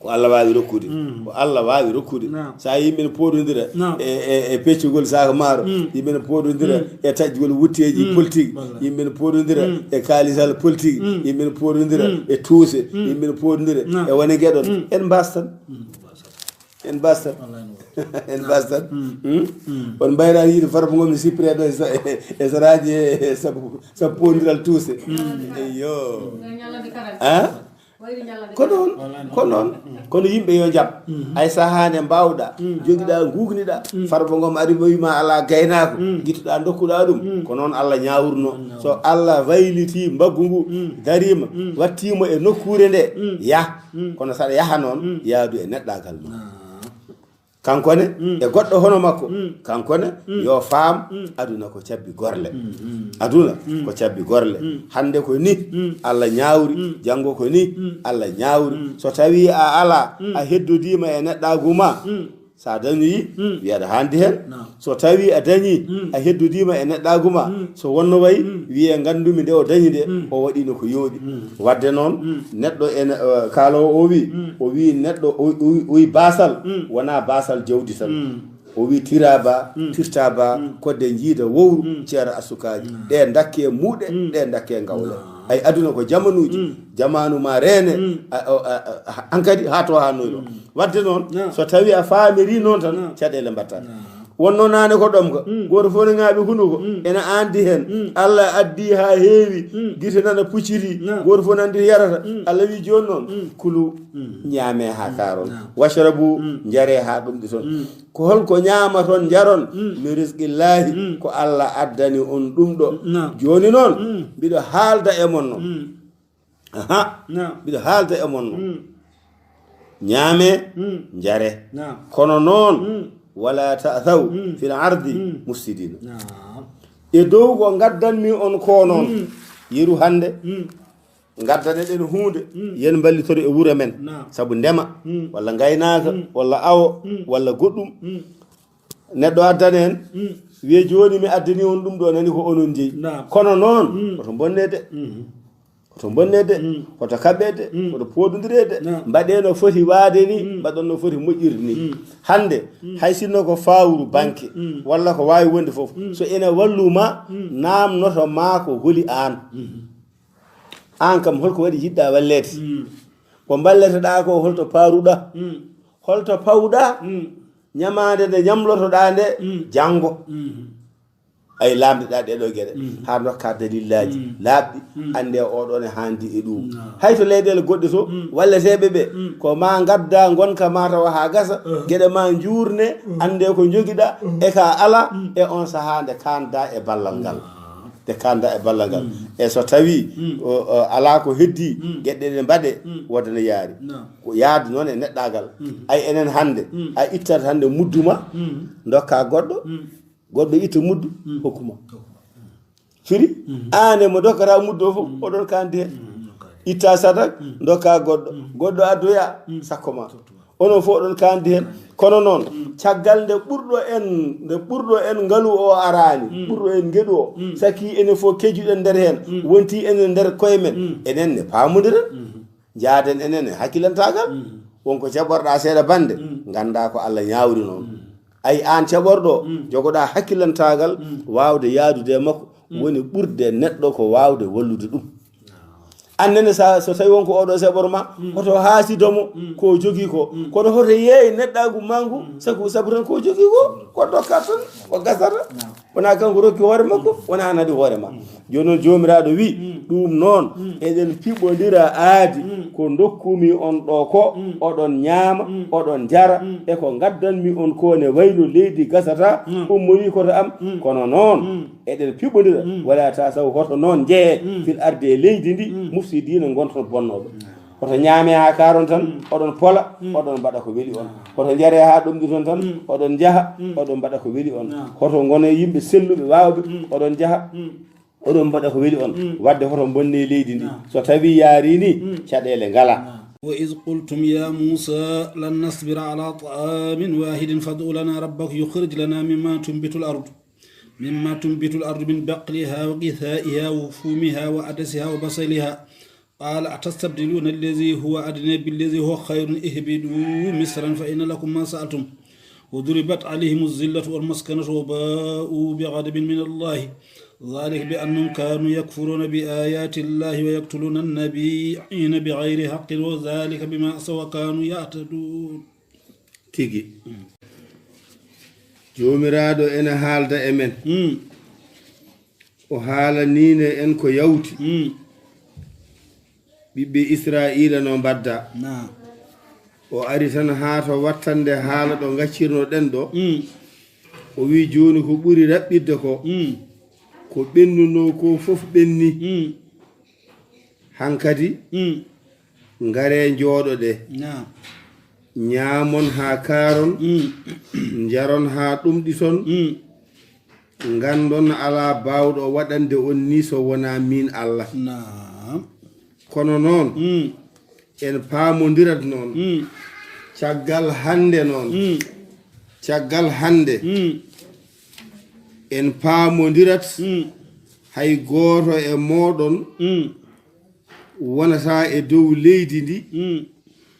Ko Allah waawi rokkude. Ko Allah waawi rokkude. Sa yimɓe ne poodondira e, e, e peccugol saaka maaro, yimɓe ne poodondira e taƴƴugol wutteeji politique, yimɓe ne poodondira e kaalisal politique, yimɓe ne poodondira e tuuse, yimɓe ne poodondira e wone geɗon. En mbaastan. En mbastan. En mbastan. On mbayraani yiide Farba Ngom e sippiree ɗo e sa-, e saraaji e sab-, sappondiral tuuse. Eyyo. Ah? Ko noon, ko noon. Kono yimɓe yo njaɓ. Ay sahaa nde mbaawɗa, jogiɗa, ngugniɗa. Farba Ngom ari ɓoyma alaa gaynaako. Gittuɗa dokkuɗa ɗum. Ko noon Allah ñaawruno. So Allah wayliti mbaggu ngu, dariima, wattiimo e nokkuure nde, yah. Kono saɗa yaha noon, yaadu e neɗɗaagal ma. Kanko ne, e goɗɗo hono makko, kanko ne, yo faam, aduna ko cabbi gorle. Aduna ko cabbi gorle. Hannde ko ni, Allah ñaawri, janngo ko ni, Allah ñaawri. So tawi a alaa, a heddodiima e neɗɗaagu ma, so a dañoyi, wiyaɗa hannde heen. So tawi a dañi, a heddodiima e neɗɗaagu ma, so wonno wayi, wiye nganndumi nde o dañi nde, o waɗino ko yooɗi. Wadde noon, neɗɗo ene, eh, kaaloowo o wi, o wi neɗɗo, o, o, o wi baasal, wonaa baasal jawdi tan. O wi tiraba, tirtaba, kodde njiida wowru, ceera asukaaji. Ɗe dakke muuɗe, ɗe dakke ngawle. Ay aduna ko jamanuuji, jamanu ma reene, a, o, a, a, hankadi haa to haa noyno. Wadde noon, so tawi a faamiri noon tan, caɗeele mbatta. Wonno naane ko ɗomka, gooto fof ne ŋaaɓi hunuko, ene aandi heen. Allah addi haa heewi, gite nana pucciti, gooto fof nandi yarata. Allah wi jooni noon, kulu, ñaame haa kaaron. Washrabu, njare haa ɗum ɗi toon. Ko holko ñaamaton, njaron? Min rizqillahi, ko Allah addani on ɗum ɗo. Jooni noon, mbiɗo haalda e mon no. Aha. Mbiɗo haalda e mon no. Ñaame, njare. Kono noon, wala ta'thaw fil ardi mufsidina. E dow ko ngaddanmi on ko noon, yeru hannde, ngaddane ɗen huunde, yen mballitoro e wuro men. Sabu ndema, walla ngaynaaka, walla awo, walla goɗɗum. Neɗɗo addana en, wiye, "Jooni mi addani on ɗum ɗo, nani ko onon jeyi." Kono noon, oto mbonne de. Oto mbonne de, oto kaɓe de, oto pooɗondire de. Mbaɗee no foti waade ni, mbaɗon no foti moƴƴirde ni. Hannde, hay sinno ko fawru banque, walla ko waawi wonde fof, so ene walluma, naamnoto ma ko holi aan. Aan kam, holko waɗi jiɗɗa walleede? Ko mballeteɗaa ko, holto paaruɗa? Holto pawɗa? Ñamaande nde ñamlotoɗaa nde, janngo. Ay laamdiɗaa ɗee ɗoo geɗe, haa ndokkaa dalillaaji laaɓɗi, annde oɗo ne haandi e ɗum. Hay to leyɗeele goɗɗe to, walleteeɓe ɓe, ko ma ngadda ngonka ma tawa haa gasa, geɗe ma njuurne, annde ko njogiɗa, e ka ala, e on sahaa nde kanda e ballal ngal. Nde kanda e ballal ngal. E so tawi, o, o, alaa ko heddi, geɗe ɗe mbaɗe, wodana yaari. Ko yaadu noon e neɗɗaagal. Ay enen hannde, a ittat hannde muddu ma, ndokka goɗɗo, goɗɗo itta muddu, hokkuma. Firi? Aan e mo dokkata muddu o fof, oɗon kandi heen. Itta sadak, ndokka goɗɗo. Goɗɗo addoya, sakko ma. Onon fof oɗon kandi heen. Kono noon, caggal nde ɓurɗo en, nde ɓurɗo en ngalu o araani, ɓurɗo en ngeɗu o, saki enen fof kejuɗen nder heen, wonti enen nder koye men, enen ne paamodiren. Njaaden enen e hakkilantaagal. Wonko caɓorɗa seeɗa bannde, ngannda ko Allah ñaawri noon. Ay aan caɓorɗo, jogoɗa hakkilantaagal, waawde yaadude e makko, woni ɓurde neɗɗo ko waawde wallude ɗum. Annene sa, so tawi wonko oɗo seɓor ma, hoto haasido mo ko jogii ko. Kono hoto yeey neɗɗaagu mangu, sabu, sabu tan ko jogii ko, ko dokkat tan, ko gasata. Wona kanko rokki hoore makko, wona an adi hoore ma. Jooni noon Joomiraaɗo wi, ɗum noon, eɗen piɓondira aadi ko ndokkumi on ɗo ko, oɗon ñaama, oɗon njara, e ko ngaddanmi on ko ne wayno leydi gasata, ummorii koto am. Kono noon, eɗen piɓondira, wala tasaw, hoto noon njehee, fil ardi, e leydi ndi, mufsidiina, ngonton bonnooɓe. Hoto ñaame haa kaaron tan, oɗon pola, oɗon mbaɗa ko weli on. Hoto njare haa ɗomɗiton tan, oɗon njaha, oɗon mbaɗa ko weli on. Hoto ngone yimɓe selluɓe, waawɓe, oɗon njaha, oɗon mbaɗa ko weli on. Wadde hoto mbonne leydi ndi. So tawi yaari ni, caɗeele ngala. وإذ قلتم يا موسى لن نصبر على طعام واحد فادع لنا ربك يخرج لنا مما تنبت الأرض، مما تنبت الأرض من بقلها وقثائها وفومها وعدسها وبصلها. قال أتستبدلون الذي هو أدنى بالذي هو خير، اهبطوا مصرا فإن لكم ما سألتم، وضربت عليهم الذلة والمسكنة وباءوا بغضب من الله، ذلك بأنهم كانوا يكفرون بآيات الله ويقتلون النبيين بغير حق، وذلك بما عصوا وكانوا يعتدون. tigi. Joomiraaɗo ene haalda e men. Mm. O haalaniino en ko yawti. Mm. Ɓiɓɓe Israa'iila no mbaɗda. Naam. O ari tan haa to wattande haala ɗo ngaccirnoɗen ɗo. Mm. O wi'i, "Jooni ko ɓuri raɓɓiɗde ko, mm, ko ɓennunoo ko fof ɓenni. Mm. Hankadi, mm, ngaree njooɗoɗee. Naam. Nyaamon haa kaaron, mm, njaron haa ɗumɗiton. Mm. Nganndon alaa baawɗo waɗande on nii so wonaa miin Allah. Naam. Kono noon, mm, en paamondirat noon. Mm. Caggal hannde noon, mm, caggal hannde, mm, en paamondirat, mm, hay gooto e mooɗon, mm, wonata e dow leydi ndi, mm,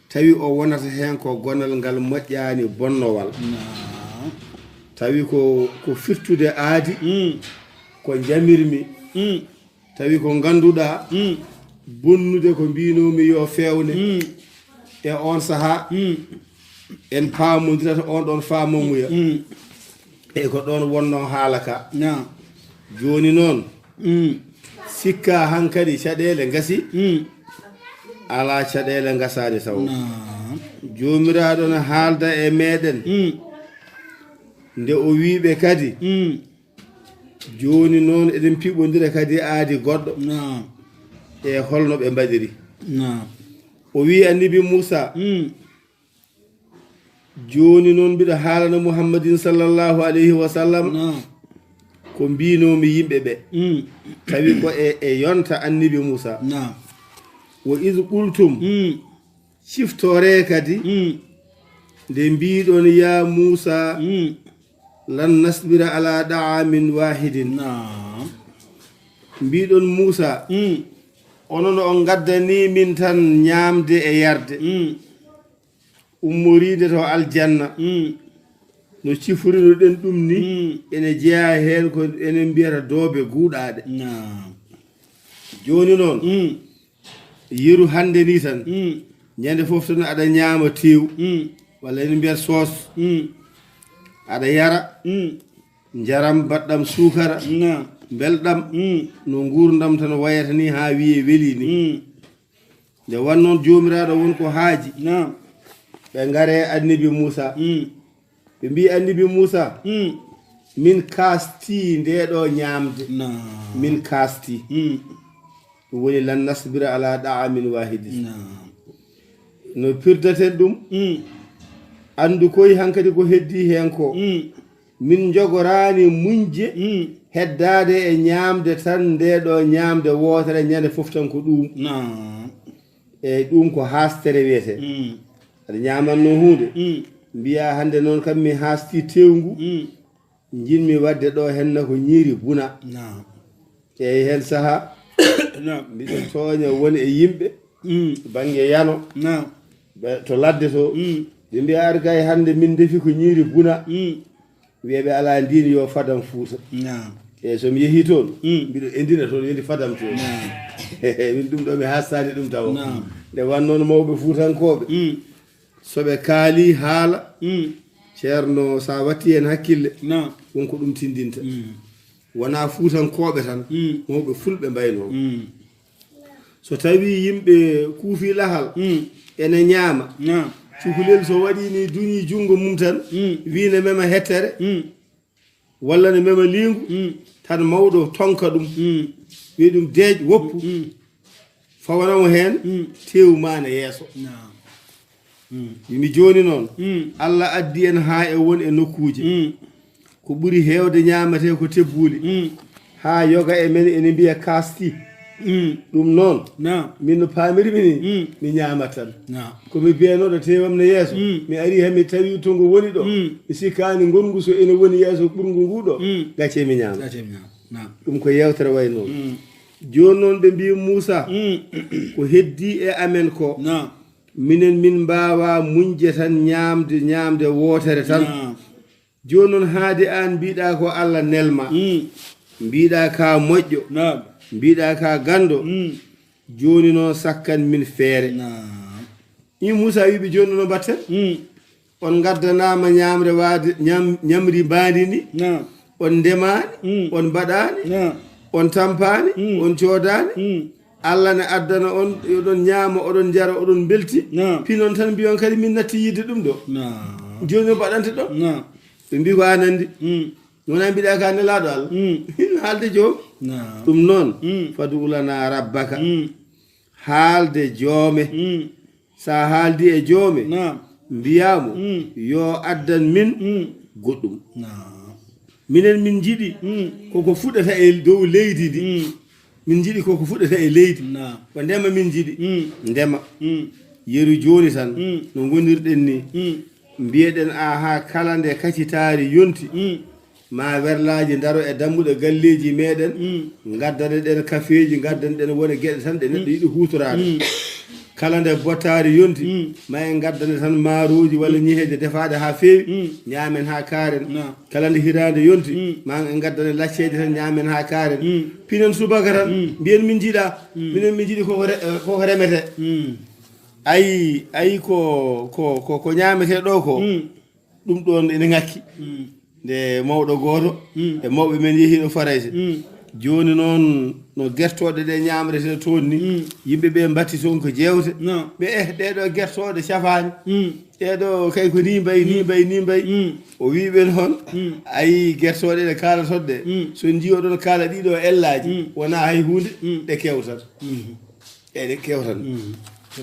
tawi o wonata heen ko gonal ngal moƴƴaani bonnowal." Naam. Tawi ko, ko firtude aadi, mm, ko njamirmi. Mm. Tawi ko ngannduɗaa, mm, bonnude ko mbiinoomi yo feewne, mm, e oon sahaa, mm, en paamondirata oon ɗoon faamamuya. Mm. E ko ɗoon wonnoo haala ka. Naam. Jooni noon, mm, sikkaa hankadi caɗeele ngasi, mm, alaa caɗeele ngasaani taw. Naam. Joomiraaɗo no haalda e meeɗen. Mm. Nde o wi'i ɓe kadi, mm, "Jooni noon eɗen piɓondira kadi aadi goɗɗo." Naam. E holno ɓe mbaɗiri? Naam. O wi'i Annabi Muusa, mm, "Jooni noon mbiɗo haalana Muhammadin sallallahu alayhi wa sallam, naam, ko mbiinoomi yimɓe ɓe." Mm. Tawi ko e, e yonta Annabi Muusa. Naam. "Wa iz qultum." Mm. Ciftoree kadi, mm, nde mbiiɗon, "Yaa Muusa, mm, lan nasbira ala da'amin wahidin." Naam. Mbiiɗon Muusa, mm, "Onon on ngaddanii min tan nyaamde e yarde." Mm. Ummoriinde to aljanna. Mm. No ciforiruɗen ɗum ni, mm, ene jeyaa heen ko enen mbiyata doobe guuɗaaɗe. Naam. Jooni noon, mm, yeru hannde ni tan, mm, ñande fof tan aɗa ñaama teewu, mm, walla ene mbiyata soos. Mm. Aɗa yara, mm, njaram mbaɗɗam suukara, naam, mbelɗam, mm, no nguurndam tan wayata ni haa wiyee weli ni. Mm. Nde wannoon Joomiraaɗo won ko haaji, naam, ɓe ngaree Annabi Muusa. Mm. Ɓe mbii Annabi Muusa, mm, "Min kaastii ndee ɗoo ñaamde." Naam. "Min kaastii." Mm. Ɗum woni, "Lan nasbira ala da'amin wahidin." Naam. No pirdaten ɗum, mm, anndu koy hankadi ko heddii heen ko. Mm. Min njogoraani muñde, mm, heddaade e ñaamde tan ndee ɗoo ñaamde wootere ñande fof tan ko ɗum. Naam. Eey, ɗum ko haastere wiyetee. Mm. Aɗa ñaamatnoo huunde, mm, mbiyaa, "Hannde noon kam mi haastii teewngu, mm, njiɗmi waɗde ɗoo henna ko ñiiri buna." Naam. Eey, heen sahaa, naam, mbiɗo tooña won e yimɓe, mm, bannge yano, naam, ɓe to ladde to. Mm. Ɓe mbiya, "Ar gay hannde min ndefi ko ñiiri buna." Mm. Wiya ɓe alaa ndiin yo fadam Fuuta. Naam. Eey, so mi yehii toon, mm, mbiɗo enndina toon, yo ndi fadam toon. Naam. Min ɗum ɗo mi haastaani ɗum tawo. Naam. Nde wannoon mawɓe Fuutankooɓe, mm, so ɓe kaalii haala, mm, Ceerno, so a wattii heen hakkille, naam, won ko ɗum tinndinta. Mm. Wonaa Fuutankooɓe tan, mm, mawɓe Fulɓe mbaynoo. Mm. So tawii yimɓe kuufii lahal, mm, ene ñaama. Naam. Cukalel so waɗii ni duñii junngo mum tan, mm, wii ne mema hettere, mm, walla ne mema liingu, mm, tan mawɗo tonka ɗum, mm, wii ɗum, "Deeƴ, woppu." Mm. Fawanamo heen, mm, teewu maa ne yeeso. Naam. Mm. Mi jooni noon, mm, Allah addi en haa e won e nokkuuje. Mm. Ko ɓuri heewde ñaametee ko tebbuuli. Mm. Haa yoga e men ene mbiya kaasti. Mm. Ɗum noon, naam, min no paamirmi ni, mm, mi ñaamat tan. Naam. Ko mi biyanooɗo teewam ne yeeso, mm, mi arii heen mi tawii to ngu woni ɗo. Mm. Mi sikkaani ngonngu so ene woni yeeso ɓurngu ngu ɗo, mm, gacce mi ñaama. Gacce mi ñaama. Naam. Ɗum ko yeewtere wayi noon. Mm. Jooni noon ɓe mbii Muusa, mm, ko heddii e amen ko, naam, minen min mbaawaa muñde tan ñaamde, ñaamde wootere tan. Naam. Jooni noon haade aan mbiɗaa ko Allah nelma, mm, mbiɗaa ka moƴƴo, naam, mbiɗaa ka ganndo, mm, jooni noon sakkan min feere. Naam. Ɓii Muusa wii ɓe, "Jooni noon mbaɗten?" Mm. On ngaddanaama ñaamre waade, ñam-, ñamri mbaandi ndi. Naam. On ndemaani, Mm. on mbaɗaani, Naam. on tampaani, Mm. on coodaani. Mm. Allah ne addana on, oɗon ñaama, oɗon njara, oɗon mbelti. Naam. Pinon tan mbiyon kadi min natti yiide ɗum ɗo. Naam. Jooni no mbaɗante ɗo? Naam. Ɓe mbi ko a nandi. Mm. Wona mbiɗa ka nelaaɗo Allah. Mm. Haalde joom. Naam. Ɗum noon, Mm. fadu lana rabbaka. Mm. Haalde joome. Mm. Sa haaldi e joome, Naam. mbiyaa mo, Mm. yo addan min Mm. goɗɗum. Naam. Minen min njiɗi Mm. koko fuɗata e dow leydi ndi. Mm. Min njiɗi koko fuɗata e leydi. Naam. Ko ndema min njiɗi. Mm. Ndema. Mm. Yeru jooni tan, Mm. no ngonirɗen ni. Mm. Mbiyeɗen, aha, kala nde kacitaari yonti, Mm. ma werlaaji ndaro e dammuɗe galleeji meɗen, Mm. ngaddane ɗen kafeeji, ngaddane ɗen wone geɗe tan ɗe neɗɗo Mm. yiɗi huutoraade. Mm. Kala nde bottaari yonti, Mm. ma en ngaddane tan maarooji walla Mm. ñiiheeje defaaɗe haa feewi, Mm. ñaamen haa kaaren. Naam. Kala nde hiraande yonti, Mm. ma en ngaddane lacceeje tan ñaamen haa kaaren. Mm. Pinen subaka tan, Mm. mbiyen min njiɗa, Mm. minen min njiɗi koko re-, koko remete. Mm. Ayi, ayi ko, ko, ko, ko ñaametee ɗo ko, Mm. ɗum ɗoon ene ŋakki. Mm. Nde mawɗo gooto Mm. e mawɓe men yehiiɗo Farayse. Mm. Jooni noon no gertooɗe ɗe ñaamretee toon ni, Mm. yimɓe ɓe mbatti toon ko jeewte. No. Ɓe, eh, ɗee ɗo gertooɗe cafaani. Mm. Ɗee ɗo kay ko ni mbayi, ni Mm. mbayi, ni mbayi. Mm. O wii ɓe noon, Mm. ayi gertooɗe ɗe kaalaton ɗe. Mm. So njiyoɗon kaala ɗii ɗo ellaaji, Mm. wonaa hay huunde, Mm. ɗe kewtat. Mm. Eɗe kewtan. Mm.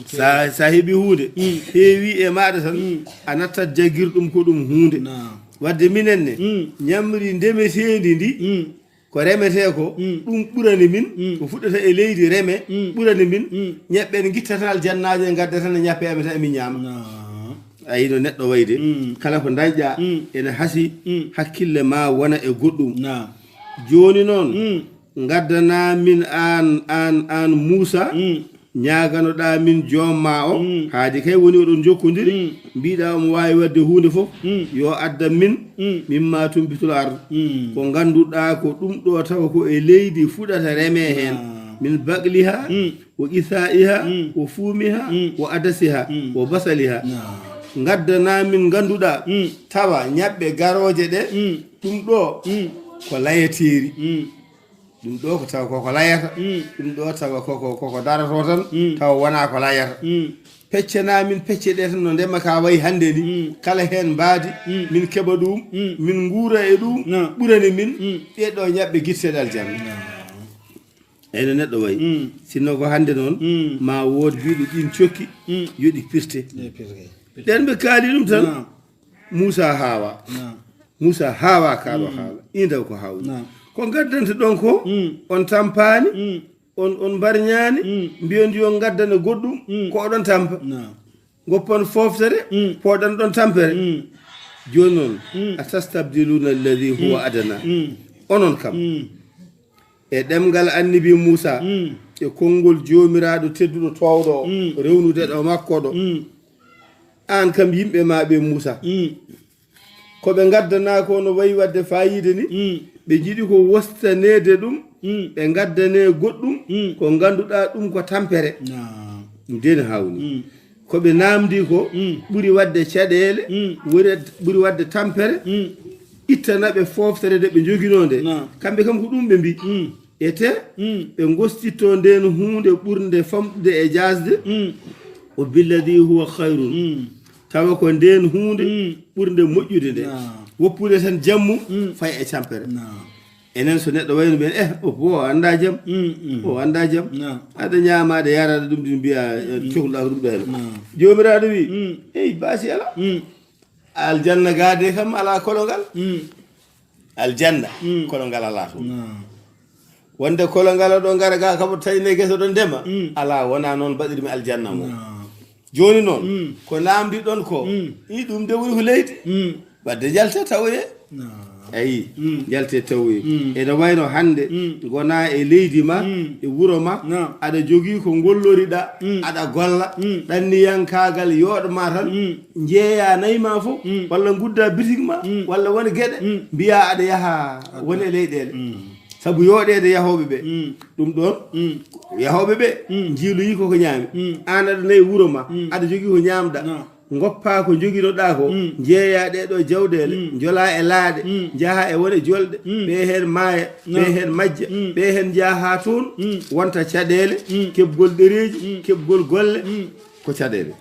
Sa, sa heɓi huunde, Mm. heewi e maaɗa tan, Mm. a nattat jagir ɗum ko ɗum huunde. Naam. Wadde minen ne, Mm. ñamri ndemeteendi ndi, Mm. ko remetee ko, Mm. ɗum ɓurani min, Mm. ko fuɗɗata e leydi reme, Mm. ɓurani min, Mm. ñaɓɓen ngittata aljannaaji en ngadda tan e ñappe amen tan emin ñaama. Naam. A yino neɗɗo wayde, Mm. kala ko dañƴa, Mm. ene hasi, Mm. hakkille ma wona e goɗɗum. Naam. Jooni noon, Mm. ngaddana min aan, aan, aan Muusa, Mm. ñaaganoɗaa min joom ma o, Mm. haadi kay woni oɗon njokkondiri, Mm. mbiɗa omo waawi waɗde huunde fof, Mm. yo addan min, Mm. mimma tumbitul ard. Mm. Ko ngannduɗaa ko ɗum ɗo tawa ko e leydi fuɗata reme heen. Naam. Min baqliha, Mm. wa qisaiha, Mm. wa fuumiha, Mm. wa adasiha, Mm. wa basaliha. Naam. Ngaddana min ngannduɗaa, Mm. tawa ñaɓɓe garooje ɗe, Mm. ɗum ɗo Mm. ko layeteeri. Mm. Ɗum ɗo ko tawa koko layata, Mm. ɗum ɗo tawa koko, koko daroto tan, Mm. tawa wona ko layata. Mm. Peccana min pecce ɗe tan no ndema ka wayi hannde ni, Mm. kala heen mbaadi, Mm. min keɓa ɗum, Mm. min nguura e ɗum, No. ɓurani min, Mm. ɗe ɗo ñaɓɓe gitteɗe aljanna. No. Eyno neɗɗo wayi. Mm. Sinno ko hannde noon, Mm. ma wood mbiɗo ɗin cokki, Mm. yo ɗi pirte. Ɗe pirte. Ɗen ɓe kaali ɗum tan, No. Muusa haawa. No. Muusa haawa ka ɗo Mm. haala. Inda ko hawni. No. Ko ngaddanta ɗon ko, Mm. on tampaani, Mm. on, on mbarñaani, Mm. mbiyon yo ngaddane goɗɗum, Mm. ko oɗon tampa. No. Ngoppon fooftere, Mm. pooɗan ɗon tampere. Mm. Jooni noon, Mm. a tastabdiluna alladhi huwa Mm. adana. Mm. Onon kam, Mm. e ɗemngal annabi Muusa, Mm. e konngol Joomiraaɗo tedduɗo toowɗo o, Mm. rewnude ɗo makko ɗo. Mm. Aan kam yimɓe ma ɓe Muusa. Mm. Ko ɓe ngaddanaa ko no wayi waɗde faayiida ni, Mm. ɓe njiɗi ko wostaneede ɗum, Mm. ɓe ngaddanee goɗɗum, Mm. ko ngannduɗaa ɗum ko tampere. Naam. Ɗum dee no haawni. Mm. Ko ɓe naamndi ko Mm. ɓuri waɗde caɗeele, Mm. ɓuri, ɓuri waɗde tampere, Mm. ittana ɓe fooftere nde ɓe njoginoo nde. Naam. Kamɓe kam ko ɗum ɓe mbi. Mm. Ete, Mm. ɓe ngostitto ndeen huunde ɓurnde famɗude e jaasde, Mm. o billadi huwa khayrun. Mm. Tawa ko ndeen huunde Mm. ɓurnde moƴƴude nde. Naam. Woppude tan jammu, Mm. fay e tampere. Naam. Enen so neɗɗo wayno ɓen, eh, o, o annda jam. Mm, mm. O annda jam. Naam. Aɗa ñaama, aɗa yara, aɗa ɗum ɗi mbiya, eh, Mm. cohluɗa ko ɗum ɗo heen. Naam. Joomiraaɗo wi, Mm. "Ey, baasi ala." Mm. Aljanna gaade kam ala kolongal. Mm. Aljanna, Mm. kolongal ala toon. Naam. Wonde kolongal ɗo ngara ga kabo tawi ne gesa ɗon ndema. Mm. Ala, wona noon mbaɗirmi aljanna mo. Naam. Jooni noon, Mm. ko naamndi ɗon ko, Mm. i ɗum de woni ko leydi. Mm. Wadde njalte tawoye. Naam. Ayi, Mm. njalte tawoye. Mm. Ene wayno hannde, Mm. ngona e leydi ma, Mm. e wuro ma, Naam. aɗa jogii ko ngolloriɗa, Mm. aɗa golla, Mm. ɗanniyankaagal yooɗo ma tan, Mm. njeeya nayi ma fof, Mm. walla ngudda bitik ma, Mm. walla woni geɗe, Mm. mbiya aɗa yaha Aɗa woni e leyɗeele. Mm. Sabu yooɗeede yahooɓe ɓe. Mm. Ɗum ɗoon, Mm. yahooɓe ɓe Mm. njiiloyi koko ñaami. Mm. Aan aɗa nayi wuro ma, Mm. aɗa jogii ko ñaamɗa. Naam. Ngoppaa ko njoginoɗaa ko, njeeyaa ɗee ɗoo jawɗeele, njolaa e laaɗe, njahaa e wone jolɗe, ɓee heen maaya, ɓee heen majja, ɓee heen njaha haa toon, wonta caɗeele, keɓgol ɗereeji, keɓgol golle, ko caɗeele.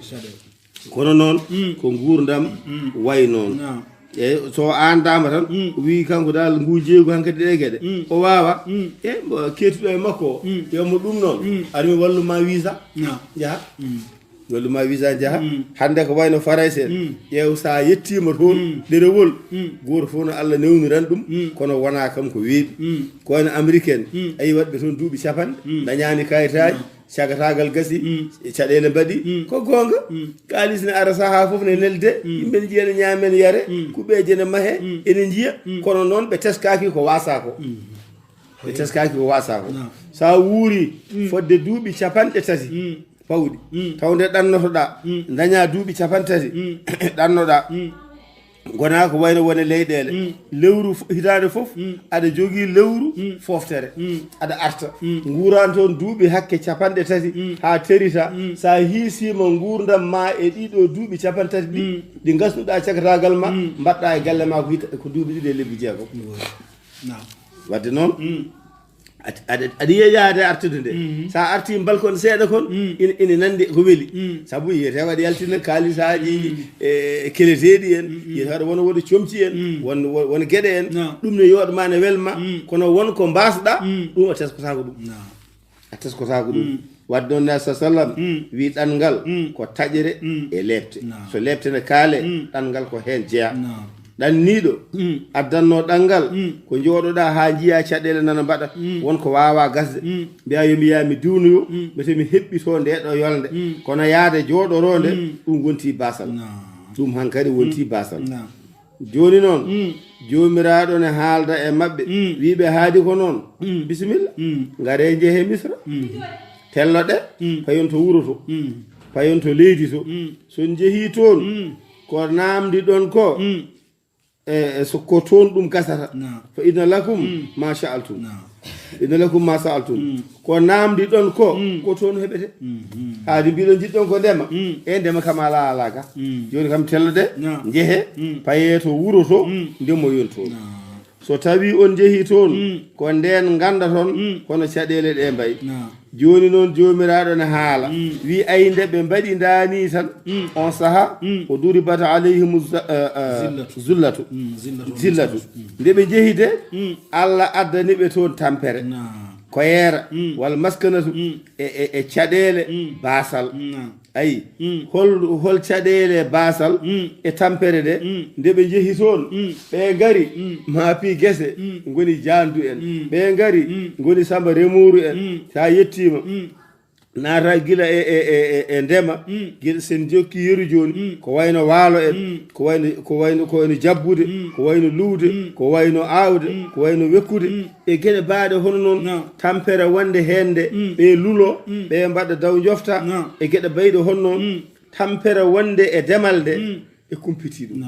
Kono noon, ko nguurndam wayi noon. Eeyi, so o aandaama tan, o wii kanko dal ngu jeeygu hankadi ɗee geɗe. O waawa, e mbo keetuɗo e makko o, yo mo ɗum noon, ar mi wallu ma visa, njaha. Wallu ma visa njaha. Hannde ko wayno Farayse en. Ƴeew, so a yettiima toon, ɗerewol, gooto fof no Allah newniran ɗum, kono wonaa kam ko weeɓi. Ko wayno Amérique en, ayi waɗɓe toon duuɓi capanɗe, dañaani kayitaaji, cagataagal gasi, caɗeele mbaɗi. Ko goonga, kaalis ne ara sahaa fof ne nelde, yimɓe ne njiya ne ñaame ne yare, kuɓeeje ne mahe, ene njiya, kono noon ɓe teskaaki ko waasaa ko. Ɓe teskaaki ko waasaa ko. So a wuuri fodde duuɓi capanɗe tati, pawɗi. Taw nde ɗannotoɗaa, dañaa duuɓi capanɗe tati, ɗannoɗaa. Ngonaa ko wayno wone leyɗeele. Lewru fo-, hitaande fof, aɗa jogii lewru fooftere. Aɗa arta. Nguuran toon duuɓi hakke capanɗe tati, haa terita. So a hiisiima nguurndam ma e ɗiɗo duuɓi capanɗe tati ɗi, ɗi ngasnuɗaa cakataagal ma, mbaɗɗaa e galle ma ko hita-, ko duuɓi ɗiɗi e lebbi jeegom. Naam. Wadde noon, aɗa, aɗa, aɗa yiya yaade artude nde. Sa arti balkon seeɗa kon, ina, ina nandi ko weli. Sabu yiyete waɗi yaltina kaalisaaji, e, e keleteeɗi en, yiyete waɗa won, won comci en, won, won, won geɗe en. Naam. Ɗum ne yooɗma ne welma, kono won ko mbasɗa, ɗum a teskotaako ɗum. Naam. A teskotaako ɗum. Wadde noon, Nabi sa sallam wi ɗanngal ko taƴere e leepte. Naam. So leepte ne kaale, ɗanngal ko heen jeyaa. Naam. Ɗanniiɗo addannoo ɗanngal ko njooɗoɗaa haa njiyaa caɗeele nana mbaɗa, won ko waawaa gasde. Mbiyaa yo mi yaha mi diwnoyo, mbete mi heɓɓitoo ndee ɗoo yolnde. Kono yahde jooɗoroo nde, ɗum wontii baasal. Naam. Ɗum hankadi wontii baasal. Naam. Jooni noon, Joomiraaɗo ne haalda e maɓɓe, wii ɓe, haadi ko noon, bisimilla, ngaree njehee Misra. Telloɗee, payon to wuro to, payon to leydi to. So njehii toon, ko naamndi ɗon ko, e, e so ko toon ɗum gasata. Naam. Fa inna lakum ma sha'altum. Naam. Inna lakum ma sa'altum. Ko naamndi ɗon ko, ko toon heɓete. Haadi mbiɗon njiɗɗon ko ndema. E ndema kam alaa, alaa ga. Jooni kam telloɗee, njehee, payee to wuro to, ndemoyon toon. Naam. So tawii on njehii toon, ko ndeen nganndaton hono caɗeele ɗe mbayi. Naam. Jooni noon, Joomiraaɗo ne haala, wii, ay, nde ɓe mbaɗi ndaa nii tan, on saha, o duribat alayhimu za-, eh, eh, zillatu. Zillatu. Zillatu. Nde ɓe njehi de, Alla addani ɓe toon tampere. Naam. Ko yeera, walla maskanatu, e, e, e caɗeele, baasal. Naam. Ayi, hol, hol caɗeele baasal e tampere nde, nde ɓe njehi toon, ɓe ngari, maapi gese, ngoni jaandu en. Ɓe ngari, ngoni samba remooru en. So a yettiima, naata gila e, e, e, e, e ndema, gila sen jokki yeru jooni, ko wayno waalo en, ko wayno, ko wayno, ko wayno jabbude, ko wayno luwde, ko wayno aawde, ko wayno wekkude, e geɗe baaɗe hono noon, tampere wonde heen nde, ɓe lulo, ɓe mbaɗa daw njofta, e geɗe bayɗe hono noon, tampere wonde e demal nde, ɓe kumpitii ɗum.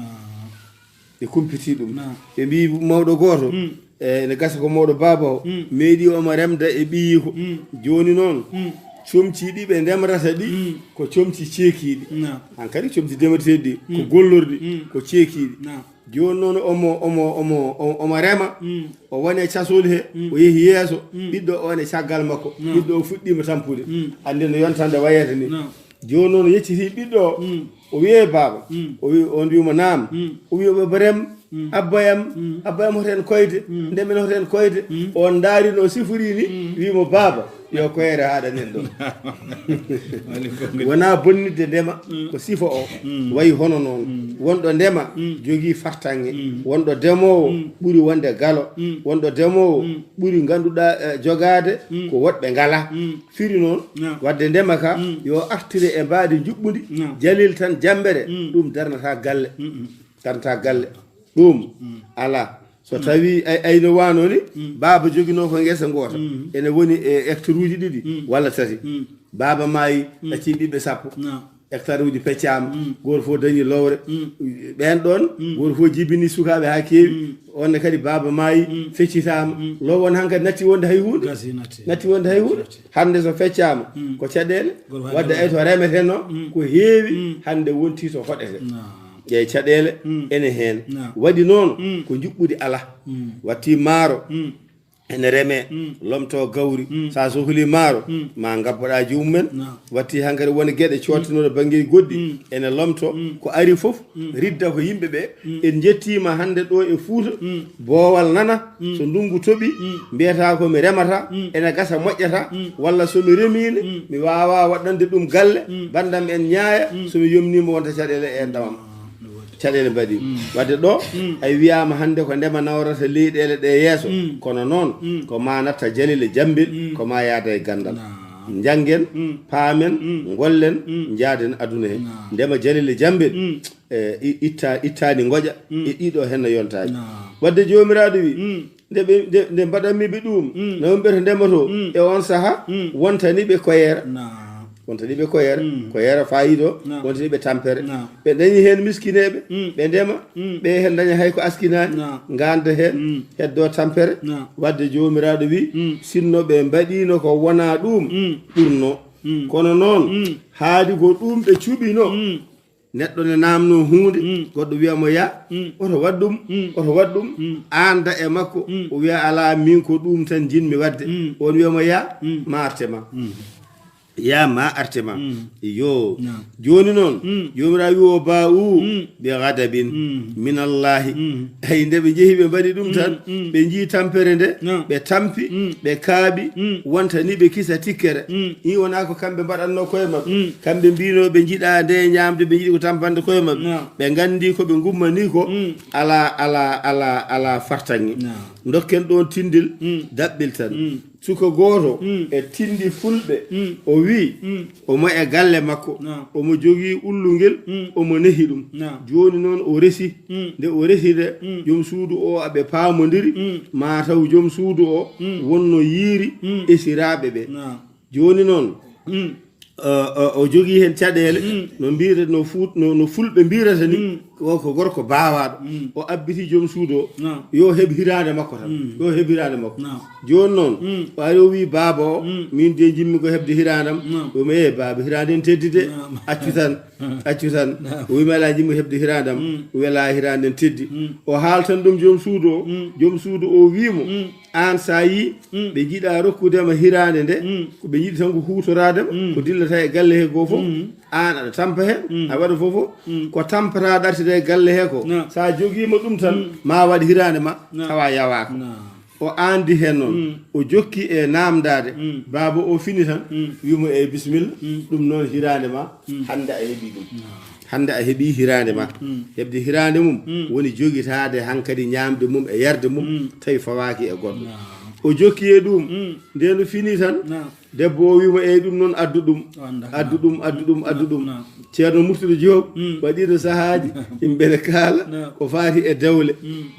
Ɓe kumpitii ɗum. Ɓe mbii mawɗo gooto, e, ene gasa ko mawɗo baaba o, meeɗi omo remda e ɓiyiiko. Jooni noon, comci ɗi ɓe ndemrata ɗi, ko comci ceekiiɗi. Hankadi comci ndemreteeɗi ɗi, ko gollorɗi, ko ceekiiɗi. Jooni noon omo, omo, omo, o-, omo rema, o woni e casol he, o yehi yeeso, ɓiɗɗo o woni e caggal makko, ɓiɗɗo o fuɗɗiima tampude. Anndi no yontande wayata ni. Jooni noon yeccitii ɓiɗɗo o, o wiye baaba, o wi, on wiimo naam, o wi omo rem, abba yam, abba yam hoto en koyde, ndemen hoto en koyde, on ndaari no sifori ni, wiimo baaba, yo koyere haaɗanen ɗo. Wonaa bonnitde ndema, ko sifa o wayi hono noon. Wonɗo ndema jogii fartaŋŋe. Wonɗo demoowo ɓuri wonde galo. Wonɗo demoowo ɓuri ngannduɗaa, eh, jogaade ko woɗɓe ngalaa. Firi noon, wadde ndema ka yo artire e mbaadi njuɓɓundi, jalil tan jammbere, ɗum darnata galle. Darnata galle. Ɗum alaa. So tawii ay-, ayno waano ni, baaba joginoo ko ngesa ngoota. Ene woni e hectare uji ɗiɗi walla tati. Baaba maayi, ɗacci ɓiɓɓe sappo. Naam. Hectare uji peccaama, gooto fof dañi lowre. Ɓeen ɗoon, gooto fof jibini sukaaɓe haa keewi. On ne kadi baaba maayi, feccitaama. Lowo on hankadi natti wonde hay huunde. Gasi natti. Natti wonde hay huunde. Hannde so feccaama, ko caɗeele. Wadde ay to remeteno, ko heewi hannde wonti to hoɗete. Ƴeew caɗeele ene heen. Waɗi noon, ko njuɓɓudi alaa. Watti maaro, ene remee, lomtoo gawri. So a sohli maaro, ma ngabboɗaa joomum en. Watti hankadi won geɗe coottinooɗe banngeeji goɗɗi, ene lomtoo. Ko ari fof, ridda ko yimɓe ɓe. En njettiima hannde ɗo e Fuuta, boowal nana, so ndunngu toɓi, mbiyata ko mi remata, ene gasa moƴƴata, walla so mi remiino, mi waawaa waɗande ɗum galle, banndam en ñaaya, so mi yomniima wonta caɗeele e ndamam. Caɗeele mbaɗi. Wadde ɗo, ay wiyaama hannde ko ndema nawrata leyɗeele ɗe yeeso. Kono noon, ko ma natta Jalil e Jambil, ko ma yaada e ganndal. Njanngen, paamen, ngollen, njaaden aduna he. Ndema Jalil e Jambil, e, i-, itta, ittaani ngoƴa, e ɗiɗo henna yontaani. Wadde Joomiraaɗo wi, nde ɓe, nde, nde mbaɗanmi ɓe ɗum, no yimɓe to ndema to, e on saha, wontani ɓe koyeera. Wontani ɓe koyeera, koyeera faayido, wontani ɓe tampere. Ɓe dañi heen miskineeɓe, ɓe ndema, ɓe heen daña hay ko askinaani, nganda heen, heddo tampere. Wadde Joomiraaɗo wi, sinno ɓe mbaɗiino ko wonaa ɗum, ɓurno. Kono noon, haadi ko ɗum ɓe cuɓino. Neɗɗo ne naamnoo huunde, goɗɗo wiya mo, "Yaa, oto waɗ ɗum, oto waɗ ɗum." Aan da e makko, o wiya, "Alaa, miin ko ɗum tan njiɗmi waɗde." Oon wiya mo, "Yaa, ma arte ma." "Yaa, ma arte ma." Iyo. Jooni noon, Joomiraaɗo wi o, "Baa'u bi ghadabin min Allaahi." Ay, nde ɓe njehi, ɓe mbaɗi ɗum tan, ɓe njii tampere nde, ɓe tampi, ɓe kaaɓi, wontani ɓe kisa tikkere. Ɗi wonaa ko kamɓe mbaɗatnoo koye maɓɓe. Kamɓe mbiinoo ɓe njiɗaa nde ñaamde, ɓe njiɗi ko tampande koye maɓɓe. Ɓe nganndi ko ɓe ngummanii ko alaa, alaa, alaa, alaa fartaŋŋe. Ndokken ɗoon tinndel, daɓɓel tan. Suka gooto e tinndi fulɓe, o wii, omo e galle makko, omo jogii ullungel, omo nehi ɗum. Jooni noon o resi. Nde o resi nde, joom suudu o aɓe paamondiri, maa taw joom suudu o wonno yiiri esiraaɓe ɓe. Jooni noon, o, o, o jogii heen caɗeele, no mbiyete, no fuut-, no, no fulɓe mbirata ni, o ko gorko baawaaɗo. O abbiti joom suudu o, yo heɓ hiraande makko tan. Yo heɓ hiraande makko. Jooni noon, o ari o wii baaba o, "Min de njiɗmi ko heɓde hiraandam." O wii mo, "Eh, baaba, hiraande ne teddi de. Accu tan, accu tan." O wii mo, "Alaa, njiɗmi ko heɓde hiraandam." O wii, "Alaa, hiraande ne teddi." O haaltan ɗum joom suudu o. Joom suudu o wii mo, "Aan, so a yii, ɓe njiɗaa rokkude ma hiraande nde, ko ɓe njiɗi tan ko huutoraade ma, ko dillata e galle he goo fof. Aan aɗa tampa heen, a waɗa fof fof. Ko tampata ɗartida e galle he ko, so a jogiima ɗum tan, ma waɗ hiraande ma, tawa yawaaka." O aandi heen noon, o jokki e naamndaade. Baaba o fini tan, wii mo, "Eey, bisimilla, ɗum noon hiraande ma, hannde a heɓii ɗum." Hannde a heɓii hiraande ma. Heɓde hiraande mum woni jogitaade hankadi ñaamde mum e yarde mum, tawi fawaaki e goɗɗo. O jokki e ɗum, nde no fini tan, debbo o wii mo, "Eey, ɗum noon addu ɗum, addu ɗum, addu ɗum, addu ɗum." Ceerno Murtuɗo Joob waɗiino sahaaji, yimɓe ne kaala ko faati e dewle.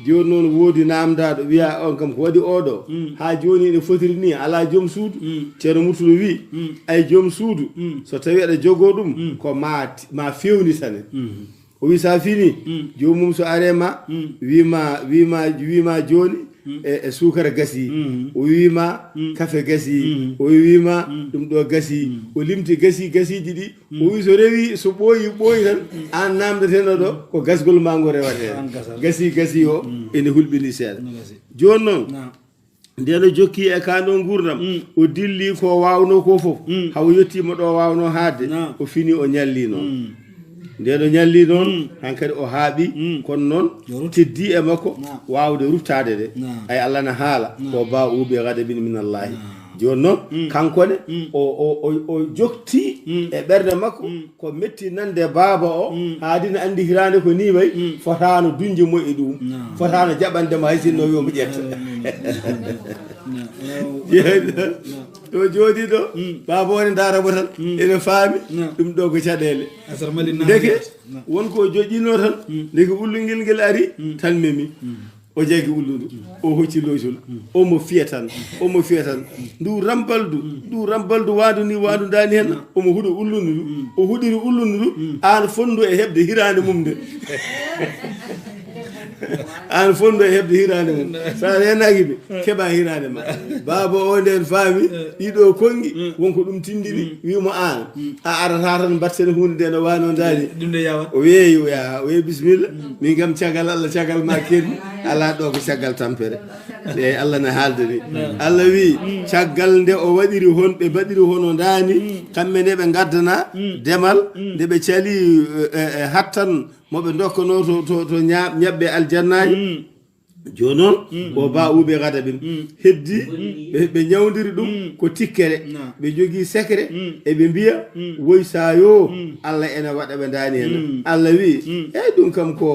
Jooni noon woodi naamndaaɗo, wiya on kam ko waɗi oɗo? Haa jooni ene fotiri ni, alaa joom suudu. Ceerno Murtuɗo wii, "Ay joom suudu, so tawi aɗa jogoo ɗum, ko ma, ma feewnitane." O wii, "So a fini, joomum so are ma, wii ma, wii ma, wii ma jooni, e, e suukara gasi." O wii ma, "Kafe gasi." O wii ma, "Ɗum ɗo gasi." O limti gasi, gasiiji ɗi. O wii, "So rewi, so ɓooyi, ɓooyi tan, aan naamndeteeɗo ɗo, ko gasgol ma ngo rewatee." Gasi, gasi o, ene hulɓini seeɗa. Jooni noon, nde no jokki e kaa ɗo nguurndam, o dilli ko waawnoo ko fof, haw yettiima ɗo waawnoo haadde, o fini, o ñalli noon. Nde no ñalli noon, hankadi o haaɓi, kono noon teddi e makko waawde ruttaade de. Ay, Allah na haala, ko baa'u bi ghadabin min Allaahi. Jooni noon, kanko ne, o, o, o, o jokti e ɓernde makko, ko metti nande baaba o, haa dina anndi hiraande ko nii way, fotaano duñde mo e ɗum, fotaano jaɓande mo hay sinno yo mo ƴetta. Ɗo jooɗi ɗo, baaba o ne ndaara mo tan, ene faami, ɗum ɗo ko caɗeele. Ndeke, won ko joƴƴinoo tan, ndeke ullungel ngel ari, tan memi. O jaggi ullundu, o hocci loocol, omo fiya tan, omo fiya tan. Ndu rambaldu, ndu rambaldu waandu ni, waandu ndaani hen, omo huɗo ullundu ndu, o huɗiri ullundu ndu, aan fonndu e heɓde hiraande mum nde. Aan fonndu e heɓde hiraande mum. So a reenaaki mi, keɓa hiraande ma. Baaba o nden faami, ɗiɗo konngi, wonko ɗum tindini, wi mo aan. A arata tan mbatten huunde nde no waano ndaani. Ɗum nde yawa. O weeyi, o yaha, o weeyi bismilla. Min kam caggal Allah, caggal ma kerdi. Alaa ɗo ko caggal tampere. Eyi, Allah ne haalda ni. Allah wi, caggal nde o waɗiri hon, ɓe mbaɗiri hono ndaani, kamɓe nde ɓe ngaddana demal, nde ɓe cali, eh, eh, eh, hattan mo ɓe ndokkanoo to, to, to ña-, ñaɓɓe aljannaaji. Jooni noon, ko ba uɓe gadabin. Heddi, ɓe, ɓe ñawndiri ɗum ko tikkere. Ɓe jogii secret, eɓe mbiya, woy saa yoo, Allah ene waɗa ɓe ndaani heen. Allah wi, eyi ɗum kam ko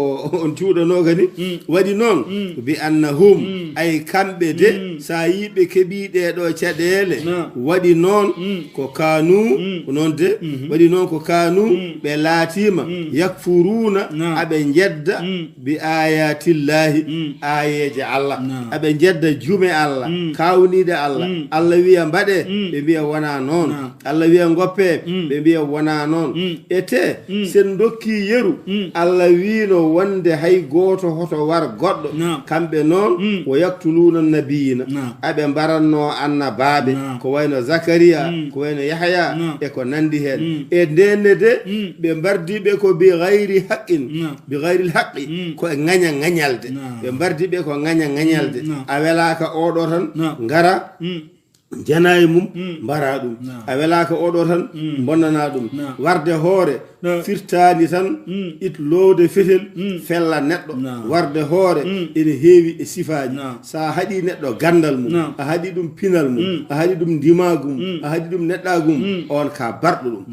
on cuuɗanoo kadi. Waɗi noon, bi annahum, ay kamɓe de, so a yii ɓe keɓii ɗee ɗoo caɗeele, waɗi noon ko kaanu, ko noon de, waɗi noon ko kaanu, ɓe laatiima, yakfuruuna, aɓe njedda, bi ayatillahi, aayeeje Allah. Aɓe njedda jume Allah, kaawniiɗe Allah. Allah wiya mbaɗe, ɓe mbiya wonaa noon. Allah wiya ngoppe, ɓe mbiya wonaa noon. E te, sen ndokki yeru, Allah wiino wonde hay gooto hoto war goɗɗo. Kamɓe noon, wo yaktuluuna nabiyina. Aɓe mbaranno annabaaɓe, ko wayno Zakariya, ko wayno Yahya, e ko nandi heen. E ndenne de, ɓe mbardi ɓe ko bi gayri haqqin, bi gayril haqqi, ko e ŋaña ŋañalde. Ɓe mbardi ɓe ko ŋaña ŋañalde. A welaaka oɗo tan, ngara, njana e mum, mbara ɗum. A welaaka oɗo tan, mbonnana ɗum. Warde hoore, firtaani tan, it loowde fetel, fella neɗɗo. Warde hoore, ene heewi e sifaaji. So a haɗi neɗɗo ganndal mum, a haɗi ɗum pinal mum, a haɗi ɗum ndimaagu mum, a haɗi ɗum neɗɗaagu mum, on ka barɗo ɗum.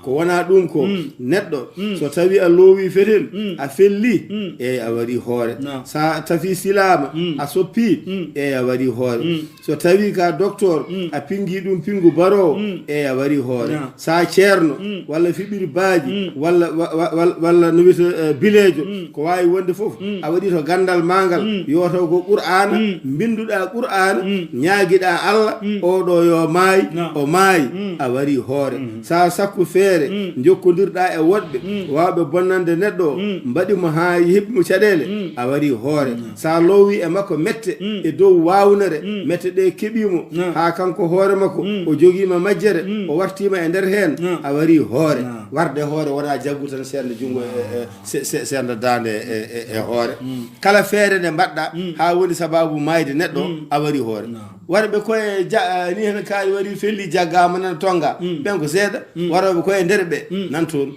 Ko wonaa ɗum ko neɗɗo, so tawi a loowi fetel, a felli, eyi a waɗi hoore. So a tafi silaama, a soppi, eyi a waɗi hoore. So tawi ka docteur, a pingi ɗum pingu baroowo, eyi a waɗi hoore. So a ceerno, walla fiɓiri baaji, walla, wa-, wa-, walla, walla no wiyete, eh, bileejo, ko waawi wonde fof, a waɗi to ganndal maa ngal, yo taw ko Qur'aana, mbinnduɗaa Qur'aana, ñaagiɗaa Allah, oɗo yo maay, o maayi, a waɗi hoore. So a sakku feere, njokkondirɗaa e woɗɓe, waawɓe bonnande neɗɗo o, mbaɗi mo haa heɓi mo caɗeele, a waɗi hoore. So a loowi e makko mette e dow waawnere, mette ɗe keɓi mo, haa kanko hoore makko, o jogiima majjere, o wartiima e nder heen, a waɗi hoore. Warde hoore wonaa jaggu tan seernde junngo e, e, se-, se-, seernde daande e, e, e hoore. Kala feere nde mbaɗɗa, haa woni sabaabu maayde neɗɗo, a waɗi hoore. Warɓe koye ja-, ni heen kaari wari felli jaggaama nan tonga. Ɓen ko seeɗa. Warooɓe koye nder ɓe nan toon.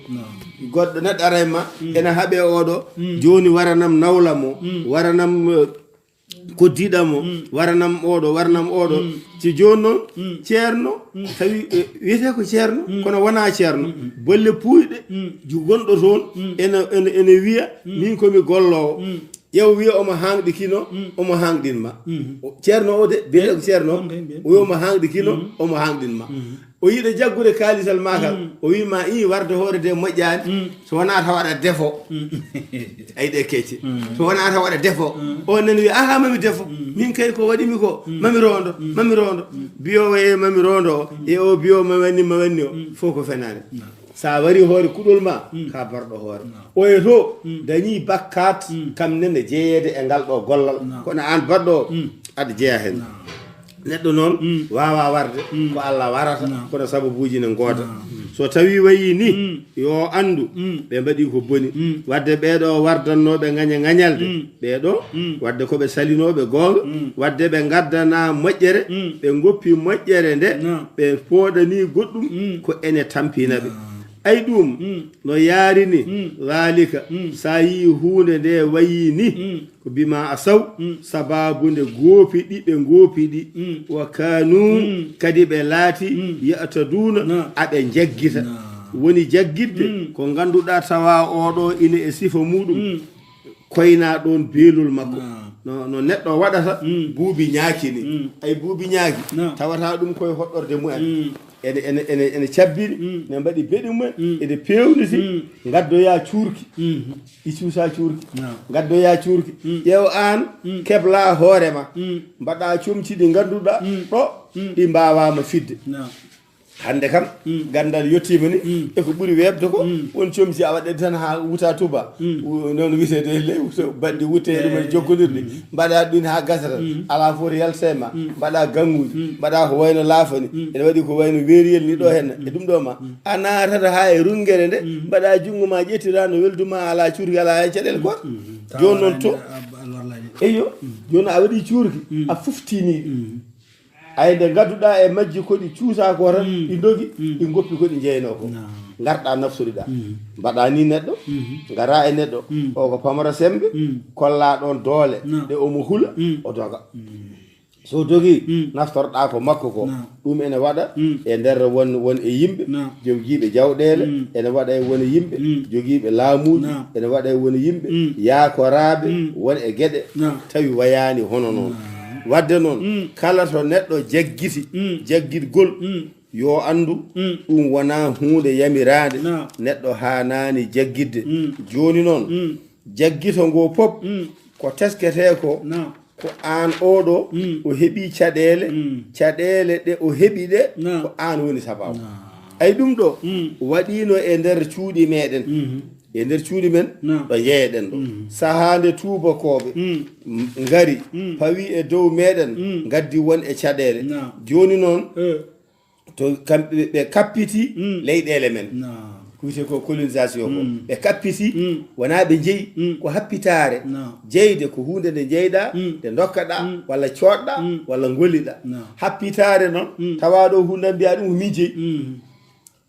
Goɗɗo neɗɗo ara e ma, ene haɓe oɗo, jooni waranam nawla mo, waranam, eh, koddiɗam o, waranam oɗo, waranam oɗo. Si jooni noon, ceerno, tawi, eh, wiyetee ko ceerno, kono wonaa ceerno. Bolle puuyɗe, ju-, gonɗo toon, ene, ene, ene wiya, min ko mi golloowo. Ƴeew wiya omo haŋɗi kino, omo haŋɗin ma. O, ceerno o de, biyetee ko ceerno, o wiya omo haŋɗi kino, omo haŋɗin ma. O yiɗa jaggude kaalisal makal, o wiya ma, "Ii, warde hoore de moƴƴaani, so wonaa ta waɗa defo." Ayi ɗe kecce. "So wonaa ta waɗa defo." O nani wiya, "Aha, mami defo. Min kay ko waɗi mi ko, mami rondo, mami rondo." Biyo e mami rondo, e o biyo ma wanni, ma wanni o, fof ko fenaande. Sa wari hoore kuɗol ma, ka barɗo hoore. Oye to, dañi bakkat, kam nene jeyeede e ngal ɗo gollal. Kono aan baɗɗo o, aɗa jeya heen. Neɗɗo noon waawa warde, ko Allah warata, kono sababuuji ne ngooda. So tawi wayi ni, yo anndu, ɓe mbaɗi ko boni. Wadde ɓee ɗo wardannooɓe ŋaña ŋañalde, ɓee ɗo, wadde ko ɓe salinooɓe goonga, wadde ɓe ngaddana moƴƴere, ɓe ngoppi moƴƴere nde, ɓe pooɗani goɗɗum, ko ene tampina ɓe. Ay ɗum, no yaarini, zaalika, sa yii huunde nde wayi ni, ko bima a saw, sababu nde goopi ɗi ɓe ngoopi ɗi, wa kaanu, kadi ɓe laati, ya'taduuna, aɓe njaggita. Woni jaggitde, ko ngannduɗaa tawa oɗo ina e sifa muɗum, koyna ɗoon beelol makko. No, no neɗɗo waɗata buubi ñaaki ni. Ay buubi ñaaki, tawata ɗum koye hoɗɗorde mumen. ene ene ene ene cabbiri, ne mbaɗi beɗi mumen, ene peewniti. Ngaddoya cuurki. Ɗi cuusa cuurki. Ngaddoya cuurki. Ƴeew aan, kebla hoore ma. Mbaɗa comci ɗi ngannduɗa ɗo ɗi mbaawama fidde. Hannde kam, ganndal yettiima ni, e ko ɓuri weeɓde ko, won comci a waɗat tan haa wuta tuba. Wu-, noon wiyetee le, wuto, baɗɗi wutte e ɗum e jokkondirɗi. Mbaɗa ɗum haa gasa tan. Alaa fof to yalta e ma. Mbaɗa gannguuji, mbaɗa ko wayno laafani. Ene waɗi ko wayno weeriyel ni ɗo heen. E ɗum ɗo ma. A naatata haa e runngere nde, mbaɗa junngo ma ƴettira no weldu ma alaa cuurki alaa hay caɗeele goɗɗe. Jooni noon to. Eyyo, jooni a waɗi cuurki, a fuftini. Ay nde ngadduɗa e majji ko ɗi cuusa ko tan, ɗi ndogi, ɗi ngoppi ko ɗi jeeyno ko. Ngarɗa naftoriɗa. Mbaɗa ni neɗɗo, ngara e neɗɗo, o ko pamara sembe, kolla ɗon doole, ɗe omo hula, o doga. So dogi, naftorɗa ko makko ko. Ɗum ene waɗa e nder won, won e yimɓe jogiiɓe jawɗeele, ene waɗa e won e yimɓe jogiiɓe laamuuji, ene waɗa e won e yimɓe yaakoraaɓe won e geɗe tawi wayaani hono noon. Wadde noon, kala to neɗɗo jaggiti, jaggitgol, yo anndu, ɗum wonaa huunde yamiraande. Neɗɗo haanaani jaggitde. Jooni noon, jaggito ngo pop, ko tesketee ko, ko aan oɗo, o heɓi caɗeele, caɗeele ɗe o heɓi ɗe, ko aan woni sababu. Ay ɗum ɗo, waɗiino e nder cuuɗi meɗen. E nder cuuɗi men, ɗo njeyeɗen ɗo. Sahaa nde tuubakooɓe ngari, pawi e dow meɗen, ngaddi won e caɗeele. Jooni noon, to kamɓe ɓe kappiti leyɗeele men. Ko wiyetee ko colonisation ko. Ɓe kappiti, wonaa ɓe njeyi, ko happitaare. Jeyde ko huunde nde njeyɗa, nde ndokkaɗa, walla coodɗa, walla ngolliɗa. Happitaare noon, tawa ɗo huunde mbiya ɗum ko min jeyi.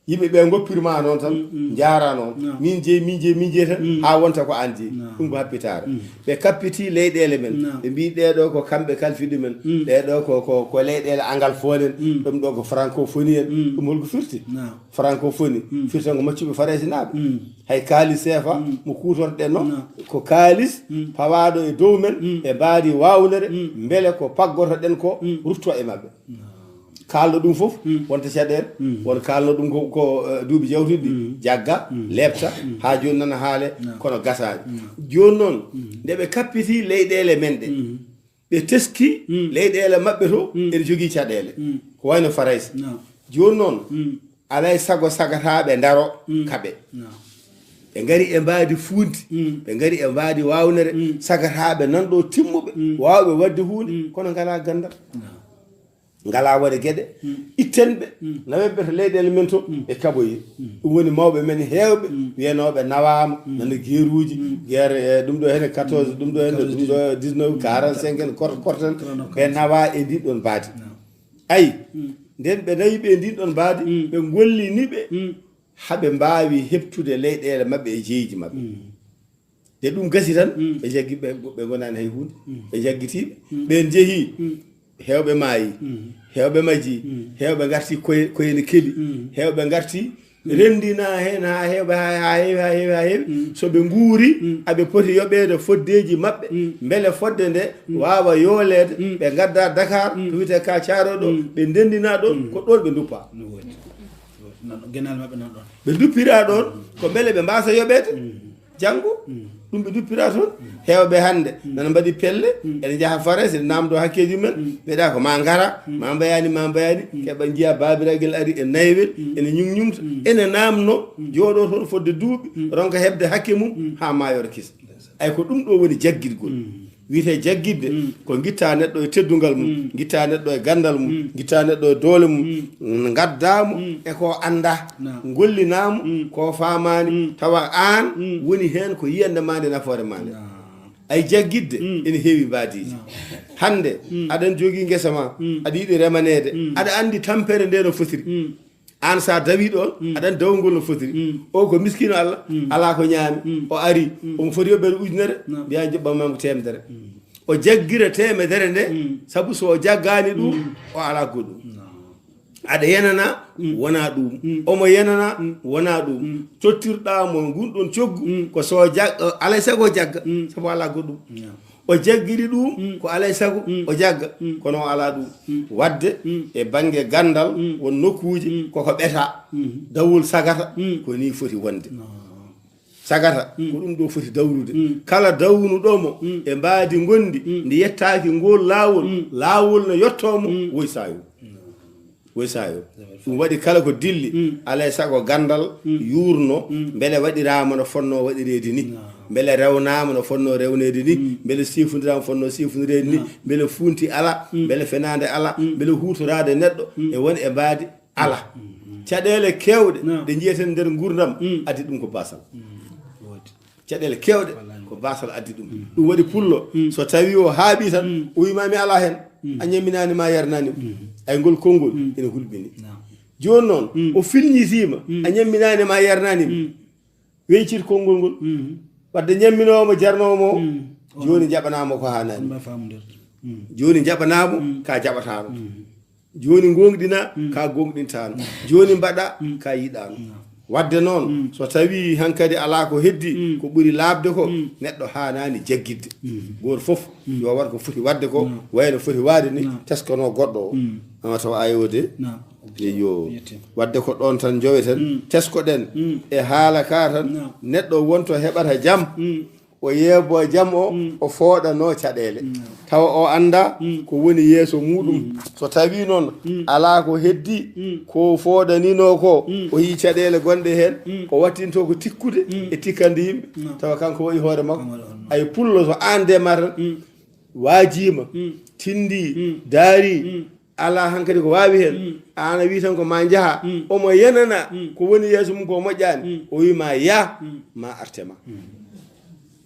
Yimɓe ɓe ngoppirma noon tan, njaara noon. Min jeyi, min jeyi, min jeyi tan, haa wonta ko aan jeyi. Ɗum ko happitaare. Ɓe kappiti leyɗeele men. Ɓe mbii ɗee ɗo ko kamɓe kalfiɗi men. Ɗee ɗo ko, ko, ko leyɗeele anglophone en. Ɗum ɗo ko francophonie en. Ɗum holko firti? Francophonie. Firti tan ko maccuɓe Faraysinaaɓe. Hay kaalis seefa mo kuutorɗen no, ko kaalis pawaaɗo e dow men, e mbaadi waawnere, mbele ko paggotoɗen ko rutto e maɓɓe. Kaalɗo ɗum fof, wonta caɗeele, won kaalno ɗum ko, ko, eh, duuɓi jawtuɗi, jagga, leɓta, haa jooni nana haale, kono gasaani. Jooni noon, nde ɓe kappiti leyɗeele men ɗe, ɓe teski leyɗeele maɓɓe to, ene jogii caɗeele. Ko wayno Farayse. Jooni noon, alay sago sagataaɓe ndaro kaɓe. Ɓe ngari e mbaadi fuunti, ɓe ngari e mbaadi waawnere, sagataaɓe nan ɗo timmuɓe, waawɓe waɗde huunde, kono ngalaa ganndal. Ngalaa waɗe geɗe, itten ɓe, nawen ɓe to leyɗeele men to, ɓe kaɓoyi. Ɗum woni mawɓe men heewɓe wiyanooɓe nawaama, nana geeruuji, geer, eh, ɗum ɗo hene quatorze, ɗum ɗo hene, ɗum ɗo dix-neuf, quarante-cinq en, korto korto en, ɓe nawaa e ndin ɗon mbaadi. Ayi, nden ɓe nawi ɓe e ndin ɗon mbaadi, ɓe ngollini ɓe, haɓe mbaawi heɓtude leyɗeele maɓɓe e jeeji maɓɓe. Nde ɗum gasi tan, ɓe jaggi, ɓe, ɓe ngonaani hay huunde. Ɓe jaggitiiɓe. Ɓe njehii, heewɓe maayi, heewɓe majji, heewɓe ngarti koye, koye ne keli, heewɓe ngarti renndina heen haa heewɓe, haa, haa heewi, haa heewi, haa heewi. So ɓe nguuri, aɓe poti yoɓeede foddeeji maɓɓe, mbele fodde nde waawa yooleede, ɓe ngadda Dakar, to wiyetee ka Caaroy ɗo, ɓe ndenndina ɗo, ko ɗoon ɓe nduppa. No woodi. Nan ɗo, genaale maɓɓe nan ɗoon. Ɓe nduppira ɗoon, ko mbele ɓe mbaasa yoɓeede. Janngo, ɗum ɓe duppira toon. Heewɓe hannde nana mbaɗi pelle, ene njaha Farayse, ene naamndoo hakkeeji mum en. Mbiɗa ko ma ngara, ma mbayaani, ma mbayaani, keɓa njiya baabiragel ari e naywel, ene ñum-ñumta, ene naamnoo, jooɗoo toon fodde duuɓi, ronka heɓde hakke mum, haa maayoore kisa. Ay ko ɗum ɗo woni jaggirgol. Wiyetee jaggitde, ko ngittaa neɗɗo e teddungal mum, ngittaa neɗɗo e ganndal mum, ngittaa neɗɗo e doole mum, ngaddaa mo e ko anndaa, ngollinaa mo ko faamaani, tawa aan woni heen ko yiyannde maa nde, nafoore maa nde. Ay jaggitde ene heewi mbaadiiji. Hannde, aɗa jogii ngesa ma, aɗa yiɗi remaneede, aɗa anndi tampere nde no fotiri. Aan, so a dawii ɗoon, aɗa anndi dawol ngol no fotiri. O ko miskiino Allah, alaa ko ñaami. O ari, omo foti yoɓeede ujunere, mbiyaa joɓɓan ma ko teemedere. O jaggira teemedere nde, sabu so o jaggaani ɗum, o alaa goɗɗum. Aɗa yenana, wonaa ɗum. Omo yenana, wonaa ɗum. Tottirɗaa mo ngun ɗoon coggu, ko so o jag-, alay sago o jagga, sabu alaa goɗɗum. O jaggiri ɗum, mm, ko alay sago, mm, o jagga, mm, kono o alaa ɗum. Mm. Wadde, mm, e bannge ganndal, mm, won nokkuuji, mm, koko ɓeta. Mm. Dawol sagata, mm, ko ni foti wonde. No. Sagata, mm, ko ɗum ɗo foti dawrude. Mm. Kala dawnuɗo mo, mm, e mbaadi ngonndi, mm, ndi yettaaki ngol laawol, mm, laawol no yotto mo, mm, woy sayo. Mm. Woy sayo. Ɗum waɗi kala ko dilli, mm, alay sago ganndal, mm, yuurno, mm, mbele waɗiraama no fonnoo waɗireede ni. No. Mbele rewnaama no fonnoo rewneede ni. Mm. Mbele sifondiraama fonnoo sifondireede ni. No. Mbele funti ala, mm, mbele fenaande ala, mm, mbele huutoraade neɗɗo, mm, e won e mbaadi ala. Mm, mm. Caɗeele keewɗe, no, ɗe njiyeten nder nguurndam, mm, addi ɗum ko basal. Mm. Woodi. Caɗeele keewɗe, wallahi, ko basal addi ɗum. Mm. Ɗum waɗi pullo, mm, so tawi o haaɓi tan, mm, o wiima mi alaa heen. Mm. A ñamminaani ma yarnaani. Mm. Ay ngol konngol, mm, ene hulɓini. Naam. Jooni noon, mm, o filñitiima, mm, a ñamminaani ma yarnaani. Mm. Weñcit konngol ngol. Mm. Wadde ñamminoowo mo, jarnoowo mo, mm, jooni jaɓanaama ko haanaani. Mm. Jooni jaɓanaama, mm, ka jaɓataano. Mm. Jooni ngoongɗina, mm, ka goongɗintaano. Mm. Jooni mbaɗa, mm, ka yiɗaano. Mm. Wadde noon, mm, so tawi hankadi alaa ko heddi, mm, ko ɓuri laaɓde ko, mm, neɗɗo haanaani jaggitde. Mm. Gooto fof, mm, yo waɗ ko foti waɗde ko, mm, wayno foti waɗde ni, mm, teskanoo goɗɗo o. Mm. Ama taw ayo de. Mm. Yo. Yetti. Wadde ko ɗoon tan njoweten, mm, teskoɗen, mm, e haala ka tan, mm, neɗɗo wonto heɓata jam. Mm. O yeebo jam o, mm, o fooɗanoo caɗeele. Mm. Tawa o anndaa, mm, ko woni yeeso muuɗum. Mm. So tawii noon, mm, alaa ko heddii, mm, ko fooɗaninoo ko, mm, o yii caɗeele gonɗe heen, mm, o waɗtintoo ko tikkude, mm, e tikkande yimɓe. Mm. Tawa kanko waɗi hoore makko. Kanko waɗi hoore makko. Ay pullo so aan ndemaa tan, mm, waajiima, mm, tinndii, mm, daarii, mm. Alaa hankadi ko waawi heen. Mm. Aan a wii tan ko ma njaha. Mm. Omo yenana, mm, ko woni yeeso mum ko moƴƴaani. Mm. O wii ma yaa, mm, ma arte ma. Mm.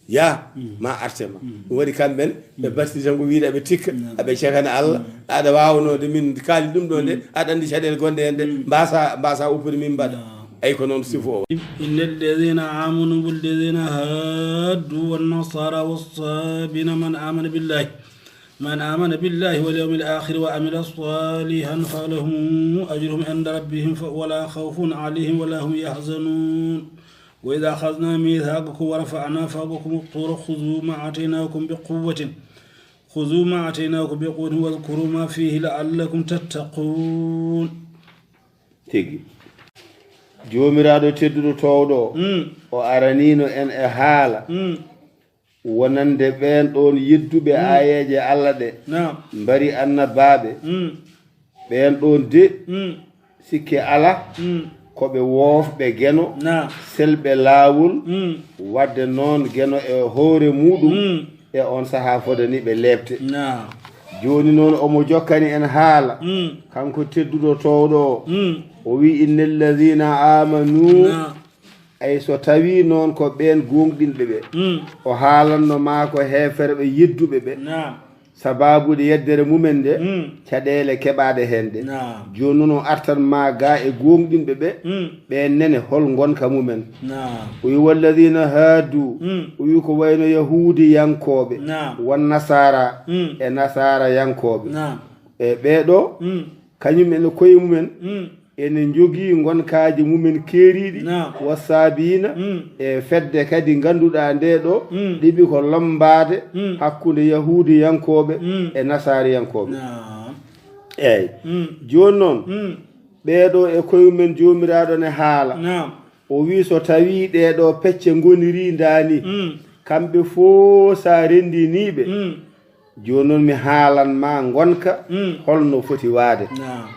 Yaa, mm, ma arte ma. Mm. Ɗum waɗi kamɓe ne, ɓe, mm, battiti tan ko wiide aɓe tikka, mm, aɓe cekana Allah. Mm. Aɗa waawnoo de min kaali ɗum ɗo nde, mm, aɗa anndi caɗeele gonɗe heen de, mm, mbasa, mbasa uppude min mbaɗa. Mm. Ay ko noon sifo o. إن الذين آمنوا والذين هادوا والنصارى والصابين من آمن بالله من آمن بالله واليوم الآخر وعمل صالحا فلهم أجرهم عند ربهم ف-، ولا خوف عليهم ولا هم يحزنون. وإذا أخذنا ميثاقكم ورفعنا فوقكم الطور خذوا ما آتيناكم بقوة، خذوا ما آتيناكم بقوة واذكروا ما فيه لعلكم تتقون. Tigi. Joomiraaɗo tedduɗo toowɗo o, mm, o araniino en e haala. Mm. Wonande ɓeen ɗoon yedduɓe, mm, aayeeje Allah ɗe, naam, mbari annabaaɓe, mm, ɓeen ɗoon de, mm, sikke alaa, mm, ko ɓe woofɓe geno, naam, selɓe laawol, mm, waɗde noon geno e hoore muuɗum, mm, e oon sahaa fodani ɓe leepte. Naam. Jooni noon omo jokkani en haala, mm, kanko tedduɗo toowɗo o, mm, o wii, "Inna alladina amanu." Naam. Ay, so tawii noon ko ɓeen gooŋɗinɓe ɓe, mm, o haalanno maa ko heeferɓe yedduɓe ɓe, naam, sabaabude yeddere mumen nde, mm, caɗeele keɓaaɗe heen nde. Naam. Jooni noon o artan maa gaa e gooŋɗinɓe ɓe, mm, ɓeen nene hol ngonka mumen. Naam. O wi, "Walladina haaddu," mm, o wi ko wayno Yahuudiyankooɓe, naam, won Nasaara, mm, e Nasaarayankooɓe. Naam. E ɓee ɗoo, mm, kañum en e koye mumen, mm, ene njogii ngonkaaji mumen keeriiɗi, naam, wa saabiina, mm, e fedde kadi ngannduɗaa nde ɗo, mm, ɗiɓi ko lommbaade, mm, hakkunde Yahuudiyankooɓe, mm, e Nasaariyankooɓe. Naam. Eey. Mm. Jooni noon, mm, ɓee ɗo e koye mumen Joomiraaɗo ne haala. Naam. O wii, "So tawii ɗee ɗoo pecce ngonirii ndaani, mm, kamɓe fof so a renndinii ɓe, mm, jooni noon mi haalan ma ngonka, mm, holno foti waade." Naam.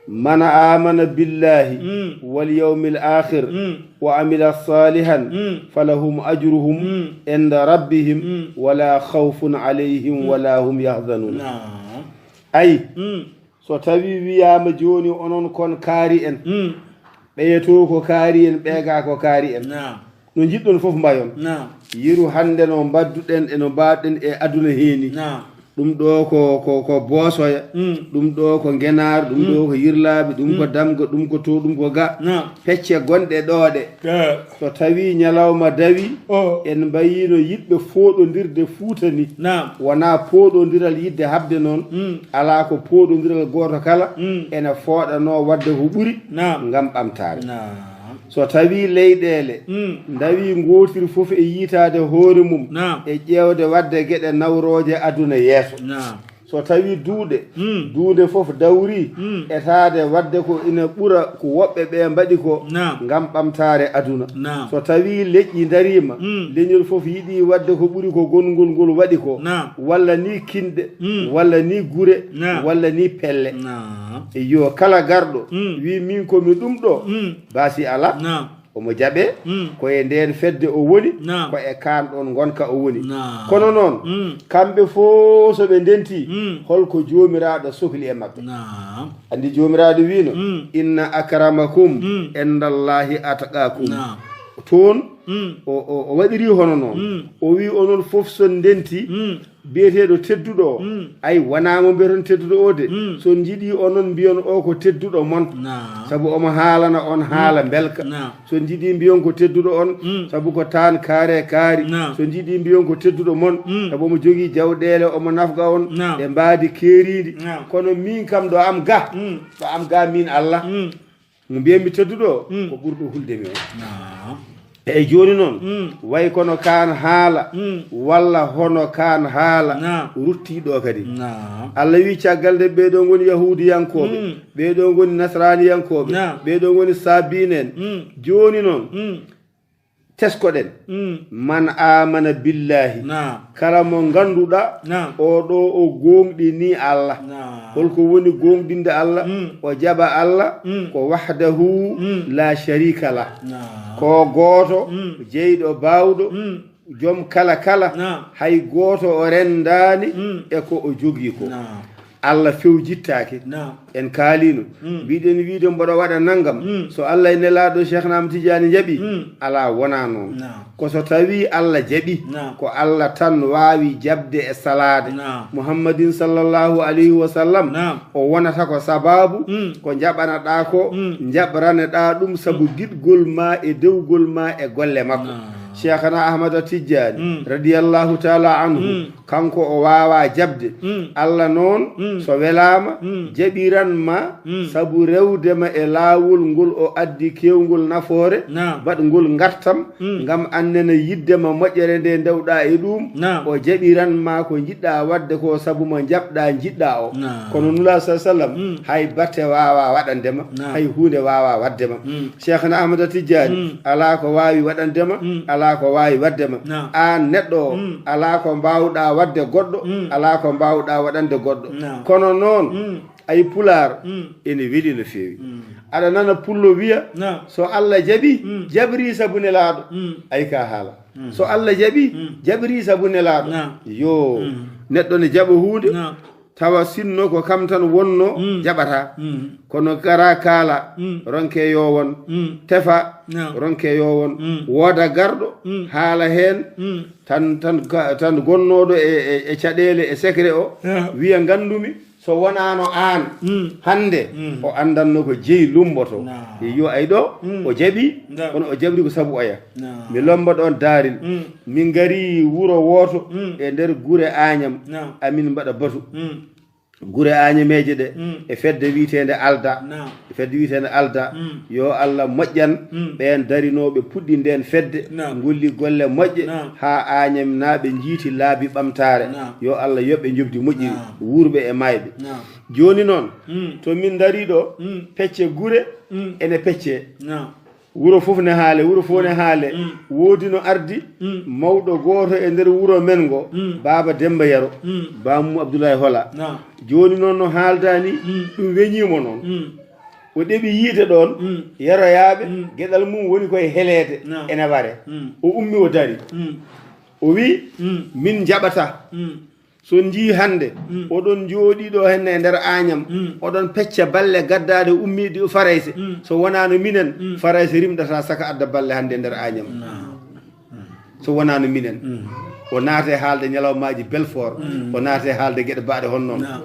"Man amana billahi, mm, wal yawmil akhir, mm, wa amila salihan, mm, falahum ajruhum, mm, inda rabbihim, mm, wala khawfun alayhim, mm, wala hum yahzanun." Naam. Ay, mm, so tawii wiyaama jooni onon kon kaari en, mm, ɓeya to ko kaari en, ɓeya ga ko kaari en. Naam. No njiɗɗon fof mbayon. Naam. Yeru hannde no mbadduɗen e no mbaɗɗen e aduna heeni. Naam. Ɗum ɗo ko, ko, ko boosoya, mm, ɗum ɗo ko ngenaar, ɗum, mm, ɗo ko yirlaaɓe, ɗum ko, mm, damga, ɗum ko to, ɗum ko ga. Naam. Pecce gonɗe ɗo ɗe. Ga. So tawii ñalawma dawi, o, en mbayiino yiɗɓe fooɗondirde Fuuta ni. Naam. Wonaa pooɗondiral yiɗde haɓde noon. Mm. Alaa ko pooɗondiral gooto kala, mm, ene fooɗanoo waɗde ko ɓuri, naam, ngam ɓamtaare. Naam. So tawii leyɗeele, mm, ndawii ngootiri fof e yiytaade hoore mum, naam, e ƴeewde waɗde geɗe nawrooje aduna yeeso. Naam. So tawii duuɗe, mm, duunde fof dawrii, mm, etaade waɗde ko ina ɓura ko woɓɓe ɓee mbaɗi ko, naam, ngam ɓamtaare aduna. Naam. So tawii leƴƴi ndariima, mm, leñol fof yiɗii waɗde ko ɓuri ko gonngol ngol waɗi ko, naam, walla ni kinɗe, mm, walla ni gure, naam, walla ni pelle. Naam. Yo kala garɗo, mm, wii min ko mi ɗum ɗo, mm, baasi alaa. Naam. Omo jaɓee, mm, ko e ndeen fedde o woni, naam, ko e kaan ɗoon ngonka o woni. Naam. Kono noon, mm, kamɓe fof so ɓe ndentii, mm, holko Joomiraaɗo sohli e maɓɓe? Naam. Anndi Joomiraaɗo wiino, mm, "Inna akramakum, mm, indallahi atqakum." Naam. Toon, mm, o, o, o waɗirii hono noon. Mm. O wii onon fof so ndentii, mm, biyeteeɗo tedduɗo o, mm, ay, wonaa mo mbiyaton tedduɗo o de. Mm. So on njiɗii onon mbiyon o ko tedduɗo mon. Naam. Sabu omo haalana on haala, mm, mbelka. Naam. So on njiɗii mbiyon ko tedduɗo on, mm, sabu ko taan kaare kaari. Naam. So on njiɗii mbiyon ko tedduɗo mon, mm, sabu omo jogii jawɗeele, omo nafga on, naam, e mbaadi keeriindi. Naam. Kono miin kam ɗo am ga, mm, ɗo am ga miin Allah, mm, mo mbiyanmi tedduɗo o, mm, ko ɓurɗo hulde mi on. Naam. Eyi, jooni noon, mm, way kono kaan haala, mm, walla hono kaan haala, naam, ruttii ɗo kadi. Naam. Allah wii, caggal nde ɓee ɗoo ngoni Yahuudiyankooɓe, mm, ɓee ɗoo ngoni Nasraaniyankooɓe, naam, ɓee ɗoo ngoni Saabiin en. Mm. Jooni noon, mm, teskoɗen. Mm. Man aamana billaahi. Naam. Kala mo ngannduɗaa, naam, oo ɗoo o gooŋɗinii Allah. Naam. Holko woni gooŋɗinde Allah? Mm. O jaɓa Allah, mm, ko wahdahu, mm, laa shariika lah. Naam. Ko gooto, mm, jeyɗo baawɗo, mm, joom kala kala, naam, hay gooto o renndaani, mm, e ko o jogii ko. Naam. Allah fewjittaake. Naam. En kaaliino. Mm. Mbiɗen wiide mboɗo waɗa nanngam. Mm. So Allah e Nelaaɗo Cheikhna Ahmad Tidiane njaɓi, mm, alaa, wonaa noon. Naam. Ko so tawii Allah jaɓi, naam, ko Allah tan waawi jaɓde e salaade. Naam. Muhammadin sallallahu alayhi wa sallam, naam, o wonata ko sabaabu, mm, ko njaɓanaɗaa ko, mm, njaɓraneɗaa ɗum sabu, mm, giɗgol ma e dewgol ma e golle makko. Naam. Cheikhna Ahmada Tidiane, mm, radiyallahu taala anhu, mm, kanko o waawaa jaɓde. Mm. Allah noon, mm, so welaama, mm, jaɓiran ma, mm, sabu rewde ma e laawol ngol o addi keewngol nafoore, naam, baɗngol ngartam, mm, ngam annene yiɗde ma moƴƴere nde ndewɗaa e ɗuum. Naam. O jaɓiran ma ko njiɗɗaa waɗde ko sabu mo njaɓɗaa njiɗɗaa o. Naam. Kono Nulaaɗo sa sallam, mm, hay batte waawaa waɗande ma, naam, hay huunde waawaa waɗde ma. Mm. Cheikhna Ahmada Tidiane, mm, alaa ko waawi waɗande ma, mm, alaa ko waawi waɗde ma. Naam. Aan neɗɗo o, mm, alaa ko mbaawɗaa waɗde goɗɗo, mm, alaa ko mbaawɗaa waɗande goɗɗo. Naam. Kono noon, mm, ay pulaar, mm, ene weli no feewi. Mm. Aɗa nana pullo wiya, naam, so Allah jaɓi, mm, jaɓri sabu Nelaaɗo. Mm. Ay ka haala. Mm. So Allah jaɓi, mm, jaɓri sabu Nelaaɗo. Naam. Yo, mm, neɗɗo ne jaɓa huunde, naam, tawa sinno ko kam tan wonno, mm, jaɓata. Mm. Kono gara kaala, mm, ronke yo won, mm, tefa, naam, ronke yo won, mm, wooda garɗo, mm, haala heen, mm, tan, tan, ka-, tan gonnooɗo e, e, e caɗeele e secret o, naam, wiya nganndumi, so wonaano aan, mm, hannde, mm, o anndanno ko jeyi lumboto. Naam. Yo ay ɗo, mm, o jaɓi, naam, kono o jaɓri ko sabu oya. Naam. Mi lomba ɗoon daaril. Mm. Min ngari wuro wooto, mm, e nder gure Añam. Naam. Amin mbaɗa batu. Mm. Gure Añameeje ɗe, mm, e fedde wiyeteende Alda. Naam. E fedde wiyeteende Alda. Mm. Yo Allah moƴƴan, mm, ɓeen darinooɓe puɗɗi ndeen fedde, naam, ngolli golle moƴƴe, naam, haa Añamnaaɓe njiiti laabi ɓamtaare. Naam. Yo Allah yoɓ ɓe njoɓdi moƴƴiri, naam, wuurɓe e maayɓe. Naam. Jooni noon, mm, to min ndarii ɗo, mm, pecce gure, mm, ene peccee. Naam. Wuro fof ne haale, wuro fof ne haale. Mm. Woodi no ardi, mm, mawɗo gooto e nder wuro men ngo, mm, Baaba Demba Yero, mm, Baamu Abdoulaye Hola. Naam. Jooni noon no haaldaa ni, mm, ɗum weñiimo noon. Mm. O ɗeɓi yiide ɗoon, mm, Yeroyaaɓe, mm, geɗal mum woni koye heleede, naam, ene ware. Mm. O ummi o dari. Mm. O wii, mm, min njaɓata. Mm. So njii hannde, mm, oɗon njooɗii ɗo henne e nder Añam, mm, oɗon pecca balle gaddaaɗe ummiiɗe Farayse. Mm. So wonaano minen, mm, Farayse rimɗata saka adda balle hannde e nder Añam. Naam. So wonaano minen. Mm. O naate haalde ñalawmaaji Belfort, mm, o naate haalde geɗe baaɗe hono noon. Naam.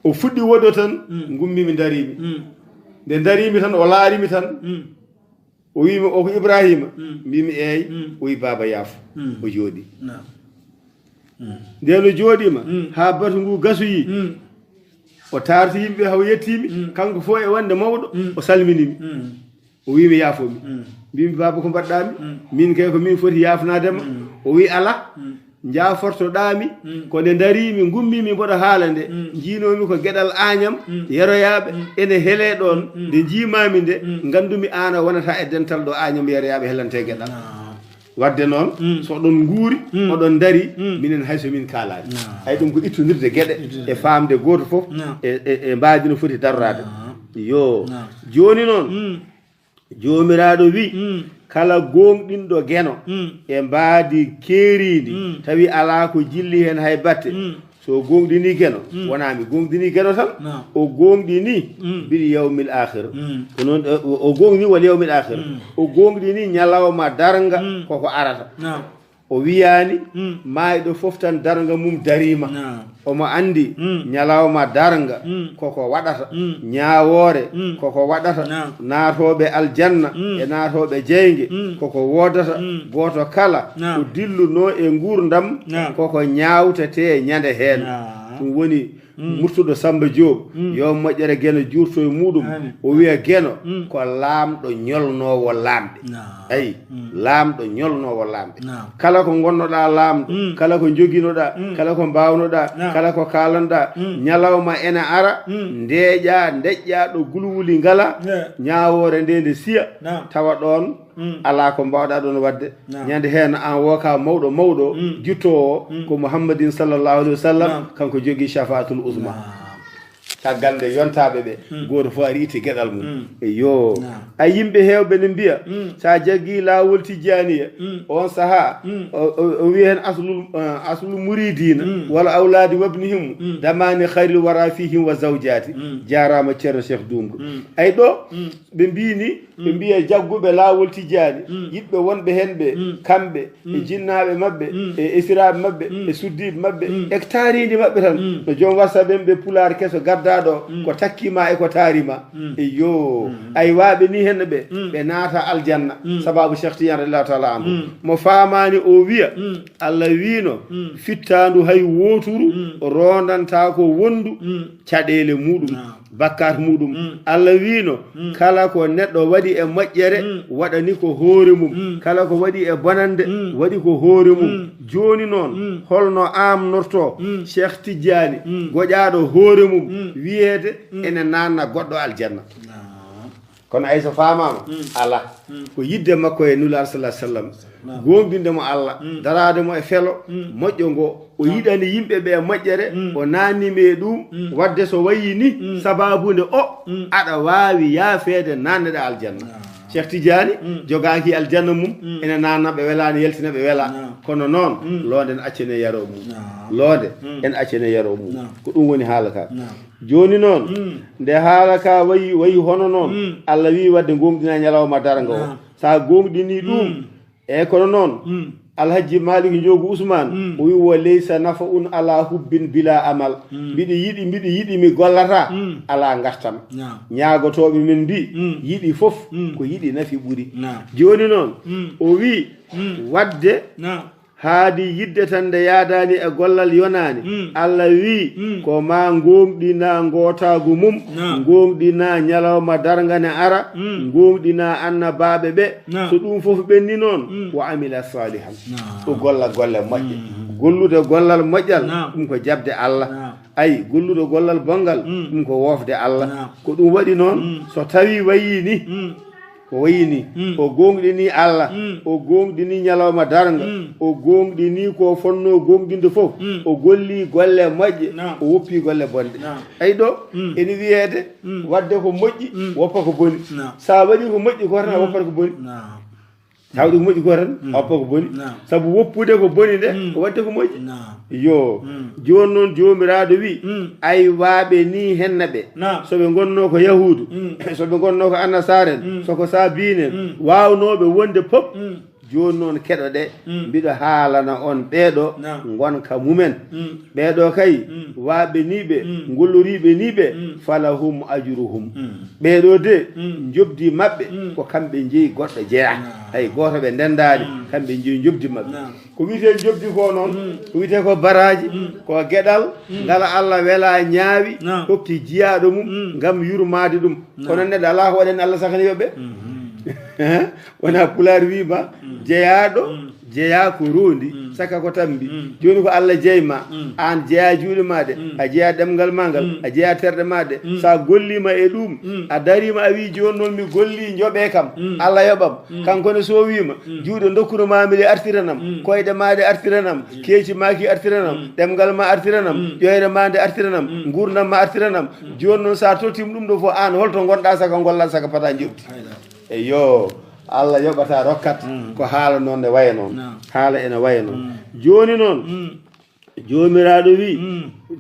O fuɗɗi wodo tan, mm, ngummiimi ndariimi. Mm. Nde ndariimi tan, o laarimi tan. Mm. O wiimi, "O ko Ibrahima?" Mm. Mbiimi, "Eey." Mm. O wii, "Baaba, yaafo." Mm. O jooɗii. Naam. Mm. Ndeen o jooɗiima, mm, haa batu nguu gasoyii. Mm. O taarti yimɓe haw yettiimi, mm, kanko fof e wonde mawɗo, mm, o salminiimi. Mm. O wi mi, yaafo mi. Mm. Mbimi, baaba, ko mbaɗɗaa mi? Mm. Min kay ko min foti yaafnaade ma. Mm. O wi, alaa. Mm. Njaafortoɗaa mi, mm, ko nde ndarii mi, ngummii mi mboɗo haala nde, mm, njiinoo mi ko geɗal Aañam, mm, yeroyaaɓe, mm, ene helee ɗoon, mm, nde njiimaa mi nde, mm, nganndumi aan a wonataa e dental ɗo Aañam yeroyaaɓe helantee geɗal. Ah. Waɗde noon, mm, so oɗon nguuri, mm, oɗon ndarii, mm, minen hay so min kaalaani. Ah. Hay ɗum ko ittondirde geɗe, ittondirde, e faamde gooto fof, ah, e, e, e mbaadi no foti darraade. Ah. Yo. Ah. Jooni noon, mm, Joomiraaɗo wi, mm, kala gooŋɗinɗo geno, mm, e mbaadi keeriindi, mm, tawi alaa ko jilli heen hay batte, mm, so gooŋɗinii geno, mm, wonaa mi gooŋɗinii geno tan, naam, o gooŋɗinii, mm, bil yawmil aakhir. Mm. Ko noon, o, o gooŋɗinii wal yawmil aakhir. Mm. O gooŋɗinii ñalawma darnga, mm, koko arata. Naam. O wiyaani, mm, maayɗo fof tan darnga mum dariima. Naam. Omo anndi, mm, ñalawma darnga, mm, koko waɗata. Mm. Ñaawoore, mm, koko waɗata. Naam. Naatooɓe aljanna, mm, e naatooɓe jeynge, mm, koko woodata. Mm. Gooto kala, naam, ko dillunoo e nguurndam, naam, koko ñaawtetee ñande heen. Naam. Ɗum woni, mm, murtuɗo Samba Diop, mm, yo moƴƴere geno juurto e muɗum. Amin. O wiya geno, mm, ko laamɗo ñolnoowo laamɓe. Naam. Ayi, mm, laamɗo ñolnoowo laamɓe. Naam. Kala ko ngonnoɗaa laamɗo, mm, kala ko njoginoɗaa, mm, kala ko mbaawnoɗaa, naam, kala ko kaalanɗaa, mm, ñalawma ene ara, mm, ndeeƴaa, ndeƴƴaa ɗo gulwuli ngalaa, eh, ñaawoore nde nde siya, naam, tawa ɗoon, mm, alaa ko mbaawɗaa ɗoon waɗde. Naam. Ñande heen aan woo ka mawɗo mawɗo, mm, juttoowo, mm, ko Muhammadin sallallahu alayhi wa sallam, naam, kanko jogii shafaatul uzma. Naam. Caggal nde yontaaɓe ɓe, mm, gooto fof ari itti geɗal mum. Mm. Eyo. Naam. A yimɓe heewɓe ne mbiya, mm, so a jaggii laawol Tijjaaniya, mm, oon sahaa, mm, o, o, o wiya heen aslul, eh, aslul muridiina, mm, wala awlaadi wabnihim, mm, damaani khayril wara fihim wa zawjaati. Mm. Jaaraama Ceerno Cheikh Duumdu. Mm. Ay ɗo, mm, ɓe mbiyi ni, ɓe, mm, mbiya jagguɓe laawol Tijjaani, mm, yiɗɓe wonɓe heen ɓe, mm, kamɓe, e, mm, jinnaaɓe maɓɓe, mm, e esiraaɓe maɓɓe, mm, e suddiiɓe maɓɓe, mm, e taariindi maɓɓe tan. Mm. No joom wasa ɓen ɓe pulaar keso gaddaa ɗo, mm, ko takkii ma e ko taari ma. Mm. Eyo, mm, ay waaɓe ni heen ɓe, mm, ɓe naata aljanna, mm, sababu Cheikh Tidiane radiyallahu taala anhu. Mm. Mo faamaani o wiya, mm, Allah wiino, mm, fittaandu hay wooturu, mm, rondantaa ko wondu, mm, caɗeele muɗum. Naam. Bakkaat muɗum. Mm. Allah wiino, mm, kala ko neɗɗo waɗi e moƴƴere, mm, waɗani ko hoore mum. Mm. Kala ko waɗi e bonande, mm, waɗi ko hoore mum. Mm. Jooni noon, mm, holno aamnorto, mm, Cheikh Tidiane, mm, goƴaaɗo hoore mum, mm, wiyeede, mm, ene naanna goɗɗo aljanna? Naam. Kono ay so faamaama, mm, alaa. Mm. Ko yiɗde makko e Nulaaɗo sallallahu alaihi wasallam, naam, gooŋɗinde mo Allah, mm, daraade mo e felo, mm, moƴƴo ngo, o, naam, yiɗani yimɓe ɓe moƴƴere, mm, o naanni mi e ɗum, mm, waɗde so wayi ni, mm, sababu nde o, mm, aɗa waawi yaafeede naanneɗa aljanna. Naam. Cheikh Tidiane, mm, jogaaki aljanna mum, mm, ene naanna ɓe welaa, ne yaltina ɓe welaa. Naam. Kono noon, mm, loonde en accane yaro mum. Naam. Loonde, mm, en accane yaro mum. Naam. Ko ɗum woni haala ka. Naam. Jooni noon, mm, nde haala ka wayi, wayi hono noon, mm, Allah wiyi waɗde gooŋɗina ñalawma darnga o. Naam. So a gooŋɗinii ɗum, mm, e kono noon, mm, Alhaji Malik Njoogu Usmaan, mm, o wi, "Wa laysa nafa'un ala hubbin bila amal." Mm. Mbiɗa yiɗi, mbiɗa yiɗi, mi gollata, mm, ala ngartam. Naam. Ñaagotooɓe men mbi, mm, yiɗi fof, mm, ko yiɗi nafi ɓuri. Naam. Jooni noon, mm, o wi, mm, waɗde, naam, haadi yiɗde tan nde yaadaani e gollal yonaani. Mm. Allah wii, mm, ko maa ngooŋɗinaa ngootaagu mum, naam, ngooŋɗinaa ñalawma darnga ne ara, mm, ngooŋɗinaa annabaaɓe ɓe. Naam. So ɗum fof ɓenni noon, mm, wa amila salihan. Naam. O golla golle moƴƴe. Mm. Gollude gollal moƴƴal, naam, ɗum ko jaɓde Allah. Naam. Ay, gollude gollal bonngal, mm, ɗum ko woofde Allah. Naam. Ko ɗum waɗi noon, mm, so tawii wayii ni, mm, o wayi ni, mm, o gooŋɗinii Allah, mm, o gooŋɗinii ñalawma darnga, mm, o gooŋɗinii ko fonnoo gooŋɗinde fof, mm, o gollii golle moƴƴe, naam, o woppii golle bonɗe. Naam. Ay ɗo, mm, ene wiyeede, mm, waɗde ko moƴƴi, mm, woppa ko boni. Naam. So a waɗii ko moƴƴi ko tan, a, mm, woppat ko boni. Naam. Tawde ko moƴƴi ko tan, mm, a woppa ko boni. Naam. Sabu woppude ko boni nde, mm, ko waɗde ko moƴƴi. Naam. Yo. Mm. Jooni noon Joomiraaɗo wi, mm, aywaaɓe nii henna ɓe. Naam. So ɓe ngonnoo ko Yahuudu, mm, so ɓe ngonnoo ko Annasaara en, mm, so ko Saabiin en, mm, waawnooɓe wonde pop, mm, jooni noon keɗoɗe, mm, mbiɗo haalana on ɓeeɗo, naam, ngonka mumen. Mm. Ɓeeɗo kay, mm, waaɓeniiɓe, mm, ngolloriiɓeniiɓe, mm, falahum ajruhum. Mm. Ɓeeɗo de, mm, njobdi maɓɓe, mm, ko kamɓe njeyi, goɗɗo jeyaa. Naam. Hay gooto ɓe ndenndaani, mm, kamɓe njeyi njobdi maɓɓe. Naam. Ko wiyetee njobdi ko noon, mm, ko wiyetee ko baraaji, mm, ko geɗal, mm, ngal Allah welaa ñaawi, naam, hokki jiyaaɗo mum, mm, ngam yurmaade ɗum. Naam. Kono neɗɗo alaa ko waɗani Allah sakani yoɓɓe. Mhm. Wona pulaar wiima, jeyaaɗo jeyaa ko roondi, saka ko tambi. Jooni ko Allah jeyi ma, aan jeyaa juuɗe ma ɗe, a jeyaa ɗemngal ma ngal, a jeyaa terɗe ma ɗe. So a golliima e ɗuum, a dariima, a wii, "Jooni noon mi gollii, njoɓee kam, Allah yoɓam." Kanko ne so wiima, "Juuɗe ndokkuno maami ɗe artiranam, koyɗe ma ɗe artiranam, keeci ma ki artiranam, ɗemngal ma artiranam, ƴoyre ma nde artiranam, nguurndam ma artiranam." Jooni noon so a tottiima ɗum ɗo fof, aan holto ngonɗaa saka ngollaa saka pata njoɓdi? Eyo, Allah yoɓata rokkat ko haala noon ne waya noon. Haala ene waya noon. Jooni noon, Joomiraaɗo wi,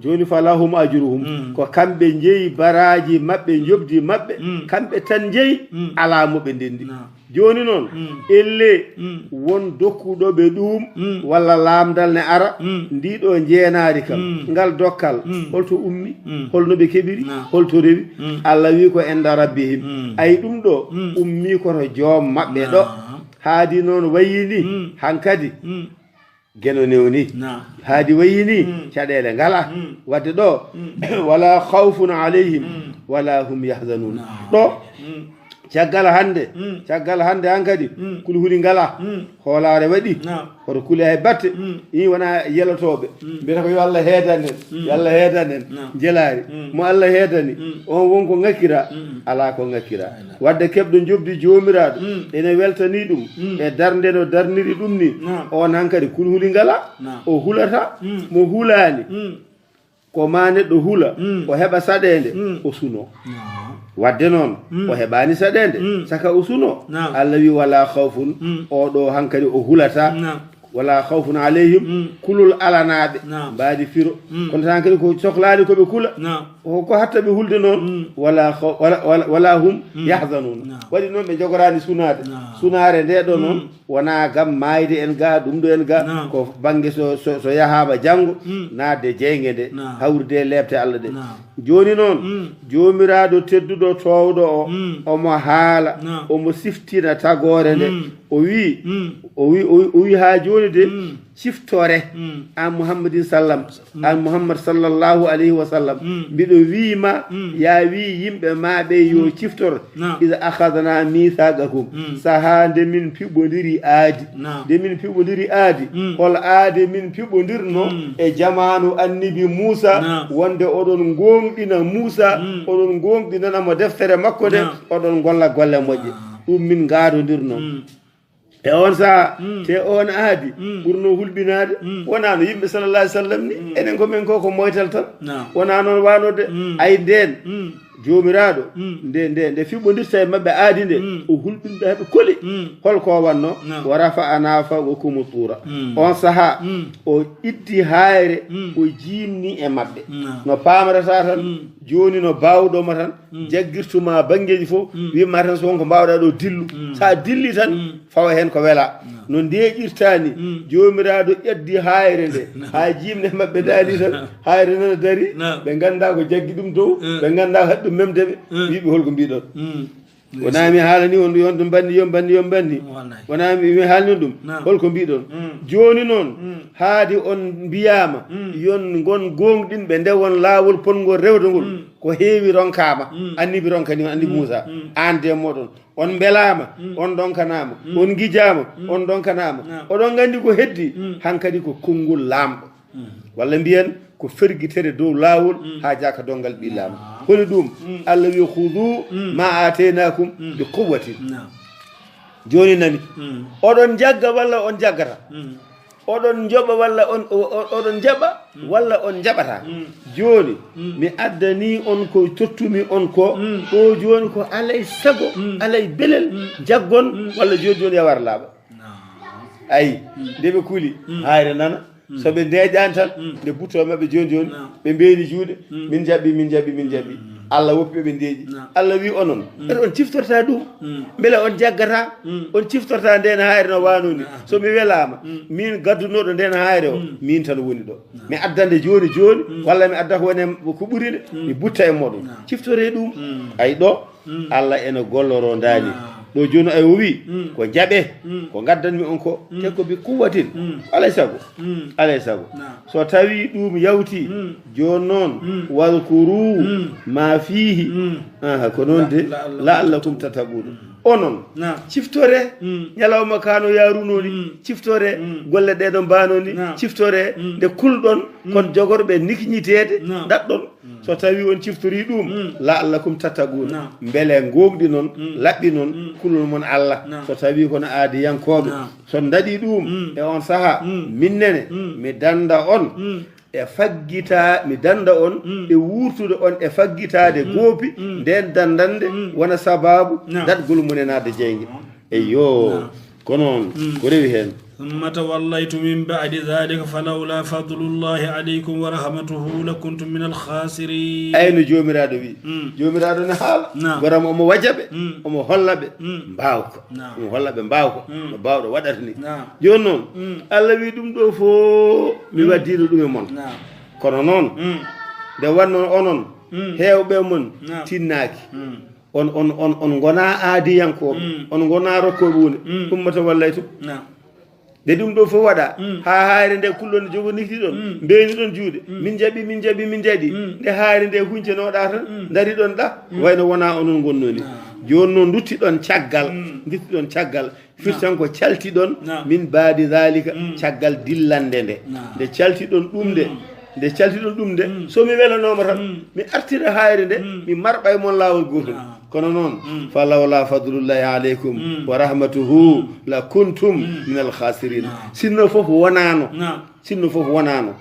jooni, "Falahum ajruhum." Ko kamɓe njeyi baraaji maɓɓe, njoɓdi maɓɓe, kamɓe tan njeyi, alaa mo ɓe ndenndi. Jooni noon, ellee won dokkuɗo ɓe ɗuum, walla laamdal ne ara, ndiɗo njeenaari kam, ngal dokkal, holto ummi, holno ɓe keɓiri, holto rewi? Allah wi, "Ko ennda rabbihim." Ay ɗum ɗo ummi ko to joom maɓɓe ɗo. Haadi noon wayi ni hankadi. Geno newni. Haadi wayi ni, caɗeele ngala. Wadde ɗo, "Wala khawfun alayhim, wala hum yahzanun." Ɗo, caggal hannde, caggal hannde hankadi, kulhuli ngala, hoolaare waɗi, hoto kule hay batte. Ii, wona yelotooɓe. Mbiyata ko, "Yo Allah heedan en, yo Allah heedan en." Jelaari. Mo Allah heedani, on won ko ŋakkira? Alaa ko ŋakkira. Wadde keɓɗo njoɓdi Joomiraaɗo, ene weltanii ɗum e darnde no darniri ɗum ni. On hankadi kulhuli ngala, o hulata. Mo hulaani, ko ma neɗɗo hula, o heɓa saɗeende, o suno. Wadde noon, o heɓaani saɗeende, saka o suno. Allah wi, "Wala khawfun." O ɗo hankadi o hulata. "Wala khawfun alayhim." Kulol alanaaɓe mbaadi firo. Kono tan kadi ko soklaani ko ɓe kula. Ko, ko hatta ɓe hulde noon? "Wala khaw-, wala, wala, wala hum yahzanun." Waɗi noon ɓe njogoraani sunaade. Sunaare nde ɗo noon, wona gam maayde en ga, ɗum ɗo en ga, ko bannge so, so, so yahaama janngo, naatde jeynge nde, hawrude e leepte Allah ɗe. Jooni noon, Joomiraaɗo tedduɗo toowɗo o, omo haala, omo siftina tagoore nde. O wi, o wi, o wi, o wi, "Haa jooni de, ciftore, aan Muhammadin sallam, aan Muhammad sallallahu alayhi wa sallam, mbiɗo wii ma, yaa wii yimɓe ma ɓe yo ciftor, iza akhadna mithaqakum, sahaa nde min piɓondiri aadi." Nde min piɓondiri aadi, hol aadi min piɓondirno e jamaanu annabi Muusa, wonde oɗon ngoongɗina Muusa, oɗon ngoongɗinana mo deftere makko nde, oɗon ngolla golle moƴƴe. Ɗum min ngaadondirno. E on saha, te on aadi ɓurno hulɓinaade, wonaa no yimɓe sallallahu alaihi wasallam ni. Enen ko men ko, ko moytal tan. Wonaa noon waanoo de. Ay ndeen, Joomiraaɗo, nde, nde, nde fiɓondirta e maɓɓe aadi nde, o hulɓinta heɓe koli. Hol ko wannoo? Wa rafa'ana fawqakumu tuura. On saha, o iddi haayre, o jiimni e maɓɓe. No paamrata tan, jooni no baawɗo ma tan, jaggirtuma banngeeji fof, wimma tan so won ko mbaawɗaa ɗo, dillu. So a dilli tan, fawa heen ko welaa. No ndeeƴirta ni, Joomiraaɗo ƴaddi haayre nde, haa jiimne maɓɓe daali tan, haayre nana dari, ɓe nganndaa ko jaggi ɗum dow, ɓe nganndaa ko haɗi ɗum memde ɓe, wiɓe, "Hol ko mbiɗon?" Wonaa mi haalani on ɗum, yon ɗum banni, yon banni, yon banni. Wonaa mi, mi haalani on ɗum, hol ko mbiɗon? Jooni noon, haadi on mbiyaama, yon ngon gooŋɗinɓe nde won laawol potngol rewde ngol, ko heewi ronkaama, annabi ronkani on, annabi Muusa, aan de moɗon. On mbelaama, on ɗonkanaama, on ngijaama, on ɗonkanaama. Oɗon nganndi ko heddi, hankadi ko konngol Laamɗo. Walla mbiyen ko fergitere dow laawol haa jaaka donngal ɓii Laamɗo. Holi ɗum? Allah wi, "Khudu ma ataynaakum bi quwwatin." Jooni nani, oɗon njagga walla on njaggata? Oɗon njoɓa walla on, o-, o-, oɗon njaɓa walla on njaɓata? Jooni, mi addanii on ko tottumi on ko, ɗo jooni ko alay sago, alay belel, njaggon, walla jooni jooni yawar laaɓa. Ayi, nde ɓe kuli, haayre nana. So ɓe ndeeƴaani tan, nde butto e maɓɓe jooni jooni, ɓe mbeeni juuɗe, "Min njaɓi, min njaɓi, min njaɓi." Allah woppi ɓe, ɓe ndeeƴi. Allah wi, "Onon, eɗon ciftorta ɗum? Mbele on jaggata? On ciftorta ndeen haayre no waanoo ni? So mi welaama, miin gaddunooɗo ndeen haayre o, miin tan woni ɗo. Mi addande jooni jooni, walla mi adda ko woni e ko ɓuri nde, mi butta e mooɗon. Ciftoree ɗum." Ay ɗo, Allah ene golloroo ndaani. Ɗo jooni ay o wi, "Ko njaɓee, ko ngaddanmi on ko, te ko bi quwwatin." Alay sago, alay sago. So tawi ɗum yawti, jooni noon, "Wadhkuru ma fihi." Aha, ko noon de, "La'allakum tattaqun." Onon, ciftore ñalawma ka no yaruno ni, ciftore golle ɗe ɗo mbano ni, ciftore nde kulɗon, kon jogorɓe nikñiteede, daɗɗon. So tawi on ciftori ɗum, la'allakum tattaquna, mbele ngogɗinon, laɓɓinon kulol mon Allah. So tawi kono aadiyankooɓe, so ndaɗi ɗum e on saha, min nene mi danda on e faggita, mi danda on e wurtude on e faggitaade goopi, nden dandande wona sababu daɗgol mum e naatde jeynge. Eyyo, kono on ko rewi heen. ثم توليتم من بعد ذلك فلولا فضل الله عليكم ورحمته لكنتم من الخاسرين. Ay no Joomiraaɗo wi. Joomiraaɗo ne haala. Naam. Borom omo waja ɓe, omo holla ɓe mbaawka. Naam. Omo holla ɓe mbaawka. No baawɗo waɗata ni. Naam. Jooni noon, Allah wi ɗum ɗo fof mi waddiino ɗum e mon. Naam. Kono noon, nde wannoo onon, heewɓe mon tinnaaki. On, on, on, on ngonaa aadiyankooɓe, on ngonaa rokkooɓe huunde. ثم توليتم. Naam. Nde ɗum ɗo fof waɗa, haa haayre nde kulɗon, jogo niftiɗon, mbeyniɗon juuɗe, min jaɓi, min jaɓi, min jaɓi. Nde haayre nde huncenoɗa tan, dariɗon ɗa, wayno wonaa onon ngonnoo ni. Naam. Jooni noon nduttiɗon caggal, nduttiɗon caggal, firtan ko caltiɗon, naam, min baadi daalika, caggal dillande nde. Naam. Nde caltiɗon ɗum nde, nde caltiɗon ɗum nde, so mi welanooma tan, mi artira haayre nde, mi marɓa e mon laawol gootol. Naam. Kono noon, fa lawla fadlullahi aleykum wa rahmatuhu la kuntum min al khasirina. Naam. Sinno fof wonaano, naam, sinno fof wonaano,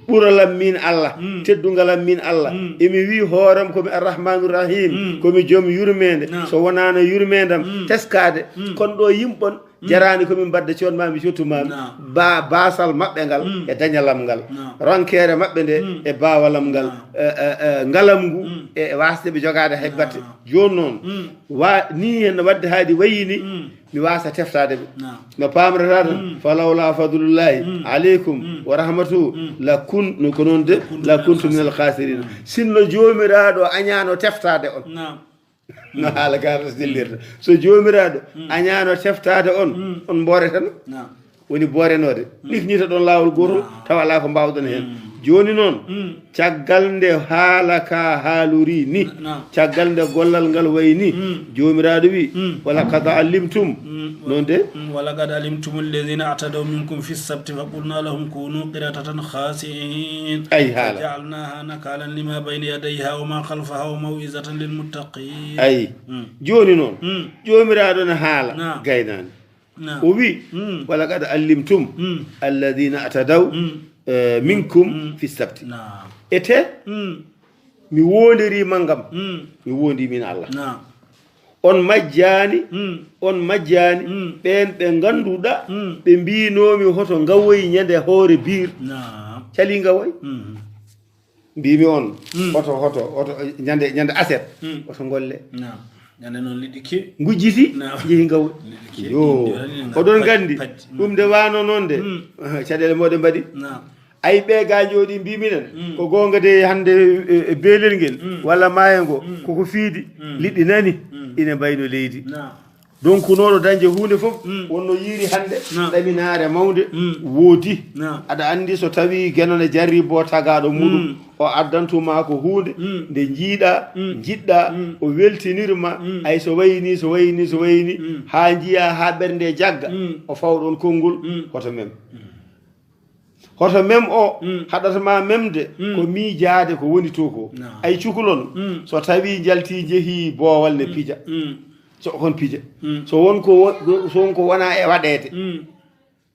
ɓuralam min Allah, teddungalam min Allah, emi wi hooram komi Arrahmanu Rahim, komi joom yurmeende. Naam. So wonaano yurmeendam teskaade, kono ɗo yimɓon jaraani komi mbadda coon ma mi cottu ma mi. Naam. Ba-, baasal maɓɓe ngal e dañalam ngal, naam, ronkeere maɓɓe nde e baawalam ngal, naam, e, e, e ngalam ngu e wasde ɓe jogaade hay batte. Naam. Jooni noon, wa-, ni hen wadde haydi wayi ni, mi wasa teftaade ɓe. Naam. No pamrata tan, fa lawla fadlullahi aleykum wa rahmatuhu, la kun-, no ko noon de, la kuntu min al khasirina. Sinno Joomiraaɗo añaano teftaade on. Naam. No haala ka resdillirta. So Joomiraaɗo añaano teftaade on, on mbooretano. Naam. Woni boorenoode. Ɗikñita ɗon laawol gootol, naam, tawa alaa ko mbaawɗon heen. Jooni noon, caggal nde haala ka haalori ni, naam, caggal nde gollal ngal wayi ni, Joomiraaɗo wi, wala qad alimtum. Noon de. ولقد علمتم الذين اعتدوا منكم في السبت فقلنا لهم كونوا قردة خاسئين. Ay haala. فجعلناها نكالا لما بين يديها وما خلفها وموعظة للمتقين. Ay. Jooni noon, Joomiraaɗo ne haala gaynaani. Naam. O wi, wala qad alimtum alladina atadaw, eh, minkum fi sabti. Naam. Ete, mi wondiri mangam. Mi wondi min Allah. Naam. On majjaani, on majjaani ɓeen ɓe ngannduɗa ɓe mbiinoomi hoto ngawoy ñande hoore biir. Naam. Cali ngawoy. Mbiimi on, hoto, hoto, hoto, ñande, ñande aset, hoto ngolle. Naam. Ñande noon liɗɗi kewi. Ngujjiti, naam, njehi ngawoy. Liɗɗi kewi. Yo. Ɗi waɗi nga oɗon paj-, nganndi, paj-, ɗum nde wano noon de. Aha, caɗeele moɗe mbaɗi. Naam. Ay ɓe ga jooɗi mbi minen, ko goonga de hannde, e, e beelel ngel, walla maayo ngo, koko fiidi, liɗɗi nani, ina mbayno leydi. Naam. Donc, nooɗo dañde huunde fof, wonno yiiri hannde, naam, ɗaminaare mawnde woodi. Naam. Aɗa anndi so tawi geno ne jarri bo tagaaɗo muɗum, o addantuma ko huunde, nde njiiɗa, njiɗɗa, o weltinirma, ay so wayi ni, so wayi ni, so wayi ni, haa njiya, haa ɓernde jagga, o fawɗon konngol, hoto mem. Hoto mem o haɗata ma memde ko miijaade ko woni to ko. Naam. Ay cukalon, so tawi njalti njehi boowal ne pija. So kon pija. So won ko wo-, so won ko wona e waɗeede.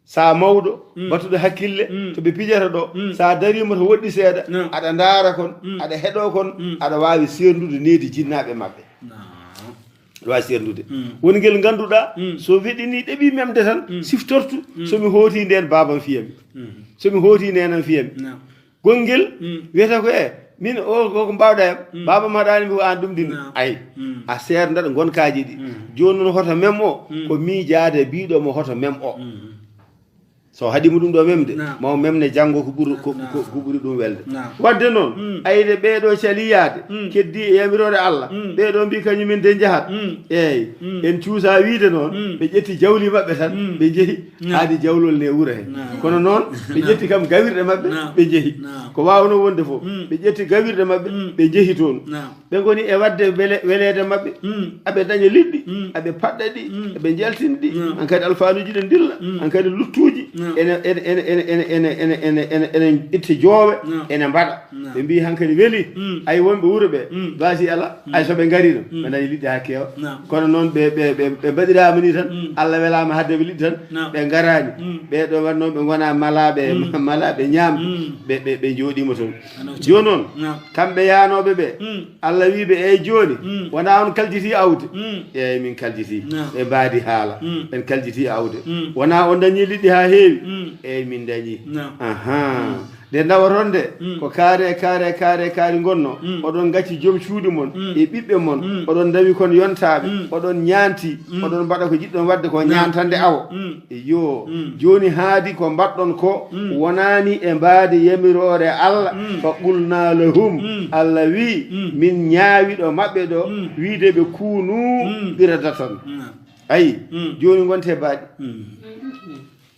Sa mawɗo, batuɗo hakkille, to ɓe pijata ɗo, sa darima to woɗɗi seeɗa, naam, aɗa ndaara kon, aɗa heɗo kon, aɗa waawi serndude needi jinnaaɓe maɓɓe. Naam. Aɗa waawi serndude. Won ngel ngannduɗaa, so weɗini ɗeɓi memde tan, siftortu, so mi hooti ndeen baabam fiyami. So mi hooti neenam fiyami. Naam. Gonngel wiyata ko, e, min o, o ko mbaawɗa yam, baabam haɗaani mi ko aan ɗum ɗin. Naam. Ay, a seerndat ngonkaaji ɗi. Jooni noon hoto mem o, ko miijaade biiɗo mo hoto mem o. So haɗi mo ɗum ɗo memde, naam, ma o memne janngo ko ɓuri, ko, naam, ko, ko ɓuri ɗum welde. Naam. Wadde noon, mm, ayde ɓee ɗo cali yaade, mm, keddi e yamiroore Allah, mm, ɓee ɗo mbi kañum min de njahat. Mm. Eeyi, mm, en cuusa wiide noon, mm, ɓe ƴetti jawli maɓɓe tan, mm, ɓe njehi, naam, haadi jawlol ne wuro he. Naam. Kono noon, ɓe, naam, ƴetti kam gawirɗe maɓɓe, naam, ɓe njehi. Naam. Ko waawno wonde fof, mm, ɓe ƴetti gawirɗe maɓɓe, mm, ɓe njehi toon. Naam. Ɓe ngoni e waɗde wele-, weleede maɓɓe. Mm. Aɓe daña liɗɗi, mm, aɓe paɗɗa ɗi, mm, aɓe njaltina ɗi. Mm. Hankadi alfanuuji ɗi ndilla. Mm. Hankadi luttuuji. Mm. Ene, ene, ene itte joowe, mm, ene mbaɗa. Mm. Ɓe mbii hankadi weli. Mm. Ay wonɓe wuro ɓe, mm, baasi ala. Mm. Ay so ɓe ngariino, mm, ɓe daña liɗɗi haa keewa. Mm. Kono noon ɓe, ɓe, ɓe, ɓe mbaɗiraama ni tan, mm, Allah welaama haɗde ɓe liɗɗi tan, mm, ɓe ngaraani. Mm. Ɓee ɗo wannoo ɓe ngonaa malaaɓe, mm, malaaɓe ñaamde. Mm. Ɓe, ɓe, ɓe njooɗiima toon. Ano, jooni noon, naam, kamɓe yaanooɓe ɓe, mm, Allah wii ɓe, "Eey jooni, mm, wonaa on kaljitii awde?" Mm. "Eey, min kaljitii." Naam. Ɓe mbaadi haala. Mm. Ɓen kaljitii awde. Mm. Wonaa on dañii liɗɗi haa heewi? Mm. "Eey, min dañii." Naam. Ahaa. Mm. Nde ndawoton de, mm, ko kaari e kaari e kaari e kaari ngonnoo. Mm. Oɗon ngacci joom cuuɗi mon, mm, e ɓiɓɓe mon. Mm. Oɗon ndawi kon yontaaɓe. Mm. Oɗon ñaanti. Mm. Oɗon mbaɗa ko njiɗɗon waɗde ko, naam, ñaantande awo. Mm. Iyo, mm, jooni haadi ko mbaɗɗon ko, mm, wonaani e mbaadi yamiroore Allah, mm, fa qulna lahum, mm, Allah wii, mm, min ñaawi ɗo maɓɓe ɗo, mm, wiide ɓe kunu, mm, qiradatan. Mm. Ayi, mm, jooni ngonte baaɗi. Mm.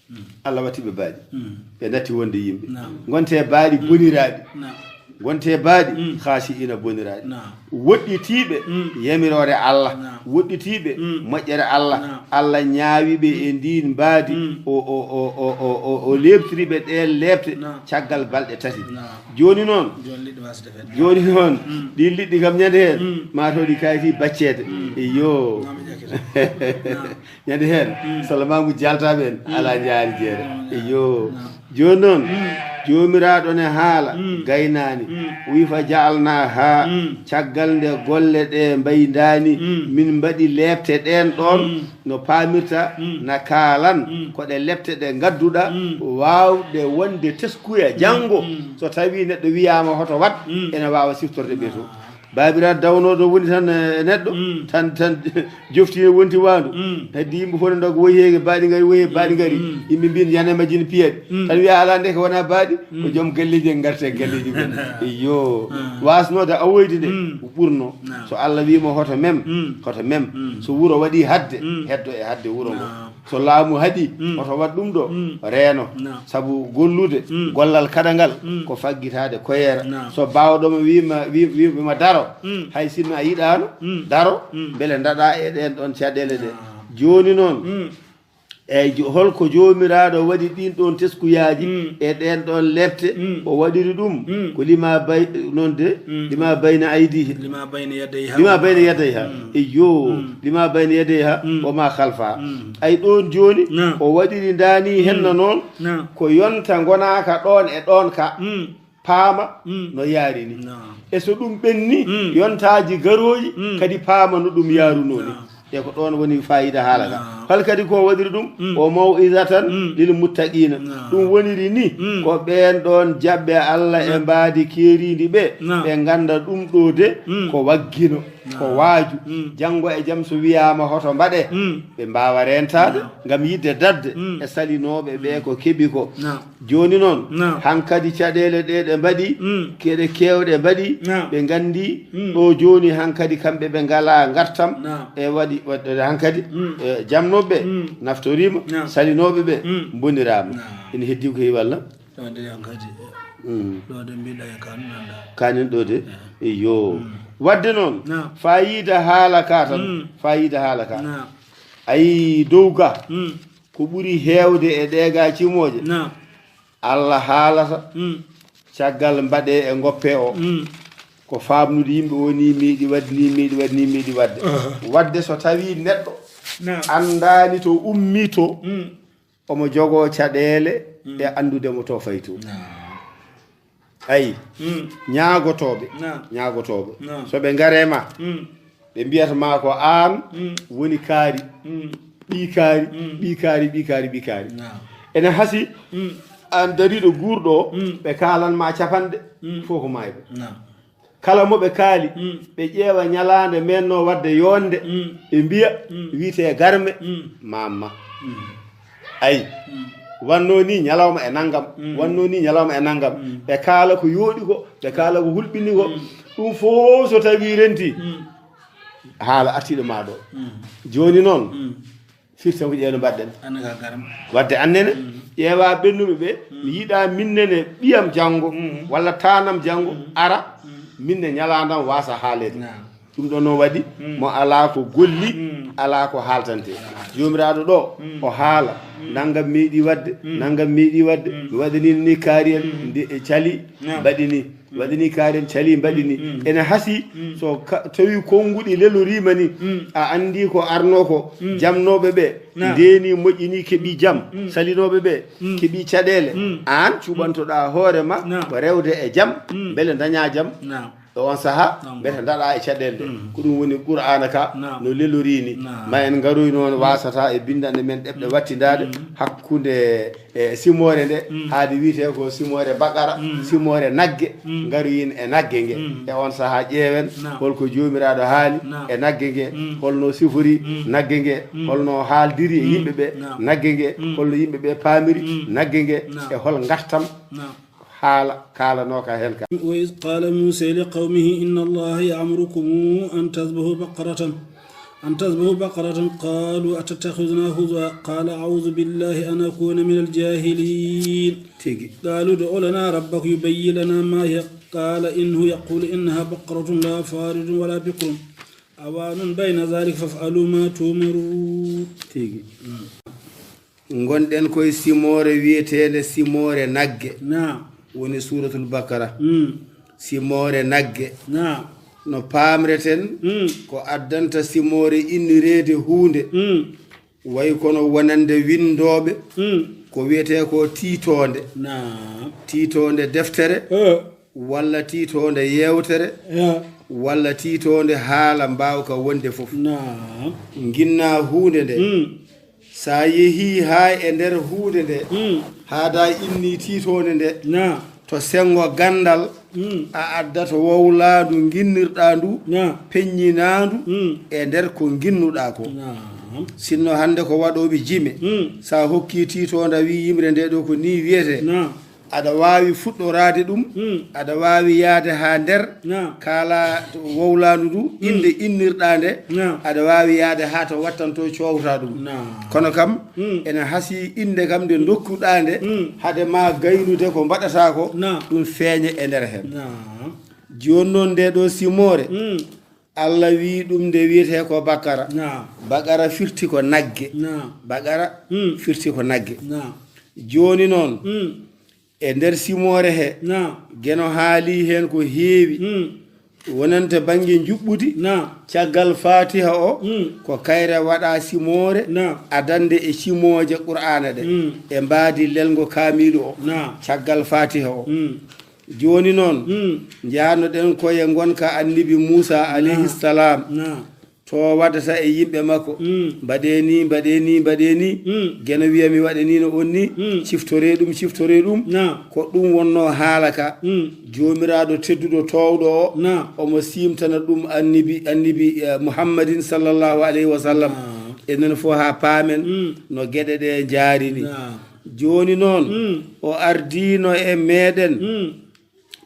Mm. Allah watti ɓe baaɗi. Mm. Ɓe natti wonde yimɓe. Naam. Ngonte baaɗi, mm, boniraaɗi. Naam. Wonte baaɗi, mm, haasi ina boniraaɗi. Naam. Woɗɗitiiɓe, mm, yamiroore Allah. Naam. Woɗɗitiiɓe, mm, moƴƴere Allah. Naam. Allah ñaawi ɓe, mm, e ndiin mbaadi. Mm. O, o, o leeɓtiri ɓe ɗeen leeɓte, naam, caggal balɗe tati. Naam. Jooni noon, jooni liɗɗi waasde fedde. Jooni noon, mm, ɗiin liɗɗi kam ñande heen, mm, maa to ɗi kayti bacceede. Mm. Iyo. Naam, ɓe ƴakira. Naam. Ñande heen, mm, salmaagu jaaltaaɓe en, mm, alaa njaari jeere. Mm. Iyo. Naam. Jooni noon, mm, Joomiraaɗo ne haala, mm, gaynaani, mm, o wii, "Fa ja'alnaahaa," mm, caggal nde golle ɗe mbaydaani, mm, min mbaɗi leepte ɗeen ɗoon, mm, no paamirta, mm, nakaalan, mm, ko ɗe leepte ɗe ngadduɗa, mm, waawɗe wonde teskuya, mm, janngo, mm, so tawii neɗɗo wiyaama hoto waɗ, mm, ene waawa siftorde ɓe to. Naam. Baabiraaɗo dawnooɗo woni tan e neɗɗo, mm, tan, tan jofti ne wonti waandu. Mm. Heddi yimɓe fof ne ndoga, woyi he baaɗi ngari, woyi he baaɗi ngari. Mm. Yimɓe mbiyan yana majjini piyaɗi. Mm. Tan wiya alaa nde ko wonaa baaɗi, ko, mm, joom galleeji en ngarta e galleeji mum. Iyo. Mm. Waasnoode awoyde nde, mm, ko ɓurno. Naam. So Allah wiima hoto mem, mm, hoto mem. Mm. So wuro waɗi hadde, mm, heddo e hadde wuro ngo. Naam. So laamu haɗi, mm, hoto waɗ ɗum ɗo, mm, reeno. Naam. Sabu gollude, mm, gollal kaɗangal, mm, ko faggitaade koyeera. Naam. So baawɗo ma wiima, wi-, wi-, wiima daro, mm, hay sinno a yiɗaano, mm, daro, mm, mbele ndaɗa e ɗeen ɗoon caɗeele ɗe. Naam. Jooni noon, mm, eeyi, jo-, holko Joomiraaɗo waɗi ɗiin ɗoon teskuyaaji, mm, e ɗeen ɗoon leepte, mm, o waɗiri ɗum, mm, ko lima bay-, noon de, mm, lima bayna aydihi. Lima bayna yadayha. Lima bayna yadayha. Mm. Iyo, mm, lima bayna yadayha, mm, wa ma khalfa. Mm. Ay ɗoon jooni, naam, o waɗiri ndaani, mm, henna noon, naam, ko yonta ngonaaka ɗoon e ɗoon ka, mm, paama, mm, no yaari ni. Naam. E so ɗum ɓenni, mm, yontaaji garooji, mm, kadi paama no ɗum yaarunoo ni. Naam. E ko ɗoon woni faayiida haala ka. Naam. Hol kadi ko waɗiri ɗum? Mm. O maw'izatan, mm, lil muttaqiina. Naam. Ɗum woniri ni, mm, ko ɓeen ɗoon jaɓɓe Allah e, naam, mbaadi keeriindi ɓe, naam, ɓe ngannda ɗum ɗo de, mm, ko waggino, ko, naam, waaju. Mm. Janngo e jam so wiyaama hoto mbaɗe, mm, ɓe mbaawa reentaade, naam, ngam yiɗde daɗde, mm, e salinooɓe ɓe, mm, ko keɓi ko. Naam. Jooni noon, naam, hankadi caɗeele ɗe ɗe mbaɗi, mm, keɗe keewɗe mbaɗi, naam, ɓe nganndi, mm, ɗo jooni hankadi kamɓe ɓe ngalaa ngartam, naam, e waɗi, waɗ-, hankadi, mm, e jamnooɓe ɓe, mm, naftoriima, naam, salinooɓe ɓe, mm, mboniraama. Naam. Ene heddii ko heewi walla? Ɗo de hankadi, mm, ɗo de mbiɗa e kan nanda. Kanen ɗo de? Eh. Iyo. Mm. Waɗde noon, naam, faayiida haala ka tan, mm, faayiida haala ka. Naam. Ayi dow ga, mm, ko ɓuri heewde e ɗee ga cimooje, naam, Allah haalata, mm, caggal mbaɗee e ngoppe o, mm, ko faamnude yimɓe woni meeɗi waɗde ni, meeɗi waɗde ni, meeɗi waɗde. Aha. Waɗde so tawii neɗɗo, naam, anndaani to ummii to, mm, omo jogoo caɗeele, mm, e anndude mo to fayi to. Naam. Ayi, mm, ñaagotooɓe, naam, ñaagotooɓe. Naam. So ɓe ngaree ma, mm, ɓe mbiyata ma ko aan, mm, woni kaari, mm, ɓii kaari, mm, ɓii kaari, ɓii kaari, ɓii kaari. Naam. Ene hasii, mm, aan dariiɗo guurɗo o, mm, ɓe kaalan ma capanɗe, mm, fof ko maayɓe. Naam. Kala mo ɓe kaali, mm, ɓe ƴeewa ñalaande meennoo waɗde yoonde, mm, ɓe mbiya, mm, wiyetee garme, mm, mamma. Mm. Ayi. Mm. Wanno ni ñalawma e nanngam, wanno ni ñalawma e nanngam. Ɓe kaala ko yooɗi ko, ɓe kaala ko hulɓini ko. Ɗum fof so tawii rentii, haala artiiɗo maa ɗo. Jooni noon, firti tan ko ƴeewde mbaɗɗen. Wadde annene, ƴeewa ɓennuɓe ɓe, mi yiɗaa minnene ɓiyam janngo, walla taanam janngo, ara, minne ñalaandam waasa haaleede. Ɗum ɗo noon waɗi, mo alaa ko golli, alaa ko haaltante. Joomiraaɗo ɗo, o haala, nanngam meeɗi waɗde, nanngam meeɗi waɗde, mi waɗani ni kaari en, nde e cali, mbaɗi ni. Waɗani kaari en cali, mbaɗi ni. Ene hasii, so ka-, tawi konnguɗi leloriima ni, a anndi ko arnoo ko, jamnooɓe ɓe, ndeeni moƴƴini, keɓi jam, salinooɓe ɓe, keɓi caɗeele. Aan cuɓantoɗaa hoore ma ko rewde e jam, mbele ndañaa jam. E on sahaa, mbete ndaɗaa e caɗeele ɗe. Ko ɗum woni Qur'aana ka no lelorii ni. Ma en ngaroy noon, waasata e binndanɗe men ɗeɓɗe wattindaaɗe hakkunde e simoore nde, haade wiyetee ko simoore Baqara, simoore nagge, ngaroyin e nagge nge. E on sahaa ƴeewen holko Joomiraaɗo haali e nagge nge, holno sifori nagge nge, holno haaldiri e yimɓe ɓe nagge nge, holno yimɓe ɓe paamiri nagge nge, e hol ngartam haala kaalanooka heen ka. وإذ قال موسى لقومه إن الله يأمركم أن تذبحوا بقرة، أن تذبحوا بقرة، قالوا أتتخذنا هزوا، قال أعوذ بالله أن أكون من الجاهلين. Tigi. قالوا ادع لنا ربك يبين لنا ما هي، قال إنه يقول إنها بقرة لا فارض ولا بكر عوان بين ذلك فافعلوا ما تؤمرون. Tigi. Ngonɗen koye simoore wiyeteende simoore nagge. Naam. Woni Suuratul Bakara. Mm. Simoore nagge. Naam. No paamreten, mm, ko addanta simoore innireede huunde. Mm. Way kono wonande winndooɓe, mm, ko wiyetee ko tiitoonde. Naam. Tiitoonde deftere. Eh. Walla tiitoonde yeewtere, ya, walla tiitoonde haala mbaawka wonde fof. Naam. Nginnaa huunde nde. Mm. So a yehii haa e nder huunde nde, mm, haada inni tiitoonde nde, naam, to senngo ganndal, mm, a addat wowlaandu nginnirɗaa ndu, naam, peññinaandu, mm, e nder ko nginnuɗaa ko. Naam. Sinno hannde ko waɗooɓe jime, mm, so a hokkii tiitoonde a wii yimre nde ɗo ko nii wiyetee, naam, aɗa waawi fuɗɗoraade ɗum, mm, aɗa waawi yahde haa nder, naam, kaala wowlaandu ndu, mm, innde innirɗaa nde, naam, aɗa waawi yahde haa to wattantoo coowta ɗum. Naam. Kono kam, mm, ene hasii innde kam nde ndokkuɗaa nde, mm, hade ma gaynude ko mbaɗataa ko, naam, ɗum feeña e nder heen. Naam. Jooni noon nde ɗo simoore, mm, Allah wii ɗum nde wiyetee ko Bakara. Naam. Bakara firti ko nagge. Naam. Bakara, mm, firti ko nagge. Naam. Jooni noon, mm, e nder simoore he, naam, Geno haalii heen ko heewi. Mm. Wonande bannge njuɓɓudi, naam, caggal Faatiha o, mm, ko kayre waɗaa simoore, naam, adannde e simooje Qur'aana ɗe, mm, e mbaadi lelngo kaamiilu o, naam, caggal Faatiha o. Mm. Jooni noon, mm, njaano-ɗen ko e ngonka Annabi Muusaa, naam, alayhi salaam. Naam. To waɗata e yimɓe makko, mm, mbaɗee nii, mbaɗee nii, mbaɗee nii. Mm. Geno wiya mi waɗa nii no on nii, mm, ciftoree ɗum, ciftoree ɗum. Naam. Ko ɗum wonnoo haala ka. Mm. Joomiraaɗo tedduɗo toowɗo o, naam, omo siimtana ɗum Annabi, Annabi, eh, Muhammadin sallallahu alayhi wa sallam. Naam. Enen fof haa paamen, mm, no geɗe ɗe njaari ni. Naam. Jooni noon, mm, o ardiino e meeɗen, mm,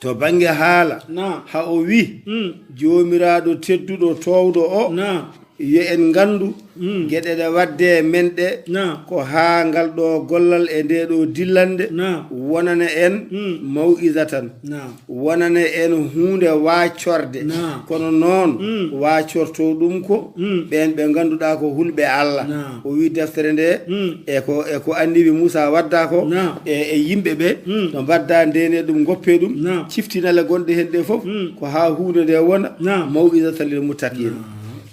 to bannge haala, naam, haa o wii, mm, Joomiraaɗo tedduɗo toowɗo o, naam, yo en nganndu, mm, geɗe ɗe waɗde e men ɗe, naam, ko haa ngal ɗo gollal e nde ɗo dillande, naam, wonana en, mm, maw'izatan, naam, wonana en huunde waacorde. Naam. Kono noon, mm, waacortoo ɗum ko, mm, ɓeen ɓe ngannduɗaa ko hulɓe Allah. Naam. O wii deftere nde, mm, e ko, e ko Annabi Muusaa waddaa ko, naam, e, e yimɓe ɓe, mm, no mbaɗdaa ndene ɗum, ngoppee ɗum, naam, ciftinale gonɗe heen ɗe fof, mm, ko haa huunde nde wona, naam, maw'izatan lil muttaqiin. Naam.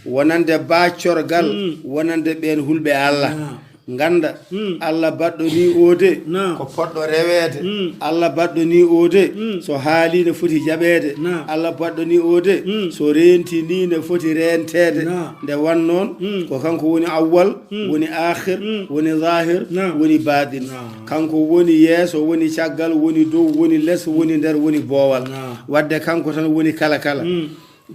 Wonande baacorgal, mm, wonande ɓeen hulɓe Allah. Naam. Ngannda, mm, Allah baɗɗo nii o de, naam, ko poɗɗo reweede. Mm. Allah baɗɗo nii o de, mm, so haalii ne foti jaɓeede. Naam. Allah baɗɗo nii o de, mm, so reentii nii ne foti reenteede. Naam. Nde wan noon, mm, ko kanko woni awwal, mm, woni aakhir, mm, woni zaahir, naam, woni baaɗin. Naam. Kanko woni yeeso, woni caggal, woni dow, woni les, woni nder, woni boowal. Naam. Wadde kanko tan woni kala kala. Mm.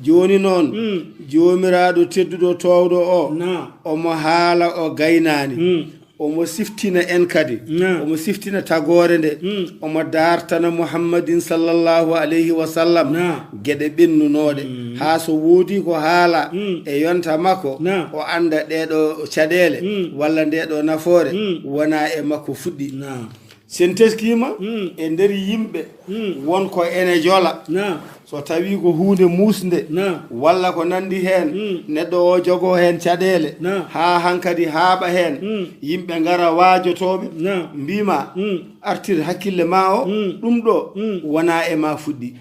Jooni noon, mm, Joomiraaɗo tedduɗo toowɗo o, naam, omo haala, o gaynaani. Mm. Omo siftina en kadi. Omo siftina tagoore nde. Omo daartana Muhammadin sallallahu alayhi wa sallam geɗe ɓennunooɗe. Haa so woodi ko haala e yonta makko, o annda ɗeeɗo caɗeele walla ndeeɗo nafoore wona e makko fuɗɗi. Sen teskiima e nder yimɓe won ko ene jola. So tawi ko huunde muusnde walla ko nanndi heen, neɗɗo o jogoo heen caɗeele haa hankadi haaɓa heen, yimɓe ngara waajotooɓe mbiima artir hakkille ma o, ɗum ɗo wona e ma fuɗɗi.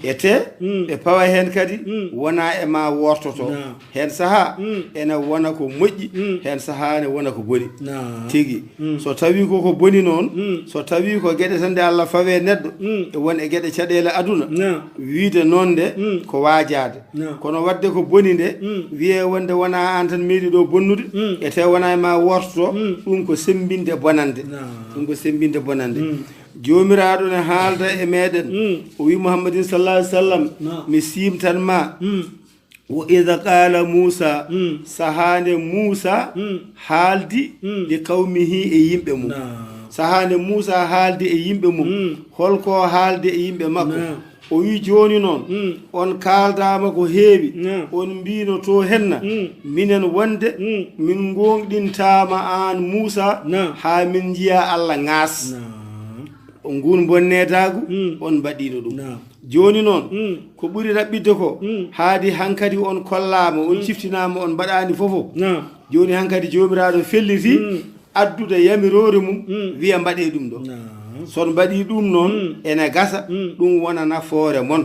Ete ɓe pawa heen kadi wona e ma wortoto. Heen sahaa ene wona ko moƴƴi, heen sahaa ne wona ko boni. Tigi. So tawi ko ko boni noon, so tawi ko geɗe tan nde Allah fawe neɗɗo e won e geɗe caɗeele aduna, wiide noon nde ko waajaade. Kono wadde ko boni nde, wiye wonde wona aan tan meeɗi ɗo bonnude, ete wona e ma wortoto, ɗum ko semmbinde bonande. Ɗum ko semmbinde bonande. Joomiraaɗo ne haalda e meeɗen, o wi Muhammadin sallallahu alaihi wasallam, mi siimtan ma. Wa idha qala Musa, sahaa nde Musa haaldi li qawmihi, e yimɓe mum. Sahaa nde Musa haaldi e yimɓe mum, holko haaldi e yimɓe makko? O wi jooni noon, on kaaldaama ko heewi, on mbiino to henna, minen wonde min ngoongɗintaama aan Musa, haa min njiya Allah ŋaas. Ngun bonneedaagu on mbaɗiino ɗum. Jooni noon, ko ɓuri raɓɓiɗde ko, haadi hankadi on kollaama, on ciftinaama, on mbaɗaani fofo. Jooni hankadi Joomiraaɗo felliti addude yamiroore mum, wiya mbaɗee ɗum ɗo. So on mbaɗii ɗum noon, ene gasa, ɗum wona nafoore mon.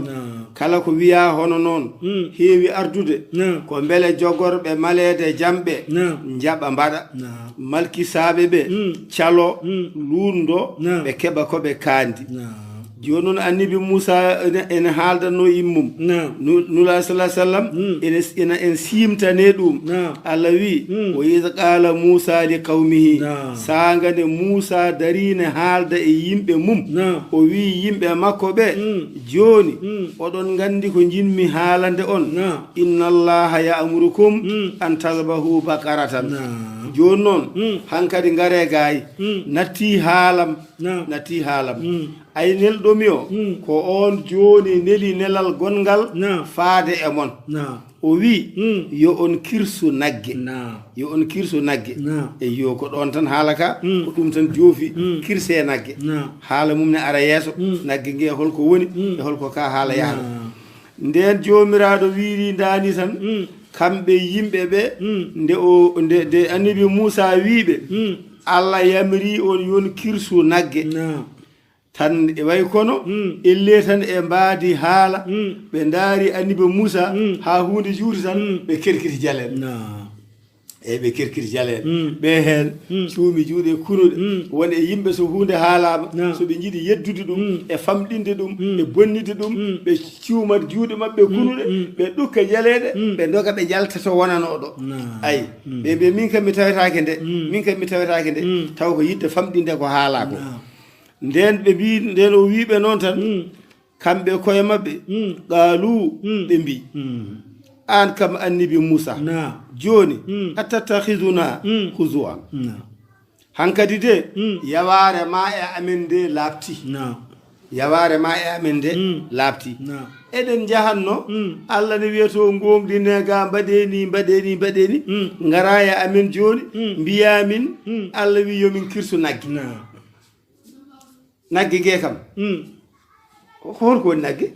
Kala ko wiya hono noon heewi ardude, ko mbele jogorɓe maleede jamɓe njaɓa mbaɗa. Malkisaaɓe ɓe calo luurndo, ɓe keɓa ko ɓe kaandi. Jooni noon, Annabi Muusa ene, ene haaldanno immum. Naam. Nu-, Nulaaɗo sallallahu alaihi wasallam ene, ene, en siimtane ɗum. Naam. Allah wi, "Wa iz qala Muusa li qawmihi." Naam. Saanga nde Muusa dari ne haalda e yimɓe mum. Naam. O wi yimɓe makko ɓe, "Jooni, oɗon nganndi ko njinmi haalande on. Naam. Inna Allaha ya'murukum an tadhbahu baqaratan." Naam. Jooni noon, hankadi ngare gaay. Natti haalam. Naam. Natti haalam. Ay nelɗo mi o, ko on jooni neli nelal gonngal faade e mon. Naam. O wi, yo on kirsu nagge. Naam. Yo on kirsu nagge. Naam. E yo ko ɗon tan haala ka, ko ɗum tan joofi, kirse nagge. Naam. Haala mum ne ara yeeso, nagge nge holko woni, e holko ka haala yahata. Naam. Nden Joomiraaɗo wiiri ndani tan, kamɓe yimɓe ɓe, nde o, nde, nde Annabi Muusa wi ɓe, Allah yamiri on yon kirsu nagge. Naam. Tan e way kono, elle tan e mbaadi haala, ɓe ndaari Annabi Muusa, haa huunde juuti tan, ɓe kerkiti jaleeɗe. Naam. Eyi, ɓe kerkiti jaleeɗe. Ɓe heen, cuumi juuɗe kunuɗe. Won e yimɓe, so huunde haalaama, so ɓe njiɗi yeddude ɗum, e famɗinde ɗum, e bonnide ɗum, ɓe cuumat juuɗe maɓɓe kunuɗe, ɓe ɗukka jaleeɗe, ɓe ndoga, ɓe njalta to wonanoo ɗo. Naam. Ayi, ɓe mbiya, "Min kam mi tawetaake nde, min kam mi tawetaake nde." Taw ko yiɗde famɗinde ko haalaa ko. Naam. Nden ɓe mbi, nden o wi ɓe noon tan, kamɓe koye maɓɓe, qaalu, ɓe mbi, "Aan kam Annabi Muusa, naam, jooni, atattakhiduna huzuwan." Naam. Hankadi de, yawaare ma e amen nde laaɓti. Naam. Yawaare ma e amen nde laaɓti. Naam. Eɗen njahatno, Allah ne wiya to ngoongɗine ga, mbaɗe ni, mbaɗe ni, mbaɗe ni, ngara e amen jooni, mbiya min, Allah wi yo min kirsu nagge. Naam. Nagge nge kam. Ko, ko holko woni nagge?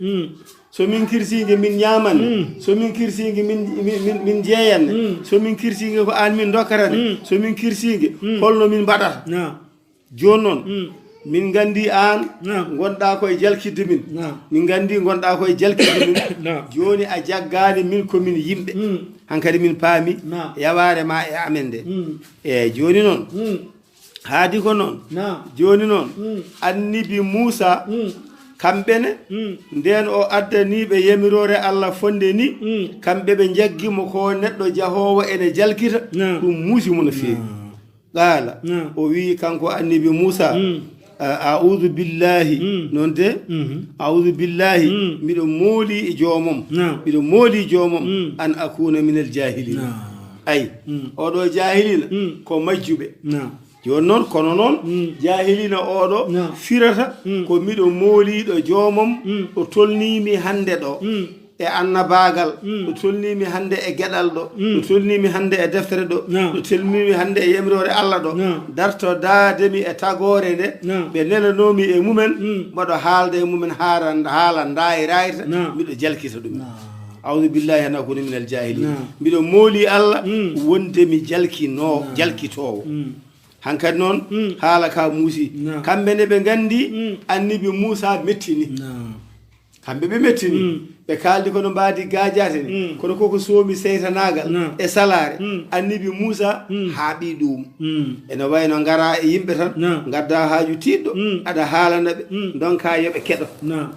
So min kirsiinge min ñaaman ne? So min kirsiinge min, min, min, min jeeyan ne? So min kirsiinge ko aan min ndokkata ne? So min kirsiinge, holno min mbaɗata? Naam. Jooni noon, min nganndi aan ngonɗaa ko e jalkidde min. Naam. Min nganndi ngonɗaa ko e jalkidde min. Naam. Jooni a jaggaani min ko min yimɓe. Hankadi min paami yawaare ma e amen nde. Eeyi, jooni noon, haadi ko noon. Naam. Jooni noon, Annabi Muusa, kamɓe ne, ndeen o addanii ɓe yamiroore Allah fonnde ni, kamɓe ɓe njaggi mo ko neɗɗo jahoowo ene jalkita, naam, ɗum muusi mo no feewi. Naam. Qaala, naam, o wi kanko Annabi Muusa, a-, "A'udhu billahi," noon de, "A'udhu billahi, miɗo mooli e joomam, naam, miɗo mooli e joomam, an akuna minal jahilin." Naam. Ay, oɗo jahilina ko majjuɓe. Jooni noon, kono noon, jahilina oɗo firata ko miɗo mooliiɗo joomam, o tolnii mi hannde ɗo e annabaagal, o tolnii mi hannde e geɗal ɗo, o tolnii mi hannde e deftere ɗo, o tolnii mi hannde e yamiroore Allah ɗo, dartodaade mi e tagoore nde ɓe nelanoo mi e mumen, mboɗo haalda e mumen haala, haala ndaay raayta, miɗo jalkita ɗumen. Audu billahi an akuna min al jahilin. Mbiɗo mooli Allah wonde mi jalkinoo, jalkitoowo. Hankadi noon, haala ka muusi. Kamɓe ne ɓe nganndi annabi Muusa mettini. Kamɓe ɓe mettini. Ɓe kaaldi kono mbaadi gaajaate ni. Kono koko soomi seytanaagal e salaare. Annabi Muusa haaɓi ɗum. Ene wayno ngara e yimɓe tan, ngadda haaju tiiɗɗo, aɗa haalana ɓe, ndonka yo ɓe keɗo.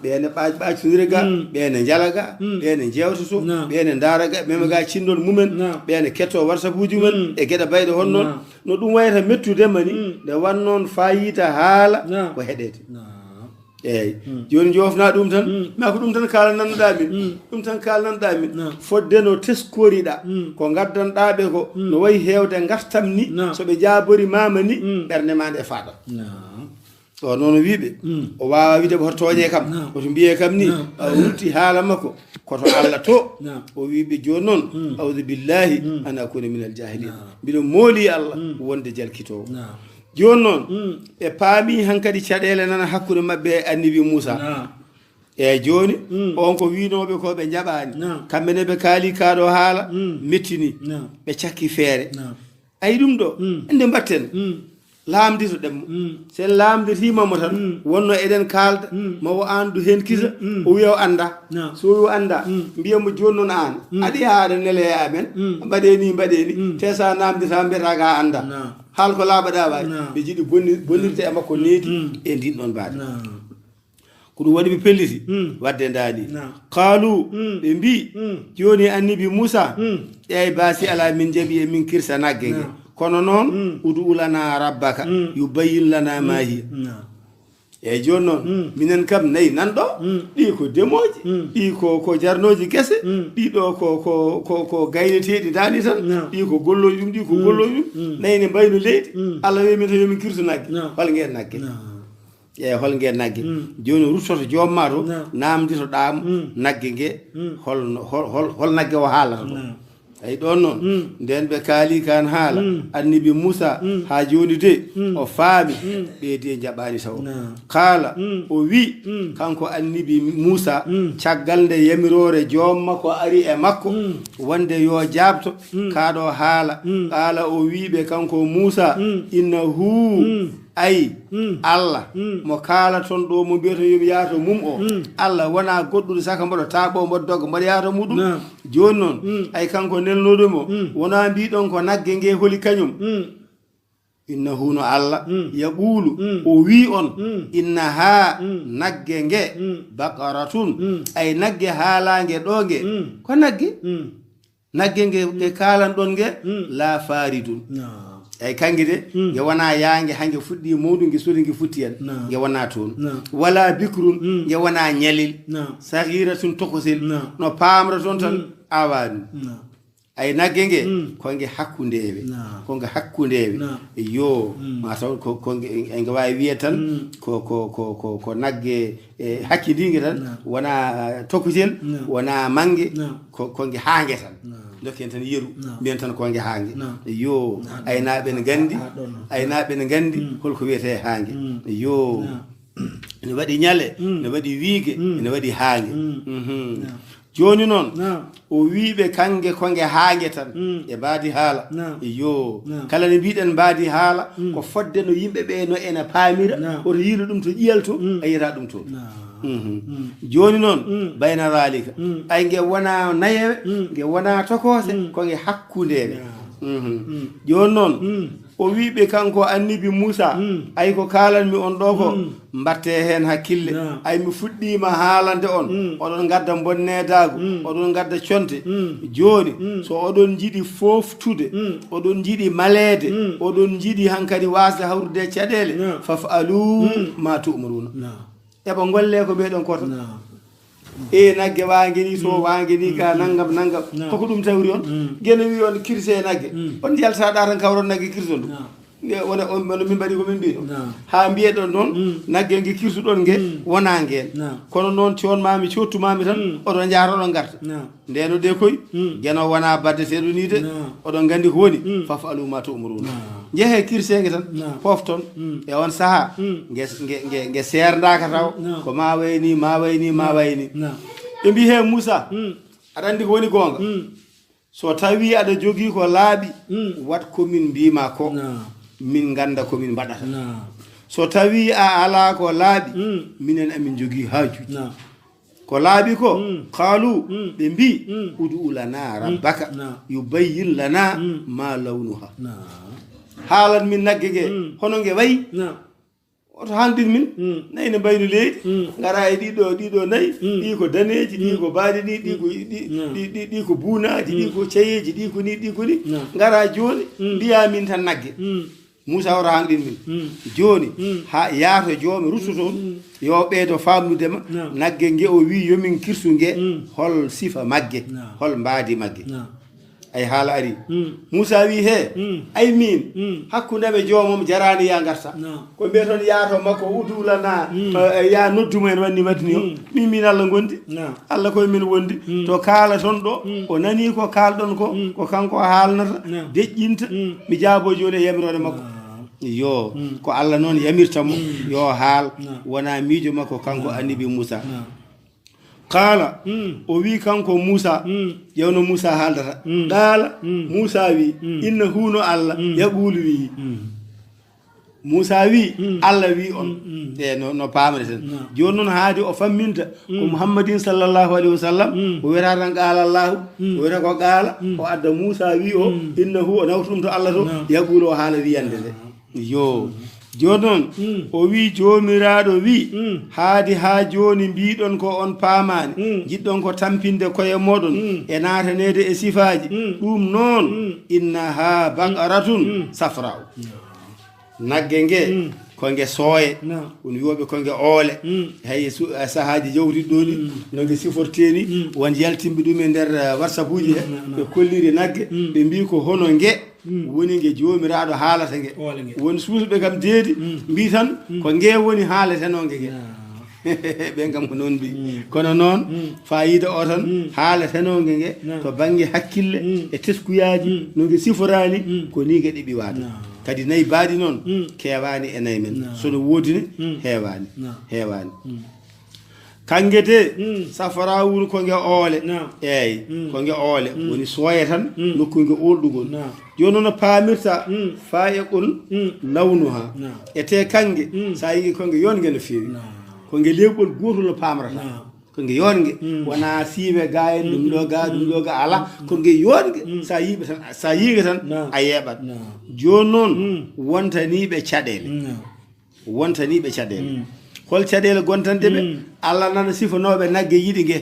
Ɓe ne ɓaac-, ɓaactondira ga, ɓe ne njala ga, ɓe ne njewtoto, ɓe ne ndaara ga, mema ga cinndol mumen, ɓe ne ketto WhatsApp uji mumen, e geɗe bayɗe hon noon. No ɗum wayata mettude ma ni, nde wan noon fayida haala ko heɗeede. Eeyi. Jooni joofna ɗum tan, ma ko ɗum tan kaalanannoɗaa min, ɗum tan kaalanannoɗaa min. Fodde no teskoriɗa, ko ngaddanɗaa ɓe ko, no wayi heewde ngartam ni, so ɓe jaabori mama ni, ɓernde ma nde faaɗa. O noon o wiiɓe, o waawa wiide ɓe hoto tooñe kam, hoto mbiye kam ni, o rutti haala makko, koto Allah to. O wiiɓe jooni noon, audu billahi an akuna min al jahilin. Mbiɗo mooli Allah wonde jalkitoowo. Jooni noon, ɓe paami hankadi caɗeele nana hakkunde maɓɓe e annabi Muusa. E jooni, on ko wiinooɓe ko ɓe njaɓaani. Kamɓe ne ɓe kaali kaaɗo haala, mettini. Ɓe cakki feere. Ayi ɗum ɗo, ende mbatten. Laamdito ɗen mo. Sen laamditima mo tan, wonno eɗen kaalda, ma o aandu hen kisa, o wiya o annda. So o wiya o annda, mbiya mo jooni noon aan, aɗa yaha aɗa nele e amen, mbaɗe ni, mbaɗe ni, te sa naamdita mbiyata ka annda. Haal ko laaɓaɗa waawi. Ɓe jiɗi bonni-, bonnirde e makko needi e ndin ɗon mbaadi. Ko ɗum waɗi ɓe pelliti waɗde ndaani. Qaalu, ɓe mbi, jooni annabi Muusa, ƴay baasi alaa min njaɓi e min kirsa nagge nge. Kono noon, udu lana rabbaka, yubayyin lana ma hiya. Eeyi, jooni noon, minen kam nayi nan ɗo, ɗi ko demooji, ɗi ko, ko jarnooji gese, ɗi ɗo ko, ko, ko, ko gayneteeɗi ndaani tan, ɗi ko gollooji ɗum, ɗi ko gollooji ɗum, nayi ne mbayno leydi, Allah wi min tan yo min kirsu nagge. Hol ngeen nagge? E hol ngeen nagge? Jooni ruttoto joom ma to, naamnditoɗaa mo nagge nge, hol no, hol, hol, hol nagge o haalata ɗo? Eyi, ɗoon noon, ndeen ɓe kaali kaan haala, annabi Muusa, haa jooni de, o faami, ɓeydii e njaɓaani taw. Qaala, o wi, kanko annabi Muusa, caggal nde yamiroore joom makko ari e makko, wonde yo jaabto, kaaɗo haala. Qaala, o wi ɓe, kanko Muusa, innahu, ay, Allah, mo kaalaton ɗo, mo mbiyaton yo mi yaato mum o, Allah wonaa goɗɗuɗo saka mboɗo taaɓo, mboɗo dogga, mboɗo yaato muɗum. Jooni noon, ay kanko nelnuɗo mo, wonaa mbiɗon ko nagge nge holi kañum. Innahu no Allah, yaquulu, o wi on, innaha, nagge nge, baqaratun, ay nagge haalaange ɗo nge, ko nagge. Nagge nge, nge kaalan ɗon nge, la faridun. Eyi, kange de, nge wonaa yaange, hange fuɗɗi mawdu, nge sori, nge futti en. Nge wonaa toon. Wala bikrun, nge wonaa ñalel. Sagiratun, tokosel. No paamra toon tan, awaani. Ay, nagge nge, ko nge hakkundeewe. Ko nge hakkundeewe. Yo, ma taw ko, ko nge, e nge waawi wiye tan, ko, ko, ko, ko, ko nagge, e, hakkindiinge tan, wonaa, eh, tokosel, wonaa mannge, ko, ko nge haange tan. Dokken tan yeru, mbiyen tan ko nge haange. Yo, aynaaɓe ne nganndi, aynaaɓe ne nganndi holko wiyetee haange. Yo, ene waɗi ñale, ene waɗi wiige, ene waɗi haange. Mhm. Jooni noon, o wii ɓe, kange ko nge haange tan. Ɓe mbaadi haala. Yo, kala nde mbiɗen mbaadi haala, ko fodde no yimɓe ɓe no ena paamira, oto yiilu ɗum to ƴiyal to, a yiyata ɗum toon. Mhm. Jooni noon, bayna daalika, ay nge wonaa nayewe, nge wonaa tokoose, ko nge hakkundeewe. Mhm. Jooni noon, o wii ɓe, kanko annabi Muusa, ay ko kaalanmi on ɗo ko, mbattee heen hakkille. Ay mi fuɗɗiima haalande on, oɗon ngadda bonneedaagu, oɗon ngadda conte. Jooni, so oɗon njiɗi fooftude, oɗon njiɗi maleede, oɗon njiɗi hankadi waasde hawrude e caɗeele, faf'alu ma tu'maruuna. Eɓe ngolle ko mbiɗon kota. E nagge waange ni, so waange ni ka nangam, nangam. Koko ɗum tawri on? Geno wi on kirse nagge. On yalta ɗa tan kawron nagge kirson ɗum. Wona on, wona min mbaɗi ko min mbiɗo. Ha mbiyeɗon noon, nagge nge kirsuɗon nge, wona ngeen. Kono noon coonmami, cottumami tan, oɗon njaara, oɗon ngarta. Ndeno de koy, geno wona badde seeɗo ni de. Oɗon nganndi ko woni, faf alu ma tu'maruna. Njehe kirsenge tan, pofton. E on saha, nge, nge, nge, nge seerndaaka taw. Ko ma wayni, ma wayni, ma wayni. Ɓe mbi he Moussa, aɗa anndi ko woni goonga? So tawi aɗa jogii ko laaɓi, waɗ ko min mbima ko. Min ngannda ko min mbaɗata. So tawi a ala ko laaɓi, minen amin jogii haajuuji. Ko laaɓi ko, qaalu, ɓe mbi, udu lana rabbaka, yubayyin lana ma lawnuha. Haalan min nagge ge, hono nge wayi. Oto haalɗin min, nayi ne mbayno leydi, ngara e ɗiɗo, ɗiɗo nayi, ɗi ko daneeji, ɗi ko baaɗi ni, ɗi ko, ɗi, ɗi, ɗi, ɗi ko buunaaji, ɗi ko ceyeeji, ɗi ko ni, ɗi ko ni. Ngara jooni, mbiya min tan nagge. Moussa, oto haalɗin min. Jooni, ha yaato joome rutto toon, yo ɓeydo faamnude ma, nagge nge o wi yo min kirsu nge, hol sifa magge, hol mbaadi magge. Ay, haala ari. Moussa wi, he, ay min, hakkunde am e joomam jaraani ya ngarta. Ko mbiyeton yaato makko, udu lana, eh, ya noddu mo en wanni madini o. Min, min Allah ngondi. Allah koye min wondi. To kaalaton ɗo, o nani ko kaalɗon ko, ko kanko o haalnata, deƴƴinta, mi jaabo jooni e yamiroore makko. Yo, ko Allah noon yamirta mo, yo haal, wona miijo makko kanko annabi Moussa. Qaala, o wi kanko Moussa, ƴewno Moussa haaldata. Qaala, Moussa wi, innahu no Allah, yaquulu wi. Moussa wi, Allah wi on. E no, no paamre ten. Jooni noon haadi o famminta ko Muhammadin sallallahu alayhi wa sallam, o wiyata tan qaala Allahu, o wiyata ko qaala, o adda Moussa wi o, innahu o nawta ɗum to Allah to, yaquulu o haala wiyande nde. Yo, jooni noon, o wi, Joomiraaɗo wi, haadi haa jooni mbiɗon ko on paamaani, njiɗɗon ko tampinde koye mooɗon e naataneede e sifaaji, ɗum noon, innaha baqaratun safra'u. Nagge nge, ko nge sooye, won wi'ooɓe ko nge oole. Hay su-, a sahaaji jawtuɗi ɗo ni, no nge sifortee ni, won yaltinɓe ɗum e nder, eh, WhatsApp uji he, ɓe kolliri nagge, ɓe mbi ko hono nge, woni nge Joomiraaɗo haalata nge. Oole nge. Won suusɓe kam deedi, mbi tan, ko nge woni haaletenoo nge nge. Ɓen kam ko noon mbi. Kono noon, faayiida o tan, haaletenoo nge nge, to bannge hakkille, e teskuyaaji, no nge siforaani, ko ni nge ɗiɓi waade. Kadi nayi baaɗi noon, keewaani e nayi men. So no woodi ne, heewaani. Heewaani. Kannge de, safaraawun ko nge oole. Eey, ko nge oole. Woni sooye tan, nokku nge oolɗugol. Jooni noon no paamirta, faayiqun lawnuha. E te kannge, so a yii ko nge yoon nge no feewi. Ko nge leeɓol gootol no paamrata. Ko nge yoon nge. Wona siiwe ga en, ɗum ɗo ga, ɗum ɗo ga, ala. Ko nge yoon nge. So a yii ɓe tan, so a yii nge tan, a yeeɓat. Jooni noon, wontaniiɓe caɗeele. Wontaniiɓe caɗeele. Hol caɗeele gontande ɓe? Allah nana sifanooɓe nagge yiɗi nge.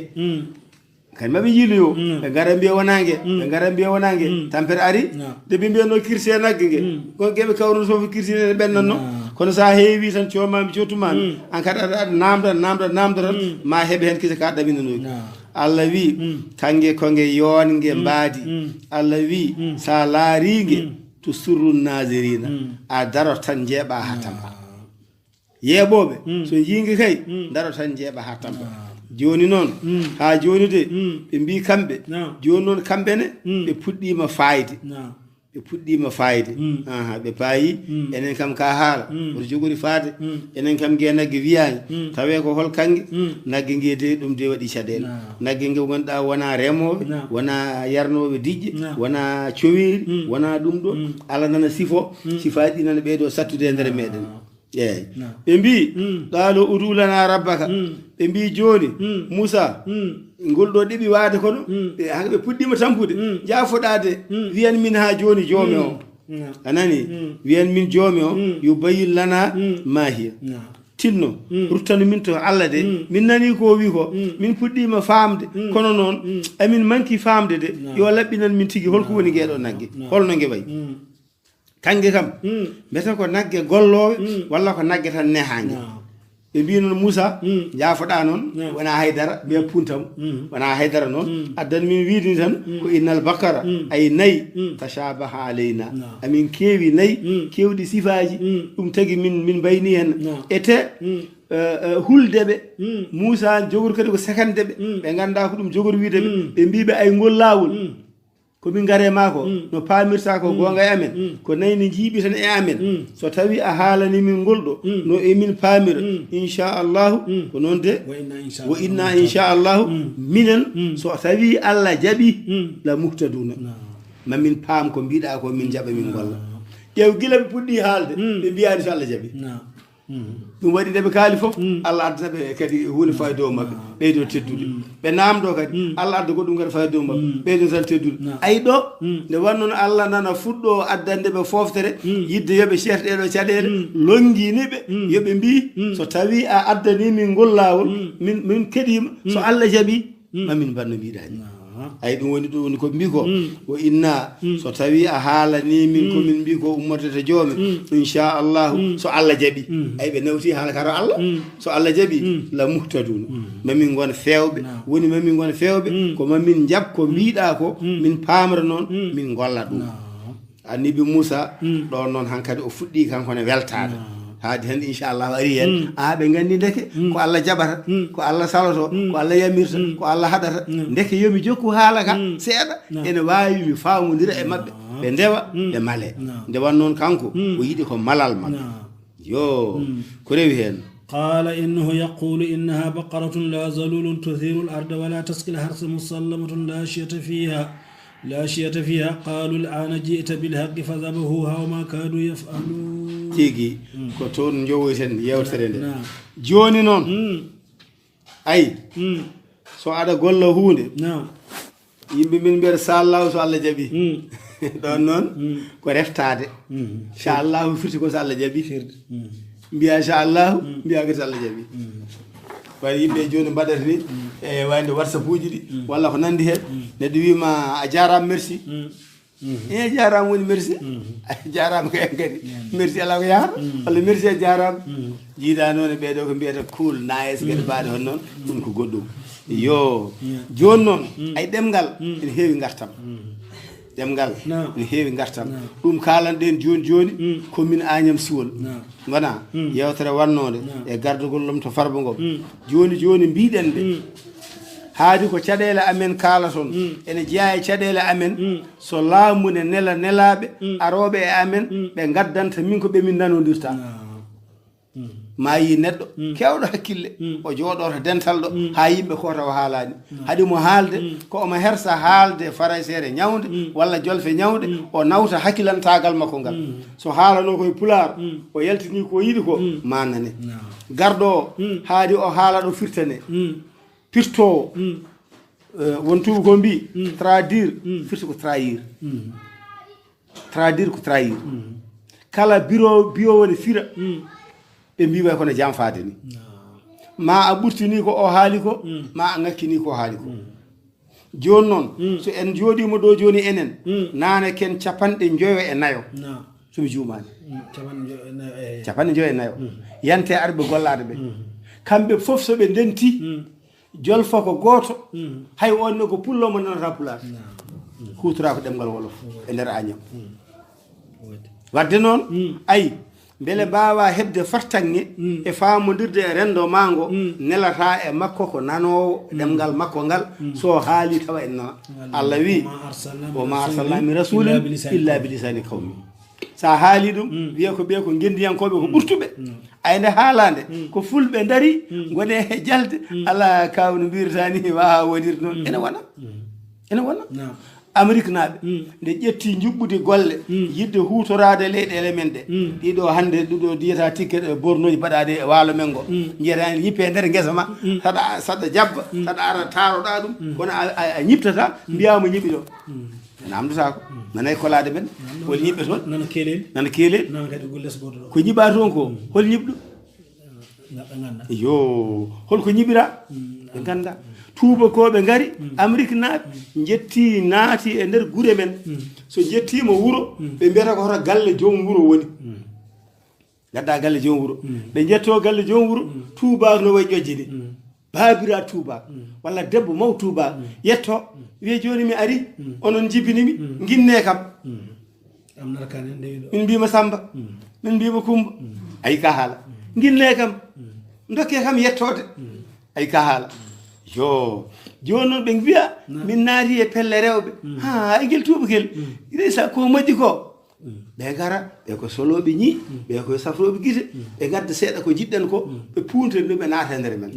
Kadi maɓe yiiloyo, ɓe ngara mbiya wona nge, ɓe ngara mbiya wona nge. Tampere ari, de ɓe mbiyanno kirse nagge nge. Ko geɓe kawruno sofa kirsine ne ɓennanno. Kono so a heewi tan coomami, cottumami, an kadi aɗa, aɗa namda, namda, namda tan, ma heɓe hen kise ka ɗaminanoki. Allah wi, kange ko nge yoon nge mbaadi. Allah wi, sa laari nge, to surru nazirina, a daro tan jeeɓa ha tampa. Yeeɓooɓe, so yii nge kay, daro tan jeeɓa ha tampa. Jooni noon, ha jooni de, ɓe mbi kamɓe, jooni noon kamɓe ne, ɓe puɗɗiima faayde. Ɓe puɗɗiima faayde. Aha, ɓe paayi, enen kam ka haala, woto jogori faade, enen kam nge nagge wiyaani, tawe ko hol kannge, nagge nge de, ɗum de waɗi caɗeele. Nagge nge wonɗa wona remooɓe, wona yarnooɓe diƴƴe, wona coweeri, wona ɗum ɗo, Allah nana sifo, sifaaji ɗi nana ɓeydo sattude e nder meɗen. Eey. Ɓe mbi, qaalu udu lana rabbaka. Ɓe mbi jooni, Moussa, ngol ɗo ɗiɓi waade kono, ɓe, hanga ɓe puɗɗiima tampude. Jaafoɗaade, wiyan min ha jooni joomi o. A nani? Wiyan min joomi o, yubayyin lana ma hiya. Tinno, ruttano min to Allah de. Min nani ko o wi ko, min puɗɗiima faamde, kono noon, amin manki faamde de. Yo laɓɓinan min tigi holko woni ngeɗo nagge, holno nge wayi. Kannge kam, mbete ko nagge golloowe, walla ko nagge tan nehaange. Ɓe mbi noon, Muusa, njaafoɗaa noon, wonaa haydara, ɓe puntam, wonaa haydara noon. Addan min wiide ni tan, ko innal bakara, ay nayi, tashabaha alayna. Amin keewi nayi, keewɗi sifaaji, ɗum tagi min, min mbayni heen. Ete, eh, eh, hulde ɓe, Muusa jogori kadi ko sekande ɓe, ɓe nganndaa ko ɗum jogori wiide ɓe, ɓe mbi ɓe ay ngol laawol. Ko min ngare maa ko, no paamirta ko goonga e amen, ko nayi ne njiiɓi tan e amen. So tawi a haalani min ngol ɗo, no e min paamira, inchallahu, ko noon de, Wa inna inchallahu, wo inna inchallahu, minen, so tawi Allah jaɓi, la muhtaduna. Ma min paam ko mbiɗa ko, min jaɓa, min golla. Ƴeew, gila ɓe puɗɗi haalde, ɓe mbiyaani so Allah jaɓi. Ɗum waɗi nde ɓe kaali fof, Allah addana ɓe kadi huunde faawi dow maɓɓe, ɓeydo teddude. Ɓe naamdo kadi, Allah adda goɗɗum kadi faawi dow maɓɓe, ɓeydo tan teddude. Ay ɗo, nde wannoon Allah nana fuɗɗo addande ɓe fooftere, yidde yo ɓe ceerto ɗeɗo caɗeele, longini ɓe, yo ɓe mbi, so tawi a addani min ngol laawol, min, min keɗima, so Allah jaɓi, ma min mbanno mbiɗani. Ay ɗum woni, ɗum woni ko mbi ko, o inna, so tawi a haalani min ko min mbi ko ummorde to joome, inchallahu, so Allah jaɓi. Ay ɓe nawti haala ka to Allah, so Allah jaɓi, la muhtaduna. Ma min ngon feewɓe, woni ma min ngon feewɓe, ko ma min njaɓ ko mbiɗa ko, min paamra noon, min golla ɗum. Annabi Muusa, ɗoon noon hankadi o fuɗɗi kanko ne weltaade. Haadi hannde inchallahu ari heen. A, ɓe nganndi ndeke, ko Allah jaɓata, ko Allah saloto, ko Allah yamirta, ko Allah haɗata. Ndeke yo mi jokku haala ka seeɗa, ene waawi mi faamodira e maɓɓe, ɓe ndewa, ɓe male. Nde wan noon kanko, o yiɗi ko malal maɓɓe. Yo, ko rewi heen. قال إنه يقول إنها بقرة لا ذلول تثير الأرض ولا تسقي الحرث مسلمة لا شية فيها، لا شية فيها. قالوا الآن جئت بالحق فذبحوها وما كادوا يفعلون. Tigi, ko toon njowoyten yewtere nde. Naam. Jooni noon, ay, so aɗa golla huunde, naam, yimɓe min mbiyata, "Saallahu, so Allah jaɓi." Ɗoon noon, ko reftaade. Saallahu firti ko so Allah jaɓi. Firti. Mbiya, "Saallahu," mbiya kadi, "So Allah jaɓi." Wayno yimɓe jooni mbaɗata ni, e wayde WhatsApp uji ɗi, walla ko nanndi heen. Neɗɗo wiima, "A jaaraama, merci." E jaaraama woni merci. A jaaraama ko en kadi. Merci alaa ko yahata. Walla merci a jaaraama. Jiidaa noon e ɓee ɗoo ko mbiyata cool, nice, geɗe mbaaɗe hono noon. Ɗum ko goɗɗum. Yo. Jooni noon, ay ɗemngal ene heewi ngartam. Ɗemngal ene heewi ngartam. Ɗum kaalanɗen jooni jooni, ko min Agnam Siwol. Ngonaa yewtere wannoonde e gardugol lomto Farba ngo. Jooni jooni mbiɗen nde. Haadi ko caɗeele amen kaalaton. Ene jeyaa e caɗeele amen. So laamu ne nela nelaaɓe arooɓe e amen, ɓe ngaddanta min ko ɓe min nanondirta. Ma yi neɗɗo keewɗo hakkille, o jooɗoto dental ɗo, haa yimɓe ko tawa haalaani. Haɗi mo haalde, ko omo hersa haalde farayseere ñawnde, walla jolfe ñawnde, o nawta hakkilantaagal makko ngal. So haalano koye pulaar, o yaltini ko yiɗi ko, ma nane. Garɗo o, haadi o haala ɗo firtane. Pirtoowo, eh, won tuuba ko mbi, traduire, firti ko trahir. Traduire ko trahir. Kala biro, biyo woni fira, ɓe mbi way kono jamfaade ni. Ma a ɓurtini ko o haali ko, ma a ŋakkini ko o haali ko. Jooni noon, so en jooɗiima ɗo jooni enen, naane ken capanɗe njoyo e nayo. So mi juumaani. Capanɗe njoyo e nayo, eey. Capanɗe njoyo e nayo. Yante arɓe gollaade ɓe. Kamɓe fof so ɓe ndenti, jolfa ko gooto, hay on ne ko pullo mo nanata pulaar. Huutora ko ɗemngal wolof e nder Agnam. Waɗde noon, ay, mbele mbaawa heɓde fartaŋŋe e faamondirde e renndo maa ngo, nelata e makko ko nanoowo ɗemngal makko ngal, so haali tawa en nana. Allah wi, "Wa ma arsalna min rasulin illa bi lisani qawmi." So a haali ɗum, wiya ko ɓe ko ngenndiyankooɓe, ko ɓurtuɓe. Ay nde haalaande, ko fulɓe ndari, ngone e jalde, alaa kaaw no mbirta ni, waawa wonir noon. Ene wona. Ene wona. Amérique naaɓe, nde ƴetti njuɓɓudi golle, yiɗde huutoraade leyɗeele men ɗe. Ɗiɗo hannde, ɗuɗo ndiyata ticket, eh, bornoji baɗaaɗe e waalo men ngo. Njiyata en yippe e nder ngesa ma, saɗa, saɗa jabba, saɗa ara taaroɗa ɗum, kono a, a, a ñiɓtata, mbiyaama ñiɓi ɗo. Namdotaako. Nanay kolaade men. Hol ñiɓɓe toon? Nana keelel. Nana keelel. Nana kadi ko les goɗɗo ɗo. Ko ñiɓaa toon ko, hol ñiɓɗo? Yo, hol ko ñiɓira? Ɓe ngannda. Tuubakooɓe ngari, Amérique naaɓe, njetti, naati e nder gure men. So njettiima wuro, ɓe mbiyata ko hoto galle joom wuro woni. Ngadda galle joom wuro. Ɓe njetto galle joom wuro. Tuubaak no wayi ƴojji ni. Baabira tuubaak walla debbo maw tuubaak yetto, wiya jooni mi ari, onon njibini mi, nginne kam. Min mbima Samba, min mbima Kumba. Ayi ka haala. Nginne kam, dokke kam yettoode. Ayi ka haala. Yo, jooni noon ɓe mbiya min naati e pelle rewɓe. Ha, e ngel tuubakel. Resa ko moƴƴi ko. Ɓe ngara, ɓe ko solooɓe ñii, ɓe ko safrooɓe gite. Ɓe ngadda seeɗa ko jiɗɗen ko, ɓe puunten ɗum, ɓe naata e nder men.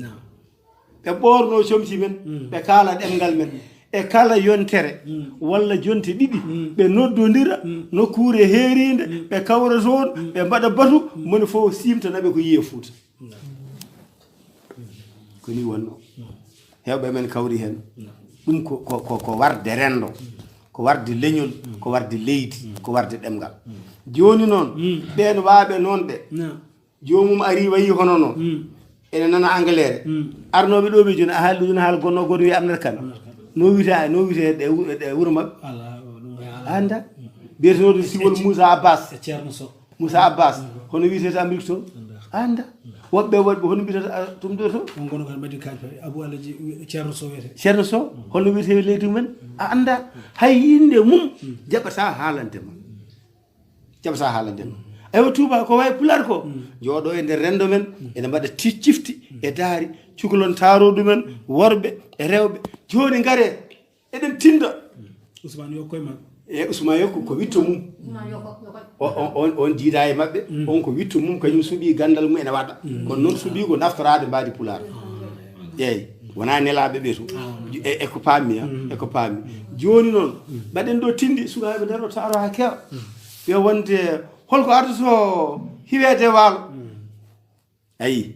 Ɓe ɓoorno comci men, ɓe kaala ɗemngal men. E kala yontere walla jonte ɗiɗi, ɓe noddondira nokkuure heeriinde, ɓe kawra toon, ɓe mbaɗa batu, moni fof siimtana ɓe ko yiye Fuuta. Ko ni wonno. Heewɓe men kawri heen. Ɗum ko, ko, ko, ko warde renndo, ko warde leñol, ko warde leydi, ko warde ɗemngal. Jooni noon, ɓeen waaɓe noon ɓe, joomum ari wayi hono noon. Ene nana Angleterre. Arnooɓe ɗo ɓe jooni, a haali ɗum, haala gonno gooto wiya Amnar Kan. No wiyetee, no wiyetee ɗe wu-, ɗe wuro maɓɓe? Ala, ɗum e ala. Annda. Biyetenooɗo siwol Moussa Abbas. E Ceerno Sow. Moussa Abbas. Hono wiyetee to Amérique to? Annda. Woɓɓe woɗɓe hono mbiyetee to, ah, tum ɗo to? On gono kan mbaɗi kaaji paɗe. Abou Alaji, Ceerno Sow wiyetee. Ceerno Sow, hono wiyetee leydi men? A annda. Hay innde mum jaɓata haalande ma. Jaɓata haalande ma. Aywa, Touba ko wayi Pulaar ko. Jooɗo e nder renndo men, ene mbaɗa ti-, cifti e daari, cukalon taaroodu men, worɓe e rewɓe. Jooni ngare, eɗen tinda. Ousmane Yokko e maɓɓe. E Ousmane Yokko ko witto mum. O, on, on, on jiida e maɓɓe, on ko witto mum, kañum suɓi ganndal mum ene waɗa. Kono noon suɓi ko naftoraade mbaadi Pulaar. Eeyi, wonaa nelaaɓe ɓe to. E, e ko paammi, ha? E ko paammi. Jooni noon, mbaɗen ɗo tindi, sukaaɓe ndaro taaro haa keewa. Ɓe wonde, holko ardoto hiweede waalo? Ayi.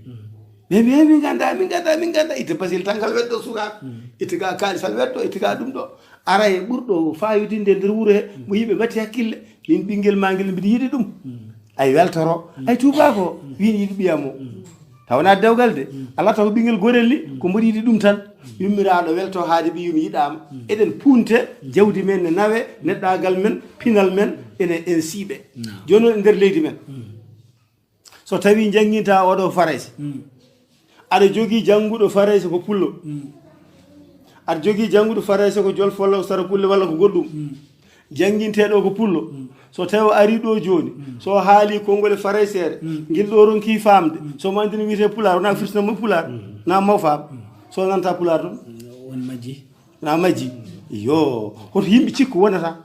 Ɓe mbiya, "Min nganndaa, min nganndaa, min nganndaa." Itta basil tan ngal weddo sukaaɓe. Itta ga kaalis tan weddo, itta ga ɗum ɗo. Ara e ɓurɗo faayodinde nder wuro he, mo yimɓe mbaɗti hakkille. Min ɓinngel maa ngel mbiɗa yiɗi ɗum. Ay weltoro. Ay tuubaako, wiin yiɗi ɓiyam o. Taw wonaa dewgal de. Alaa taw ko ɓinngel gorel ni, ko mboɗo yiɗi ɗum tan. Yummiraaɗo welto haade ɓiyum yiɗaama. Eɗen puunte, jawdi men ne nawe, neɗɗaagal men, pinal men, ene, en siiɓe. Jooni noon e nder leydi men. So tawi jannginta oɗo Farayse, aɗa jogii jannguɗo Farayse ko pullo, aɗa jogii jannguɗo Farayse ko jolfo walla ko sarakulle walla ko goɗɗum, jannginteeɗo ko pullo, so tawi o ari ɗo jooni, so haali konngol e Farayseere, ngel ɗo ronki faamde, so mo anndi no wiyetee Pulaar, wonaa firtina mo Pulaar, na mo faam, so nanta Pulaar ɗum. On majji. Na majji. Yo, hoto yimɓe cikku wonata.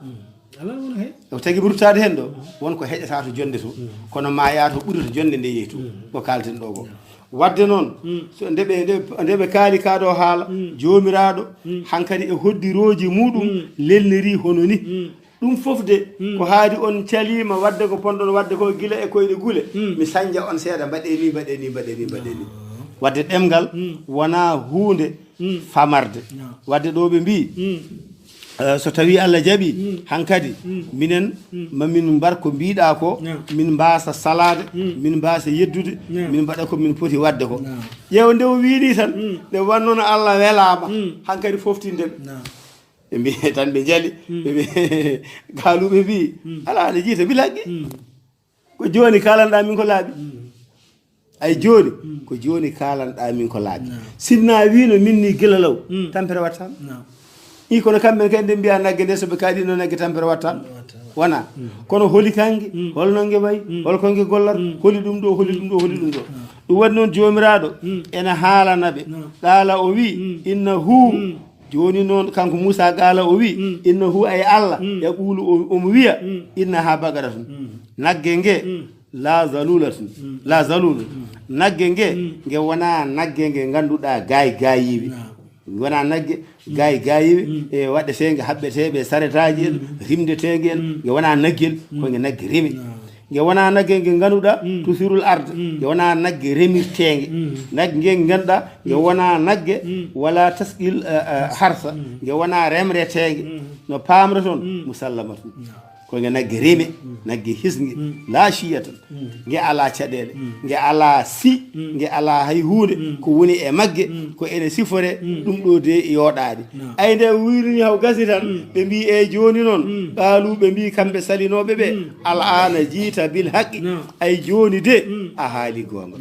Alaa wona he. O tagi mi ruttaade heen ɗo, won ko heƴata to jonnde to, kono ma yaa to ɓuri to jonnde nde yehi to, ko kaalten ɗo ko. Wadde noon, so nde ɓe, nde, nde ɓe kaali kaa ɗo haala, Joomiraaɗo, hankadi e hoddirooji muuɗum, lelniri hono ni. Ɗum fof de, ko haadi on caliima wadde ko ponɗon wadde ko gila e koyɗe gule. Mi sanja on seeɗa, mbaɗee ni, mbaɗee ni, mbaɗee ni, mbaɗee ni. Wadde ɗemngal wonaa huunde famarde. Wadde ɗo ɓe mbii, eh, so tawi Allah jaɓi, hankadi minen ma min mbar ko mbiɗa ko, min mbasa salade, min mbasa yeddude, min mbaɗa ko min poti wadde ko. Ƴeewa nde o wiini tan, nde wannono Allah welaama, hankadi foftinden. Ɓe mbi tan ɓe njali, ɓe mbi, kaaluɓe mbi, ala, aɗa jiita bilaggi. Ko jooni kaalanɗa min ko laaɓi. Ay jooni, ko jooni kaalanɗa min ko laaɓi. Sinna wiino min ni gila law, tampere wattano. I kono kamɓe kadi nde mbiya nagge nde, so ɓe kaaɗino nagge, tampere wattano. Wona. Kono holi kange, holno nge wayi, holko nge gollata, holi ɗum ɗo, holi ɗum ɗo, holi ɗum ɗo. Ɗum waɗi noon Joomiraaɗo ene haalana ɓe. Qaala o wi, innahu, jooni noon kanko Muusaa qaala o wi, innahu, ay Allah, yaquulu, o, omo wiya, innaha baqaratun. Nagge nge, la zalulatun, la zalula. Nagge nge, nge wona nagge nge ngannduɗaa gaay gaayiiɓe. Nge wona nagge gaay gaayiiɓe, e waɗeteenge haɓɓeteeɓe e saretaaji en, rimdeteenge en. Nge wona naggel, ko nge nagge rimi. Nge wona nagge nge ngannduɗaa, tusirul arda. Nge wona nagge remirteenge. Nagge nge ngannduɗaa, nge wona nagge wala tasqil, eh, eh, harsa. Nge wona remreteenge. No paamre toon, musallamatun. Ko nge nagge rime, nagge hisnge, laa ciya tan. Nge alaa caɗeele, nge alaa si, nge alaa hay huunde. Ko woni e magge, ko ene sifore, ɗum ɗo de yooɗaani. Ay nde wirini haw gasi tan, ɓe mbii, "Eey jooni noon." Qaaluu, ɓe mbii kamɓe salinooɓe ɓe, "Al aana jiita bil haqqi." Ay jooni de, a haali goonga.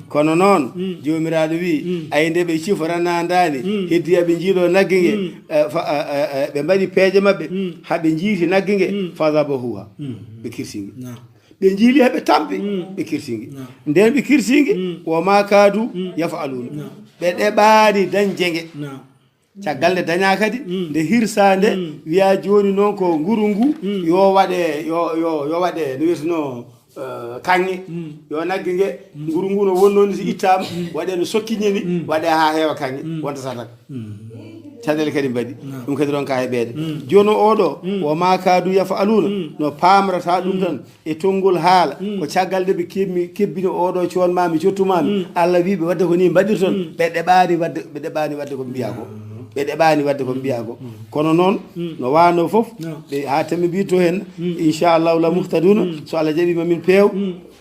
Kono noon, Joomiraaɗo wii, "Ay nde ɓe ciforanandaani, heddi aɓe njiiɗo nagge nge, eh, fa-, eh, eh, eh, ɓe mbaɗi peeje maɓɓe, haa ɓe njiiti nagge nge, fadabahuha." Ɓe kirsi nge. Ɓe njiili haa ɓe tampi, ɓe kirsi nge. Nden ɓe kirsi nge, wa ma kaadu yaf'aluuna. Ɓe ɗeɓaani dañde nge. Caggal nde dañaa kadi, nde hirsaa nde, wiyaa jooni noon ko nguru ngu, yo waɗe, yo, yo, yo waɗe, no wiyeteno, eh, kaŋŋe. Yo nagge nge, nguru ngu no wonnoo ni so ittaama, waɗe no sokkiñe ni, waɗe haa heewa kaŋŋe, wonta satak. Caɗeele kadi mbaɗi, ɗum kadi ronka heɓeede. Jooni o ɗo, wa ma kaadu yaf'aluuna, no paamrata ɗum tan, e tonngol haala, ko caggal nde ɓe kebmi-, kebbino oo ɗoo coon maa mi cottu maa mi. Allah wii ɓe waɗde ko nii mbaɗirton, ɓe ɗeɓaani waɗde, ɓe ɗeɓaani waɗde ko ɓe mbiyaa ko. Ɓe ɗeɓaani waɗde ko ɓe mbiyaa ko. Kono noon, no waano fof, ɓe haa tammi mbiito heen, inchallahu la muhtaduuna, so Allah jaɓiima min peew,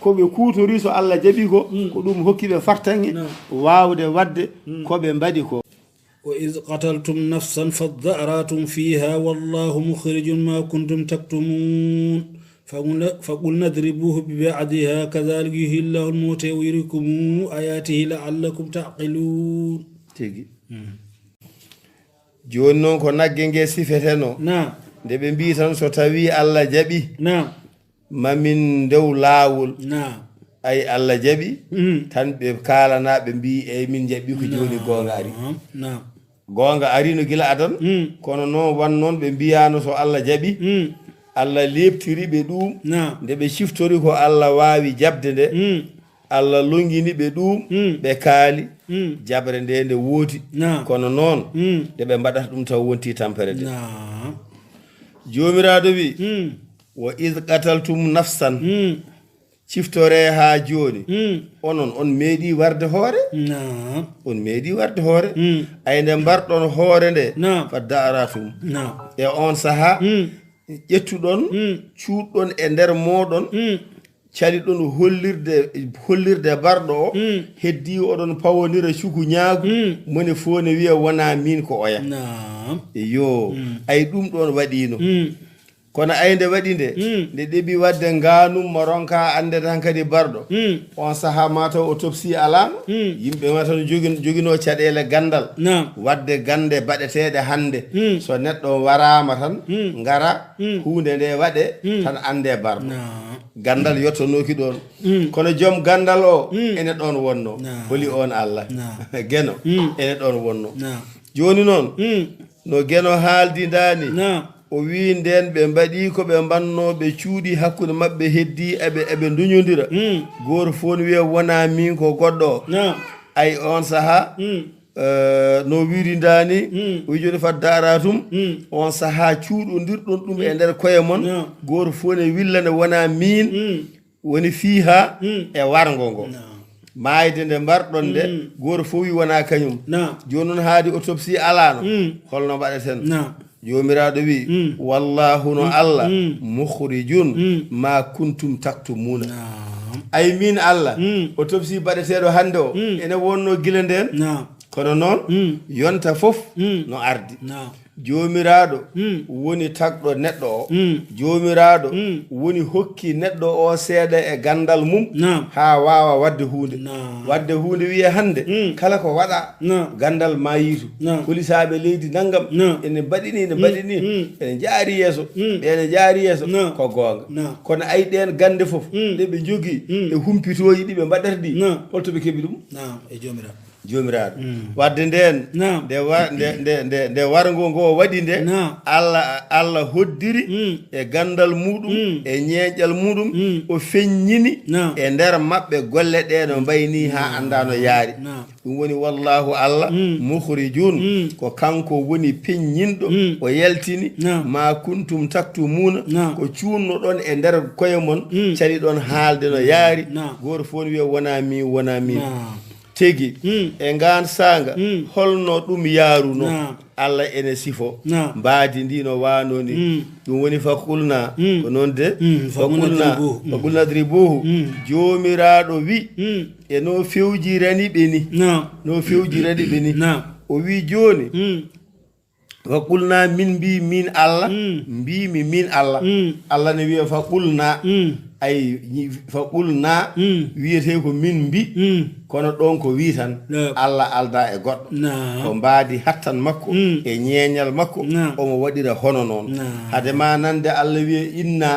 ko ɓe kuutori so Allah jaɓi ko, ko ɗum hokki ɓe fartaŋŋe waawde waɗde ko ɓe mbaɗi ko. وإذ قتلتم نفسا فادارأتم فيها والله مخرج ما كنتم تكتمون. فقلنا، فقلنا اضربوه ببعضها كذلك يحيي الله الموتى ويريكم آياته لعلكم تعقلون. Tigi. Jooni noon ko nagge nge sifetenoo. Naam. Nde ɓe mbii tan so tawii Allah jaɓi. Naam. Mamin ndew laawol. Naam. Ay Allah jaɓi, tan ɓe kaalana, ɓe mbii, "Eey, min jaɓi ko jooni goonga ari." Naam. Goonga arino gila adan, kono noon wan noon ɓe mbiyaano so Allah jaɓi. Allah leeptiri ɓe ɗum. Naam. Nde ɓe ciftori ko Allah waawi jaɓde nde, Allah longini ɓe ɗum, ɓe kaali. Jaɓre nde nde woodi. Naam. Kono noon, nde ɓe mbaɗata ɗum taw wonti tampere de. Naam. Joomiraaɗo wi, "Wa iz qataltum nafsan." Ciftoree haa jooni. Onon, on meeɗi warde hoore? Naam. On meeɗi warde hoore? Ay nde mbarɗon hoore nde, naam, faddaaratum. Naam. E on sahaa, ƴettuɗon, cuuɗɗon e nder mooɗon, caliɗon hollirde, hollirde barɗo o, heddi oɗon pawonira cuku ñaagu, moni fof ne wiya, "Wonaa miin, ko oya." Naam. Iyo, ay ɗum ɗoon waɗiino. Kono ay nde waɗi nde, nde ɗeɓi waɗde ngaanum mo ronka annde tan kadi barɗo. On sahaa mataw autopsie alaano, yimɓe mataw no jogin-, joginoo caɗeele ganndal. Naam. Waɗde gannde baɗeteeɗe hannde. So neɗɗo waraama tan, ngara, huunde nde waɗe, tan annde barɗo. Naam. Ganndal yottanooki ɗoon. Kono joom ganndal o, ene ɗoon wonnoo. Naam. Holi on Allah? Naam. Geno, ene ɗoon wonnoo. Naam. Jooni noon, no Geno haaldindaani, naam, o wii ndeen ɓe mbaɗi ko ɓe mbannoo, ɓe cuuɗi hakkunde maɓɓe, heddi eɓe, eɓe nduñondira. Gooto fof ne wiya, "Wonaa miin, ko goɗɗo o." Naam. Ay on sahaa, eh, no wiirindaani, o wii, "Jooni faddaaratum." On sahaa cuuɗondirɗon ɗum e nder koye mon, naam, gooto fof ne willa ne, "Wonaa miin." Woni fiiha e warngo ngo. Naam. Maayde nde mbarɗon nde, gooto fof wi wonaa kañum. Naam. Jooni noon haadi autopsie alaano, holno mbaɗeten? Naam. Joomiraaɗo wi, "Wallaahu no Allah, mukhrijun ma kuntum taktumuuna." Naam. Ay miin Allah, autopsie baɗeteeɗo hannde o, ene wonnoo gila ndeen. Naam. Kono noon, yonta fof no ardi. Naam. Joomiraaɗo woni tagɗo neɗɗo o. Joomiraaɗo woni hokki neɗɗo o seeɗa e ganndal mum, naam, haa waawa waɗde huunde. Naam. Waɗde huunde wiye hannde, kala ko waɗa, naam, ganndal maayiitu. Naam. Polisaaɓe leydi nanngam, naam, ene mbaɗi ni, ene mbaɗi ni, ene njaari yeeso, ɓe ene njaari yeeso, naam, ko goonga. Naam. Kono ay ɗeen gannde fof, ɗe ɓe njogii, e humpitooji ɗi ɓe mbaɗata ɗi, naam, holto ɓe keɓi ɗum? Naam, e Joomiraaɗo. Joomiraaɗo. Waɗde ndeen, naam, nde wa-, nde, nde, nde, nde warngo ngo waɗi nde, naam, Allah, Allah hoddiri e ganndal muɗum, e ñeeñal muɗum, o feññini, naam, e nder maɓɓe golle ɗe no mbayi ni haa annda no yaari. Naam. Ɗum woni, "Wallaahu Allah, mukhrijun, ko kanko woni peññinɗo, o yaltini, naam, ma kuntum taktumuuna, naam, ko cuunnoɗon e nder koye mon, caliɗon haalde no yaari." Naam. Gooto fof ne wiya, "Wonaa miin, wonaa miin." Naam. tigi e ngaan saanga, holno ɗum yaarunoo? Naam. Allah ene sifo mbaadi ndi no waanoo ni. Ɗum woni, fa qulnaa, ko noon de. Fa qulnaa, fa qulnaa idribuuhu. Joomiraaɗo wi, e no fewjirani ɓe ni. Naam. No fewjirani ɓe ni. Naam. O wi jooni, wa qulnaa, min mbi, min Allah, mbi mi, min Allah. Allah ne wiya fa qulnaa. Ay, ñi-, fa qulnaa, wiyetee ko min mbi, kono ɗoon ko wi tan. Naam. Allah aldaa e goɗɗo. Naam. Ko mbaadi hattan makko e ñeeñal makko, naam, omo waɗira hono noon. Naam. Hade ma nande Allah wiya inna,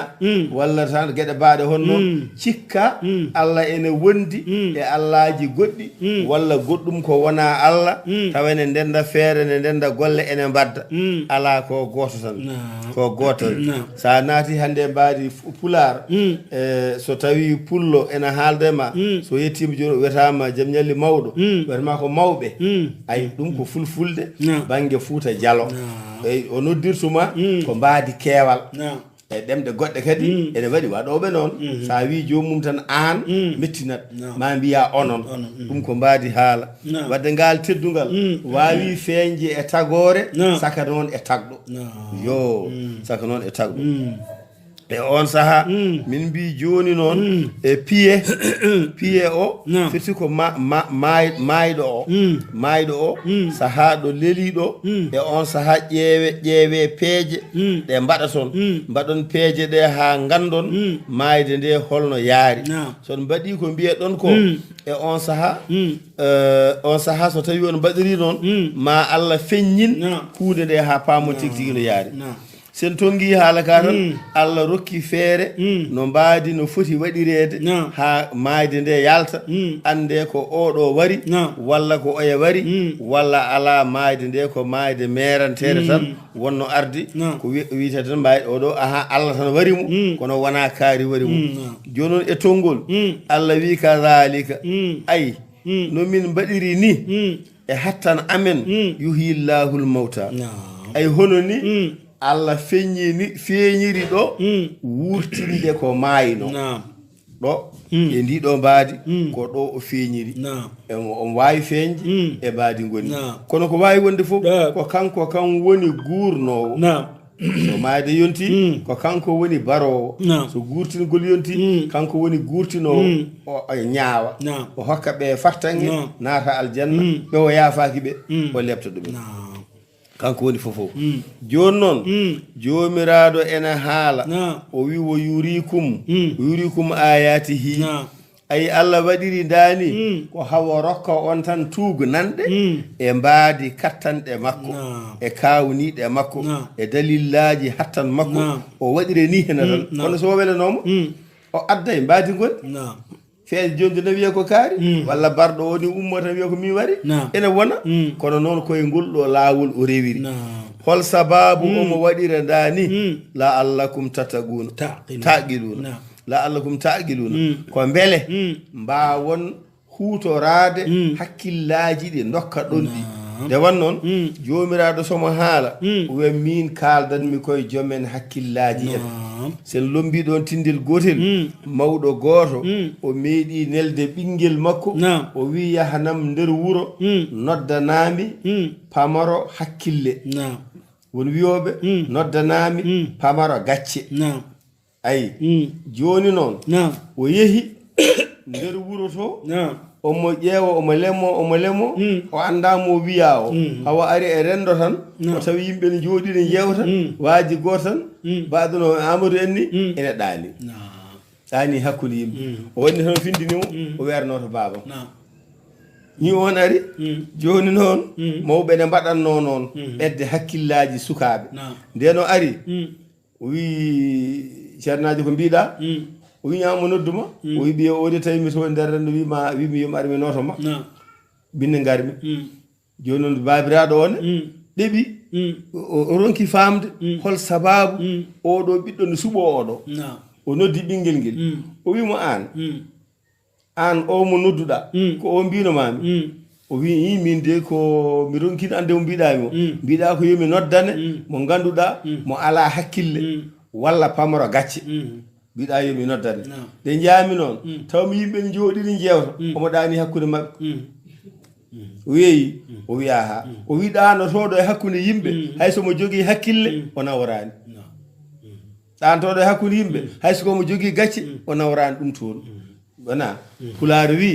walla tan geɗe baaɗe hono noon, cikka Allah ene wondi e allaaji goɗɗi, walla goɗɗum ko wonaa Allah, tawa ene ndenda feere, ene ndenda golle, ene mbadda. Alaa, ko gooto tan. Naam. Ko gooto tan. Naam. So a naati hannde mbaadi fu-, pulaar, e so tawi pullo ene haalda e ma, so yettiima jooni o wiyataama Jam Ñalli Mawɗo, wiyataama ko mawɓe. Ay, ɗum ko fulfulde, naam, bannge Fuuta Jalo. Naam. Ey, o noddirtuma ko mbaadi keewal. Naam. E ɗemɗe goɗɗe kadi ene waɗi waɗooɓe noon. So a wii joomum tan aan, mettinat. Naam. Ma mbiya onon. Onon. Ɗum ko mbaadi haala. Naam. Wadde ngaal teddungal waawi feeñde e tagoore, naam, saka noon e tagɗo. Naam. Yo, saka noon e tagɗo. E oon sahaa, min mbii jooni noon, e piye, piye o, naam, firti ko ma-, ma-, maay-, maayɗo o. Maayɗo o, sahaa ɗo leliiɗo, e oon sahaa ƴeewe, ƴeewe peeje ɗe mbaɗaton. Mbaɗon peeje ɗe haa nganndon maayde nde holno yaari. Naam. So on mbaɗii ko mbiyeɗon ko, e oon sahaa, eh, oon sahaa so tawii on mbaɗirii noon, ma Allah feññin, naam, huunde nde haa paamon tigi tigi no yaari. Naam. Sen tonngi haala ka tan, Allah rokki feere no mbaadi no foti waɗireede haa maayde nde yalta. Annde ko oɗo wari, walla ko oya wari, walla alaa, maayde nde ko maayde meeranteere tan wonno arde. Ko wi-, wiyete tan mbaadi oɗo, aha, Allah tan wari mo, kono wonaa kaari wari mo. Jooni noon e tonngol, Allah wi, kadhalika, ay, no min mbaɗiri ni, e hattan amen, yuhyi Llahul mawta. Naam. Ay, hono ni Allah feññini, feeñiri ɗo wuurtinde ko maayno. Naam. Ɗo, e ndi ɗo mbaadi, ko ɗo o feeñiri. Naam. E mo, omo waawi feeñde e mbaadi ngoni. Naam. Kono ko waawi wonde fof, ko kanko kam woni guurnoowo. Naam. So maayde yonti, ko kanko woni baroowo. Naam. So guurtingol yonti, kanko woni guurtinoowo. O, o ñaawa. Naam. O hokka ɓe fartaŋŋe, naam, naata aljanna. Ɓe o yaafaaki ɓe, o leɓta ɗumen. Naam. Kanko woni fofof. Jooni noon, Joomiraaɗo ene haala, naam, o wi, wo yurikum, o yurikum ayatihi. Naam. Ay, Allah waɗiri ndaani ko hawo rokka on tan tuugnanɗe e mbaadi kattanɗe makko, naam, e kaawniiɗe makko, naam, e dalillaaji hattan makko. Naam. O waɗire ni hena tan. Naam. Kono so welanooma, o adday mbaadi ngoni. Naam. Feeje jooni no wiya ko kaari, walla barɗo o ni ummo tan wiya ko min wari. Naam. Ene wona, kono noon koye ngol ɗo laawol o rewiri. Naam. Hol sababu omo waɗira ndaani? La'allakum tattaquna. Taqiluna. Taqiluna. Naam. La'allakum taqiluna. Ko mbele mbaawon huutoraade hakkillaaji ɗi ndokka ɗon ɗi. Naam. Nde wan noon, Joomiraaɗo somo haala, o wiya, min kaaldanmi koye joom en hakkillaaji en. Naam. Sen lombii ɗoon tinndel gootel, mawɗo gooto, o meeɗi nelde ɓinngel makko, naam, o wi, yahanam nder wuro, noddanaami pamaro hakkille. Naam. Won wiyooɓe, noddanaami pamaro gacce. Naam. Ayi, jooni noon, naam, o yehi nder wuro to, naam, omo ƴeewa, omo lemo, omo lemo, o anndaa mo wiyaa o. Hawa ari e renndo tan, naam, o tawi yimɓe ne njooɗii ne njeewta, waaji gooto tan, baɗɗo no Amadou en ni, ene ɗaani. Naam. Ɗaani hakkunde yimɓe. O waɗi tan, o findini mo, o weernoo to baaba. Naam. Ni on ari, jooni noon, mawɓe ne mbaɗatnoo noon, ɓetde hakkillaaji sukaaɓe. Naam. Ndeen o ari, o wi, ceernaajo, ko mbiɗa? O wi, ñaamo noddu ma. O wi, ɓiye o de tawi mi to nder renndo, wi ma, wi mi yo mi ar mi nooto ma. Naam. Binne ngar mi. Jooni noon, baabiraaɗo o ne ɗeɓi, o, o ronki faamde hol sabaabu oɗo ɓiɗɗo no suɓoo oɗo. Naam. O noddi ɓinngel ngel. O wi mo, aan, aan o mo nodduɗaa, ko o mbino ma mi? O wi, i, min de ko mi ronkino ande mo mbiɗa mi o. Mbiɗa ko yo mi noddane mo ngannduɗaa mo alaa hakkille walla pamaro gacce. Mbiɗa yo mi noddane. Naam. Nde njaami noon, taw mi yimɓe ne njooɗii ne njeewta, omo ɗaani hakkunde maɓɓe. O weeyi, o wiya ha o wi ɗaanotooɗo e hakkunde yimɓe, hay so mo jogii hakkille, o naworaani. Ɗaanotooɗo e hakkunde yimɓe, hay so ko mo jogii gacce, o naworaani ɗum toon. Wona, Pulaar wi,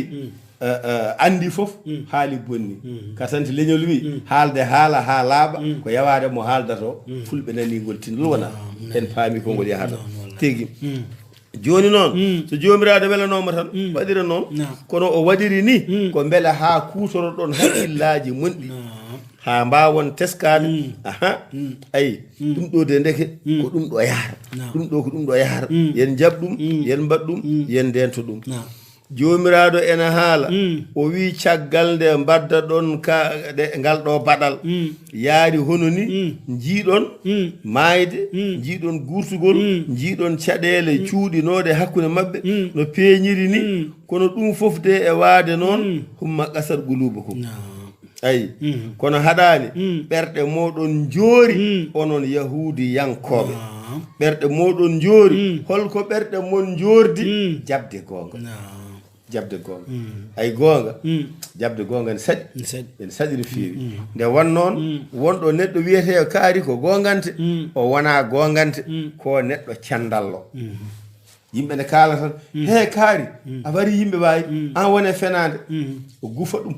eh, eh, anndi fof haali bonni. Kasante leñol wi, haalde haala haa laaɓa, ko yawaade mo haaldata o. Fulɓe nanii ngol tinndol, wona, en paami ko ngol yahata. Tigi. Jooni noon, so Joomiraaɗo welanooma tan, waɗira noon. Kono o waɗiri ni, ko mbele haa kuutoroɗon hakkillaaji mon ɗi, haa mbaawon teskaade. Aha, ayi, ɗum ɗo de ndeke, ko ɗum ɗo yahata. Ɗum ɗo, ko ɗum ɗo yahata. Yen njaɓ ɗum, yen mbaɗ ɗum, yen ndeento ɗum. Joomiraaɗo ena haala, o wi, caggal nde mbaddaɗon ka, ɗe, ngal ɗo baɗal, yaari hono ni, njiiɗon maayde, njiiɗon guurtugol, njiiɗon caɗeele cuuɗinooɗe hakkunde maɓɓe, no peeñiri ni, kono ɗum fof de e waade noon, humma qasat quluubukum. Ayi, kono haɗaani ɓerɗe mooɗon njoori, onon Yahuudiyankooɓe. Ɓerɗe mooɗon njoori, holko ɓerɗe mon njoordi? Jaɓde goonga. Jaɓde goonga. Ay goonga, jaɓde goonga ne saɗi. Ne saɗi. Ene saɗi no feewi. Nde won noon, wonɗo neɗɗo wiyetee kaari ko goongante, o wonaa goongante, ko neɗɗo candallo. Yimɓe ne kaala tan, "He kaari, a wari yimɓe waawi, an wone fenaande." O gufa ɗum.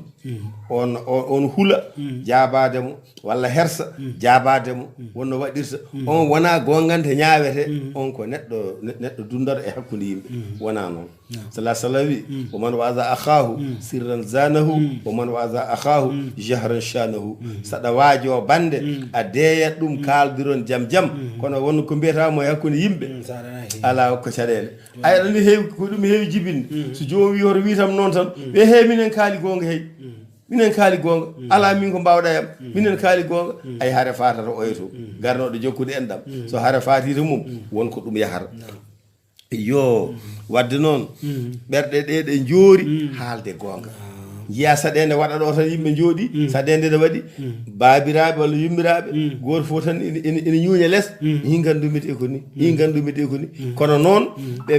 On, on, on hula jaabaade mo, walla hersa jaabaade mo, wonno waɗirta. On wonaa goongante ñaawete, on ko neɗɗo, ne-, neɗɗo dunndata e hakkunde yimɓe. Wonaa noon. Sallallahu alaihi wasallam wi, "Wa man waza akhahu sirran zanahu, wa man waza akhahu jahran shanahu." Saɗa waajo bande, a deeyat ɗum, kaaldiron jam jam, kono won ko mbiyata mo e hakkunde yimɓe, alaa ko caɗeele. Ay, ɗum heewi, ko ɗum heewi jibinde. So joomum wi hoto wi tan noon tan, ɓe heewi minen kaali goonga heewi. Minen kaali goonga. Alaa min ko mbaawɗa yam. Minen kaali goonga. Ay, hare faatata oya to. Garnooɗo jokkude enɗam. So hare faati to mum, won ko ɗum yahata. Yo, wadde noon, ɓerɗe ɗe ɗe njoori haalde goonga. Njiya saɗeende waɗa ɗo tan yimɓe njooɗi, saɗeende ne waɗi, baabiraaɓe walla yummiraaɓe, gooto fof tan ina, ina, ina ñuuña les, "Hi, nganndu-mi de ko ni, hi, nganndu-mi de ko ni." Kono noon, ɓe,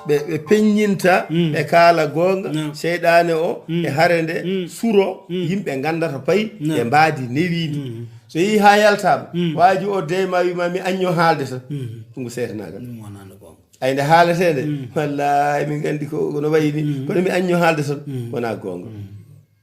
ɓe, ɓe peññinta, ɓe kaala goonga, seyɗaane o, e hare nde, suro, yimɓe nganndata payi, ɓe mbaadi newiindi. So yehi haa yaltaama, waaji o deyma wima, "Mi añño haalde tan." Ɗum ko seytanagal. Ɗum wonano goonga. Ay, nde haaletee nde, "Wallahi, min nganndi ko, ko no wayi ni, kono mi añño haalde tan." Wonaa goonga.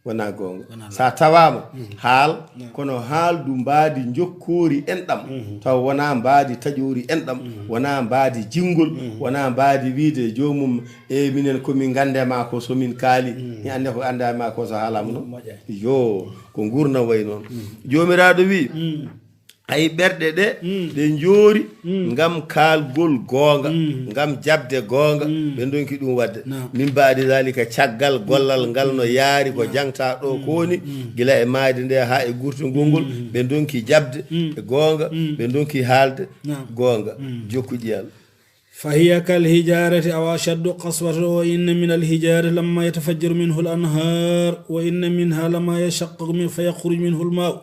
Wonaa goonga. Wonaa. Sa tawaama, haal, kono haaldu mbaadi njokkoori enɗam, taw wonaa mbaadi taƴoori enɗam, wonaa mbaadi jinngol, wonaa mbaadi wiide joomum, "E minen ko min ngannde ma ko so min kaali, mi annde ko annda ma ko so haalaama noon." Moƴƴa. Yo, ko nguurndam wayi noon. Joomiraaɗo wi, Ay, ɓerɗe ɗe, ɗe njoori ngam kaalgol goonga, ngam jaɓde goonga, ɓe ndonki ɗum waɗde. Naam. Min baadi zaalika, caggal gollal ngal no yaari ko jangta ɗo ko woni, gila e maayde nde haa e gurtungol ngol, ɓe ndonki jaɓde e goonga, ɓe ndonki haalde goonga. Jokku ƴiyal. فهي كالحجارة أو أشد قسوة، وإن من الحجارة لما يتفجر منه الأنهار، وإن منها لما يشقق من-، فيخرج منه الماء،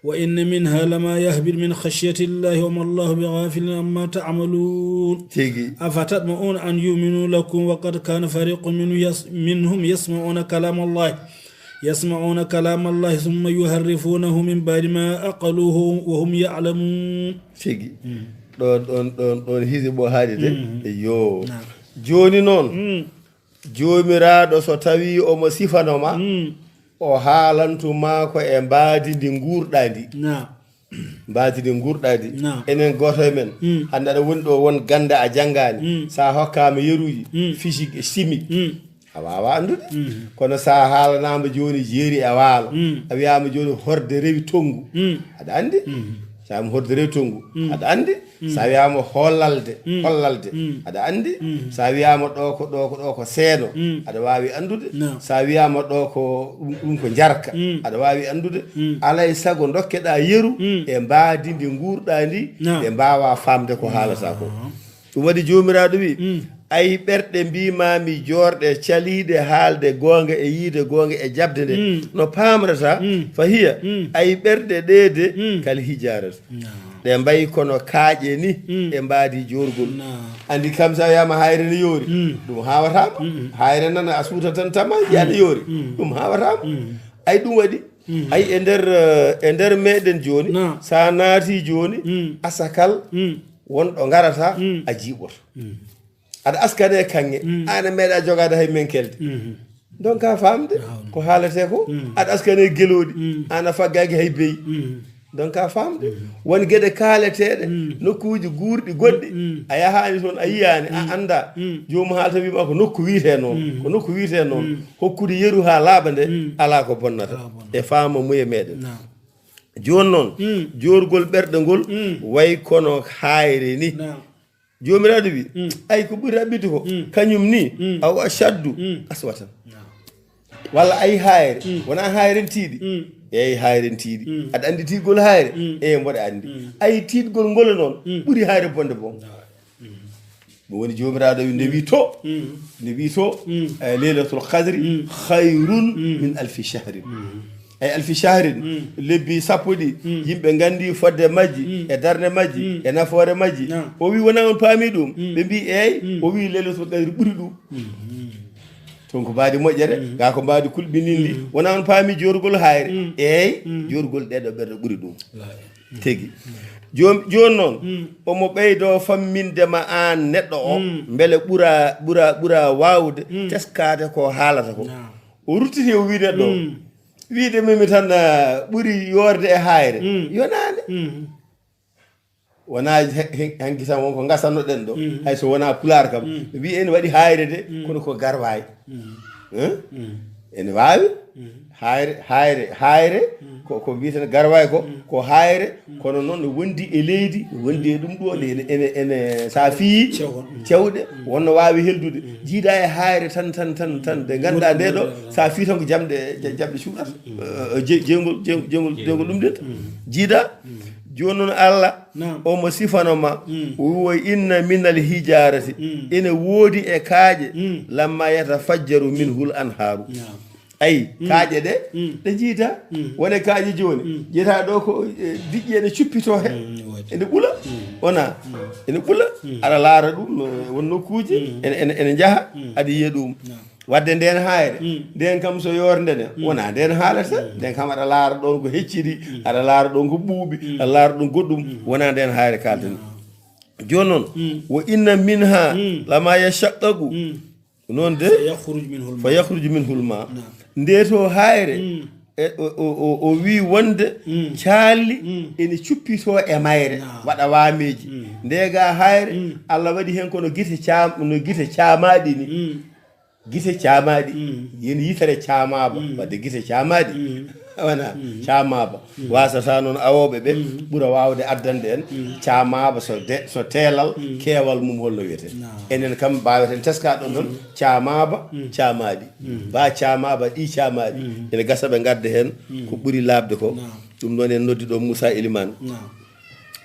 وإن منها لما يهبط من خشية الله، وما الله بغافل عما تعملون. Tigi. أفتطمعون أن يؤمنوا لكم وقد كان فريق منهم يس-، منهم يسمعون كلام الله، يسمعون كلام الله ثم يحرفونه من بعد ما عقلوه وهم يعلمون. Tigi. Ɗon, ɗon, ɗon, ɗon hisi mo haali de. Yo. Naam. Jooni noon, Joomiraaɗo so tawii omo sifanoo ma, o haalantu ma ko e mbaadi ndi nguurɗaa ndi. Naam. Mbaadi ndi nguurɗaa ndi. Naam. Enen gooto e men, hannde aɗa woni ɗo, won gannde a janngaani. Sa hokkaama yeruuji, physique et chimie, a waawaa anndude. Kono sa haalanaama jooni jeeri e waalo, a wiyaama jooni horde rewi tonngu, aɗa anndi. Sa wiyaama horde rewi tonngu, aɗa anndi. Sa wiyaama hollalde, hollalde, aɗa anndi. Sa wiyaama ɗo ko, ɗo ko, ɗo ko seeno, aɗa waawi anndude. Naam. Sa wiyaama ɗo ko ɗum, ɗum ko njarka, aɗa waawi anndude. Alay sago dokkeɗaa yeru e mbaadi ndi nguurɗaa ndi, ɓe mbaawaa faamde ko haalata ko. Naam. Ɗum waɗi Joomiraaɗo wi, "Ay, ɓerɗe mbiimaami joorɗe, caliiɗe haalde goonga e yiide goonga e jaɓde nde, no paamrata, fahiya, ay, ɓerɗe ɗee de, kal hijaarati." Naam. Ɗe mbayi kono kaaƴe ni, e mbaadi joorgol. Naam. Anndi kam sa wiyaama hayre ne yoori, ɗum haawataama. Hayre nana a suuta tan tama, yiya ne yoori, ɗum haawataama. Ay ɗum waɗi, ay e nder, eh, e nder meɗen jooni, naam, so a naati jooni, mm, asakal, mm, won ɗo ngarata, mm, a jiiɓoto. Mm. Aɗa askane kaŋŋe, mm, an a meeɗa jogaade hay menkelde. Mm. Donc a faamde, naam, ko haalete ko, mm, aɗa askane gelooɗi, mm, an a faggaaki hay beyi. Mm. Donc a faamde, mm, won geɗe kaaleteeɗe, mm, nokkuuji guurɗi goɗɗi, mm, a yahaani toon, a yiyaani, a, mm, annda. Mm. Joomum haalta wiima ko nokku wiyetee noon, mm, ko nokku wiyetee noon. Mm. Hokkude yeru haa laaɓa nde, mm, alaa ko bonnata. Alaa ko bonnata. E faama muye meɗen. Naam. Jooni noon, mm, joorgol ɓerɗe ngol, mm, way kono haayre ni. Naam. Joomiraaɗo wi, mm, ay ko ɓuri raɓɓiɗde ko, mm, kañum ni, mm, aw ashaddu, mm, qaswatan. Naam. Walla ay haayre, mm, wonaa haayre tiiɗi. Mm. Eey, haayre tiiɗi. Mm. Aɗa anndi tiigol haayre? Mm. Eey, mboɗo anndi. Mm. Ay tiiɗgol ngol noon, mm, ɓuri haayre bonde boom. Naam. Mm. Ɗum woni Joomiraaɗo nde wi to, mm, nde wi to, mm, eh, Leylatul Qadri, mm, khayrun, mm, min alfi shahrin. Mm. Ay alfi shahrin, mm, lebbi sappo ɗi, mm, yimɓe nganndi fodde majji, mm, e darnde majji, mm, e nafoore majji. Naam. O wi, wonaa on paami ɗum? Mm. Ɓe mbi, eey. Mm. O wi, Leylatul Qadri ɓuri ɗum. Mm. Toon ko mbaadi moƴƴere, mm, gaa ko mbaadi kulɓinindi. Mm. Wonaa on paami joorgol haayre? Mm. Eey, mm, joorgol ɗeɗo ɓerɗe ɓuri ɗum. Tigi. Joom-, jooni noon, mm, omo ɓeydoo famminde ma aan neɗɗo o, mm, mbele ɓura, ɓura, ɓura waawde, mm, teskaade ko haalata ko. Naam. O ruttiti o wi neɗɗo o, mm, wiide mimi tan, ah, ɓuri yoorde e haayre. Mm. Yonaande. Mm. Wonaa he-, he-, hanki tan won ko ngasannoɗen ɗo. Mm. Hay so wonaa pulaar kam. Mm. Mbiyen waɗi haayre de, mm, kono ko garwaay. Mm. Hein? Mm. Ene waawi. Mm. Haayre, haayre, haayre, mm, ko, ko mbiyeten garwaay ko, mm, ko haayre, mm, kono noon no wondi e leydi, no wondi e ɗum ɗo, nde ene, ene, ene, so a fiyii cewɗe, mm, cewɗe, mm, wonno waawi heldude. Mm. Jiida e haayre tan, tan, tan, tan, nde ngannduɗaa nde ɗo, mm, so a fiyii tan ko jamɗe, ja-, jamɗe cuuɗata. Mm. Eh, je-, jeygol, je-, jeygol, jeygol ɗum de. Mm. Jiida, mm, jooni noon Allah, naam, omo sifano ma, mm, o wi, "Wa inna minal hijaarati," mm, ene woodi e kaaƴe, mm, "lamma yatafajjaru minhul anhaaru." Naam. Ayi, mm, kaaƴe ɗe, mm, ɗe njiita. Mm. Wone kaaƴe jooni. Mm. Njiita ɗo ko, eh, diƴƴe ene cuppito he. Mm, ene ɓula. Mm. Wona? Mm. Ene ɓula. Mm. Aɗa laara ɗum, eh, won nokkuuji. Mm. Ene, ene, ene njaha. Mm. Aɗa yiya ɗum. Naam. Wadde nden haayre, mm, nden kam so yoorde nde, mm, wona nden haalata. Mm. Nden kam aɗa laara ɗon ko hecciri, mm, aɗa laara ɗon ko ɓuuɓi, mm, aɗa laara ɗon goɗɗum, mm, wona nden haayre kalten. Mm. Jooni noon, mm, wa inna minha, mm, lama yashaqqaqu. Mm. Noon de, fa yakhruju minhul ma. Fa yakhruju minhul ma. Naam. Nde to haayre, mm, e, o, o, o, o wi wonde, mm, caalli, mm, ene cuppito e mayre, naam, waɗa waameeji. Mm. Nde ga haayre, mm, Allah waɗi heen kono gite caam-, no gite caamaaɗi ni. Mm. Gite caamaaɗi, mm, yen yitere caamaaba, mm, wadde gite caamaaɗi, mm, wona, mm, caamaaba. Mm. Wasata noon awooɓe ɓe, mm, ɓura waawde addande en, mm, caamaaba so de-, so teelal, mm, keewal mum holno wiyetee. Naam. Enen kam mbaaweten teskaade ɗon tan, mm, caamaaba, mm, caamaaɗi. Mm. Ba caamaaba, ɗi caamaaɗi. Mm. Ene gasa ɓe ngadda heen, mm, ko ɓuri laaɓde ko. Naam. Ɗum noon en noddi ɗo Moussa Elimane. Naam.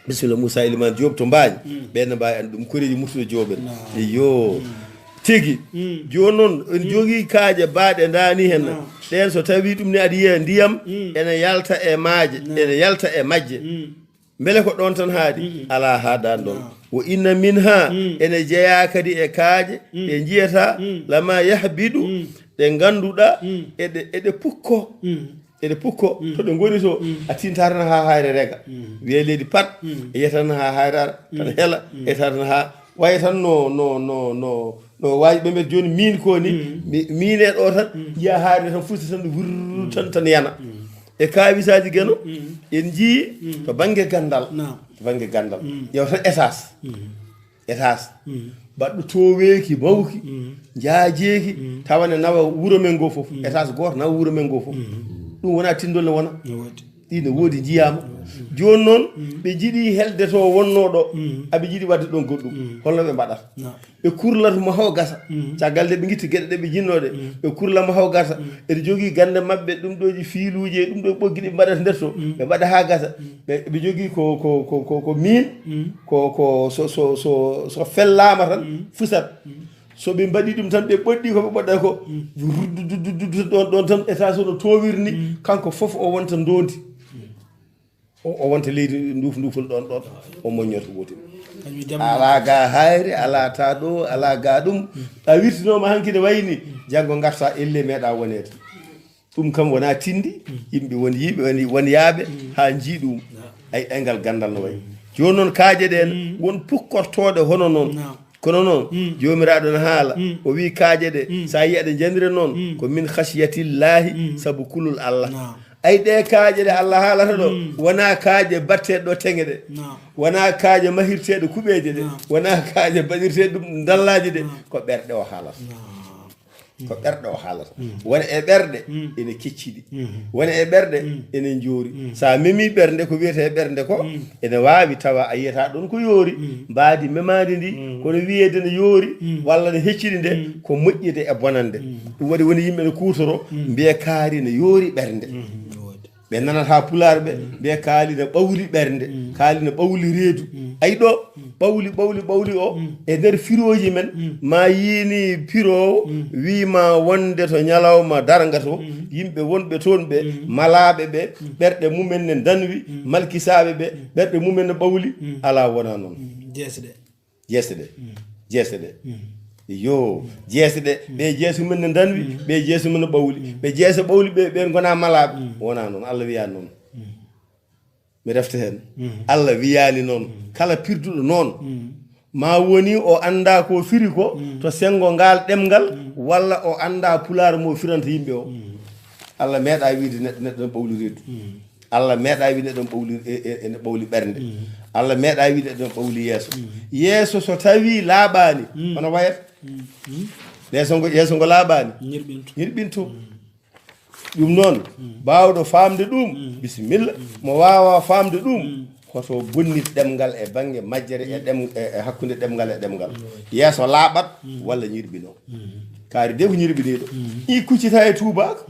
Bisimilla, Moussa Elimane Diop to Mbaañ. Mm. Ɓeen ne mbaawi anndude ɗum, koreeji Murtuɗo Diop en. Naam. Eyyoo. Mm. Tigi. Mm. Jooni noon, en, mm, jogii kaaƴe baaɗe ndaani heen. Naam. Ɗeen so tawii ɗum ne aɗa yiya ndiyam, mm, ene yalta e maaje, naam, ene yalta e majje. Mm. Mbele ko ɗoon tan haaɗi? Mm. Alaa, haaɗaani ɗoon. Naam. Wa inna minha, mm, ene jeyaa kadi e kaaƴe, mm, ɗe njiyataa, mm, lama yahbidu, mm, ɗe ngannduɗaa, mm, eɗe, eɗe pukko. Mm. Eɗe pukko, mm, to ɗe ngoni to, mm, a tinta tan haa haayre rega. Mm. Wiyee leydi pat, mm, e yiya tan haa haayre ara, tan, mm, hela, mm, e tan haa, waye tan no, no, no, no, no waaji ɓe mbiyata jooni miin ko ni, mm, mi-, miine ɗo tan, mm, yiya haayre tan fusi tan wurr tan, tan yana. Mm. E kaawisaaji Geno, mm, en njiyii, mm, to bannge ganndal, naam, to bannge ganndal. Mm. Ƴeew tan étage. Mm. Étage. Mm. Baɗɗo tooweeki mawki, mm, njaajeeki, mm, tawa ne nawa wuro men ngoo fof. Mm. Étage gooto nawa wuro men ngoo fof. Mm. Ɗum wonaa tinndol ne wona. No woodi. Ɗi ne woodi njiyaama. Mm. Jooni noon, mm, ɓe njiɗi helde to wonnoo ɗo. Mm. Aɓe njiɗi waɗde ɗoon goɗɗum. Mm. Holno ɓe mbaɗata? No. Ɓe kurlata mahoo gasa. Mm. Caggal nde ɓe ngitti geɗe ɗe ɓe njinnoo ɗe, mm, ɓe kurla mahoo gasa. Mm. Eɗe jogii gannde maɓɓe, ɗum ɗooji fiiluuji e ɗum ɗo ɓoggi ɗi mbaɗata nder to. Mm. Ɓe mbaɗa haa gasa. Mm. Ɓe, ɓe jogii ko, ko, ko, ko, ko miin, mm, ko, ko so, so, so, so fellaama tan, mm, fusat. Mm. So ɓe mbaɗii ɗum tan, ɓe ɓoɗɗii ko ɓe ɓoɗɗata ko, mm, ruddu, duddu, duddu, ɗon, ɗon tan, étage o no toowiri ni, mm, kanko fof o wonta ndoondi. Mm. O, o wonta leydi nduuf-, nduufol ɗon, ɗon. O moññoto gootel. Kañum jam. Alaa ga haayre, alaa ta ɗo, alaa ga ɗum. Mm. A wirtinooma hanki ne wayi ni, mm, janngo ngarta elle meeɗa woneede. Ɗum kam wona tindi, yimɓe won yiiɓe, won, won yaaɓe, haa njii ɗum. Ay, ay, ngal ganndal no wayi. Jooni noon, kaaƴe ɗeen, won pukkortooɗe hono noon. Naam. Kono noon, Joomiraaɗo no haala, o wii kaaƴe ɗe, so a yii aɗe njanira noon, ko min khashyatillahi, sabu kulol Allah. Naam. Ay, ɗe kaaƴe ɗe Allah haalata ɗo, wona kaaƴe batteeɗe ɗo teŋe ɗe. Naam. Wona kaaƴe mahirteeɗe kuɓeeje ɗe. Naam. Wona kaaƴe baɗirteeɗe ɗum ndallaaji ɗe. Naam. Ko ɓerɗe o haalata. Naam. Ko ɓerɗe o haalata. Wona e ɓerɗe, ene kecciɗi. Wona e ɓerɗe, ene njoori. So a memi ɓernde, ko wiyetee ɓernde ko, ene waawi tawa a yiyata ɗon ko yoori. Mbaadi memaandi ndi, kono wiyeede ne yoori, walla ne hecciɗi nde, ko moƴƴude e bonande. Ɗum waɗi woni yimɓe ne kuutoro, mbiya kaari ne yoori ɓernde. Ɓe nanata pulaar ɓe, mbiya kaali ne ɓawli ɓernde, kaali ne ɓawli reedu. Ayi ɗo, ɓawli, ɓawli, ɓawli o, e nder firooji men, ma yiini piroowo, wii ma wonde to ñalawma darnga to, yimɓe wonɓe toon ɓe, malaaɓe ɓe, ɓerɗe mumen ne danwi, malkisaaɓe ɓe, ɓerɗe mumen ne ɓawli, alaa wona noon. Jeese ɗe. Jeese ɗe. Jeese ɗe. Yo, jeese ɗe. Ɓe jeese mum ne danwi, ɓe jeese mum ne ɓawli. Ɓe jeese ɓawli ɓe, ɓen ngona malaaɓe. Wona noon, Allah wiya noon. Mi refta heen. Allah wiyaani noon. Kala pirduɗo noon, ma woni o annda ko firi ko, to senngo ngaal ɗemngal, walla o annda pulaar mo firanta yimɓe o. Allah meeɗa wiide neɗɗo, neɗɗo ne ɓawli reedu. Allah meeɗa wiide ɗon ɓawli, e, e, ene ɓawli ɓernde. Allah meeɗa wiide ɗon ɓawli yeeso. Yeeso so tawi laaɓaani, hono wayata? Yeeso ngo, yeeso ngo laaɓaani. Ñirɓinto. Ñirɓinto. Ɗum noon, baawɗo faamde ɗum, bisimilla. Mo waawa faamde ɗum, hoto bonnit ɗemngal e bannge majjere e ɗem-, e, e hakkunde ɗemngal e ɗemngal. Yeeso laaɓat, walla ñirɓino. Kaari de ko ñirɓiniiɗo. I kuccita e tuubaako.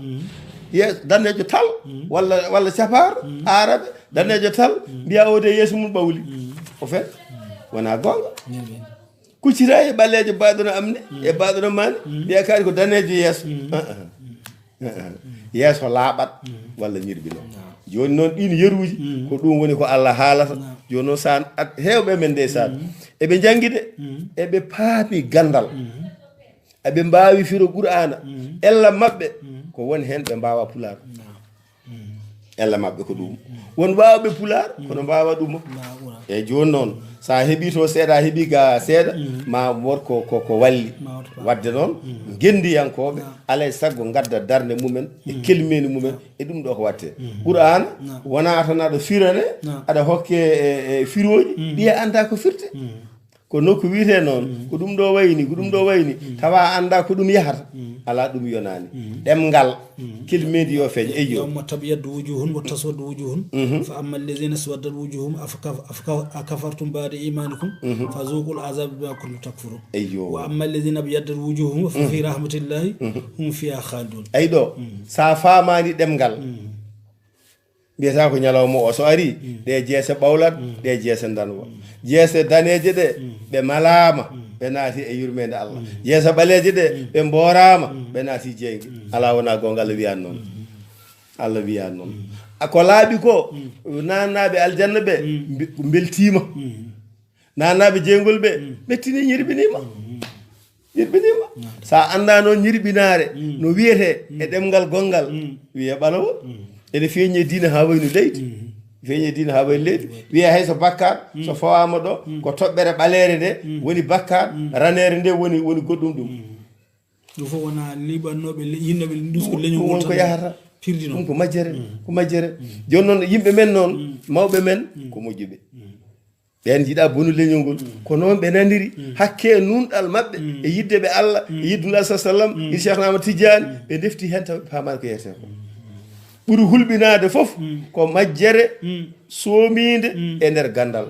Ye daneejo tal, walla, walla capaar, aaraɓe, daneejo tal, mbiya o de yeeso mum ɓawli. O fen, wona goonga. Kuccita e ɓaleejo baaɗono am ne, e baaɗono ma ne, mbiya kaari ko daneejo yeeso. Ah, ah. Ah, ah. Yeeso laaɓat, walla ñirɓino. Jooni noon, ɗiin yeruuji, ko ɗum woni ko Allah haalata. Jooni noon, saan at heewɓe men ndeysaan, eɓe njanngi de, eɓe paami ganndal. Eɓe mbaawi firo Qur'aana. Ella maɓɓe, ko won heen ɓe mbaawa pulaar. Ella maɓɓe ko ɗum. Won waawɓe pulaar, kono mbaawa ɗum. Eyi, jooni noon, so a heɓii to seeɗa, a heɓii ga seeɗa, ma wood ko, ko, ko walli. Waɗde noon, ngenndiyankooɓe, alay sago ngadda darnde mumen, e kelmeeni mumen, e ɗum ɗo ko waɗtee. Qur'aana, wonaa tan aɗa firane, aɗa hokke e, e firooji, ɗi a anndaa ko firte. Ko nokku wiyetee noon, ko ɗum ɗo wayni, ko ɗum ɗo wayni, tawa a anndaa ko ɗum yahata. Alaa, ɗum yonaani. Ɗemngal, kelmeedi yo feeñ. Eyyo. يوم تبيض وجوه وتسود وجوه. فأما الذين اسودت وجوههم أفك-، أفك-، أكفرتم بعد إيمانكم فذوقوا العذاب بما كنتم تكفرون. Eyyo. وأما الذين ابيضت وجوههم ففي رحمة الله هم فيها خالدون. Ayi ɗo, so a faamaani ɗemngal, mbiyata ko ñalawma o so ari, ɗe jeese ɓawlat, ɗe jeese danwa. Jeese daneeje ɗe, ɓe malaama, ɓe naati e yurmeende Allah. Jeese ɓaleeje ɗe, ɓe mbooraama, ɓe naati jeynge. Alaa, wona goonga, Allah wiyaani noon. Allah wiyaani noon. A ko laaɓi ko, naannaaɓe aljanna ɓe, mbe-, mbeltiima. Naannaaɓe jeyngol ɓe, ɓe tini, ñirɓiniima. Ñirɓiniima. So a anndaa noon ñirɓinaare, no wiyetee e ɗemngal gonngal, wiyee ɓalawol. Ene feeñi e diine haa wayno leydi. Feeñi e diine haa wayno leydi. Wiyee hay so bakkaat, so fawaama ɗo, ko toɓɓere ɓaleere nde woni bakkaat, raneere nde woni, woni goɗɗum ɗum. Ɗum fof wona liɓannooɓe le-, yinnoɓe ndusko leñol ngol won ko tan yahata. Pirdi noon. Ɗum ko majjere, ko majjere. Jooni noon, yimɓe men noon, mawɓe men, ko moƴƴuɓe. Ɓeen njiɗa bonu leñol ngol. Ko noon ɓe naniri. Hakke nunɗal maɓɓe e yidde ɓe Allah, e yidde Nulaaɗo sallallahu alayhi wa sallam, e Cheikh Ahmad Tidiane, ɓe ndefti heen taw ɓe paamaani ko yehete ko. Ɓuri hulɓinaade fof ko majjere soomiinde e nder ganndal.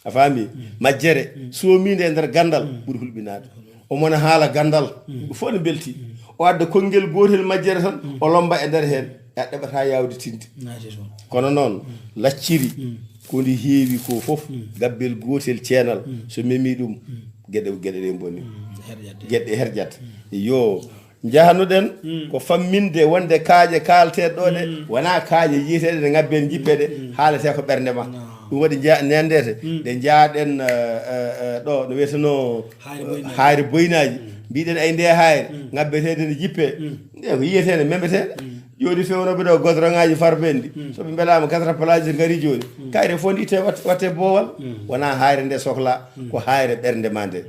A faami? Majjere soomiinde e nder ganndal ɓuri hulɓinaade. Omo na haala ganndal, yimɓe fof ne mbelti. O adda konngel gootel majjere tan, o lomba e nder heen, a ɗeɓata yaawde tinde. Naati toon. Kono noon, lacciri, ko ndi heewi ko fof, gabbel gootel ceenal, so memi ɗum, geɗe, geɗe ɗe mboni. Herƴat. Geɗe herƴat. Yo, njahanoɗen ko famminde wonde kaaƴe kaalteeɗe ɗo ɗe, wonaa kaaƴe yiyeteeɗe ɗe ngabben jippe ɗe, haaletee ko ɓernde ma. Ɗum waɗi nja-, ndeendete, nde njaaɗen, eh, eh, eh, ɗo, no wiyetenoo, Haayre Boynaaji. Haayre Boynaaji. Mbiɗen ay nde hayre, ngabbeteede ne jippe. Nde ko yiyeteende, membeteende. Joni fewnooɓe ɗo godroŋaaji farbenɗi. So ɓe mbelaama quatre places ngari joni. Kayre fof itte wat-, watte boowal. Wona hayre nde sokla, ko hayre ɓernde ma nde.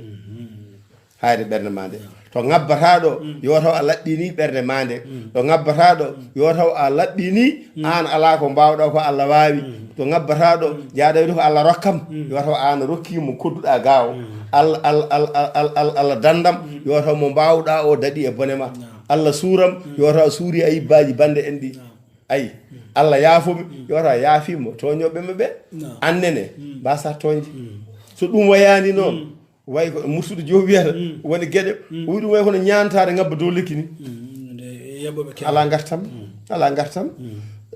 Hayre ɓernde ma nde. To ngabbata ɗo, yo taw a laɓɓini ɓernde ma nde. To ngabbata ɗo, yo taw a laɓɓini, aan alaa ko mbaawɗa ko Allah waawi. To ngabbata ɗo, jaaɗa wiide ko Allah rokkam, yo taw aan rokki mo kodduɗa gaawo. Allah, Allah, Allah, Allah, Allah, Allah dandam, yo taw mo mbaawɗa o daɗi e bone ma. Allah suuram, yo taw suuri ayibbaaji bande en ɗi. Ayi, Allah yaafo mi, yo taw yaafi mo tooñooɓe ma ɓe. Annene, mbasa tooñde. So ɗum wayaani noon, way ko mursuɗo joomi wiyata, woni geɗe, o wi ɗum way kono ñaantaade ngabba dow lekki ni. Alaa ngartam, alaa ngartam.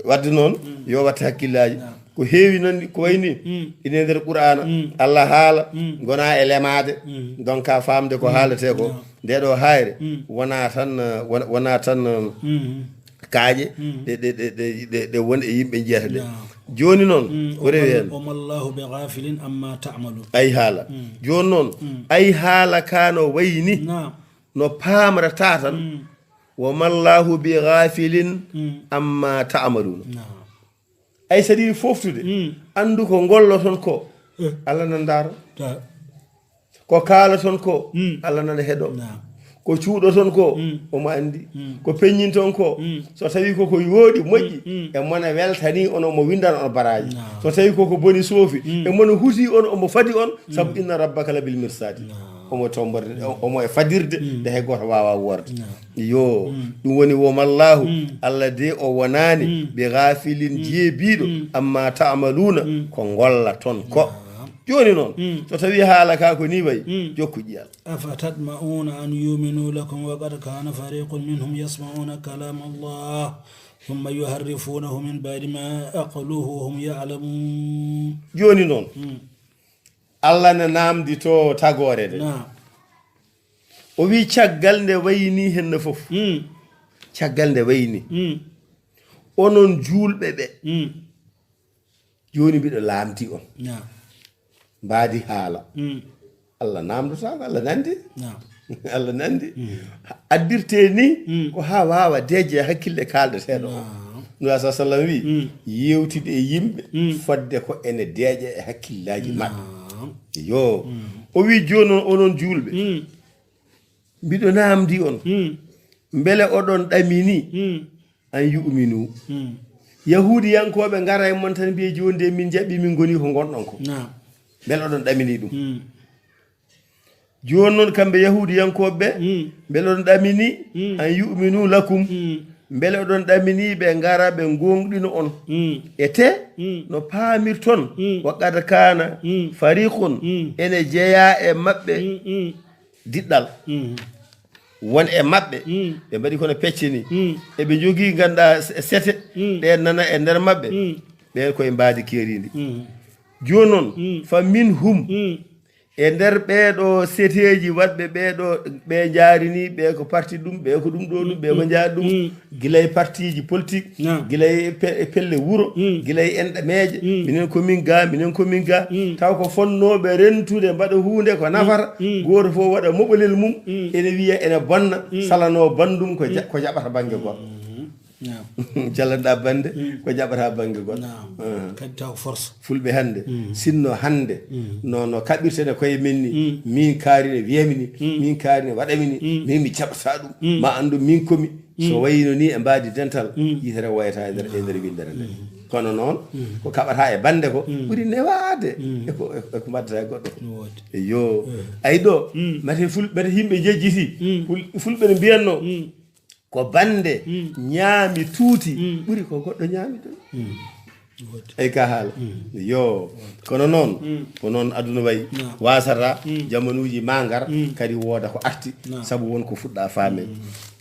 Wadde noon, yo watte hakkillaaji. Ko heewi noon, ko wayni, ine nder Qur'aana, Allah haala, ngona e lemaade, donc a faamde ko haaletee ko. Nde ɗo hayre, wona tan, wona, wona tan, kaaƴe, ɗe, ɗe, ɗe, ɗe, ɗe, ɗe won e yimɓe njiyata ɗe. Jooni noon, ko rewi heen. وما الله بغافل عما تعملون. Ay haala. Jooni noon, ay haala ka no wayni, no paamrata tan, وما الله بغافل عما تعملون. Ay, so aɗa yiɗi fooftude, anndu ko ngolloton ko, Allah nana ndaaro. Ko kaalaton ko, Allah nana heɗo. Ko cuuɗoton ko, omo anndi. Ko peññinton ko, so tawi ko ko yooɗi, moƴƴi, e mona weltani on, omo winndana on baraaji. So tawi ko ko boni, soofi, e mona huti on, omo fadi on, sabu إن ربك لبالمرصاد. Omo tomborde, omo e fadirde, nde hay gooto waawaa woorde. Yo, ɗum woni, وما الله, Allah de o wonaani, بغافل, jeebiiɗo, عما تعملون, ko ngollaton ko. Jooni noon, so tawi haala ka ko ni wayi, jokku ƴiyal. أفتطمعون أن يؤمنوا لكم وقد كان فريق منهم يسمعون كلام الله ثم يحرفونه من بعد ما عقلوه وهم يعلمون. Jooni noon, Allah ne naamndi to tagoore nde. O wi, caggal nde wayni henne fof. Caggal nde wayni. Onon juulɓe ɓe. Jooni mbiɗo laamti on. Mbaadi haala. Allah naamndotaako, Allah nandi. Allah nandi. Addirte ni ko haa waawa deeƴe e hakkille kaaldeteeɗo o. Nula sa sallam wi, yewtide e yimɓe fodde ko ene deeƴa e hakkillaaji maɓɓe. Yo. O wi, jooni noon, onon juulɓe, mbiɗo naamndi on, mbele oɗon ɗamini an yu'minu? Yahuudiyankooɓe ngara e mon tan mbiya, jooni de min njaɓɓi, min ngoni ko ngonɗon ko. Mbele oɗon ɗamini ɗum? Jooni noon, kamɓe Yahuudiyankooɓe ɓe, mbele oɗon ɗamini an yu'minu lakum? Mbele oɗon ɗamini ɓe ngara ɓe ngoongɗino on? E te no paamirton, wa qad kaana fariqun, ene jeyaa e maɓɓe diɗɗal. Won e maɓɓe, ɓe mbaɗi kono pecce ni. Eɓe njogii, ngannduɗaa, se-, sete, ɗe nana e nder maɓɓe. Ɓe koye mbaadi keeriindi. Jooni noon, fa minhum, e nder ɓeeɗo seteeji waɗɓe ɓeeɗo, ɓe njaari ni, ɓe ko parti ɗum, ɓe ko ɗum ɗo ɗum, ɓe ko njaari ɗum. Gila e partiji politique, gila e pe-, e pelle wuro, gila e enɗameeje, minen ko min ga, minen ko min ga. Taw ko fonnooɓe rentude, mbaɗa huunde ko nafata, gooto fof waɗa moɓolel mum, ene wiya ene bonna, salanoo banndum ko ja-, ko jaɓata bannge goɗɗo. Jallanɗa bannde, ko jaɓata bannge goɗɗo. Kadi taw ko force. Fulɓe hannde, sinno hannde, no, no kaɓirten e koye men ni, min kaari ne wiyami ni, min kaari ne waɗami ni, min mi jaɓata ɗum, ma anndu min komi. So wayino ni e mbaadi dental, yitere woyata e nder, e nder winndere nde. Kono noon, ko kaɓata e bannde ko ɓuri newaade e ko, e ko mbaɗata e goɗɗo. No woodi. Eyo. Ay ɗo, mate ful-, mate yimɓe njejjiti, ful-, fulɓe ne mbiyanno, ko bannde ñaami tuuti ɓuri ko goɗɗo ñaami ɗum. Ay ka haala. Yo, kono noon, ko noon aduna wayi. Wasata jamanuuji ma ngar, kadi wooda ko arti, sabu won ko fuɗɗa faame.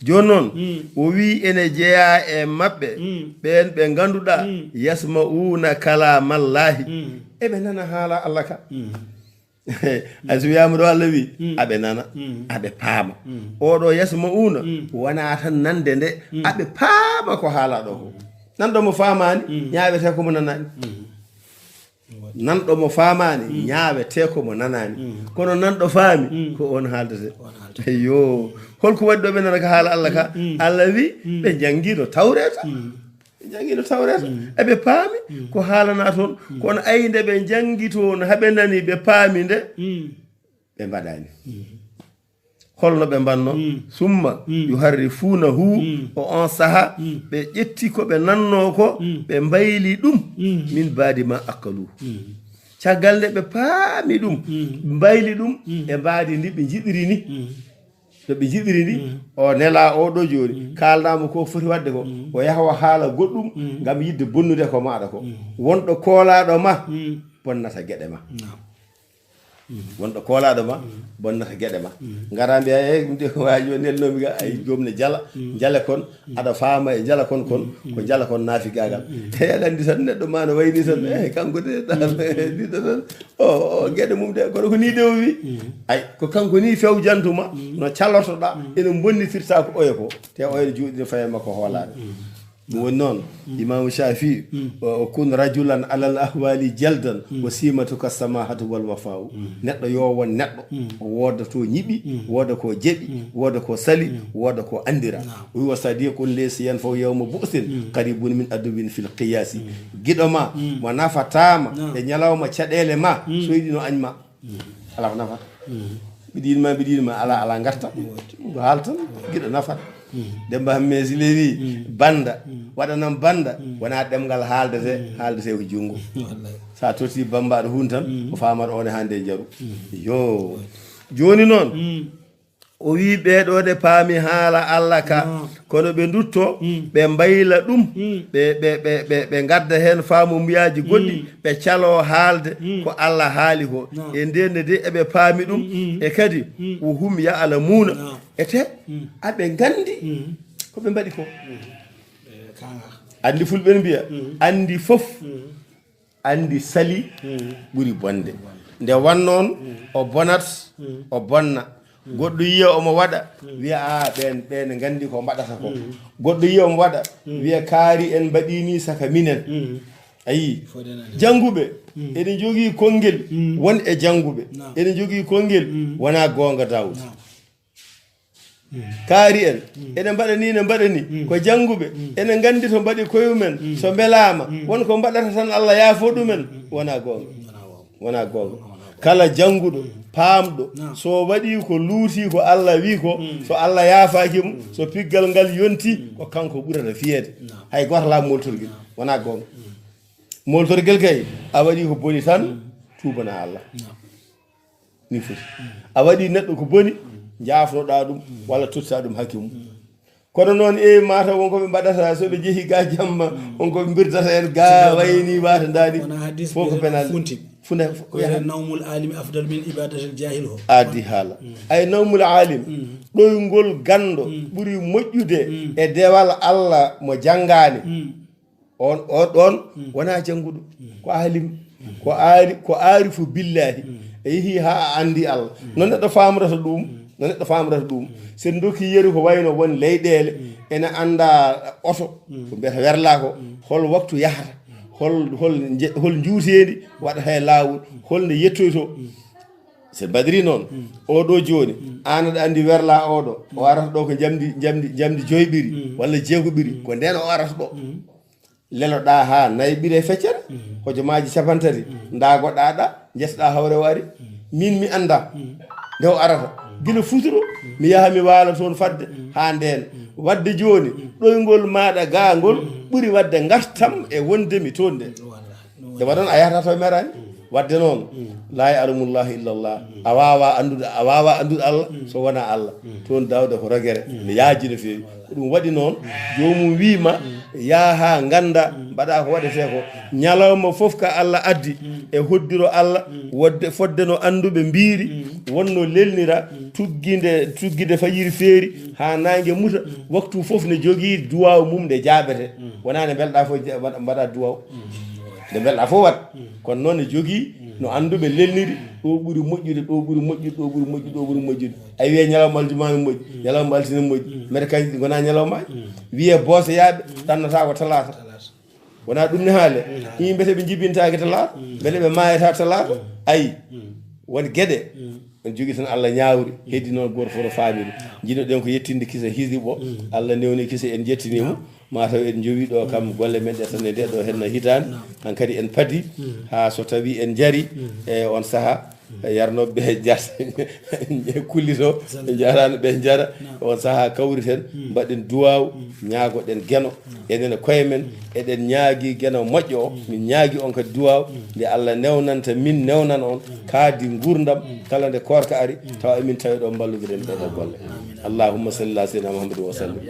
Jooni noon, o wi ene jeyaa e maɓɓe, ɓeen ɓe ngannduɗaa, yasma'uuna kalaamallaahi, eɓe nana haala Allah ka. Ay, so wiyaama ɗo Allah wi, aɓe nana, aɓe paama. Oɗo yasma'uuna, wona tan nande nde, aɓe paama ko haala ɗo ko. Nanɗo mo faamaani, ñaaɓete ko mo nanaani. Nanɗo mo faamaani, ñaawetee ko mo nanaani. Kono nanɗo faami, ko oon haaldete. Eyyo. Holko waɗi ɗo ɓe nana ka haala Allah ka? Allah wi, ɓe njanngiino Tawreeta. Ɓe njanngiino Tawreeta. Eɓe paami ko haalanaa toon. Kono ay nde ɓe njanngi toon, haa ɓe nani, ɓe paami nde, ɓe mbaɗaani. Holno ɓe mbanno? Summa yuharrifuunahu, o on saha, ɓe ƴetti ko ɓe nanno ko, ɓe mbayli ɗum, min baadi ma akkalu. Caggal nde ɓe paami ɗum, mbayli ɗum, e mbaadi ndi ɓe njiɗiri ni. No ɓe njiɗiri ni, o nela o ɗo jooni, kaalnaama ko foti waɗde ko, o yaha o haala goɗɗum, ngam yiɗde bonnude ko maɗa ko. Wonɗo koolaaɗo ma, bonnata geɗe ma. Wonɗo koolaaɗo ma, bonnata geɗe ma. Ngara mbiya, "Eey, ɗum de ko waaji o nelnoomi ga, ay, joom ne jala, jale kon, aɗa faama e jala kon kon, ko jala kon naafi gaagal." Eey, aɗa anndi tan, neɗɗo ma no wayni tan, eey, kanko de, ɗiɗo tan, o, o, geɗe mum de, kono ko ni de o wi. Ay, ko kanko ni fewjantu ma, no calortoɗa, ene bonnitirta ko oya ko, te oya ne jooɗi no faye makko hoolaade. Ɗum woni noon, Imaamu Shafii, o, o, "Kun rajulan alal ahwali jaldan, wa simatuka samahatu wal wafau." Neɗɗo yo won neɗɗo, o wooda to ñiɓi, wooda ko jeɓi, wooda ko sali, wooda ko anndira. O wi, "Wa sadiqun laysa yanfau yawma bu'sin, qaribun min aduwwin fil qiyasi." Giɗo ma, mo nafataama e ñalawma caɗeele ma, so yiɗi no añ ma. Alaa ko nafata. Mbiɗa yiɗi ma, mbiɗa yiɗi ma, alaa, alaa ngartam. Ko haal tan, giɗo nafata. Demba Hammee Sile wi, "Bannda, waɗanam bannda, wonaa ɗemngal haaldete, haaldete ko junngo." Wallay. So a totti bammbaaɗo hun tan, o faamata on e hannde e njaru. Yo. Jooni noon, o wi, "Ɓeeɗo ne paami haala Allah ka, kono ɓe ndutto, ɓe mbayla ɗum, ɓe, ɓe, ɓe, ɓe, ɓe ngadda heen faamumuyaaji goɗɗi, ɓe caloo haalde ko Allah haali ko. E ndeen ne de eɓe paami ɗum, e kadi wo hum ya'lamuuna." E te, aɓe nganndi ko ɓe mbaɗi ko. Anndi fulɓe ne mbiya, anndi fof, anndi sali ɓuri bonde. Nde wannoon, o bonat, o bonna. Goɗɗo yiya omo waɗa, wiya, "A, ɓeen, ɓeen nganndi ko mbaɗata ko." Goɗɗo yiya omo waɗa, wiya, "Kaari en mbaɗi ni saka minen." Ayi, jannguɓe, eɗen njogii konngel, won e jannguɓe, eɗen njogii konngel, wonaa goonga, Daawuda. Kaari en, ene mbaɗa ni, ene mbaɗa ni, ko jannguɓe, ene nganndi to mbaɗi koye mumen, so mbelaama, won ko mbaɗata tan, Allah yaafo ɗumen, wonaa goonga. Wonaa goonga. Kala jannguɗo, paamɗo, so waɗii ko luuti ko Allah wi ko, so Allah yaafaaki mo, so piggal ngal yonti, ko kanko ɓurata fiyeede. Hay gooto alaa mooltorgel. Wonaa goonga. Mooltorgel kay, a waɗii ko boni tan, tuubanaa Allah. Ni foti. A waɗii neɗɗo ko boni, njaafnoɗaa ɗum, walla tottaa ɗum hakke mum. Kono noon, e mataw won ko ɓe mbaɗata, so ɓe njehi ga jamma, won ko ɓe mbirdata en ga wayni wata ndaani. Wona hadis fof ko biyeten penal. Funti. Funa, ko wiyata nawmul alimi afdal min ibadatil jahil ho. Addi haala. Ay nawmul alim, ɗoyngol ganndo ɓuri moƴƴude e dewal Allah mo janngaani. On, on ɗoon wonaa jannguɗo. Ko alim. Ko aari, ko aarifu billahi. A yehi haa a anndi Allah. No neɗɗo faamrata ɗum, no neɗɗo faamrata ɗum. So en ndokki yeru ko wayno won leyɗeele, ene annda oto, ko mbiyata werlaa ko, hol waktu yahata, hol, hol nje-, hol njuuteendi waɗata e laawol, hol nde yettoytoo. So en mbaɗiri noon, oo ɗoo jooni, aan aɗa anndi werlaa oo ɗoo, o arata ɗoo ko njamndi, njamndi, njamndi joyɓiri walla jeegoɓiri, ko ndeen o arata ɗoo. Leloɗaa haa nayi ɓire feccere, hojomaaji capantati, ndaagoɗaa ɗa, njesoɗaa hawre o ari. Min mi annda nde o arata. Gila futuro, mi yaha mi waala toon fadde haa ndeen. Wadde jooni, ɗoyngol maaɗa gaa ngol ɓuri waɗde ngartam e wonde mi toon nde. Nde waɗon a yahata to meraani. Wadde noon, laa ya'lamullahu illa Allah. A waawaa anndude, a waawaa anndude Allah so wonaa Allah. Toon Daawda ko rogere, no yaaji no feewi. Ko ɗum waɗi noon, joomum wii ma, yaha haa ngannda, mbaɗa ko waɗetee ko. Ñalawma fof ka Allah addi, e hoddiro Allah, wodde, fodde no annduɓe mbiiri, wonno lelnira, tugginde, tuggide fajiri feeri, haa naange muta, waktu fof ne jogii duwaaw mum nde jaabete. Wonaa nde mbelɗaa fof ja-, mbaɗa, mbaɗa duwaaw. Nde mbelɗaa fof waɗ. Kono noon ne jogii no annduɓe lelniri, ɗo ɓuri moƴƴude, ɗo ɓuri moƴƴude, ɗo ɓuri moƴƴude, ɗo ɓuri moƴƴude. A wiye ñalawma aljuma ne moƴƴi, ñalawma altine moƴƴi. Mbeɗa kañƴi ɗi ngonaa ñalawmaaji. Wiye booseyaaɓe, ɗannata ko talaata. Wonaa ɗum ne haale. Yimɓe te ɓe njibintaake talaata, mbele ɓe maayata talaata. Ayi, won geɗe. En jogii tan Allah ñaawri, heddi noon gooto fof no faamiri. Njiɗnoɗen ko yettinde kisa hisibo. Allah newni kisa, en njettiniima. Ma taw en njowi ɗo kam golle men ɗe tan e nde ɗo henna hitaande. Hankadi en padi, haa so tawi en njari, e on saha, yarnoɓe ɓe njarta, kullito, ɓe njaraano ɓe njara. On saha kawriten, mbaɗen duwaaw, ñaagoɗen geno, enen e koye men, eɗen ñaagi geno moƴƴo o, min ñaagi on kadi duwaaw, nde Allah newnanta min, newnan on, kaadi nguurndam, kala nde koorka ari, tawa emin tawi ɗo mballudiren ɗe ɗo golle. Allahumma salli ala sayyidina Muhammadin wa sallim.